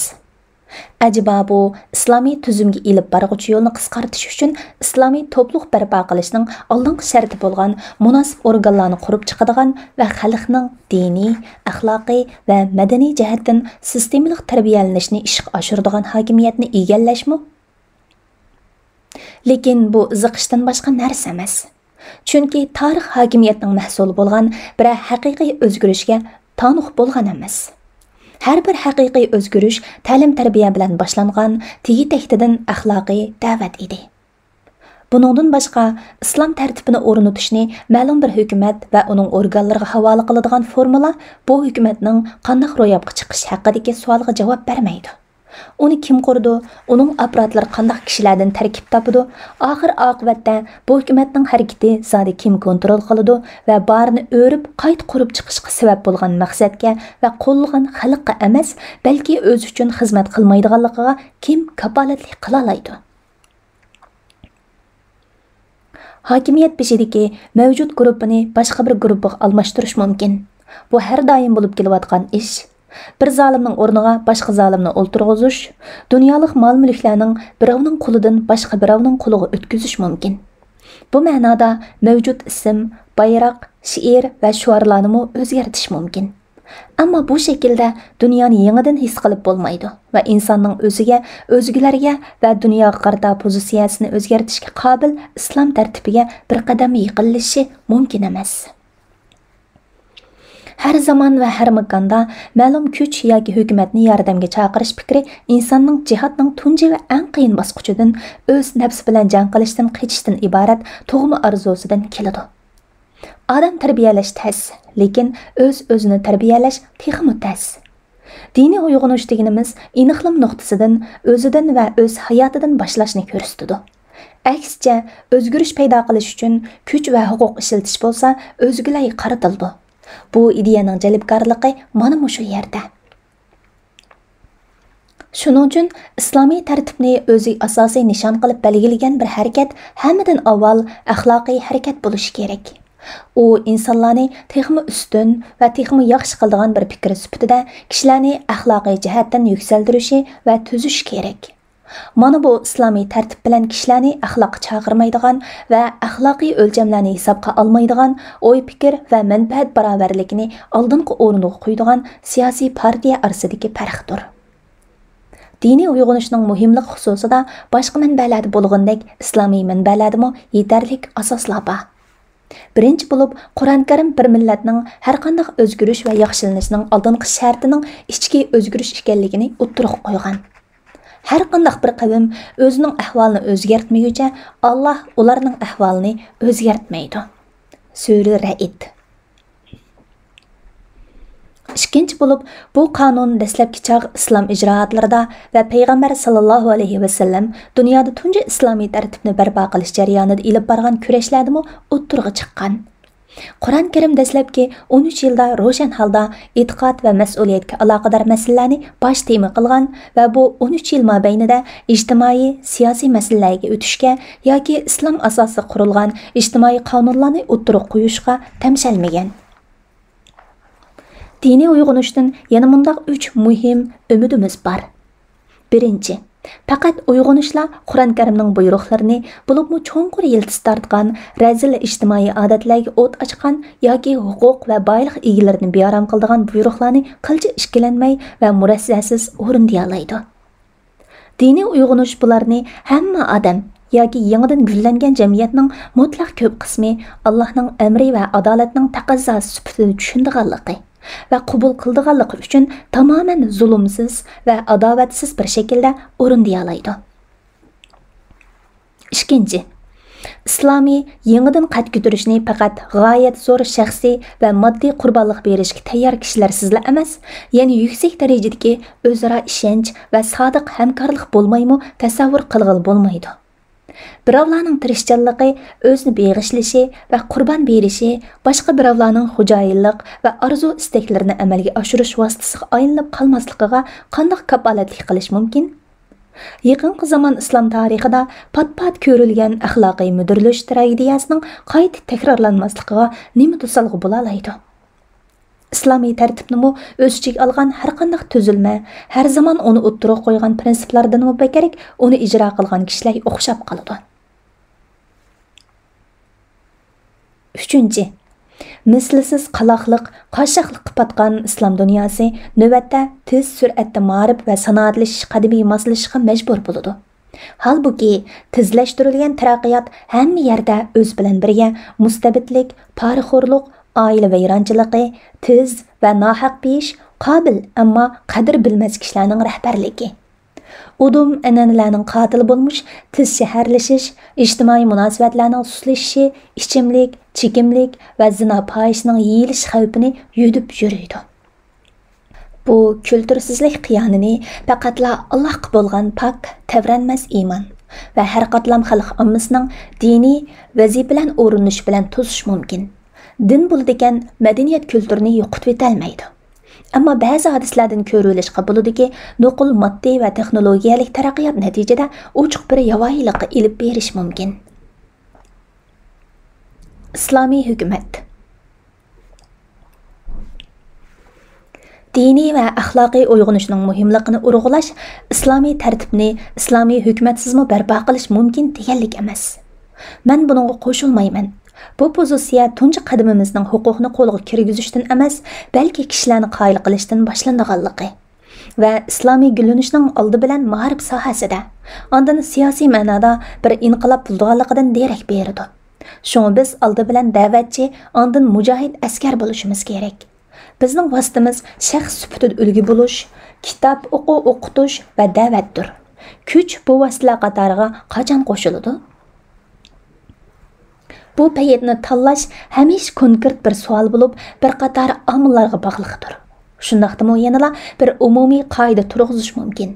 ئەجەبا بۇ ئىسلامىي تۈزۈمگە ئېلىپ بارغۇچى يولنى قىسقارتىش ئۈچۈن ئىسلامىي توپلۇق بەرپا قىلىشنىڭ ئالدىنقى شەرتى بولغان مۇناسىپ ئورگانلارنى قۇرۇپ چىقىدىغان ۋە خەلقنىڭ دىنىي، ئەخلاقىي ۋە مەدەنىي جەھەتتىن سىستېمىلىق تەربىيەلىنىشنى ئىشقا ئاشۇرىدىغان ھاكىمىيەتنى ئىگىلەشمۇ؟ لېكىن بۇ زىقىشتىن باشقا نەرسە ئەمەس. چۈنكى تارىخ ھاكىمىيەتنىڭ مەھسۇلى بولغان بىرەر ھەقىقىي ئۆزگىرىشكە تانۇق بولغان ئەمەس. ھەر بىر ھەقىقىي ئۆزگىرىش تەلىم-تەربىيە بىلەن باشلانغان تېگى-تەكتىدىن ئەخلاقىي دەۋەت ئىدى. بۇنىڭدىن باشقا، ئىسلام تەرتىپىنى ئورنىتىشنى مەلۇم بىر ھۆكۈمەت ۋە ئۇنىڭ ئورگانلىرىغا ھاۋالە قىلىدىغان فورمۇلا بۇ ھۆكۈمەتنىڭ قانداق روياپقا چىقىش ھەققىدىكى سوئالغا جاۋاب بەرمەيدۇ. ئۇنى كىم قۇرىدۇ؟ ئۇنىڭ ئاپپاراتلىرى قانداق كىشىلەردىن تەركىب تاپىدۇ؟ ئاخىر-ئاقىۋەتتە بۇ ھۆكۈمەتنىڭ ھەرىكىتى زادى كىم كونترول قىلىدۇ ۋە بارىنى ئۆرۈپ قايتا قۇرۇپ چىقىشقا سەۋەب بولغان مەقسەتكە ۋە قوللىغان خەلققە ئەمەس، بەلكى ئۆزى ئۈچۈن خىزمەت قىلمايدىغانلىقىغا كىم كاپالەتلىك قىلالايدۇ؟ ھاكىمىيەت بېشىدىكى مەۋجۇت گۇرۇپپىنى باشقا بىر گۇرۇپپىغا ئالماشتۇرۇش مۇمكىن. بۇ ھەر دائىم بولۇپ كېلىۋاتقان ئىش. بىر زالىمنىڭ ئورنىغا باشقا زالىمنى ئولتۇرغۇزۇش، دۇنيالىق مال-مۈلۈكلەرنىڭ بىراۋنىڭ قولىدىن باشقا بىراۋنىڭ قولىغا ئۆتكۈزۈش مۇمكىن. بۇ مەنادا مەۋجۇت ئىسىم، بايراق، شېئىر ۋە شوئارلارنىمۇ ئۆزگەرتىش مۇمكىن. ئەمما بۇ شەكىلدە دۇنيانى يېڭىدىن ھېس قىلىپ بولمايدۇ ۋە ئىنساننىڭ ئۆزىگە، ئۆزگىلەرگە ۋە دۇنياغا قارىتا پوزىتسىيەسىنى ئۆزگەرتىشكە قابىل ئىسلام تەرتىپىگە بىر قەدەممۇ يېقىنلىشىشى مۇمكىن ئەمەس. ھەر زامان ۋە ھەر ماكاندا مەلۇم كۈچ ياكى ھۆكۈمەتنى ياردەمگە چاقىرىش پىكرى ئىنساننىڭ جىھادنىڭ تۇنجى ۋە ئەڭ قىيىن باسقۇچىدىن، ئۆز نەپسى بىلەن جەڭ قىلىشتىن قېچىشتىن ئىبارەت تۇغما ئارزۇسىدىن كېلىدۇ. ئادەم تەربىيەلەش تەس، لېكىن ئۆز-ئۆزىنى تەربىيەلەش تېخىمۇ تەس. دىنىي ئويغىنىش دېگىنىمىز ئېنىقلىما نۇقتىسىدىن، ئۆزىدىن ۋە ئۆز ھاياتىدىن باشلاشنى كۆرسىتىدۇ. ئەكسىچە، ئۆزگىرىش پەيدا قىلىش ئۈچۈن كۈچ ۋە ھوقۇق ئىشلىتىش بولسا ئۆزگىلەرگە قارىتىلىدۇ. بۇ ئىدىيەنىڭ جەلپكارلىقى مانا مۇشۇ يەردە. شۇنىڭ ئۈچۈن ئىسلامىي تەرتىپنى ئۆزى ئاساسىي نىشان قىلىپ بەلگىلىگەن بىر ھەرىكەت ھەممىدىن ئاۋۋال ئەخلاقىي ھەرىكەت بولۇشى كېرەك. ئۇ ئىنسانلارنى تېخىمۇ ئۈستۈن ۋە تېخىمۇ ياخشى قىلىدىغان بىر پىكىر سۈپىتىدە كىشىلەرنى ئەخلاقىي جەھەتتىن يۈكسەلدۈرۈشى ۋە تۈزۈشى كېرەك. مانا بۇ ئىسلامىي تەرتىپ بىلەن كىشىلەرنى ئەخلاققا چاقىرمايدىغان ۋە ئەخلاقىي ئۆلچەملەرنى ھېسابقا ئالمايدىغان، ئوي-پىكىر ۋە مەنپەئەت باراۋەرلىكىنى ئالدىنقى ئورۇنغا قويىدىغان سىياسىي پارتىيە ئارىسىدىكى پەرقتۇر. دىنىي ئويغىنىشنىڭ مۇھىملىقى خۇسۇسىدا باشقا مەنبەلەردە بولغىنىدەك ئىسلامىي مەنبەلەردىمۇ يېتەرلىك ئاساسلار بار. بىرىنچى بولۇپ، قۇرئان كەرىم بىر مىللەتنىڭ ھەرقانداق ئۆزگىرىش ۋە ياخشىلىنىشنىڭ ئالدىنقى شەرتىنىڭ ئىچكى ئۆزگىرىش ئىكەنلىكىنى ئوتتۇرىغا قويغان. ھەرقانداق بىر قەۋم ئۆزىنىڭ ئەھۋالىنى ئۆزگەرتمىگۈچە، ئاللاھ ئۇلارنىڭ ئەھۋالىنى ئۆزگەرتمەيدۇ. سۈرە رەئد. ئىككىنچى بولۇپ، بۇ قانۇن دەسلەپكى چاغ ئىسلام ئىجرائاتلىرىدا ۋە پەيغەمبەر ساللاللاھۇ ئەلەيھى ۋەسەللەم دۇنيادا تۇنجى ئىسلامىي تەرتىپنى بەرپا قىلىش جەريانىدا ئېلىپ بارغان كۈرەشلەردىمۇ ئوتتۇرىغا چىققان. قۇرئان كەرىم دەسلەپكى ئون ئۈچ يىلدا روشەن ھالدا ئېتىقاد ۋە مەسئۇلىيەتكە ئالاقىدار مەسىلىلەرنى باش تېما قىلغان ۋە بۇ ئون ئۈچ يىل مابەينىدە ئىجتىمائىي، سىياسىي مەسىلىلەرگە ئۆتۈشكە ياكى ئىسلام ئاساسىدا قۇرۇلغان ئىجتىمائىي قانۇنلارنى ئوتتۇرىغا قويۇشقا تەمشەلمىگەن. دىنىي ئويغىنىشتىن يەنە مۇنداق ئۈچ مۇھىم ئۈمىدىمىز بار. بىرىنچى، پەقەت ئويغىنىشلا قۇرئان كەرىمنىڭ بۇيرۇقلىرىنى، بولۇپمۇ چوڭقۇر يىلتىز تارتقان، رەزىل ئىجتىمائىي ئادەتلەرگە ئوت ئاچقان ياكى ھوقۇق ۋە بايلىق ئىگىلىرىنى بىئارام قىلىدىغان بۇيرۇقلارنى قىلچە ئىككىلەنمەي ۋە مۇرەسسەسىز ئورۇندىيالايدۇ. دىنىي ئويغىنىش بۇلارنى ھەممە ئادەم ياكى يېڭىدىن گۈللەنگەن جەمئىيەتنىڭ مۇتلەق كۆپ قىسمى ئاللاھنىڭ ئەمرى ۋە ئادالەتنىڭ تەقەززاسى سۈپىتىدە چۈشىنىدىغانلىقى ۋە قوبۇل قىلىدىغانلىقى ئۈچۈن تامامەن زۇلۇمسىز ۋە ئاداۋەتسىز بىر شەكىلدە ئورۇندىيالايدۇ. ئىككىنچى، ئىسلامىي يېڭىدىن قەد كۆتۈرۈشنى پەقەت غايەت زور شەخسىي ۋە ماددىي قۇربانلىق بېرىشكە تەييار كىشىلەرسىزلا ئەمەس، يەنە يۈكسەك دەرىجىدىكى ئۆزئارا ئىشەنچ ۋە سادىق ھەمكارلىق بولمايمۇ تەسەۋۋۇر قىلغىلى بولمايدۇ. بىراۋلارنىڭ تىرىشچانلىقى، ئۆزىنى بېغىشلىشى ۋە قۇربان بېرىشى باشقا بىراۋلارنىڭ خوجايىنلىق ۋە ئارزۇ-ئىستەكلىرىنى ئەمەلگە ئاشۇرۇش ۋاسىتىسىغا ئايلىنىپ قالماسلىقىغا قانداق كاپالەتلىك قىلىش مۇمكىن؟ يېقىنقى زامان ئىسلام تارىخىدا پات-پات كۆرۈلگەن ئەخلاقىي مۈدۈرلىشىش تراگېدىيەسىنىڭ قايتا تەكرارلانماسلىقىغا نېمە توسالغۇ بولالايدۇ؟ ئىسلامىي تەرتىپنىمۇ ئۆز ئىچىگە ئالغان ھەرقانداق تۈزۈلمە، ھەر زامان ئۇنى ئوتتۇرىغا قويغان پىرىنسىپلاردىنمۇ بەكرەك ئۇنى ئىجرا قىلغان كىشىلەرگە ئوخشاپ قالىدۇ. ئۈچىنچى، مىسلىسىز قالاقلىق، قاششاقلىققا پاتقان ئىسلام دۇنياسى نۆۋەتتە تېز سۈرئەتتە مائارىپ ۋە سانائەتلىشىش قەدىمىگە ماسلىشىشقا مەجبۇر بولىدۇ. ھالبۇكى، تېزلەشتۈرۈلگەن تەرەققىيات ھەممە يەردە ئۆزى بىلەن بىرگە مۇستەبىتلىك، پارىخورلۇق، ئائىلە ۋەيرانچىلىقى، تېز ۋە ناھەق بېيىش، قابىل، ئەمما قەدىر بىلمەس كىشىلەرنىڭ رەھبەرلىكى. ئۇدۇم ئەنئەنىلەرنىڭ قاتىلى بولمىش، تېز شەھەرلىشىش، ئىجتىمائىي مۇناسىۋەتلەرنىڭ سۇسلىشىشى، ئىچىملىك، چېكىملىك ۋە زىنا پاھىشىنىڭ يېيىلىش خەۋپىنى يۈدۈپ يۈرىدۇ. بۇ كۈلتۈرسىزلىك قىيانىنى پەقەتلا ئاللاھقا بولغان پاك، تەۋرەنمەس ئىمان ۋە ھەر قاتلام خەلق ئاممىسىنىڭ دىنىي ۋەزىپە بىلەن ئورۇنلىشىشى بىلەن توسۇش مۇمكىن. دىن بولىدىكەن مەدەنىيەت كۈلتۈرىنى يوقىتىۋېتەلمەيدۇ. ئەمما بەزى ھادىسىلەردىن كۆرۈۋېلىشقا بولىدۇكى، نوقۇل ماددىي ۋە تېخنولوگىيەلىك تەرەققىيات نەتىجىدە ئوچۇق بىر ياۋايىلىققا ئېلىپ بېرىشى مۇمكىن. ئىسلامىي ھۆكۈمەت. دىنىي ۋە ئەخلاقىي ئويغىنىشنىڭ مۇھىملىقىنى ئۇرغۇلاش ئىسلامىي تەرتىپنى ئىسلامىي ھۆكۈمەتسىزمۇ بەرپا قىلىش مۇمكىن دېگەنلىك ئەمەس. مەن بۇنىڭغا قوشۇلمايمەن. بۇ پوزىتسىيە تۇنجى قەدىمىمىزنىڭ ھوقۇقنى قولغا كىرگۈزۈشتىن ئەمەس، بەلكى كىشىلەرنى قايىل قىلىشتىن باشلىنىدىغانلىقى ۋە ئىسلامىي گۈللىنىشنىڭ ئالدى بىلەن مائارىپ ساھەسىدە، ئاندىن سىياسىي مەنادا بىر ئىنقىلاب بولىدىغانلىقىدىن دېرەك بېرىدۇ. شۇڭا بىز ئالدى بىلەن دەۋەتچى، ئاندىن مۇجاھىد ئەسكەر بولۇشىمىز كېرەك. بىزنىڭ ۋاسىتىمىز شەخس سۈپىتىدە ئۈلگە بولۇش، كىتاب ئوقۇ، ئوقۇتۇش ۋە دەۋەتتۇر. كۈچ بۇ ۋاسىتىلەر قاتارىغا قاچان قوشۇلىدۇ؟ بۇ پەيتنى تاللاش ھەمىشە كونكرېت بىر سوئال بولۇپ، بىر قاتار ئامىللارغا باغلىقتۇر. شۇنداقتىمۇ يەنىلا بىر ئومۇمىي قائىدە تۇرغۇزۇش مۇمكىن.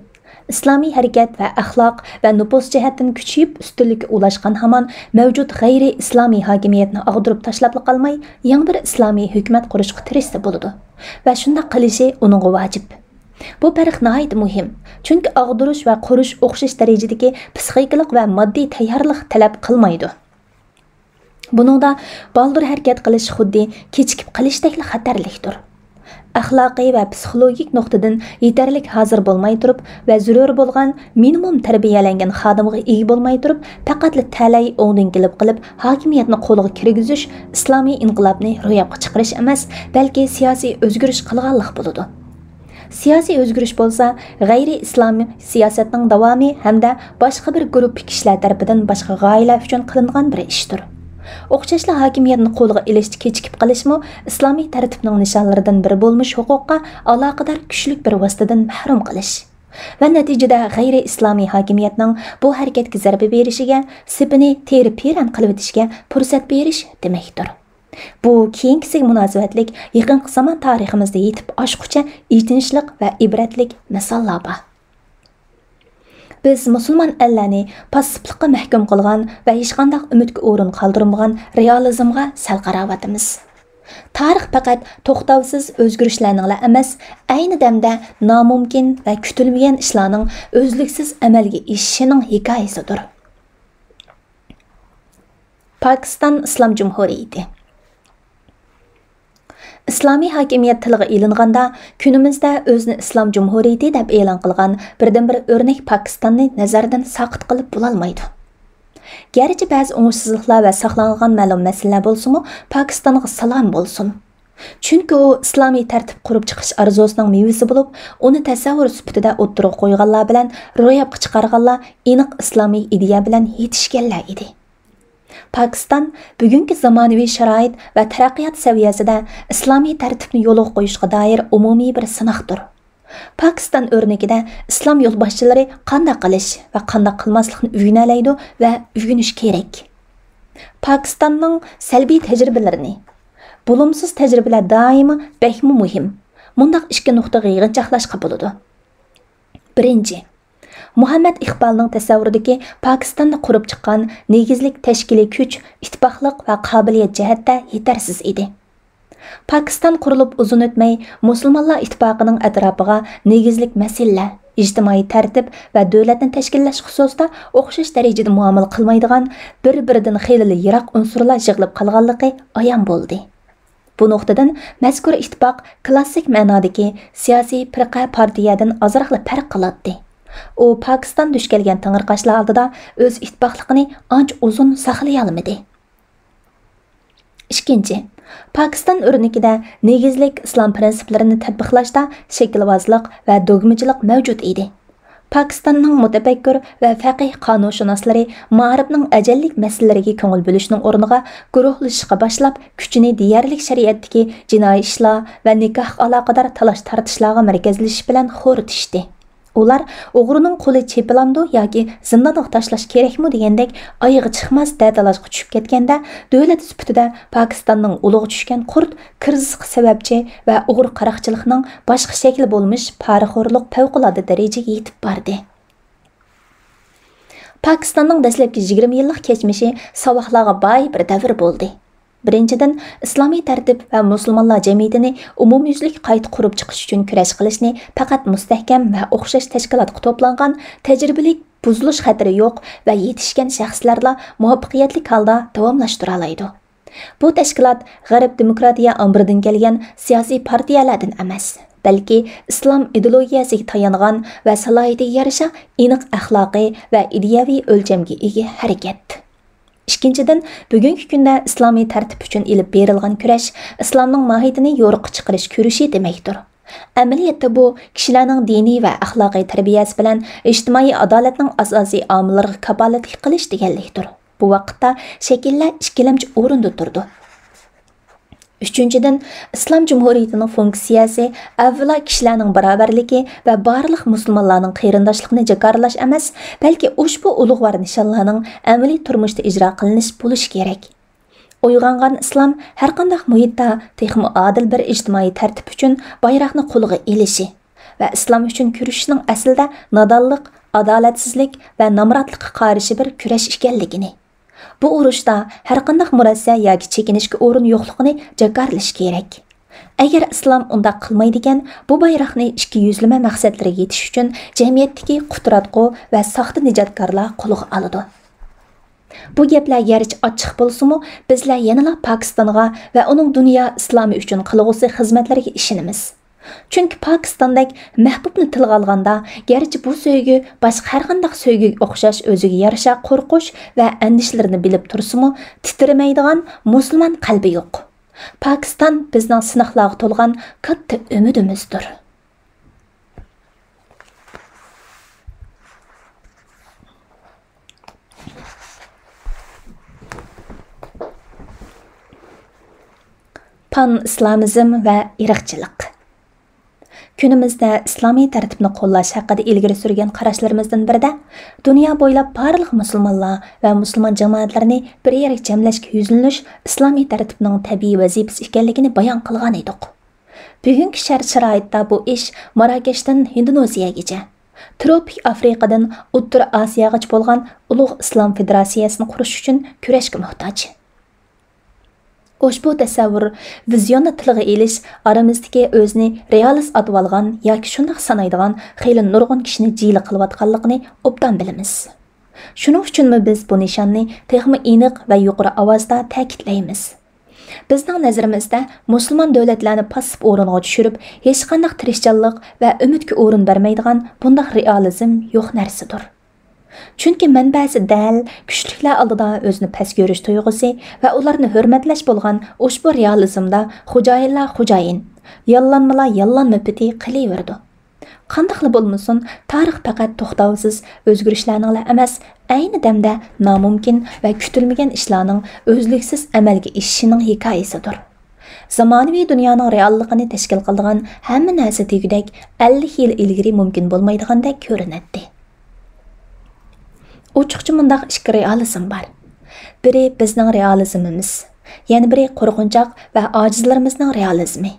ئىسلامىي ھەرىكەت ۋە ئەخلاق ۋە نوپۇس جەھەتتىن كۈچىيىپ ئۈستۈنلۈككە ئۇلاشقان ھامان مەۋجۇت غەيرىي ئىسلامىي ھاكىمىيەتنى ئاغدۇرۇپ تاشلاپلا قالماي، يېڭى بىر ئىسلامىي ھۆكۈمەت قۇرۇشقا تىرىشسا بولىدۇ. ۋە شۇنداق قىلىشى ئۇنىڭغا ۋاجىپ. بۇ پەرق ناھايىتى مۇھىم، چۈنكى ئاغدۇرۇش ۋە قۇرۇش ئوخشاش دەرىجىدىكى پسىخىكىلىق ۋە ماددىي تەييارلىق تەلەپ قىلمايدۇ. بۇنىڭدا بالدۇر ھەرىكەت قىلىش خۇددى كېچىكىپ قېلىشتەكلا خەتەرلىكتۇر. ئەخلاقىي ۋە پسىخولوگىك نۇقتىدىن يېتەرلىك ھازىر بولماي تۇرۇپ ۋە زۆرۈر بولغان مىنىمۇم تەربىيەلەنگەن خادىمغا ئىگە بولماي تۇرۇپ، پەقەتلا تەلەي ئوڭدىن كېلىپ قېلىپ ھاكىمىيەتنى قولغا كىرگۈزۈش ئىسلامىي ئىنقىلابنى روياپقا چىقىرىش ئەمەس، بەلكى سىياسىي ئۆزگىرىش قىلغانلىق بولىدۇ. سىياسىي ئۆزگىرىش بولسا غەيرىي ئىسلامىي سىياسەتنىڭ داۋامى ھەمدە باشقا بىر گۇرۇپپا كىشىلەر تەرىپىدىن باشقا غايىلەر ئۈچۈن قىلىنغان بىر ئىشتۇر. ئوخشاشلا ھاكىمىيەتنى قولغا ئېلىشتا كېچىكىپ قېلىشمۇ ئىسلامىي تەرتىپنىڭ نىشانلىرىدىن بىرى بولمىش ھوقۇققا ئالاقىدار كۈچلۈك بىر ۋاسىتىدىن مەھرۇم قىلىش. ۋە نەتىجىدە غەيرىي ئىسلامىي ھاكىمىيەتنىڭ بۇ ھەرىكەتكە زەربە بېرىشىگە، سېپىنى تېرە-پېرەن قىلىۋېتىشىگە پۇرسەت بېرىش دېمەكتۇر. بۇ كېيىنكىسىگە مۇناسىۋەتلىك يېقىنقى زامان تارىخىمىزدا يېتىپ ئاشقۇچە ئېچىنىشلىق ۋە ئىبرەتلىك مىساللار بار. بىز مۇسۇلمان ئەللەرنى پاسسىپلىققا مەھكۇم قىلغان ۋە ھېچقانداق ئۈمىدكە ئورۇن قالدۇرمىغان رېئالىزمغا سەل قاراۋاتىمىز. تارىخ پەقەت توختاۋسىز ئۆزگىرىشلەرنىڭلا ئەمەس، ئەينى دەمدە نامۇمكىن ۋە كۈتۈلمىگەن ئىشلارنىڭ ئۈزلۈكسىز ئەمەلگە ئېشىشىنىڭ ھېكايىسىدۇر. پاكىستان ئىسلام جۇمھۇرىيىتى. ئىسلامىي ھاكىمىيەت تىلغا ئېلىنغاندا، كۈنىمىزدە ئۆزىنى ئىسلام جۇمھۇرىيىتى دەپ ئېلان قىلغان بىردىنبىر ئۆرنەك پاكىستاننى نەزەردىن ساقىت قىلىپ بولالمايدۇ. گەرچە بەزى ئوڭۇشسىزلىقلار ۋە ساقلانغان مەلۇم مەسىلىلەر بولسىمۇ، پاكىستانغا سالام بولسۇن. چۈنكى ئۇ ئىسلامىي تەرتىپ قۇرۇپ چىقىش ئارزۇسىنىڭ مېۋىسى بولۇپ، ئۇنى تەسەۋۋۇر سۈپىتىدە ئوتتۇرىغا قويغانلار بىلەن روياپقا چىقارغانلار ئېنىق ئىسلامىي ئىدىيە بىلەن يېتىشكەنلەر ئىدى. پاكىستان بۈگۈنكى زامانىۋى شارائىت ۋە تەرەققىيات سەۋىيەسىدە ئىسلامىي تەرتىپنى يولغا قويۇشقا دائىر ئومۇمىي بىر سىناقتۇر. پاكىستان ئۆرنىكىدە ئىسلام يولباشچىلىرى قانداق قىلىش ۋە قانداق قىلماسلىقنى ئۆگىنەلەيدۇ ۋە ئۆگىنىشى كېرەك. پاكىستاننىڭ سەلبىي تەجرىبىلىرىنى، بولۇمسىز تەجرىبىلەر دائىما بەكمۇ مۇھىم. مۇنداق ئىككى نۇقتىغا يىغىنچاقلاشقا بولىدۇ. بىرىنچى، مۇھەممەد ئىقبالنىڭ تەسەۋۋۇرىدىكى پاكىستاندا قۇرۇپ چىققان نېگىزلىك تەشكىلىي كۈچ ئىتتىپاقلىق ۋە قابىلىيەت جەھەتتە يېتەرسىز ئىدى. پاكىستان قۇرۇلۇپ ئۇزۇن ئۆتمەي، مۇسۇلمانلار ئىتتىپاقىنىڭ ئەتراپىغا نېگىزلىك مەسىلىلەر، ئىجتىمائىي تەرتىپ ۋە دۆلەتنى تەشكىللەش خۇسۇسىدا ئوخشاش دەرىجىدە مۇئامىلە قىلمايدىغان، بىر-بىرىدىن خېلىلا يىراق ئۇنسۇرلار يىغىلىپ قالغانلىقى ئايان بولدى. بۇ نۇقتىدىن مەزكۇر ئىتتىپاق كلاسسىك مەنادىكى سىياسىي پىرقە پارتىيەدىن ئازراقلا پەرق قىلاتتى. ئۇ پاكىستان دۇچ كەلگەن تېڭىرقاشلار ئالدىدا ئۆز ئىتتىپاقلىقىنى ئانچە ئۇزۇن ساقلىيالمىدى. ئىككىنچى، پاكىستان ئۆرنىكىدە نېگىزلىك ئىسلام پىرىنسىپلىرىنى تەتبىقلاشتا شەكىلۋازلىق ۋە دوگمىچىلىق مەۋجۇت ئىدى. پاكىستاننىڭ مۇتەپەككۇر ۋە فەقىھ قانۇنشۇناسلىرى مائارىپنىڭ ئەجەللىك مەسىلىلىرىگە كۆڭۈل بۆلۈشنىڭ ئورنىغا گۇرۇھلىشىشقا باشلاپ، كۈچىنى دېيەرلىك شەرىئەتتىكى جىنايى ئىشلار ۋە نىكاھقا ئالاقىدار تالاش-تارتىشلارغا مەركەزلىشىش بىلەن خورىتىشتى. ئۇلار ئوغرىنىڭ قولى چېپىلامدۇ ياكى زىندانغا تاشلاش كېرەكمۇ دېگەندەك ئايىغى چىقماس دەتالاشقا چۈشۈپ كەتكەندە، دۆلەت سۈپىتىدە پاكىستاننىڭ ئۇلىغا چۈشكەن قۇرت كىرىزىسقا سەۋەبچى ۋە ئوغرى قاراقچىلىقنىڭ باشقا شەكلى بولمىش پارىخورلۇق پەۋقۇلئاددە دەرىجىگە يېتىپ باردى. پاكىستاننىڭ دەسلەپكى يىگىرمە يىللىق كەچمىشى ساۋاقلارغا باي بىر دەۋر بولدى. بىرىنچىدىن، ئىسلامىي تەرتىپ ۋە مۇسۇلمانلار جەمئىيىتىنى ئومۇميۈزلۈك قايتا قۇرۇپ چىقىش ئۈچۈن كۈرەش قىلىشنى پەقەت مۇستەھكەم ۋە ئوخشاش تەشكىلاتقا توپلانغان تەجرىبىلىك، بۇزۇلۇش خەتىرى يوق ۋە يېتىشكەن شەخسلەرلا مۇۋەپپەقىيەتلىك ھالدا داۋاملاشتۇرالايدۇ. بۇ تەشكىلات غەرب دېموكراتىيە ئامبىرىدىن كەلگەن سىياسىي پارتىيەلەردىن ئەمەس، بەلكى ئىسلام ئىدېئولوگىيەسىگە تايانغان ۋە سالاھىيىتىگە يارىشا ئېنىق ئەخلاقىي ۋە ئىدىيەۋى ئۆلچەمگە ئىگە ھەرىكەت. ئىككىنچىدىن، بۈگۈنكى كۈندە ئىسلامىي تەرتىپ ئۈچۈن ئېلىپ بېرىلغان كۈرەش ئىسلامنىڭ ماھىيىتىنى يورۇققا چىقىرىش كۈرىشى دېمەكتۇر. ئەمەلىيەتتە بۇ كىشىلەرنىڭ دىنىي ۋە ئەخلاقىي تەربىيەسى بىلەن ئىجتىمائىي ئادالەتنىڭ ئاساسىي ئامىللىرىغا كاپالەتلىك قىلىش دېگەنلىكتۇر. بۇ ۋاقىتتا شەكىللەر ئىككىلەمچى ئورۇندا تۇرىدۇ. ئۈچىنچىدىن، ئىسلام جۇمھۇرىيىتىنىڭ فۇنكسىيەسى ئەۋۋەلا كىشىلەرنىڭ باراۋەرلىكى ۋە بارلىق مۇسۇلمانلارنىڭ قېرىنداشلىقىنى جاكارلاش ئەمەس، بەلكى ئۇشبۇ ئۇلۇغۋار نىشانلارنىڭ ئەمەلىي تۇرمۇشتا ئىجرا قىلىنىشى بولۇشى كېرەك. ئويغانغان ئىسلام ھەرقانداق مۇھىتتا تېخىمۇ ئادىل بىر ئىجتىمائىي تەرتىپ ئۈچۈن بايراقنى قولىغا ئېلىشى ۋە ئىسلام ئۈچۈن كۈرىشىشنىڭ ئەسلىدە نادانلىق، ئادالەتسىزلىك ۋە نامراتلىققا قارشى بىر كۈرەش ئىكەنلىكىنى، بۇ ئۇرۇشتا ھەرقانداق مۇرەسسە ياكى چېكىنىشكە ئورۇن يوقلۇقىنى جاكارلىشى كېرەك. ئەگەر ئىسلام ئۇنداق قىلمايدىكەن، بۇ بايراقنى ئىككى يۈزلىمە مەقسەتلىرىگە يېتىش ئۈچۈن جەمئىيەتتىكى قۇتراتقۇ ۋە ساختا نىجاتكارلار قولىغا ئالىدۇ. بۇ گەپلەر گەرچە ئاچچىق بولسىمۇ، بىزلەر يەنىلا پاكىستانغا ۋە ئۇنىڭ دۇنيا ئىسلامى ئۈچۈن قىلغۇسى خىزمەتلىرىگە ئىشىنىمىز. چۈنكى پاكىستاندەك مەھبۇبنى تىلغا ئالغاندا، گەرچە بۇ سۆيگۈ باشقا ھەرقانداق سۆيگۈگە ئوخشاش ئۆزىگە يارىشا قورقۇش ۋە ئەندىشىلىرىنى بىلىپ تۇرسىمۇ، تىترىمەيدىغان مۇسۇلمان قەلبى يوق. پاكىستان بىزنىڭ سىناقلارغا تولغان كاتتا ئۈمىدىمىزدۇر. پان ئىسلامىزم ۋە ئىرقچىلىق. كۈنىمىزدە ئىسلامىي تەرتىپنى قوللاش ھەققىدە ئىلگىرى سۈرگەن قاراشلىرىمىزدىن بىرىدە، دۇنيا بويلاپ بارلىق مۇسۇلمانلار ۋە مۇسۇلمان جامائەتلىرىنى بىر يەرگە جەملەشكە يۈزلىنىش ئىسلامىي تەرتىپنىڭ تەبىئىي ۋەزىپىسى ئىكەنلىكىنى بايان قىلغان ئىدۇق. بۈگۈنكى شەرت-شارائىتتا بۇ ئىش ماراكەشتىن ھىندونېزىيەگىچە، تروپىك ئافرىقىدىن ئوتتۇرا ئاسىياغىچە بولغان ئۇلۇغ ئىسلام فېدېراتسىيەسىنى قۇرۇش ئۈچۈن كۈرەشكە موھتاج. ئۇشبۇ تەسەۋۋۇر، ۋىزىيوننى تىلغا ئېلىش ئارىمىزدىكى ئۆزىنى رېئالىست ئاتىۋالغان ياكى شۇنداق سانايدىغان خېلى نۇرغۇن كىشىنى جىلە قىلىۋاتقانلىقىنى ئوبدان بىلىمىز. شۇنىڭ ئۈچۈنمۇ بىز بۇ نىشاننى تېخىمۇ ئېنىق ۋە يۇقىرى ئاۋازدا تەكىتلەيمىز. بىزنىڭ نەزىرىمىزدە، مۇسۇلمان دۆلەتلەرنى پاسسىپ ئورۇنغا چۈشۈرۈپ، ھېچقانداق تىرىشچانلىق ۋە ئۈمىدكە ئورۇن بەرمەيدىغان بۇنداق رېئالىزم يوق نەرسىدۇر. چۈنكى مەنبەسى دەل، كۈچلۈكلەر ئالدىدا ئۆزىنى پەس كۆرۈش تۇيغۇسى ۋە ئۇلارنى ھۆرمەتلەش بولغان ئۇشبۇ رېئالىزمدا خوجايىنلار خوجايىن، ياللانمىلار ياللانما پېتى قېلىۋېرىدۇ. قانداقلا بولمىسۇن، تارىخ پەقەت توختاۋسىز ئۆزگىرىشلەرنىڭلا ئەمەس، ئەينى دەمدە نامۇمكىن ۋە كۈتۈلمىگەن ئىشلارنىڭ ئۈزلۈكسىز ئەمەلگە ئېشىشىنىڭ ھېكايىسىدۇر. زامانىۋى دۇنيانىڭ رېئاللىقىنى تەشكىل قىلىدىغان ھەممە نەرسە دېگۈدەك ئەللىك يىل ئىلگىرى مۇمكىن بولمايدىغاندەك كۆرۈنەتتى. ئوچۇقچە مۇنداق ئىككى رېئالىزم بار. بىرى بىزنىڭ رېئالىزمىمىز، يەنە بىرى قورقۇنچاق ۋە ئاجىزلىرىمىزنىڭ رېئالىزمى.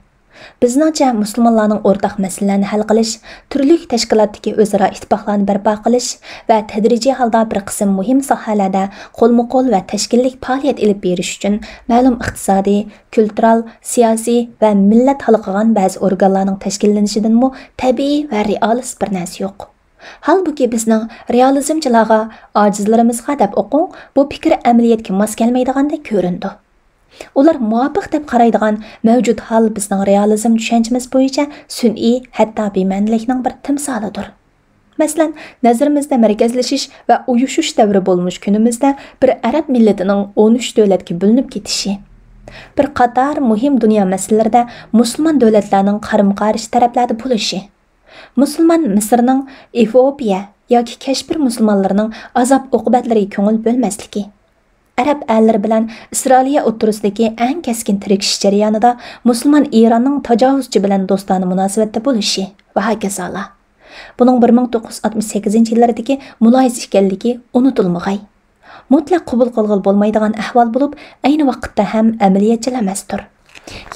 بىزنىڭچە، مۇسۇلمانلارنىڭ ئورتاق مەسىلىلەرنى ھەل قىلىش، تۈرلۈك تەشكىلاتتىكى ئۆزئارا ئىتتىپاقلارنى بەرپا قىلىش ۋە تەدرىجىي ھالدا بىر قىسىم مۇھىم ساھەلەردە قولمۇ قول ۋە تەشكىللىك پائالىيەت ئېلىپ بېرىش ئۈچۈن مەلۇم ئىقتىسادىي، كۈلتۈرەل، سىياسىي ۋە مىللەت ھالقىغان بەزى ئورگانلارنىڭ تەشكىللىنىشىدىنمۇ تەبىئىي ۋە رېئالىست بىر نەرسە يوق. ھالبۇكى، بىزنىڭ رېئالىزمچىلارغا، ئاجىزلىرىمىزغا دەپ ئوقۇڭ، بۇ پىكىر ئەمەلىيەتكە ماس كەلمەيدىغاندەك كۆرۈنىدۇ. ئۇلار مۇۋاپىق دەپ قارايدىغان مەۋجۇت ھال بىزنىڭ رېئالىزم چۈشەنچىمىز بويىچە سۈنئىي، ھەتتا بىمەنىلىكنىڭ بىر تىمسالىدۇر. مەسىلەن، نەزىرىمىزدە مەركەزلىشىش ۋە ئۇيۇشۇش دەۋرى بولمىش كۈنىمىزدە بىر ئەرەب مىللىتىنىڭ ئون ئۈچ دۆلەتكە بۆلۈنۈپ كېتىشى، بىر قاتار مۇھىم دۇنيا مەسىلىلىرىدە مۇسۇلمان دۆلەتلەرنىڭ قارىمۇ قارشى تەرەپلەردە بولۇشى، مۇسۇلمان مىسىرنىڭ ئېفىئوپىيە ياكى كەشمىر مۇسۇلمانلىرىنىڭ ئازاب ئوقۇبەتلىرىگە كۆڭۈل بۆلمەسلىكى، ئەرەب ئەللىرى بىلەن ئىسرائىلىيە ئوتتۇرىسىدىكى ئەڭ كەسكىن تىركىشىش جەريانىدا مۇسۇلمان ئىراننىڭ تاجاۋۇزچى بىلەن دوستانە مۇناسىۋەتتە بولۇشى ۋە ھاكازالار. بۇنىڭ بىر مىڭ توققۇز يۈز ئاتمىش سەككىزىنچى يىللىرىدىكى مۇلاھىزە ئىكەنلىكى ئۇنتۇلمىغاي. مۇتلەق قوبۇل قىلغىلى بولمايدىغان ئەھۋال بولۇپ، ئەينى ۋاقىتتا ھەم ئەمەلىيەتچىل ئەمەستۇر.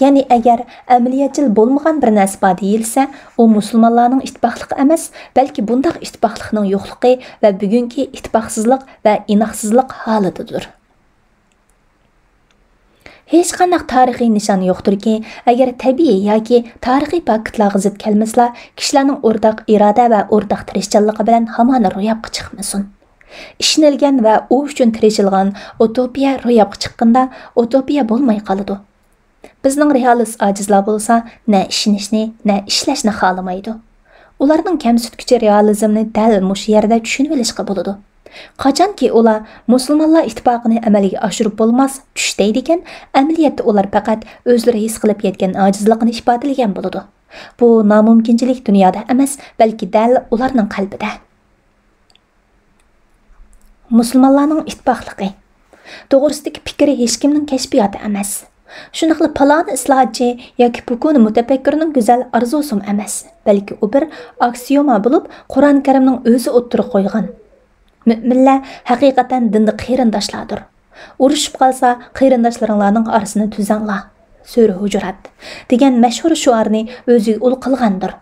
يەنى ئەگەر ئەمەلىيەتچىل بولمىغان بىر نەرسە بار دېيىلسە، ئۇ مۇسۇلمانلارنىڭ ئىتتىپاقلىقى ئەمەس، بەلكى بۇنداق ئىتتىپاقلىقنىڭ يوقلۇقى ۋە بۈگۈنكى ئىتتىپاقسىزلىق ۋە ئىناقسىزلىق ھالىتىدۇر. ھېچقانداق تارىخىي نىشان يوقتۇركى، ئەگەر تەبىئىي ياكى تارىخىي پاكىتلارغا زىت كەلمىسىلا، كىشىلەرنىڭ ئورتاق ئىرادە ۋە ئورتاق تىرىشچانلىقى بىلەن ھامان روياپقا چىقمىسۇن. ئىشىنىلگەن ۋە ئۇ ئۈچۈن تىرىشىلغان ئۇتوپىيە روياپقا چىققىندا، ئۇتوپىيە بولماي قالىدۇ. بىزنىڭ رېئالىست ئاجىزلار بولسا نە ئىشىنىشنى، نە ئىشلەشنى خالىمايدۇ. ئۇلارنىڭ كەمسىتكۈچى رېئالىزمنى دەل مۇشۇ يەردە چۈشىنىۋېلىشقا بولىدۇ. قاچانكى ئۇلار مۇسۇلمانلار ئىتتىپاقىنى ئەمەلگە ئاشۇرۇپ بولماس، چۈش دەيدىكەن، ئەمەلىيەتتە ئۇلار پەقەت ئۆزلىرى ھېس قىلىپ يەتكەن ئاجىزلىقىنى ئىپادىلىگەن بولىدۇ. بۇ نامۇمكىنچىلىك دۇنيادا ئەمەس، بەلكى دەل ئۇلارنىڭ قەلبىدە. مۇسۇلمانلارنىڭ ئىتتىپاقلىقى توغرىسىدىكى پىكرى ھېچكىمنىڭ كەشپىياتى ئەمەس. شۇنداقلا پالانى ئىسلاھاتچى ياكى پۇكۇنى مۇتەپەككۇرنىڭ گۈزەل ئارزۇسىمۇ ئەمەس، بەلكى ئۇ بىر ئاكسىيوما بولۇپ، قۇرئان كەرىمنىڭ ئۆزى ئوتتۇرىغا قويغان، مۆمىنلەر ھەقىقەتەن دىندا قېرىنداشلاردۇر. ئۇرۇشۇپ قالسا، قېرىنداشلىرىڭلارنىڭ ئارىسىنى تۈزەڭلار، سۈرە ھۇجۇرات، دېگەن مەشھۇر شوئارنى ئۆزىگە ئۇل قىلغاندۇر.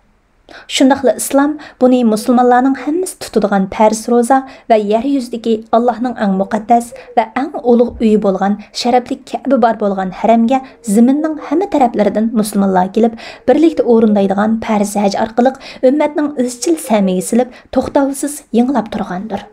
شۇنداقلا ئىسلام بۇنى مۇسۇلمانلارنىڭ ھەممىسى تۇتىدىغان پەرز روزا ۋە يەر يۈزىدىكى ئاللاھنىڭ ئەڭ مۇقەددەس ۋە ئەڭ ئۇلۇغ ئۆيى بولغان شەرەپلىك كەبە بار بولغان ھەرەمگە زېمىننىڭ ھەممە تەرەپلىرىدىن مۇسۇلمانلار كېلىپ، بىرلىكتە ئورۇندايدىغان پەرز ھەج ئارقىلىق ئۈممەتنىڭ ئىزچىل سەمىگە سېلىپ، توختاۋسىز يېڭىلاپ تۇرغاندۇر.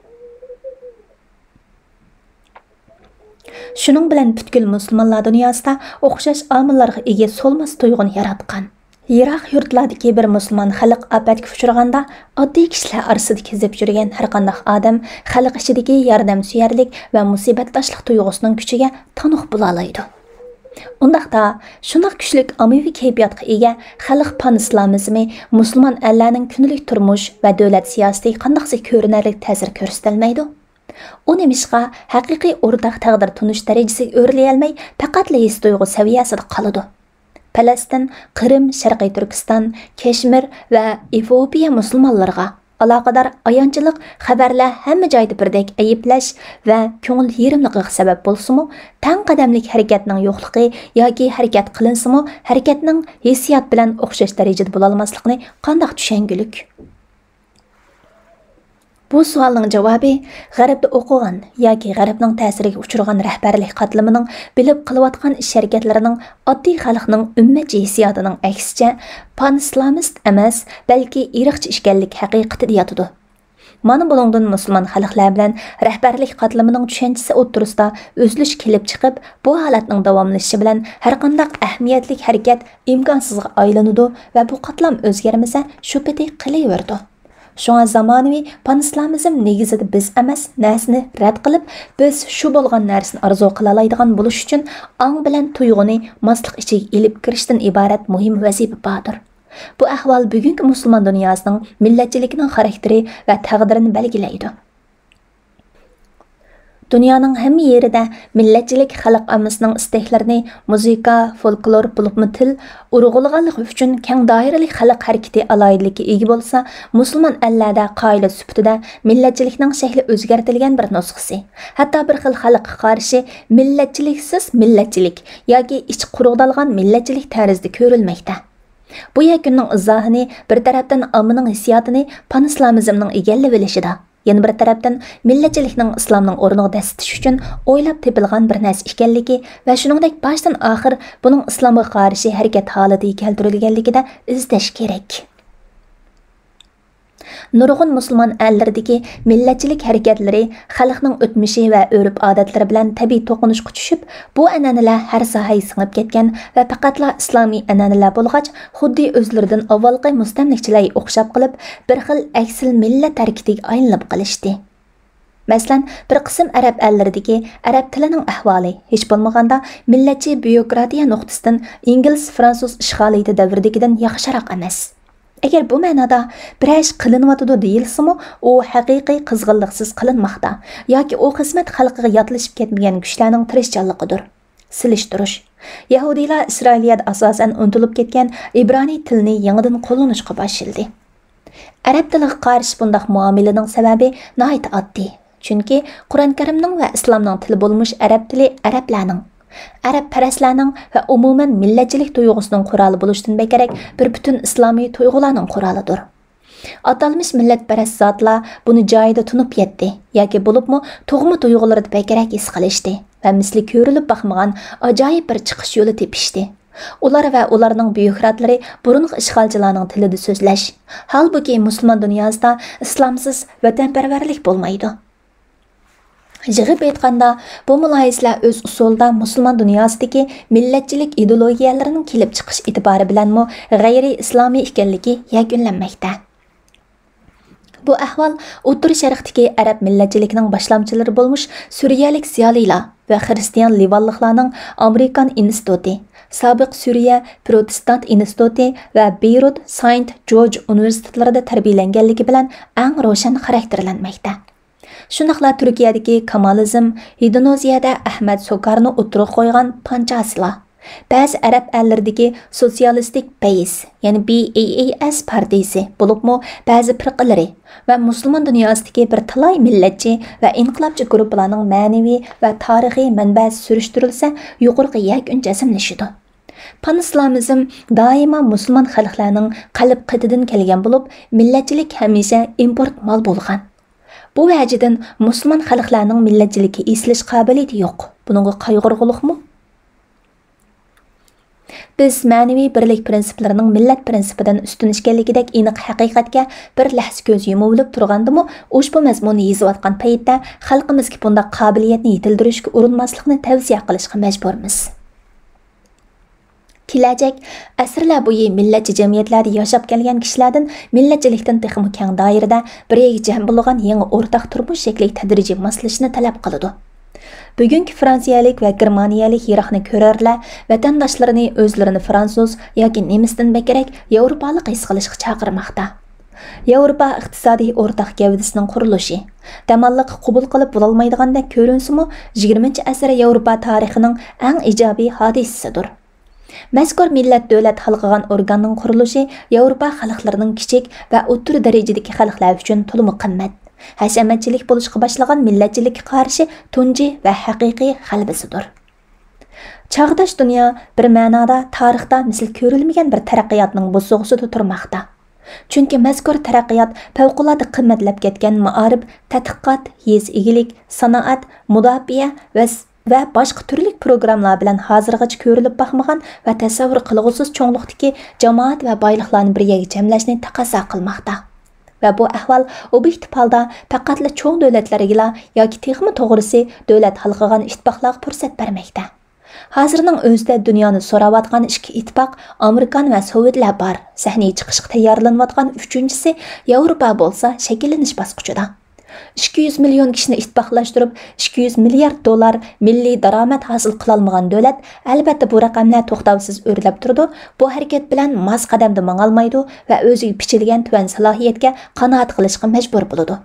شۇنىڭ بىلەن پۈتكۈل مۇسۇلمانلار دۇنياسىدا ئوخشاش ئامىللارغا ئىگە سولماس تۇيغۇنى ياراتقان. يىراق يۇرتلاردىكى بىر مۇسۇلمان خەلق ئاپەتكە ئۇچرىغاندا، ئاددىي كىشىلەر ئارىسىدا كېزىپ يۈرگەن ھەرقانداق ئادەم خەلق ئىچىدىكى ياردەمسۆيەرلىك ۋە مۇسىبەتداشلىق تۇيغۇسىنىڭ كۈچىگە تونۇق بولالايدۇ. ئۇنداقتا، شۇنداق كۈچلۈك ئاممىۋى كەيپىياتقا ئىگە خەلق پانئىسلامىزمى مۇسۇلمان ئەللەرنىڭ كۈندىلىك تۇرمۇش ۋە دۆلەت سىياسىتىگە قانداقسى كۆرۈنەرلىك تەسىر كۆرسىتەلمەيدۇ؟ ئۇ نېمىشقا ھەقىقىي ئورتاق تەقدىر تونۇش دەرىجىسىگە ئۆرلىيەلمەي، پەقەتلا ھېس تۇيغۇ سەۋىيەسىدە قالىدۇ؟ پەلەستىن، قىرىم، شەرقىي تۈركىستان، كەشمىر ۋە ئېفىئوپىيە مۇسۇلمانلىرىغا ئالاقىدار ئايانچلىق خەۋەرلەر ھەممە جايدا بىردەك ئەيىبلەش ۋە كۆڭۈل يېرىملىقىغا سەۋەب بولسىمۇ، تەڭ قەدەملىك ھەرىكەتنىڭ يوقلۇقى ياكى ھەرىكەت قىلىنسىمۇ، ھەرىكەتنىڭ ھېسسىيات بىلەن ئوخشاش دەرىجىدە بولالماسلىقىنى قانداق چۈشەنگۈلۈك؟ بۇ سوئالنىڭ جاۋابى غەربتە ئوقۇغان ياكى غەربنىڭ تەسىرىگە ئۇچرىغان رەھبەرلىك قاتلىمىنىڭ بىلىپ قىلىۋاتقان ئىش-ھەرىكەتلىرىنىڭ ئاددىي خەلقنىڭ ئۈممەتچە ھېسسىياتىنىڭ ئەكسىچە، پانئىسلامىست ئەمەس، بەلكى ئىرقچى ئىكەنلىكى ھەقىقىتىدە ياتىدۇ. مانا بۇنىڭدىن مۇسۇلمان خەلقلەر بىلەن رەھبەرلىك قاتلىمىنىڭ چۈشەنچىسى ئوتتۇرىسىدا ئۈزۈلۈش كېلىپ چىقىپ، بۇ ھالەتنىڭ داۋاملىشىشى بىلەن ھەرقانداق ئەھمىيەتلىك ھەرىكەت ئىمكانسىزغا ئايلىنىدۇ ۋە بۇ قاتلام ئۆزگەرمىسە، شۇ پېتى قېلىۋېرىدۇ. شۇڭا زامانىۋى پانئىسلامىزم نېگىزىدا بىز ئەمەس، نەرسىنى رەت قىلىپ، بىز شۇ بولغان نەرسىنى ئارزۇ قىلالايدىغان بولۇش ئۈچۈن ئاڭ بىلەن تۇيغۇنى ماسلىق ئىچىگە ئېلىپ كىرىشتىن ئىبارەت مۇھىم ۋەزىپە باردۇر. بۇ ئەھۋال بۈگۈنكى مۇسۇلمان دۇنياسىنىڭ مىللەتچىلىكىنىڭ خاراكتېرى ۋە تەقدىرىنى بەلگىلەيدۇ. دۇنيانىڭ ھەممە يېرىدە مىللەتچىلىك خەلق ئاممىسىنىڭ ئىستەكلىرىنى مۇزىكا، فولكلور بولۇپمۇ تىل ئۇرغۇلىغانلىقى ئۈچۈن كەڭ دائىرىلىك خەلق ھەرىكىتى ئالاھىدىلىككە ئىگە بولسا، مۇسۇلمان ئەللەردە قائىدە سۈپىتىدە مىللەتچىلىكنىڭ شەكلى ئۆزگەرتىلگەن بىر نۇسخىسى، ھەتتا بىر خىل خەلققە قارشى مىللەتچىلىكسىز مىللەتچىلىك ياكى ئىچى قۇرۇقدالغان مىللەتچىلىك تەرزىدە كۆرۈلمەكتە. بۇ يەكۈننىڭ ئىزاھىنى بىر تەرەپتىن ئاممىنىڭ ھېسسىياتىنى پانئىسلامىزمنىڭ ئىگىلىۋېلىشىدا، يەنە بىر تەرەپتىن مىللەتچىلىكنىڭ ئىسلامنىڭ ئورنىغا دەسسىتىش ئۈچۈن ئويلاپ تېپىلغان بىر نەرسە ئىكەنلىكى ۋە شۇنىڭدەك باشتىن ئاخىر بۇنىڭ ئىسلامغا قارشى ھەرىكەت ھالىتىگە كەلتۈرۈلگەنلىكىدە ئىزدەش كېرەك. نۇرغۇن مۇسۇلمان ئەللىرىدىكى مىللەتچىلىك ھەرىكەتلىرى خەلقنىڭ ئۆتمۈشى ۋە ئۆرپ-ئادەتلىرى بىلەن تەبىئىي توقۇنۇشقا چۈشۈپ، بۇ ئەنئەنىلەر ھەر ساھەگە سىڭىپ كەتكەن ۋە پەقەتلا ئىسلامىي ئەنئەنىلەر بولغاچ، خۇددى ئۆزلىرىدىن ئاۋۋالقى مۇستەملىكىچىلەرگە ئوخشاپ قېلىپ، بىر خىل ئەكسىل مىللەت ھەرىكىتىگە ئايلىنىپ قېلىشتى. مەسىلەن، بىر قىسىم ئەرەب ئەللىرىدىكى ئەرەب تىلىنىڭ ئەھۋالى، ھېچ بولمىغاندا، مىللەتچى بيۇروكراتىيە نۇقتىسىدىن ئىنگلىز، فرانسۇز ئىشغالىيىتى دەۋرىدىكىدىن ياخشىراق ئەمەس. ئەگەر بۇ مەنادا بىرەر ئىش قىلىنىۋاتىدۇ دېيىلسىمۇ، ئۇ ھەقىقىي قىزغىنلىقسىز قىلىنماقتا ياكى ئۇ خىزمەت خەلقىگە ياتلىشىپ كەتمىگەن كۈچلەرنىڭ تىرىشچانلىقىدۇر. سېلىشتۇرۇش. يەھۇدىيلار ئىسرائىلىيەدە ئاساسەن ئۇنتۇلۇپ كەتكەن ئىبرانىي تىلنى يېڭىدىن قوللىنىشقا باشلىدى. ئەرەب تىلىغا قارشى بۇنداق مۇئامىلىنىڭ سەۋەبى ناھايىتى ئاددىي. چۈنكى قۇرئان كەرىمنىڭ ۋە ئىسلامنىڭ تىلى بولمىش ئەرەب تىلى ئەرەبلەرنىڭ، ئەرەبپەرەسلەرنىڭ ۋە ئومۇمەن مىللەتچىلىك تۇيغۇسىنىڭ قورالى بولۇشتىن بەكرەك بىر پۈتۈن ئىسلامىي تۇيغۇلارنىڭ قورالىدۇر. ئاتالمىش مىللەتپەرەس زاتلار بۇنى جايىدا تونۇپ يەتتى ياكى بولۇپمۇ تۇغما تۇيغۇلىرىدا بەكرەك ھېس قىلىشتى ۋە مىسلى كۆرۈلۈپ باقمىغان ئاجايىپ بىر چىقىش يولى تېپىشتى. ئۇلار ۋە ئۇلارنىڭ بيۇروكراتلىرى بۇرۇنقى ئىشغالچىلارنىڭ تىلىدا سۆزلەش. ھالبۇكى، مۇسۇلمان دۇنياسىدا ئىسلامسىز ۋەتەنپەرۋەرلىك بولمايدۇ. يىغىپ ئېيتقاندا، بۇ مۇلاھىزىلەر ئۆز ئۇسۇلىدا مۇسۇلمان دۇنياسىدىكى مىللەتچىلىك ئىدېئولوگىيەلىرىنىڭ كېلىپ چىقىش ئېتىبارى بىلەنمۇ غەيرىي ئىسلامىي ئىكەنلىكى يەكۈنلەنمەكتە. بۇ ئەھۋال ئوتتۇرا شەرقتىكى ئەرەب مىللەتچىلىكىنىڭ باشلامچىلىرى بولمۇش سۈرىيەلىك زىيالىيلار ۋە خىرىستىيان لىۋانلىقلارنىڭ ئامېرىكان ئىنستىتۇتى، سابىق سۈرىيە پروتېستانت ئىنستىتۇتى ۋە بېيرۇت ساينت جورج ئۇنىۋېرسىتېتلىرىدا تەربىيەلەنگەنلىكى بىلەن ئەڭ روشەن خاراكتېرلەنمەكتە. شۇنداقلا تۈركىيەدىكى كامالىزم، ھېدونىزىيەدە ئەھمەد سوكارنى ئوتتۇرىغا قويغان پانچاسىلار، بەزى ئەرەب ئەللىرىدىكى سوتسىيالىستىك بەئىس، يەنى بى ئەي ئەي ئەس پارتىيىسى، بولۇپمۇ بەزى پىرقىلىرى ۋە مۇسۇلمان دۇنياسىدىكى بىر تالاي مىللەتچى ۋە ئىنقىلابچى گۇرۇپپىلارنىڭ مەنىۋى ۋە تارىخىي مەنبەسى سۈرۈشتۈرۈلسە، يۇقىرىقى يەكۈن جەزملىشىدۇ. پانئىسلامىزم دائىما مۇسۇلمان خەلقلەرنىڭ قەلب قېتىدىن كەلگەن بولۇپ، مىللەتچىلىك ھەمىشە ئىمپورت مال بولغان. بۇ ۋەجىدىن مۇسۇلمان خەلقلەرنىڭ مىللەتچىلىككە ئېسىلىش قابىلىيىتى يوق. بۇنىڭغا قايغۇرغۇلۇقمۇ؟ بىز مەنىۋى بىرلىك پىرىنسىپلىرىنىڭ مىللەت پىرىنسىپىدىن ئۈستۈن ئىكەنلىكىدەك ئېنىق ھەقىقەتكە بىر لەھزە كۆز يۇمۇۋېلىپ تۇرغاندىمۇ، ئۇشبۇ مەزمۇننى يېزىۋاتقان پەيتتە خەلقىمىزگە بۇنداق قابىلىيەتنى يېتىلدۈرۈشكە ئۇرۇنماسلىقنى تەۋسىيە قىلىشقا مەجبۇرمىز. كېلەچەك ئەسىرلەر بويى مىللەتچى جەمئىيەتلەردە ياشاپ كەلگەن كىشىلەردىن مىللەتچىلىكتىن تېخىمۇ كەڭ دائىرىدە بىر يەرگە جەم بولغان يېڭى ئورتاق تۇرمۇش شەكلىگە تەدرىجىي ماسلىشىشنى تەلەپ قىلىدۇ. بۈگۈنكى فرانسىيەلىك ۋە گېرمانىيەلىك يىراقنى كۆرەرلەر ۋەتەنداشلىرىنى ئۆزلىرىنى فرانسۇز ياكى نېمىستىن بەكرەك ياۋروپالىق ھېس قىلىشقا چاقىرماقتا. ياۋروپا ئىقتىسادىي ئورتاق گەۋدىسىنىڭ قۇرۇلۇشى، دەماللىققا قوبۇل قىلىپ بولالمايدىغاندەك كۆرۈنسىمۇ، يىگىرمىنچى ئەسىر ياۋروپا تارىخىنىڭ ئەڭ ئىجابىي ھادىسىسىدۇر. مەزكۇر مىللەت دۆلەت ھالقىغان ئورگاننىڭ قۇرۇلۇشى ياۋروپا خەلقلىرىنىڭ كىچىك ۋە ئوتتۇرا دەرىجىدىكى خەلقلەر ئۈچۈن تولىمۇ قىممەت، ھەشەمەتچىلىك بولۇشقا باشلىغان مىللەتچىلىككە قارشى تۇنجى ۋە ھەقىقىي غەلىبىسىدۇر. چاغداش دۇنيا بىر مەنادا تارىختا مىسلى كۆرۈلمىگەن بىر تەرەققىياتنىڭ بوسۇغىسىدا تۇرماقتا. چۈنكى مەزكۇر تەرەققىيات پەۋقۇلئاددە قىممەتلەپ كەتكەن مائارىپ، تەتقىقات، يېزا ئىگىلىك، سانائەت، مۇداپىئە ۋە ۋە باشقا تۈرلۈك پروگراممىلار بىلەن ھازىرغىچە كۆرۈلۈپ باقمىغان ۋە تەسەۋۋۇر قىلغۇسىز چوڭلۇقتىكى جامائەت ۋە بايلىقلارنى بىر يەرگە جەملەشنى تەقەززا قىلماقتا. ۋە بۇ ئەھۋال ئوبيېكتىپ ھالدا پەقەتلا چوڭ دۆلەتلەرگىلا ياكى تېخىمۇ توغرىسى دۆلەت ھالقىغان ئىتتىپاقلارغا پۇرسەت بەرمەكتە. ھازىرنىڭ ئۆزىدە دۇنيانى سوراۋاتقان ئىككى ئىتتىپاق ئامېرىكان ۋە سوۋېتلار بار، سەھنىگە چىقىشقا تەييارلىنىۋاتقان ئۈچىنچىسى ياۋروپا بولسا شەكىللىنىش باسقۇچىدا. ئىككى يۈز مىليون كىشىنى ئىتتىپاقلاشتۇرۇپ، ئىككى يۈز مىليارد دوللار مىللىي دارامەت ھاسىل قىلالمىغان دۆلەت، ئەلۋەتتە، بۇ رەقەملەر توختاۋسىز ئۆرلەپ تۇرىدۇ، بۇ ھەرىكەت بىلەن ماس قەدەمدە ماڭالمايدۇ ۋە ئۆزىگە پىچىلگەن تۆۋەن سالاھىيەتكە قانائەت قىلىشقا مەجبۇر بولىدۇ.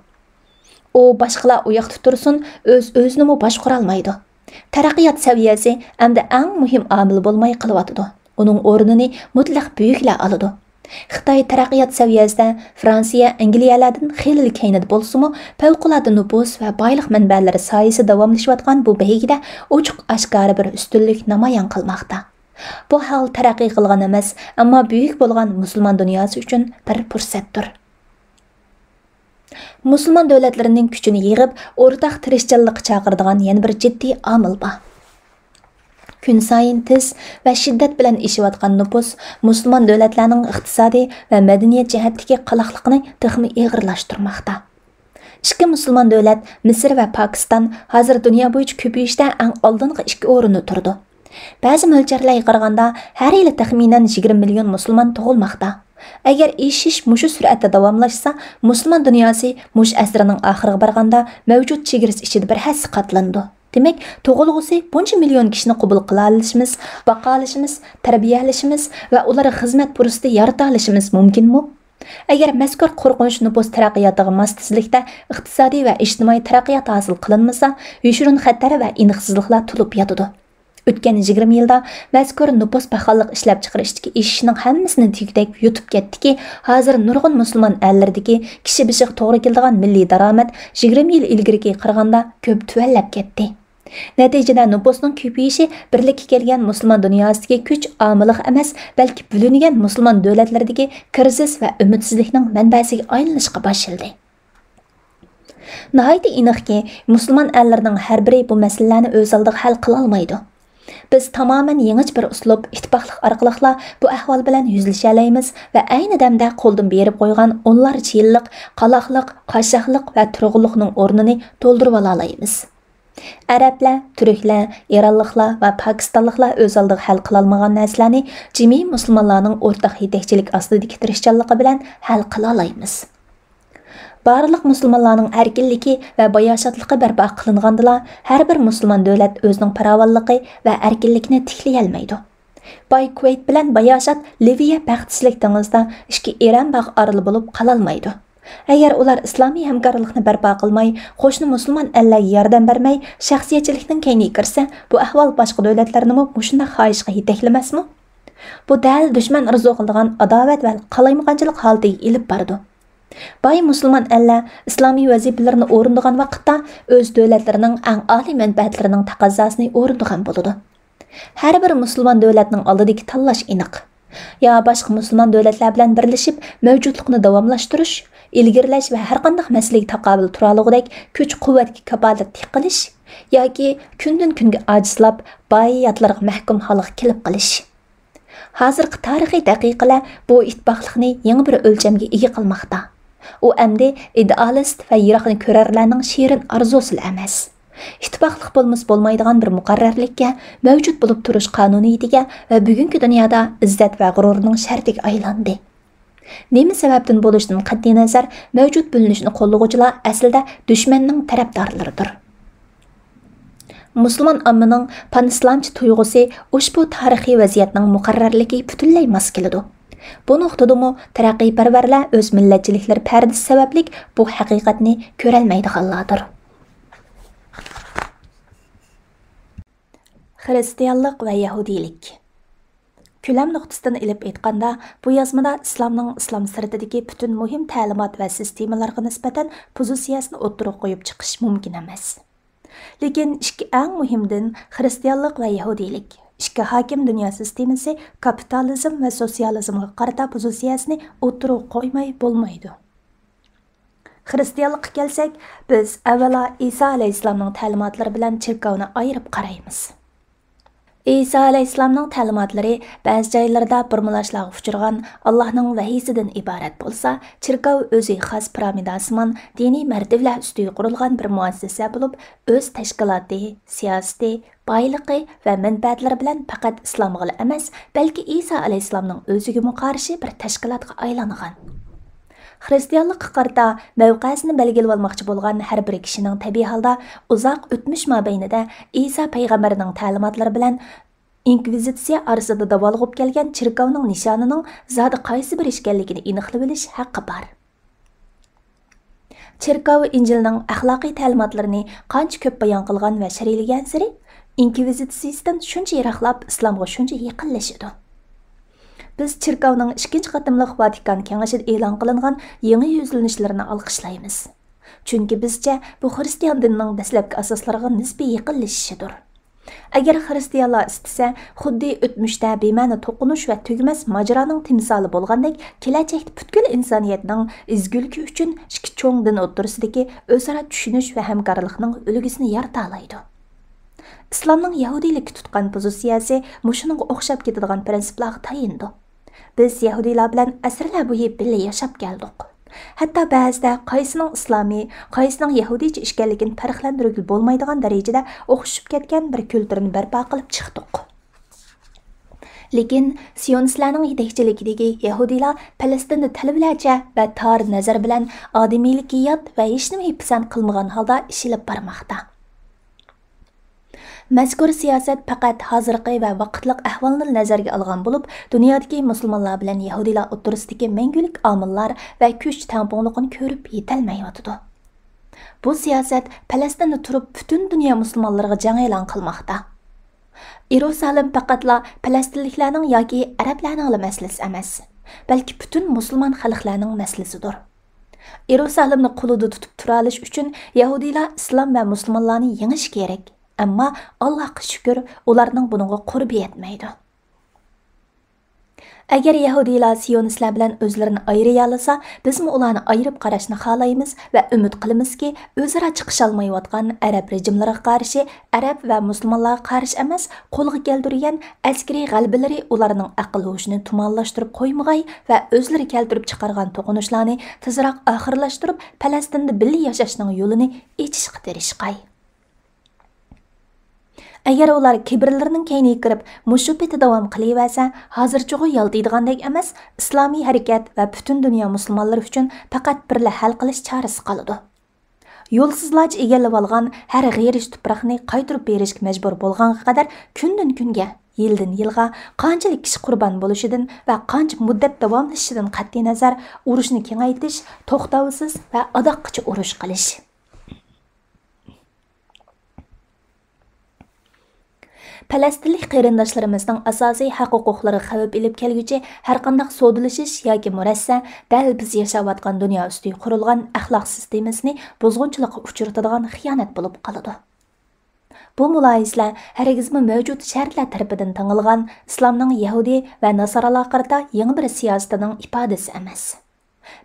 ئۇ باشقىلار ئۇياقتا تۇرسۇن، ئۆز-ئۆزىنىمۇ باشقۇرالمايدۇ. تەرەققىيات سەۋىيەسى ئەمدى ئەڭ مۇھىم ئامىل بولماي قېلىۋاتىدۇ. ئۇنىڭ ئورنىنى مۇتلەق بۈيۈكلەر ئالىدۇ. خىتاي تەرەققىيات سەۋىيەسىدە فرانسىيە، ئەنگلىيەلەردىن خېلىلا كەينىدە بولسىمۇ، پەۋقۇلئاددە نوپۇس ۋە بايلىق مەنبەلىرى سايىسىدە داۋاملىشىۋاتقان بۇ بەيگىدە ئوچۇق-ئاشكارا بىر ئۈستۈنلۈك نامايان قىلماقتا. بۇ ھال تەرەققىي قىلغان ئەمەس، ئەمما بۈيۈك بولغان مۇسۇلمان دۇنياسى ئۈچۈن بىر پۇرسەتتۇر. مۇسۇلمان دۆلەتلىرىنىڭ كۈچىنى يىغىپ، ئورتاق تىرىشچانلىققا چاقىرىدىغان يەنە بىر جىددىي ئامىل بار. كۈنسايىن تېز ۋە شىددەت بىلەن ئېشىۋاتقان نوپۇس مۇسۇلمان دۆلەتلەرنىڭ ئىقتىسادىي ۋە مەدەنىيەت جەھەتتىكى قالاقلىقىنى تېخىمۇ ئېغىرلاشتۇرماقتا. ئىككى مۇسۇلمان دۆلەت، مىسىر ۋە پاكىستان، ھازىر دۇنيا بويىچە كۆپىيىشتە ئەڭ ئالدىنقى ئىككى ئورۇندا تۇرىدۇ. بەزى مۆلچەرلەرگە قارىغاندا، ھەر يىلى تەخمىنەن يىگىرمە مىليون مۇسۇلمان تۇغۇلماقتا. ئەگەر ئېشىش مۇشۇ سۈرئەتتە داۋاملاشسا، مۇسۇلمان دۇنياسى مۇشۇ ئەسىرنىڭ ئاخىرىغا بارغاندا مەۋجۇت چېگرىسى ئىچىدە بىر ھەسسە قاتلىنىدۇ. دېمەك، تۇغۇلغۇسى بۇنچە مىليون كىشىنى قوبۇل قىلالىشىمىز، باقالىشىمىز، تەربىيەلىشىمىز ۋە ئۇلارغا خىزمەت پۇرسىتى يارىتالىشىمىز مۇمكىنمۇ؟ ئەگەر مەزكۇر قورقۇنچ نوپۇس تەرەققىياتىغا ماس تېزلىكتە ئىقتىسادىي ۋە ئىجتىمائىي تەرەققىيات ھاسىل قىلىنمىسا، يوشۇرۇن خەتەر ۋە ئېنىقسىزلىقلار تولۇپ ياتىدۇ. ئۆتكەن يىگىرمە يىلدا مەزكۇر نوپۇس پاخاللىق ئىشلەپچىقىرىشتىكى ئېشىشنىڭ ھەممىسىنى دېگۈدەك يۇتۇپ كەتتىكى، ھازىر نۇرغۇن مۇسۇلمان ئەللىرىدىكى كىشى بېشىغا توغرا كېلىدىغان مىللىي دارامەت يىگىرمە يىل ئىلگىرىكىگە قارىغاندا كۆپ تۆۋەنلەپ كەتتى. نەتىجىدە، نوپۇسنىڭ كۆپىيىشى بىرلىككە كەلگەن مۇسۇلمان دۇنياسىدىكى كۈچ ئامىلىغا ئەمەس، بەلكى بۆلۈنگەن مۇسۇلمان دۆلەتلىرىدىكى كىرىزىس ۋە ئۈمىدسىزلىكنىڭ مەنبەسىگە ئايلىنىشقا باشلىدى. ناھايىتى ئېنىقكى، مۇسۇلمان ئەللىرىنىڭ ھەر بىرى بۇ مەسىلىلەرنى ئۆز ئالدىغا ھەل قىلالمايدۇ. بىز تامامەن يېڭىچە بىر ئۇسلۇب، ئىتتىپاقلىق ئارقىلىقلا بۇ ئەھۋال بىلەن يۈزلىشەلەيمىز ۋە ئەينى دەمدە قولدىن بېرىپ قويغان ئونلارچە يىللىق قالاقلىق، قاششاقلىق ۋە تۇرغۇنلۇقنىڭ ئورنىنى تولدۇرۇۋالالايمىز. ئەرەبلەر، تۈركلەر، ئىرانلىقلار ۋە پاكىستانلىقلار ئۆز ئالدىغا ھەل قىلالمىغان نەرسىلەرنى جىمى مۇسۇلمانلارنىڭ ئورتاق يېتەكچىلىك ئاستىدىكى تىرىشچانلىقى بىلەن ھەل قىلالايمىز. بارلىق مۇسۇلمانلارنىڭ ئەركىنلىكى ۋە باياشاتلىقى بەرپا قىلىنغاندىلا، ھەر بىر مۇسۇلمان دۆلەت ئۆزىنىڭ پاراۋانلىقى ۋە ئەركىنلىكىنى تىكلىيەلمەيدۇ. باي كۇۋەيت بىلەن باياشات لىۋىيە بەختسىزلىك دېڭىزىدا ئىككى ئېرەن باغ ئارىلى بولۇپ قالالمايدۇ. ئەگەر ئۇلار ئىسلامىي ھەمكارلىقنى بەرپا قىلماي، قوشنا مۇسۇلمان ئەللەرگە ياردەم بەرمەي، شەخسىيەتچىلىكنىڭ كەينىگە كىرسە، بۇ ئەھۋال باشقا دۆلەتلەرنىمۇ مۇشۇنداق خاھىشقا يېتەكلىمەسمۇ؟ بۇ دەل دۈشمەن ئارزۇ قىلىدىغان ئاداۋەت ۋە قالايمىقانچىلىق ھالىتىگە ئېلىپ بارىدۇ. باي مۇسۇلمان ئەللەر ئىسلامىي ۋەزىپىلىرىنى ئورۇندىغان ۋاقىتتا، ئۆز دۆلەتلىرىنىڭ ئەڭ ئالىي مەنپەئەتلىرىنىڭ تەقەززاسىنى ئورۇندىغان بولىدۇ. ھەر بىر مۇسۇلمان دۆلەتنىڭ ئالدىدىكى تاللاش ئېنىق. يا باشقا مۇسۇلمان دۆلەتلەر بىلەن بىرلىشىپ مەۋجۇتلۇقنى داۋاملاشتۇرۇش، ئىلگىرىلەش ۋە ھەرقانداق مەسىلىگە تاقابىل تۇرالىغۇدەك كۈچ-قۇۋۋەتكە كاپالەتلىك قىلىش، ياكى كۈندىن-كۈنگە ئاجىزلاپ، باي ياتلارغا مەھكۇم ھالغا كېلىپ قېلىش. ھازىرقى تارىخىي دەقىقىلەر بۇ ئىتتىپاقلىقنى يېڭى بىر ئۆلچەمگە ئىگە قىلماقتا. ئۇ ئەمدى ئىدېئالىست ۋە يىراقنى كۆرەرلەرنىڭ شېرىن ئارزۇسىلا ئەمەس. ئىتتىپاقلىق بولمىسا بولمايدىغان بىر مۇقەررەرلىككە، مەۋجۇت بولۇپ تۇرۇش قانۇنىيىتىگە ۋە بۈگۈنكى دۇنيادا ئىززەت ۋە غۇرۇرنىڭ شەرتىگە ئايلاندى. نېمە سەۋەبتىن بولۇشىدىن قەتئىينەزەر، مەۋجۇت بىلىنىشنى قوللىغۇچىلار ئەسلىدە دۈشمەننىڭ تەرەپدارلىرىدۇر. مۇسۇلمان ئاممىنىڭ پانئىسلامچى تۇيغۇسى ئۇشبۇ تارىخىي ۋەزىيەتنىڭ مۇقەررەرلىكىگە پۈتۈنلەي ماس كېلىدۇ. بۇ نۇقتىدىمۇ تەرەققىيپەرۋەرلەر ئۆز مىللەتچىلىكلىرى پەردىسى سەۋەبلىك بۇ ھەقىقەتنى كۆرەلمەيدىغانلاردۇر. خىرىستىيانلىق ۋە يەھۇدىيلىك. كۆلەم نۇقتىسىدىن ئېلىپ ئېيتقاندا، بۇ يازمىدا ئىسلامنىڭ ئىسلام سىرتىدىكى پۈتۈن مۇھىم تەلىمات ۋە سىستېمىلارغا نىسبەتەن پوزىتسىيەسىنى ئوتتۇرىغا قويۇپ چىقىش مۇمكىن ئەمەس. لېكىن ئىككى ئەڭ مۇھىم دىن، خىرىستىيانلىق ۋە يەھۇدىيلىك، ئىككى ھاكىم دۇنيا سىستېمىسى كاپىتالىزم ۋە سوتسىيالىزمغا قارىتا پوزىتسىيەسىنى ئوتتۇرىغا قويماي بولمايدۇ. خىرىستىيانلىققا كەلسەك، بىز ئەۋۋەلا ئىسا ئەلەيھىسسالامنىڭ تەلىماتلىرى بىلەن چېركاۋنى ئايرىپ قارايمىز. ئىسا ئەلەيھىسسالامنىڭ تەلىماتلىرى بەزى جايلىرىدا بۇرمىلاشلارغا ئۇچرىغان ئاللاھنىڭ ۋەھىيسىدىن ئىبارەت بولسا، چېركاۋ ئۆزى خاس پىرامىداسىمان دىنىي مەرتىۋىلەر ئۈستىگە قۇرۇلغان بىر مۇئەسسىسە بولۇپ، ئۆز تەشكىلاتى، سىياسىتى، بايلىقى ۋە مەنپەئەتلىرى بىلەن پەقەت ئىسلامغىلا ئەمەس، بەلكى ئىسا ئەلەيھىسسالامنىڭ ئۆزىگىمۇ قارشى بىر تەشكىلاتقا ئايلانغان. خىرىستىيانلىققا قارىتا مەۋقەسىنى بەلگىلىۋالماقچى بولغان ھەر بىر كىشىنىڭ تەبىئىي ھالدا ئۇزاق ئۆتمۈش مابەينىدە ئىسا پەيغەمبەرنىڭ تەلىماتلىرى بىلەن ئىنكۋىزىتسىيە ئارىسىدا داۋالغۇپ كەلگەن چېركاۋنىڭ نىشانىنىڭ زادى قايسى بىر ئىكەنلىكىنى ئېنىقلىۋېلىش ھەققى بار. چېركاۋ ئىنجىلنىڭ ئەخلاقىي تەلىماتلىرىنى قانچە كۆپ بايان قىلغان ۋە شەرھلىگەنسېرى، ئىنكۋىزىتسىيىسىدىن شۇنچە يىراقلاپ، ئىسلامغا شۇنچە يېقىنلىشىدۇ. بىز چېركاۋنىڭ ئىككىنچى قېتىملىق ۋاتىكان كېڭىشىدە ئېلان قىلىنغان يېڭى يۈزلىنىشلىرىنى ئالقىشلايمىز. چۈنكى بىزچە بۇ خرىستىيان دىنىنىڭ دەسلەپكى ئاساسلىرىغا نىسپىي يېقىنلىشىشىدۇر. ئەگەر خرىستىيانلار ئىستىسە، خۇددى ئۆتمۈشتە بىمەنە توقۇنۇش ۋە تۈگىمەس ماجىرانىڭ تىمسالى بولغاندەك، كېلەچەكتە پۈتكۈل ئىنسانىيەتنىڭ ئىزگۈلۈكى ئۈچۈن ئىككى چوڭ دىن ئوتتۇرىسىدىكى ئۆزئارا چۈشىنىش ۋە ھەمكارلىقنىڭ ئۈلگىسىنى يارىتالايدۇ. ئىسلامنىڭ يەھۇدىيلىككە تۇتقان پوزىتسىيەسى مۇشۇنىڭغا ئوخشاپ كېتىدىغان پىرىنسىپلارغا تايىنىدۇ. بىز يەھۇدىيلار بىلەن ئەسىرلەر بويى بىللە ياشاپ كەلدۇق. ھەتتا بەزىدە قايسىنىڭ ئىسلامىي، قايسىنىڭ يەھۇدىيچە ئىكەنلىكىنى پەرقلەندۈرگىلى بولمايدىغان دەرىجىدە ئوخشىشىپ كەتكەن بىر كۈلتۈرنى بەرپا قىلىپ چىقتۇق. لېكىن سىيونىستلارنىڭ يېتەكچىلىكىدىكى يەھۇدىيلار پەلەستىندە تەلۋىلەرچە ۋە تار نەزەر بىلەن ئادىمىيلىككە يات ۋە ھېچنېمىنى پىسەنت قىلمىغان ھالدا ئىش ئېلىپ بارماقتا. مەزكۇر سىياسەت پەقەت ھازىرقى ۋە ۋاقىتلىق ئەھۋالنى نەزەرگە ئالغان بولۇپ، دۇنيادىكى مۇسۇلمانلار بىلەن يەھۇدىيلار ئوتتۇرىسىدىكى مەڭگۈلۈك ئامىللار ۋە كۈچ تەڭپۇڭلۇقىنى كۆرۈپ يېتەلمەيۋاتىدۇ. بۇ سىياسەت پەلەستىندە تۇرۇپ پۈتۈن دۇنيا مۇسۇلمانلىرىغا جەڭ ئېلان قىلماقتا. ئىيرۇسالىم پەقەتلا پەلەستىنلىكلەرنىڭ ياكى ئەرەبلەرنىڭلا مەسىلىسى ئەمەس، بەلكى پۈتۈن مۇسۇلمان خەلقلەرنىڭ مەسىلىسىدۇر. ئىيرۇسالىمنى قولىدا تۇتۇپ تۇرالىش ئۈچۈن يەھۇدىيلار ئىسلام ۋە مۇسۇلمانلارنى يېڭىشى كېرەك. ئەمما، ئاللاھقا شۈكۈر، ئۇلارنىڭ بۇنىڭغا قۇربى يەتمەيدۇ. ئەگەر يەھۇدىيلار سىيونىستلار بىلەن ئۆزلىرىنى ئايرىيالىسا، بىزمۇ ئۇلارنى ئايرىپ قاراشنى خالايمىز ۋە ئۈمىد قىلىمىزكى، ئۆزئارا چىقىشالمايۋاتقان ئەرەب رېجىملىرىغا قارشى، ئەرەب ۋە مۇسۇلمانلارغا قارشى ئەمەس، قولغا كەلتۈرگەن ئەسكىرىي غەلىبىلىرى ئۇلارنىڭ ئەقىل-ھوشىنى تۇمانلاشتۇرۇپ قويمىغاي ۋە ئۆزلىرى كەلتۈرۈپ چىقارغان توقۇنۇشلارنى تېزراق ئاخىرلاشتۇرۇپ، پەلەستىندە بىللە ياشاشنىڭ يولىنى ئېچىشقا تىرىشقاي. ئەگەر ئۇلار كىبىرلىرىنىڭ كەينىگە كىرىپ، مۇشۇ پېتى داۋام قىلىۋەرسە، ھازىرچىغۇ يالتىيدىغاندەك ئەمەس، ئىسلامىي ھەرىكەت ۋە پۈتۈن دۇنيا مۇسۇلمانلىرى ئۈچۈن پەقەت بىرلا ھەل قىلىش چارىسى قالىدۇ. يولسىزلارچە ئىگىلىۋالغان ھەر غېرىچ تۇپراقنى قايتۇرۇپ بېرىشكە مەجبۇر بولغانغا قەدەر كۈندىن-كۈنگە، يىلدىن-يىلغا قانچىلىك كىشى قۇربان بولۇشىدىن ۋە قانچە مۇددەت داۋاملىشىشىدىن قەتئىينەزەر، ئۇرۇشنى كېڭەيتىش، توختاۋسىز ۋە ئاداققىچە ئۇرۇش قىلىش. پەلەستىنلىك قېرىنداشلىرىمىزنىڭ ئاساسىي ھەق-ھوقۇقلىرىغا خەۋپ ئېلىپ كەلگۈچى ھەرقانداق سودىلىشىش ياكى مۇرەسسە دەل بىز ياشاۋاتقان دۇنيا ئۈستىگە قۇرۇلغان ئەخلاق سىستېمىسىنى بۇزغۇنچىلىققا ئۇچرىتىدىغان خىيانەت بولۇپ قالىدۇ. بۇ مۇلاھىزىلەر ھەرگىزمۇ مەۋجۇت شەرتلەر تەرىپىدىن تېڭىلغان ئىسلامنىڭ يەھۇدىي ۋە ناسارالارغا قارىتا يېڭى بىر سىياسىتىنىڭ ئىپادىسى ئەمەس.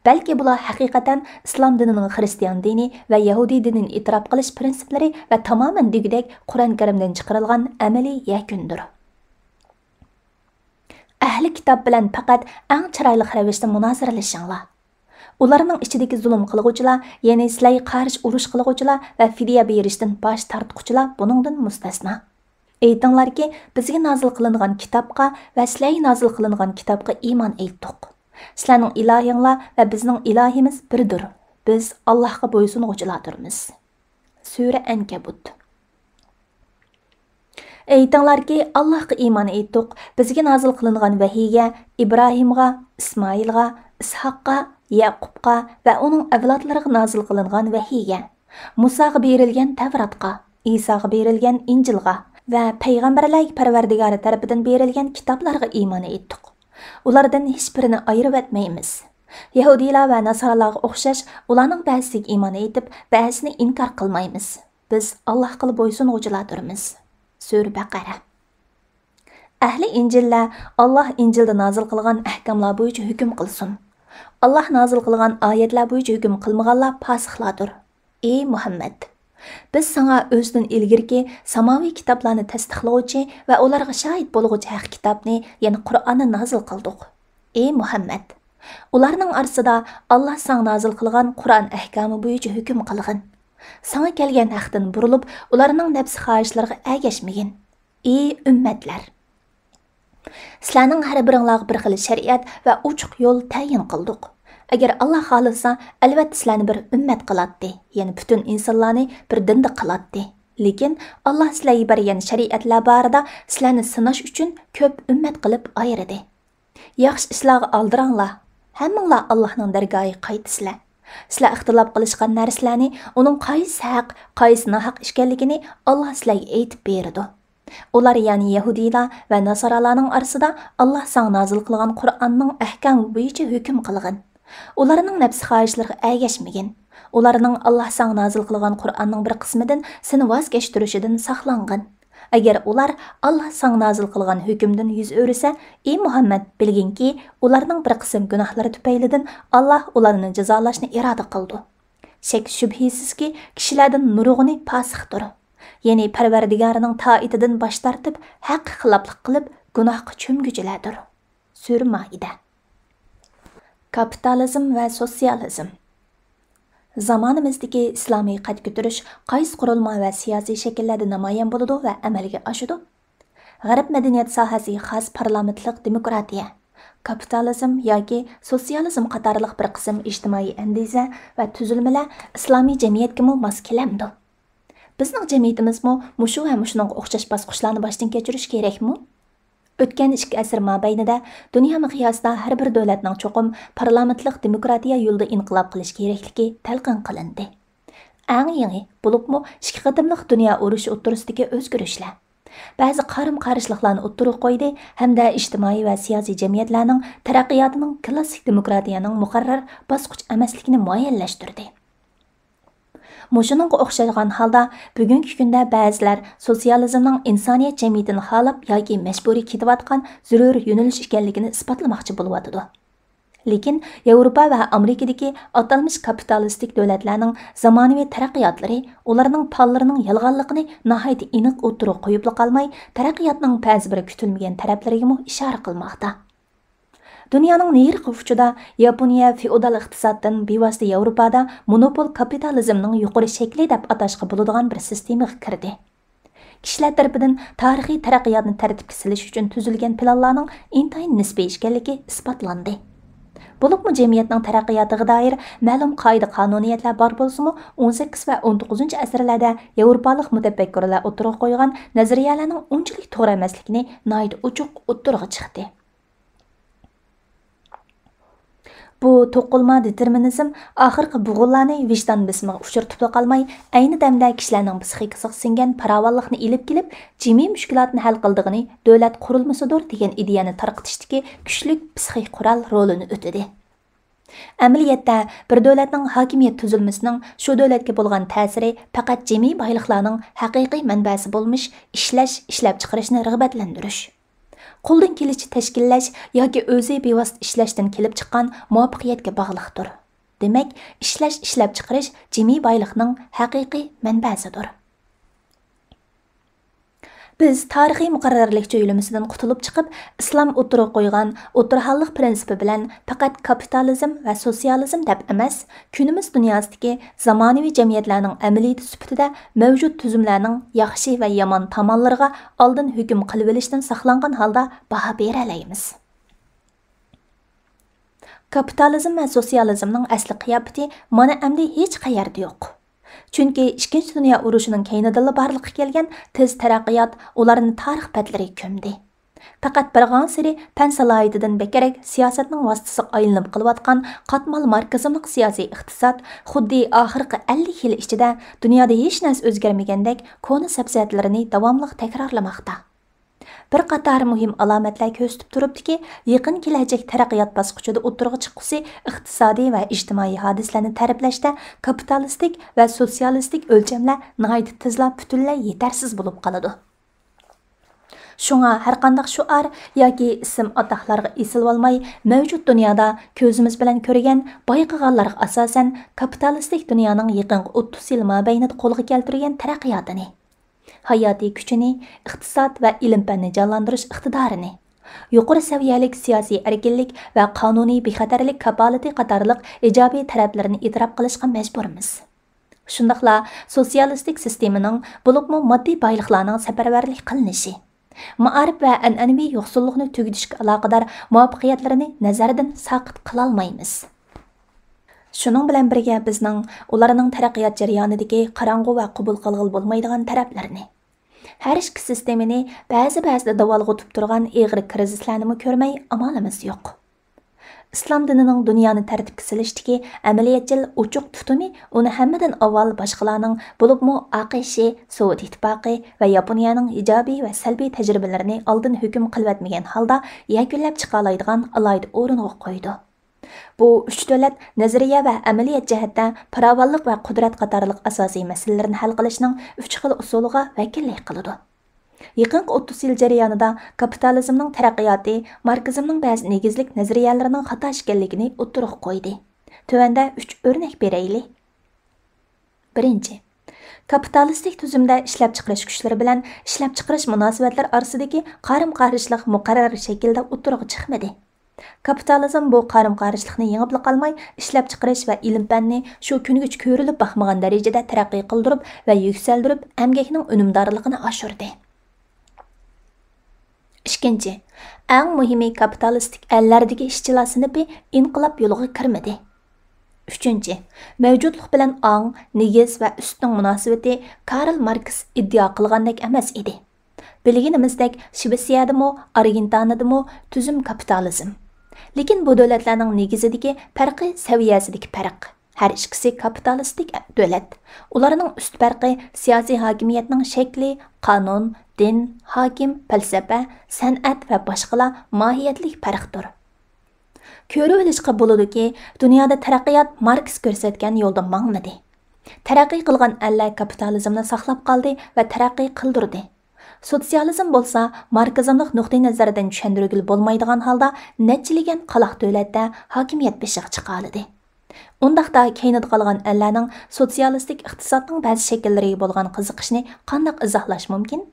بەلكى بۇلار ھەقىقەتەن ئىسلام دىنىنىڭ خىرىستىيان دىنى ۋە يەھۇدىي دىنىنى ئېتىراپ قىلىش پىرىنسىپلىرى ۋە تامامەن دېگۈدەك قۇرئان كەرىمدىن چىقىرىلغان ئەمەلىي يەكۈندۇر. ئەھلى كىتاب بىلەن پەقەت ئەڭ چىرايلىق رەۋىشتە مۇنازىرىلىشىڭلار. ئۇلارنىڭ ئىچىدىكى زۇلۇم قىلغۇچىلار، يەنى سىلەرگە قارشى ئۇرۇش قىلغۇچىلار ۋە فىدىيە بېرىشتىن باش تارتقۇچىلار بۇنىڭدىن مۇستەسنا. ئېيتىڭلاركى، بىزگە نازىل قىلىنغان كىتابقا ۋە سىلەرگە نازىل قىلىنغان كىتابقا ئىمان ئېيتتۇق. سىلەرنىڭ ئىلاھىڭلار ۋە بىزنىڭ ئىلاھىمىز بىردۇر. بىز ئاللاھقا بويسۇنغۇچىلاردۇرمىز. سۈرە ئەنكەبۇت. ئېيتىڭلاركى، ئاللاھقا ئىمان ئېيتتۇق، بىزگە نازىل قىلىنغان ۋەھىيگە، ئىبراھىمغا، ئىسمائىلغا، ئىسھاققا، يەقۇبقا ۋە ئۇنىڭ ئەۋلادلىرىغا نازىل قىلىنغان ۋەھىيگە، مۇساغا بېرىلگەن تەۋراتقا، ئىساغا بېرىلگەن ئىنجىلغا ۋە پەيغەمبەرلەرگە پەرۋەردىگارى تەرىپىدىن بېرىلگەن كىتابلارغا ئىمان ئېيتتۇق. ئۇلاردىن ھېچبىرىنى ئايرىۋەتمەيمىز. يەھۇدىيلار ۋە ناسارالارغا ئوخشاش، ئۇلارنىڭ بەزىسىگە ئىمان ئېيتىپ، بەزىسىنى ئىنكار قىلمايمىز. بىز ئاللاھقىلا بويسۇنغۇچىلاردۇرمىز. سۈرە بەقەرە. ئەھلى ئىنجىللەر ئاللاھ ئىنجىلدا نازىل قىلغان ئەھكاملار بويىچە ھۆكۈم قىلسۇن. ئاللاھ نازىل قىلغان ئايەتلەر بويىچە ھۆكۈم قىلمىغانلار پاسىقلاردۇر. ئى مۇھەممەد! بىز ساڭا ئۆزىدىن ئىلگىرىكى ساماۋىي كىتابلارنى تەستىقلىغۇچى ۋە ئۇلارغا شاھىت بولغۇچى ھەق كىتابنى، يەنى قۇرئاننى نازىل قىلدۇق. ئى مۇھەممەد! ئۇلارنىڭ ئارىسىدا ئاللاھ ساڭا نازىل قىلغان قۇرئان ئەھكامى بويىچە ھۆكۈم قىلغىن. ساڭا كەلگەن ھەقتىن بۇرۇلۇپ، ئۇلارنىڭ نەپسى خاھىشلىرىغا ئەگەشمىگىن. ئى ئۈممەتلەر! سىلەرنىڭ ھەر بىرىڭلارغا بىر خىل شەرىئەت ۋە ئوچۇق يول تەيىن قىلدۇق. ئەگەر ئاللاھ خالىسا، ئەلۋەتتە سىلەرنى بىر ئۈممەت قىلاتتى، يەنى پۈتۈن ئىنسانلارنى بىر دىندا قىلاتتى. لېكىن ئاللاھ سىلەرگە بەرگەن شەرىئەتلەر بارىدا سىلەرنى سىناش ئۈچۈن كۆپ ئۈممەت قىلىپ ئايرىدى. ياخشى ئىشلارغا ئالدىراڭلار، ھەممىڭلار ئاللاھنىڭ دەرگاھىغا قايتىسىلەر. سىلەر ئىختىلاپ قىلىشقان نەرسىلەرنى، ئۇنىڭ قايسى ھەق، قايسى ناھەق ئىكەنلىكىنى ئاللا سىلەرگە ئېيتىپ بېرىدۇ. ئۇلار، يەنى يەھۇدىيلار ۋە ناسارالارنىڭ ئارىسىدا ئاللا ساڭا نازىل قىلغان قۇرئاننىڭ ئەھكامى بويىچە ھۆكۈم قىلغىن. ئۇلارنىڭ نەپسى خاھىشلىرىغا ئەگەشمىگىن. ئۇلارنىڭ ئاللا ساڭا نازىل قىلغان قۇرئاننىڭ بىر قىسمىدىن سېنى ۋاز كەچتۈرۈشىدىن ساقلانغىن. ئەگەر ئۇلار ئاللا ساڭا نازىل قىلغان ھۆكۈمدىن يۈز ئۆرۈسە، ئى مۇھەممەد، بىلگىنكى، ئۇلارنىڭ بىر قىسىم گۇناھلىرى تۈپەيلىدىن ئاللا ئۇلارنى جازالاشنى ئىرادە قىلىدۇ. شەك-شۈبھىسىزكى، كىشىلەردىن نۇرغۇنى پاسىقتۇر. يەنى پەرۋەردىگارىنىڭ تائىتىدىن باش تارتىپ، ھەققە خىلاپلىق قىلىپ، گۇناھقا چۆمگۈچىلەردۇر. سۈرە مائىدە. كاپىتالىزم ۋە سوتسىيالىزم. زامانىمىزدىكى ئىسلامىي قەد كۆتۈرۈش قايسى قۇرۇلما ۋە سىياسىي شەكىللەردە نامايان بولىدۇ ۋە ئەمەلگە ئاشىدۇ؟ غەرب مەدەنىيەت ساھەسى خاس پارلامېنتلىق دېموكراتىيە، كاپىتالىزم ياكى سوتسىيالىزم قاتارلىق بىر قىسىم ئىجتىمائىي ئەندىزە ۋە تۈزۈلمىلەر ئىسلامىي جەمئىيەتكىمۇ ماس كېلەمدۇ؟ بىزنىڭ جەمئىيىتىمىزمۇ مۇشۇ ۋە مۇشۇنىڭغا ئوخشاش باسقۇچلارنى باشتىن كەچۈرۈشى كېرەكمۇ؟ ئۆتكەن ئىككى ئەسىر مابەينىدە دۇنيا مىقياسىدا ھەر بىر دۆلەتنىڭ چوقۇم پارلامېنتلىق دېموكراتىيە يولىدا ئىنقىلاب قىلىشى كېرەكلىكى تەلقىن قىلىندى. ئەڭ يېڭى، بولۇپمۇ ئىككى قېتىملىق دۇنيا ئۇرۇشى ئوتتۇرىسىدىكى ئۆزگىرىشلەر بەزى قارىمۇ قارشىلىقلارنى ئوتتۇرىغا قويدى ھەمدە ئىجتىمائىي ۋە سىياسىي جەمئىيەتلەرنىڭ تەرەققىياتىنىڭ كلاسسىك دېموكراتىيەنىڭ مۇقەررەر باسقۇچ ئەمەسلىكىنى مۇئەييەنلەشتۈردى. مۇشۇنىڭغا ئوخشىغان ھالدا، بۈگۈنكى كۈندە بەزىلەر سوتسىيالىزمنىڭ ئىنسانىيەت جەمئىيىتىنى خالاپ ياكى مەجبۇرىي كېتىۋاتقان زۆرۈر يۆنىلىش ئىكەنلىكىنى ئىسپاتلىماقچى بولۇۋاتىدۇ. لېكىن ياۋروپا ۋە ئامېرىكىدىكى ئاتالمىش كاپىتالىستىك دۆلەتلەرنىڭ زامانىۋى تەرەققىياتلىرى ئۇلارنىڭ پاللىرىنىڭ يالغانلىقىنى ناھايىتى ئېنىق ئوتتۇرىغا قويۇپلا قالماي، تەرەققىياتنىڭ بەزى بىر كۈتۈلمىگەن تەرەپلىرىگىمۇ ئىشارە قىلماقتا. دۇنيانىڭ نېرىقى ئۇچىدا ياپونىيە فېئودال ئىقتىسادتىن بىۋاسىتە ياۋروپادا مونوپول كاپىتالىزمنىڭ يۇقىرى شەكلى دەپ ئاتاشقا بولىدىغان بىر سىستېمىغا كىردى. كىشىلەر تەرىپىدىن تارىخىي تەرەققىياتنى تەرتىپكە سېلىش ئۈچۈن تۈزۈلگەن پىلانلارنىڭ ئىنتايىن نىسپىي ئىكەنلىكى ئىسپاتلاندى. بولۇپمۇ جەمئىيەتنىڭ تەرەققىياتىغا دائىر مەلۇم قائىدە-قانۇنىيەتلەر بار بولسىمۇ، ئون سەككىز ۋە ئون توققۇزىنچى ئەسىرلەردە ياۋروپالىق مۇتەپەككۇرلار ئوتتۇرىغا قويغان نەزەرىيەلەرنىڭ ئۇنچىلىك توغرا ئەمەسلىكىنى ناھايىتى ئوچۇق ئوتتۇرىغا چىقتى. بۇ توقۇلما دېتېرمىنىزم ئاخىرقى بوغۇنلارنى ۋىجدان بېسىمىغا ئۇچرىتىپلا قالماي، ئەينى دەمدە كىشىلەرنىڭ پسىخىكىسىغا سىڭگەن پاراۋانلىقنى ئېلىپ كېلىپ، جىمىي مۈشكۈلاتنى ھەل قىلىدىغىنى دۆلەت قۇرۇلمىسىدۇر دېگەن ئىدىيەنى تارقىتىشتىكى كۈچلۈك پسىخىك قورال رولىنى ئۆتىدى. ئەمەلىيەتتە، بىر دۆلەتنىڭ ھاكىمىيەت تۈزۈلمىسىنىڭ شۇ دۆلەتكە بولغان تەسىرى پەقەت جىمىي بايلىقلارنىڭ ھەقىقىي مەنبەسى بولمىش ئىشلەش، ئىشلەپچىقىرىشنى رىغبەتلەندۈرۈش، قولدىن كېلىچە تەشكىللەش ياكى ئۆزى بىۋاسىتە ئىشلەشتىن كېلىپ چىققان مۇۋەپپەقىيەتكە باغلىقتۇر. دېمەك، ئىشلەش، ئىشلەپچىقىرىش جىمىي بايلىقنىڭ ھەقىقىي مەنبەسىدۇر. بىز تارىخىي مۇقەررەرلىك جۆيلىمىسىدىن قۇتۇلۇپ چىقىپ، ئىسلام ئوتتۇرىغا قويغان ئوتتۇرا ھاللىق پىرىنسىپى بىلەن پەقەت كاپىتالىزم ۋە سوتسىيالىزم دەپ ئەمەس، كۈنىمىز دۇنياسىدىكى زامانىۋى جەمئىيەتلەرنىڭ ئەمەلىيىتى سۈپىتىدە مەۋجۇت تۈزۈملەرنىڭ ياخشى ۋە يامان تامانلىرىغا ئالدىن ھۆكۈم قىلىۋېلىشتىن ساقلانغان ھالدا باھا بېرەلەيمىز. كاپىتالىزم ۋە سوتسىيالىزمنىڭ ئەسلى قىياپىتى مانا ئەمدى ھېچقەيەردە يوق. چۈنكى ئىككىنچى دۇنيا ئۇرۇشىنىڭ كەينىدىنلا بارلىققا كەلگەن تېز تەرەققىيات ئۇلارنى تارىخ بەتلىرىگە كۆمدى. پەقەت بارغانسېرى پەن سالاھىيىتىدىن بەكرەك سىياسەتنىڭ ۋاسىتىسىغا ئايلىنىپ قېلىۋاتقان قاتمال ماركسىزملىق سىياسىي ئىقتىساد خۇددى ئاخىرقى ئەللىك يىل ئىچىدە دۇنيادا ھېچ نەرسە ئۆزگەرمىگەندەك كونا سەپسەتىلىرىنى داۋاملىق تەكرارلىماقتا. بىر قاتار مۇھىم ئالامەتلەر كۆرسىتىپ تۇرۇپتۇكى، يېقىن كېلەچەك تەرەققىيات باسقۇچىدا ئوتتۇرىغا چىققۇسى ئىقتىسادىي ۋە ئىجتىمائىي ھادىسىلەرنى تەرىپلەشتە كاپىتالىستىك ۋە سوتسىيالىستىك ئۆلچەملەر ناھايىتى تېزلا پۈتۈنلەي يېتەرسىز بولۇپ قالىدۇ. شۇڭا ھەرقانداق شوئار ياكى ئىسىم ئاتاقلارغا ئېسىلىۋالماي، مەۋجۇت دۇنيادا كۆزىمىز بىلەن كۆرگەن، بايقىغانلارغا ئاساسەن، كاپىتالىستىك دۇنيانىڭ يېقىنقى ئوتتۇز يىل مابەينىدە قولغا كەلتۈرگەن تەرەققىياتىنى، ھاياتىي كۈچىنى، ئىقتىساد ۋە ئىلىم-پەننى جانلاندۇرۇش ئىقتىدارىنى، يۇقىرى سەۋىيەلىك سىياسىي ئەركىنلىك ۋە قانۇنىي بىخەتەرلىك كاپالىتى قاتارلىق ئىجابىي تەرەپلىرىنى ئېتىراپ قىلىشقا مەجبۇرمىز. شۇنداقلا سوتسىيالىستىك سىستېمىنىڭ، بولۇپمۇ ماددىي بايلىقلارنىڭ سەپەرۋەرلىك قىلىنىشى، مائارىپ ۋە ئەنئەنىۋى يوقسۇللۇقنى تۈگىتىشكە ئالاقىدار مۇۋەپپەقىيەتلىرىنى نەزەردىن ساقىت قىلالمايمىز. شۇنىڭ بىلەن بىرگە، بىزنىڭ ئۇلارنىڭ تەرەققىيات جەريانىدىكى قاراڭغۇ ۋە قوبۇل قىلغىلى بولمايدىغان تەرەپلىرىنى، ھەر ئىككى سىستېمىنى بەزى-بەزىدە داۋالغۇتۇپ تۇرغان ئېغىر كىرىزىسلارنىمۇ كۆرمەي ئامالىمىز يوق. ئىسلام دىنىنىڭ دۇنيانى تەرتىپكە سېلىشتىكى ئەمەلىيەتچىل ئوچۇق تۇتۇمى ئۇنى ھەممىدىن ئاۋۋال باشقىلارنىڭ، بولۇپمۇ ئاقىشى، سوۋېت ئىتتىپاقى ۋە ياپونىيەنىڭ ئىجابىي ۋە سەلبىي تەجرىبىلىرىنى ئالدىن ھۆكۈم قىلىۋەتمىگەن ھالدا يەكۈنلەپ چىقالايدىغان ئالاھىدە ئورۇنغا قويىدۇ. بۇ ئۈچ دۆلەت نەزەرىيە ۋە ئەمەلىيەت جەھەتتە پاراۋانلىق ۋە قۇدرەت قاتارلىق ئاساسىي مەسىلىلەرنى ھەل قىلىشنىڭ ئۈچ خىل ئۇسۇلىغا ۋەكىللىك قىلىدۇ. يېقىنقى ئوتتۇز يىل جەريانىدا كاپىتالىزمنىڭ تەرەققىياتى ماركسىزمنىڭ بەزى نېگىزلىك نەزەرىيەلىرىنىڭ خاتا ئىكەنلىكىنى ئوتتۇرىغا قويدى. تۆۋەندە ئۈچ ئۆرنەك بېرەيلى. بىرىنچى، كاپىتالىستىك تۈزۈمدە ئىشلەپچىقىرىش كۈچلىرى بىلەن ئىشلەپچىقىرىش مۇناسىۋەتلىرى ئارىسىدىكى قارىمۇ قارشىلىق مۇقەررەر شەكىلدە ئوتتۇرىغا چىقمىدى. كاپىتالىزم بۇ قارىمۇ قارشىلىقنى يېڭىپلا قالماي، ئىشلەپچىقىرىش ۋە ئىلىم-پەننى شۇ كۈنگىچە كۆرۈلۈپ باقمىغان دەرىجىدە تەرەققىي قىلدۇرۇپ ۋە يۈكسەلدۈرۈپ، ئەمگەكنىڭ ئۈنۈمدارلىقىنى ئاشۇردى. ئىككىنچى، ئەڭ مۇھىمى، كاپىتالىستىك ئەللەردىكى ئىشچىلار سىنىپى ئىنقىلاب يولىغا كىرمىدى. ئۈچىنچى، مەۋجۇتلۇق بىلەن ئاڭ، نېگىز ۋە ئۈستنىڭ مۇناسىۋىتى كارل ماركس ئىددىئا قىلغاندەك ئەمەس ئىدى. بىلگىنىمىزدەك، شىۋېتسىيەدىمۇ، ئارگېنتىنادىمۇ تۈزۈم كاپىتالىزم. لېكىن بۇ دۆلەتلەرنىڭ نېگىزىدىكى پەرقى سەۋىيەسىدىكى پەرق. ھەر ئىككىسى كاپىتالىستىك دۆلەت. ئۇلارنىڭ ئۈست پەرقى سىياسىي ھاكىمىيەتنىڭ شەكلى، قانۇن، دىن، ھاكىم، پەلسەپە، سەنئەت ۋە باشقىلار ماھىيەتلىك پەرقتۇر. كۆرۈۋېلىشقا بولىدۇكى، دۇنيادا تەرەققىيات ماركس كۆرسەتكەن يولدا ماڭمىدى. تەرەققىي قىلغان ئەللەر كاپىتالىزمنى ساقلاپ قالدى ۋە تەرەققىي قىلدۇردى. سوتسىيالىزم بولسا ماركسىزملىق نۇقتىئىنەزەردىن چۈشەندۈرگىلى بولمايدىغان ھالدا نەچچىلىگەن قالاق دۆلەتتە ھاكىمىيەت بېشىغا چىقالىدى. ئۇنداقتا كەينىدە قالغان ئەللەرنىڭ سوتسىيالىستىك ئىقتىسادنىڭ بەزى شەكىللىرىگە بولغان قىزىقىشىنى قانداق ئىزاھلاش مۇمكىن؟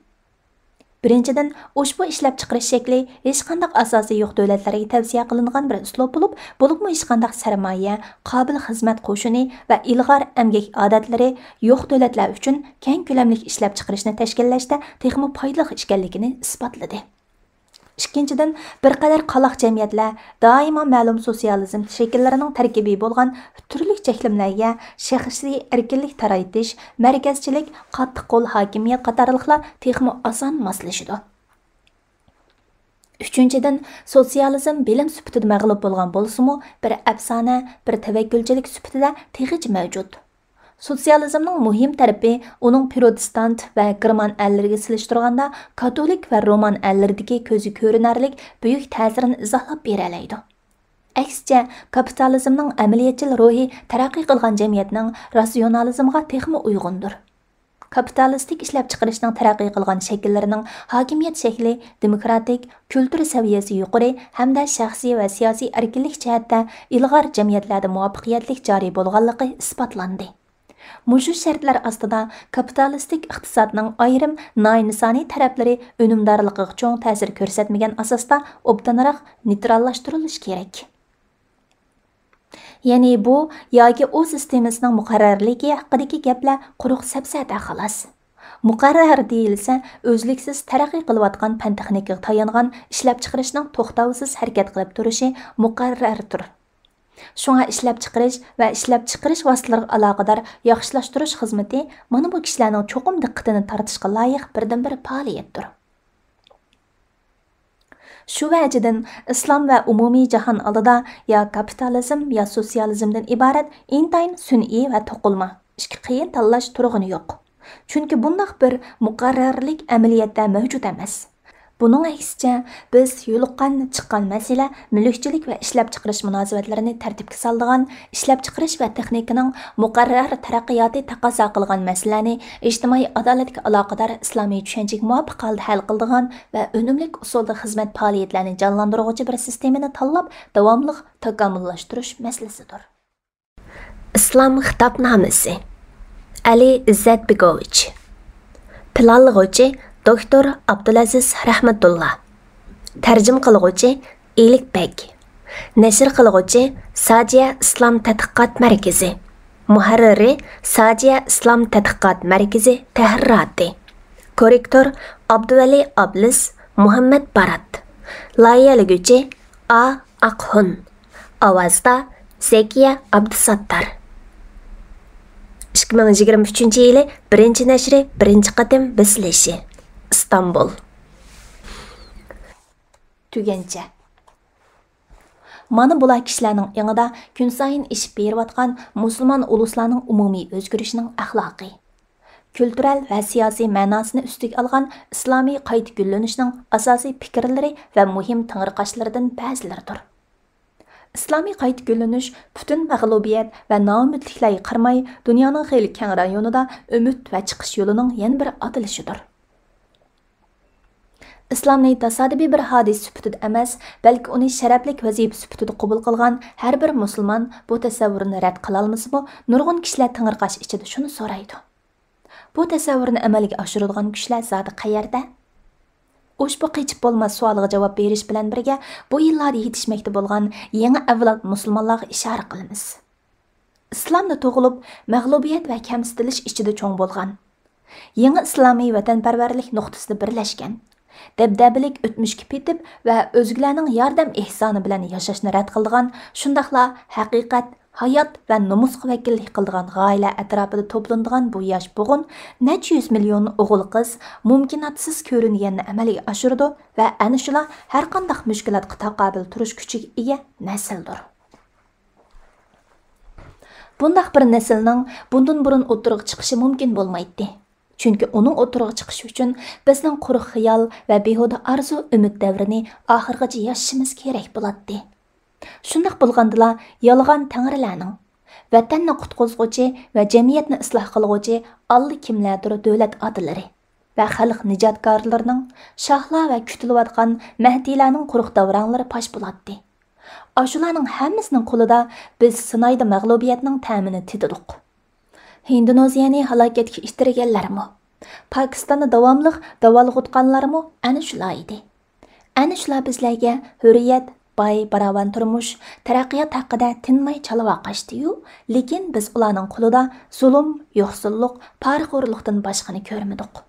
بىرىنچىدىن، ئۇشبۇ ئىشلەپچىقىرىش شەكلى ھېچقانداق ئاساسى يوق دۆلەتلەرگە تەۋسىيە قىلىنغان بىر ئۇسلۇب بولۇپ، بولۇپمۇ ھېچقانداق سەرمايە، قابىل خىزمەت قوشۇنى ۋە ئىلغار ئەمگەك ئادەتلىرى يوق دۆلەتلەر ئۈچۈن كەڭ كۆلەملىك ئىشلەپچىقىرىشنى تەشكىللەشتە تېخىمۇ پايدىلىق ئىكەنلىكىنى ئىسپاتلىدى. ئىككىنچىدىن، بىر قەدەر قالاق جەمئىيەتلەر دائىما مەلۇم سوتسىيالىزم شەكىللىرىنىڭ تەركىبى بولغان تۈرلۈك چەكلىمىلەرگە، شەخسىي ئەركىنلىك تارايتىش، مەركەزچىلىك، قاتتىق قول ھاكىمىيەت قاتارلىقلار تېخىمۇ ئاسان ماسلىشىدۇ. ئۈچىنچىدىن، سوتسىيالىزم بىلىم سۈپىتىدە مەغلۇپ بولغان بولسىمۇ، بىر ئەپسانە، بىر تەۋەككۈلچىلىك سۈپىتىدە تېخىچە مەۋجۇت. سوتسىيالىزمنىڭ مۇھىم تەرىپى ئۇنىڭ پروتېستانت ۋە گېرمان ئەللىرىگە سېلىشتۇرغاندا كاتولىك ۋە رومان ئەللىرىدىكى كۆزگە كۆرۈنەرلىك بۈيۈك تەسىرىنى ئىزاھلاپ بېرەلەيدۇ. ئەكسىچە، كاپىتالىزمنىڭ ئەمەلىيەتچىل روھى تەرەققىي قىلغان جەمئىيەتنىڭ راتسىيونالىزمىغا تېخىمۇ ئۇيغۇندۇر. كاپىتالىستىك ئىشلەپچىقىرىشنىڭ تەرەققىي قىلغان شەكىللىرىنىڭ ھاكىمىيەت شەكلى دېموكراتىك، كۈلتۈر سەۋىيەسى يۇقىرى ھەمدە شەخسىي ۋە سىياسىي ئەركىنلىك جەھەتتە ئىلغار جەمئىيەتلەردە مۇۋەپپەقىيەتلىك جارى بولغانلىقى ئىسپاتلاندى. مۇشۇ شەرتلەر ئاستىدا كاپىتالىستىك ئىقتىسادنىڭ ئايرىم نانىسانىي تەرەپلىرى ئۈنۈمدارلىقىغا چوڭ تەسىر كۆرسەتمىگەن ئاساستا ئوبدانراق نېيتراللاشتۇرۇلۇشى كېرەك. يەنى بۇ ياكى ئۇ سىستېمىسىنىڭ مۇقەررەرلىكى ھەققىدىكى گەپلەر قۇرۇق سەپسەتە خالاس. مۇقەررەر دېيىلسە، ئۈزلۈكسىز تەرەققىي قىلىۋاتقان پەن-تېخنىكىغا تايانغان ئىشلەپچىقىرىشنىڭ توختاۋسىز ھەرىكەت قىلىپ تۇرۇشى مۇقەررەردۇر. شۇڭا ئىشلەپچىقىرىش ۋە ئىشلەپچىقىرىش ۋاسىتىلىرىغا ئالاقىدار ياخشىلاشتۇرۇش خىزمىتى مانا بۇ كىشىلەرنىڭ چوقۇم دىققىتىنى تارتىشقا لايىق بىردىنبىر پائالىيەتتۇر. شۇ ۋەجىدىن ئىسلام ۋە ئومۇمىي جاھان ئالدىدا يا كاپىتالىزم، يا سوتسىيالىزمدىن ئىبارەت ئىنتايىن سۈنئىي ۋە توقۇلما، ئىككى قىيىن تاللاش تۇرغىنى يوق. چۈنكى بۇنداق بىر مۇقەررەرلىك ئەمەلىيەتتە مەۋجۇت ئەمەس. بۇنىڭ ئەكسىچە، بىز يولۇققان، چىققان مەسىلە مۈلۈكچىلىك ۋە ئىشلەپچىقىرىش مۇناسىۋەتلىرىنى تەرتىپكە سالىدىغان، ئىشلەپچىقىرىش ۋە تېخنىكىنىڭ مۇقەررەر تەرەققىياتى تەقەززا قىلغان مەسىلىلەرنى ئىجتىمائىي ئادالەتكە ئالاقىدار ئىسلامىي چۈشەنچىگە مۇۋاپىق ھالدا ھەل قىلىدىغان ۋە ئۈنۈملۈك ئۇسۇلدا خىزمەت پائالىيەتلەرنى جانلاندۇرغۇچى بىر سىستېمىنى تاللاپ، داۋاملىق تاكامۇللاشتۇرۇش مەسىلىسىدۇر. ئىسلام خىتابنامىسى. ئەلى ئىززەت بېگوۋىچ. پىلانلىغۇچى دوكتور ئابدۇلئەزىز رەھمەتۇللا. تەرجىمە قىلغۇچى ئىلىك بەگ. نەشر قىلغۇچى ساجىيە ئىسلام تەتقىقات مەركىزى. مۇھەررىرى ساجىيە ئىسلام تەتقىقات مەركىزى تەھرىراتى. كوررېكتور ئابدۇۋەلى ئابلىز، مۇھەممەد بارات. لايىھەلىگۈچى ئا ئاقھۇن. ئاۋازدا زەكىيە ئابدۇساتتار. ئىككى مىڭ يىگىرمە ئۈچىنچى يىلى بىرىنچى نەشرى، بىرىنچى قېتىم بېسىلىشى. ئىستانبۇل. تۈگەنچە. مانا بۇلار كىشىلەرنىڭ ئېڭىدا كۈنسايىن ئېشىپ بېرىۋاتقان مۇسۇلمان ئۇلۇسلارنىڭ ئومۇمىي ئۆزگىرىشىنىڭ ئەخلاقى. كۈلتۈرەل ۋە سىياسىي مەناسىنى ئۈستىگە ئالغان ئىسلامىي قايتا گۈللىنىشنىڭ ئاساسىي پىكىرلىرى ۋە مۇھىم تېڭىرقاشلىرىدىن بەزىلىرىدۇر. ئىسلامىي قايتا گۈللىنىش پۈتۈن مەغلۇبىيەت ۋە نائۈمىدلىكلەرگە قارىماي، دۇنيانىڭ خېلى كەڭ رايونىدا ئۈمىد ۋە چىقىش يولىنىڭ يەنە بىر ئاتىلىشىدۇر. ئىسلامنى تاسادىپىي بىر ھادىسە سۈپىتىدە ئەمەس، بەلكى ئۇنى شەرەپلىك ۋەزىپە سۈپىتىدە قوبۇل قىلغان ھەر بىر مۇسۇلمان بۇ تەسەۋۋۇرنى رەت قىلالمىسىمۇ، نۇرغۇن كىشىلەر تېڭىرقاش ئىچىدە شۇنى سورايدۇ: بۇ تەسەۋۋۇرنى ئەمەلگە ئاشۇرىدىغان كۈچلەر زادى قەيەردە؟ ئۇشبۇ قېچىپ بولماس سوئالغا جاۋاب بېرىش بىلەن بىرگە، بۇ يىللاردا يېتىشمەكتە بولغان يېڭى ئەۋلاد مۇسۇلمانلارغا ئىشارە قىلىمىز. ئىسلامدا تۇغۇلۇپ، مەغلۇبىيەت ۋە كەمسىتىلىش ئىچىدە چوڭ بولغان، يېڭى ئىسلامىي ۋەتەنپەرۋەرلىك نۇقتىسىدا بىرلەشكەن، دەبدەبىلىك ئۆتمۈشكە پېتىپ ۋە ئۆزگىلەرنىڭ ياردەم ئېھسانى بىلەن ياشاشنى رەت قىلىدىغان، شۇنداقلا ھەقىقەت، ھايات ۋە نومۇسقا ۋەكىللىك قىلىدىغان غايىلەر ئەتراپىدا توپلىنىدىغان بۇ ياش بوغۇن نەچچە يۈز مىليون ئوغۇل-قىز مۇمكىناتسىز كۆرۈنگەننى ئەمەلگە ئاشۇرىدۇ ۋە ئەنە شۇلار ھەرقانداق مۈشكۈلاتقا تاقابىل تۇرۇش كۈچىگە ئىگە نەسىلدۇر. بۇنداق بىر نەسىلنىڭ بۇندىن بۇرۇن ئوتتۇرىغا چىقىشى مۇمكىن بولمايتتى. چۈنكى ئۇنىڭ ئوتتۇرىغا چىقىشى ئۈچۈن بىزنىڭ قۇرۇق خىيال ۋە بىھۇدە ئارزۇ-ئۈمىد دەۋرىنى ئاخىرغىچە ياشىشىمىز كېرەك بولاتتى. شۇنداق بولغاندىلا، يالغان تەڭرىلەرنىڭ، ۋەتەننى قۇتقۇزغۇچى ۋە جەمئىيەتنى ئىسلاھ قىلغۇچى ئاللىكىملەردۇر دۆلەت ئاتىلىرى ۋە خەلق نىجاتكارلىرىنىڭ، شاھلار ۋە كۈتۈلۈۋاتقان مەھدىلەرنىڭ قۇرۇق داۋراڭلىرى پاش بولاتتى. ئاشۇلارنىڭ ھەممىسىنىڭ قولىدا بىز سىنايدا مەغلۇبىيەتنىڭ تەمىنى تېتىدۇق. ھىندونېزىيەنى ھالاكەتكە ئىتتىرگەنلەرمۇ، پاكىستاننى داۋاملىق داۋالغۇتقانلارمۇ ئەنە شۇلار ئىدى. ئەنە شۇلار بىزلەرگە ھۆرىيەت، باي، باراۋان تۇرمۇش، تەرەققىيات ھەققىدە تىنماي چالۋاقاشتى-يۇ، لېكىن بىز ئۇلارنىڭ قولىدا زۇلۇم، يوقسۇللۇق، پارىخورلۇقتىن باشقىنى كۆرمىدۇق.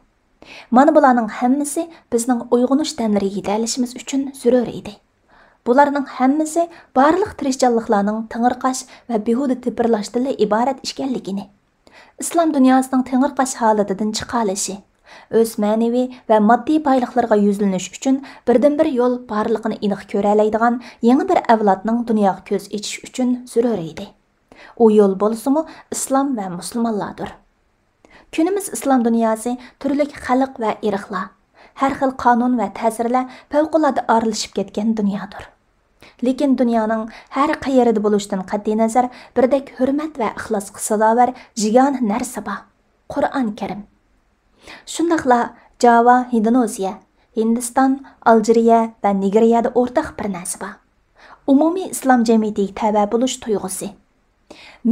مانا بۇلارنىڭ ھەممىسى بىزنىڭ ئويغىنىش دەملىرىگە يېتەلىشىمىز ئۈچۈن زۆرۈر ئىدى. بۇلارنىڭ ھەممىسى بارلىق تىرىشچانلىقلارنىڭ تېڭىرقاش ۋە بىھۇدە تىپىرلاشتىنلا ئىبارەت ئىكەنلىكىنى، ئىسلام دۇنياسىنىڭ تېڭىرقاش ھالىتىدىن چىقالىشى، ئۆز مەنىۋى ۋە ماددىي بايلىقلىرىغا يۈزلىنىش ئۈچۈن بىردىنبىر يول بارلىقىنى ئېنىق كۆرەلەيدىغان يېڭى بىر ئەۋلادنىڭ دۇنياغا كۆز ئېچىشى ئۈچۈن زۆرۈر ئىدى. ئۇ يول بولسىمۇ ئىسلام ۋە مۇسۇلمانلاردۇر. كۈنىمىز ئىسلام دۇنياسى تۈرلۈك خەلق ۋە ئىرقلار، ھەر خىل قانۇن ۋە تەسىرلەر پەۋقۇلئاددە ئارىلىشىپ كەتكەن دۇنيادۇر. لېكىن دۇنيانىڭ ھەر قەيىرىدە بولۇشتىن قەتئىينەزەر، بىردەك ھۆرمەت ۋە ئىخلاسقا سازاۋەر يېگانە نەرسە بار، قۇرئان كەرىم. شۇنداقلا جاۋا، ھىندونېزىيە، ھىندىستان، ئالجىرىيە ۋە نېگرىيەدە ئورتاق بىر نەرسە بار، ئومۇمىي ئىسلام جەمئىيىتىگە تەۋە بولۇش تۇيغۇسى.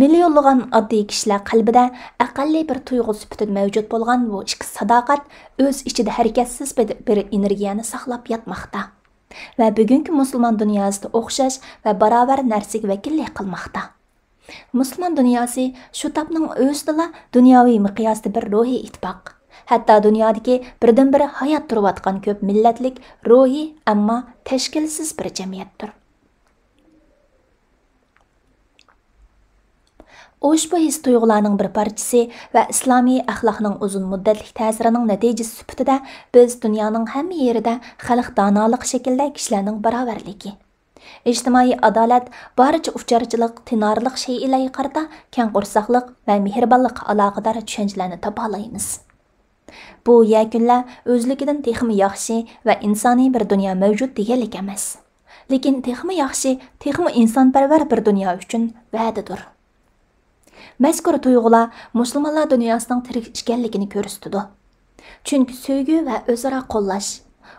مىليونلىغان ئاددىي كىشىلەر قەلبىدە ئەقەللىي بىر تۇيغۇ سۈپىتىدە مەۋجۇت بولغان بۇ ئىككى ساداقەت ئۆز ئىچىدە ھەرىكەتسىز بىر، بىر ئېنېرگىيەنى ساقلاپ ياتماقتا ۋە بۈگۈنكى مۇسۇلمان دۇنياسىدا ئوخشاش ۋە باراۋەر نەرسىگە ۋەكىللىك قىلماقتا. مۇسۇلمان دۇنياسى شۇ تاپنىڭ ئۆزىدىلا دۇنياۋى مىقياستا بىر روھىي ئىتتىپاق، ھەتتا دۇنيادىكى بىردىنبىر ھايات تۇرۇۋاتقان كۆپ مىللەتلىك روھىي، ئەمما تەشكىلسىز بىر جەمئىيەتتۇر. ئۇشبۇ ھېس-تۇيغۇلارنىڭ بىر پارچىسى ۋە ئىسلامىي ئەخلاقنىڭ ئۇزۇن مۇددەتلىك تەسىرىنىڭ نەتىجىسى سۈپىتىدە، بىز دۇنيانىڭ ھەممە يېرىدە خەلق دانالىقى شەكلىدە كىشىلەرنىڭ باراۋەرلىكى، ئىجتىمائىي ئادالەت، بارچە ئۇچارچىلىق، تىنارلىق شەيئىلەرگە قارىتا كەڭ قورساقلىق ۋە مېھرىبانلىققا ئالاقىدار چۈشەنچىلەرنى تاپالايمىز. بۇ يەكۈنلەر ئۆزلۈكىدىن تېخىمۇ ياخشى ۋە ئىنسانىي بىر دۇنيا مەۋجۇت دېگەنلىك ئەمەس. لېكىن تېخىمۇ ياخشى، تېخىمۇ ئىنسانپەرۋەر بىر دۇنيا ئۈچۈن ۋەدىدۇر. مەزكۇر تۇيغۇلار مۇسۇلمانلار دۇنياسىنىڭ تىرىك ئىكەنلىكىنى كۆرسىتىدۇ. چۈنكى سۆيگۈ ۋە ئۆزئارا قوللاش،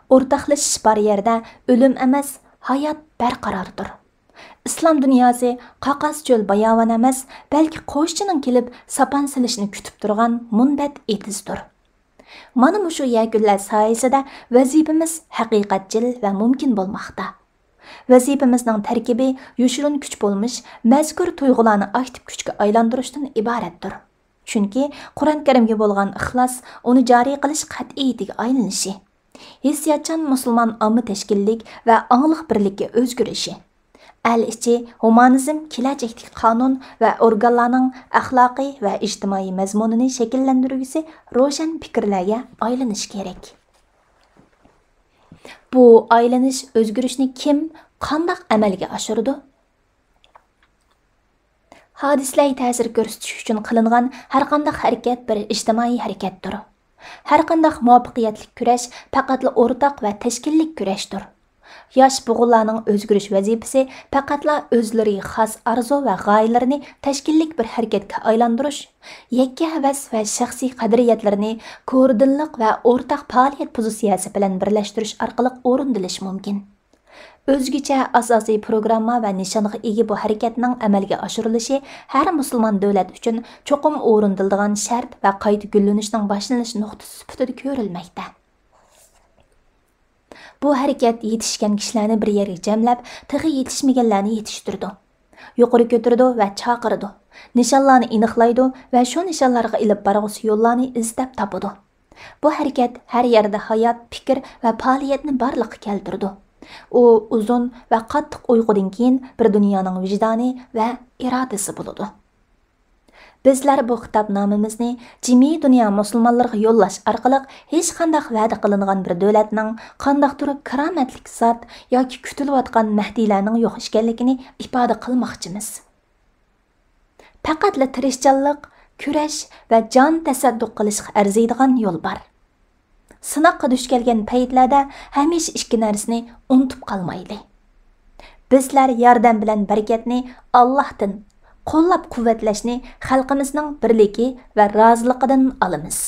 ئورتاقلىشىش بار يەردە ئۆلۈم ئەمەس، ھايات بەرقاراردۇر. ئىسلام دۇنياسى قاقاس چۆل باياۋان ئەمەس، بەلكى قوشچىنىڭ كېلىپ ساپان سېلىشىنى كۈتۈپ تۇرغان مۇنبەت ئېتىزدۇر. مانا مۇشۇ يەكۈنلەر سايىسىدە ۋەزىپىمىز ھەقىقەتچىل ۋە مۇمكىن بولماقتا. ۋەزىپىمىزنىڭ تەركىبى يوشۇرۇن كۈچ بولمىش، مەزكۇر تۇيغۇلارنى ئاكتىپ كۈچكە ئايلاندۇرۇشتىن ئىبارەتتۇر. چۈنكى قۇرئان كەرىمگە بولغان ئىخلاس ئۇنى جارى قىلىش قەتئىيىتىگە ئايلىنىشى، ھېسسىياتچان مۇسۇلمان ئامما تەشكىللىك ۋە ئاڭلىق بىرلىككە ئۆزگىرىشى، ئەل ئىچى ھۇمانىزم كېلەچەكتىكى قانۇن ۋە ئورگانلارنىڭ ئەخلاقىي ۋە ئىجتىمائىي مەزمۇنىنى شەكىللەندۈرگۈسى روشەن پىكىرلەرگە ئايلىنىشى كېرەك. بۇ ئايلىنىش، ئۆزگىرىشنى كىم، قانداق ئەمەلگە ئاشۇرىدۇ؟ ھادىسىلەرگە تەسىر كۆرسىتىش ئۈچۈن قىلىنغان ھەرقانداق ھەرىكەت بىر ئىجتىمائىي ھەرىكەتتۇر. ھەرقانداق مۇۋەپپەقىيەتلىك كۈرەش پەقەتلا ئورتاق ۋە تەشكىللىك كۈرەشتۇر. ياش بوغۇنلارنىڭ ئۆزگىرىش ۋەزىپىسى پەقەتلا ئۆزلىرىگە خاس ئارزۇ ۋە غايىلىرىنى تەشكىللىك بىر ھەرىكەتكە ئايلاندۇرۇش، يەككە ھەۋەس ۋە شەخسىي قەدرىيەتلىرىنى كوردىنلىق ۋە ئورتاق پائالىيەت پوزىتسىيەسى بىلەن بىرلەشتۈرۈش ئارقىلىق ئورۇندىلىشى مۇمكىن. ئۆزگىچە ئاساسىي پروگرامما ۋە نىشانغا ئىگە بۇ ھەرىكەتنىڭ ئەمەلگە ئاشۇرۇلۇشى ھەر مۇسۇلمان دۆلەت ئۈچۈن چوقۇم ئورۇندىلىدىغان شەرت ۋە قايتا گۈللىنىشنىڭ باشلىنىش نۇقتىسى سۈپىتىدە كۆرۈلمەكتە. بۇ ھەرىكەت يېتىشكەن كىشىلەرنى بىر يەرگە جەملەپ، تېخى يېتىشمىگەنلەرنى يېتىشتۈرىدۇ، يۇقىرى كۆتۈرىدۇ ۋە چاقىرىدۇ، نىشانلارنى ئېنىقلايدۇ ۋە شۇ نىشانلارغا ئېلىپ بارغۇسى يوللارنى ئىزدەپ تاپىدۇ. بۇ ھەرىكەت ھەر يەردە ھايات، پىكىر ۋە پائالىيەتنى بارلىققا كەلتۈرىدۇ. ئۇ ئۇزۇن ۋە قاتتىق ئۇيقۇدىن كېيىن بىر دۇنيانىڭ ۋىجدانى ۋە ئىرادىسى بولىدۇ. بىزلەر بۇ خىتابنامىمىزنى جىمى دۇنيا مۇسۇلمانلىرىغا يوللاش ئارقىلىق ھېچقانداق ۋەدە قىلىنغان بىر دۆلەتنىڭ، قانداقتۇر كارامەتلىك زات ياكى كۈتۈلۈۋاتقان مەھدىيلەرنىڭ يوق ئىكەنلىكىنى ئىپادە قىلماقچىمىز. پەقەتلا تىرىشچانلىق، كۈرەش ۋە جان تەسەددۇق قىلىشقا ئەرزىيدىغان يول بار. سىناققا دۇچ كەلگەن پەيتلەردە ھەمىشە ئىككى نەرسىنى ئۇنتۇپ قالمايلى. بىزلەر ياردەم بىلەن بەرىكەتنى ئاللاھتىن، قوللاپ قۇۋۋەتلەشنى خەلقىمىزنىڭ بىرلىكى ۋە رازىلىقىدىن ئالىمىز.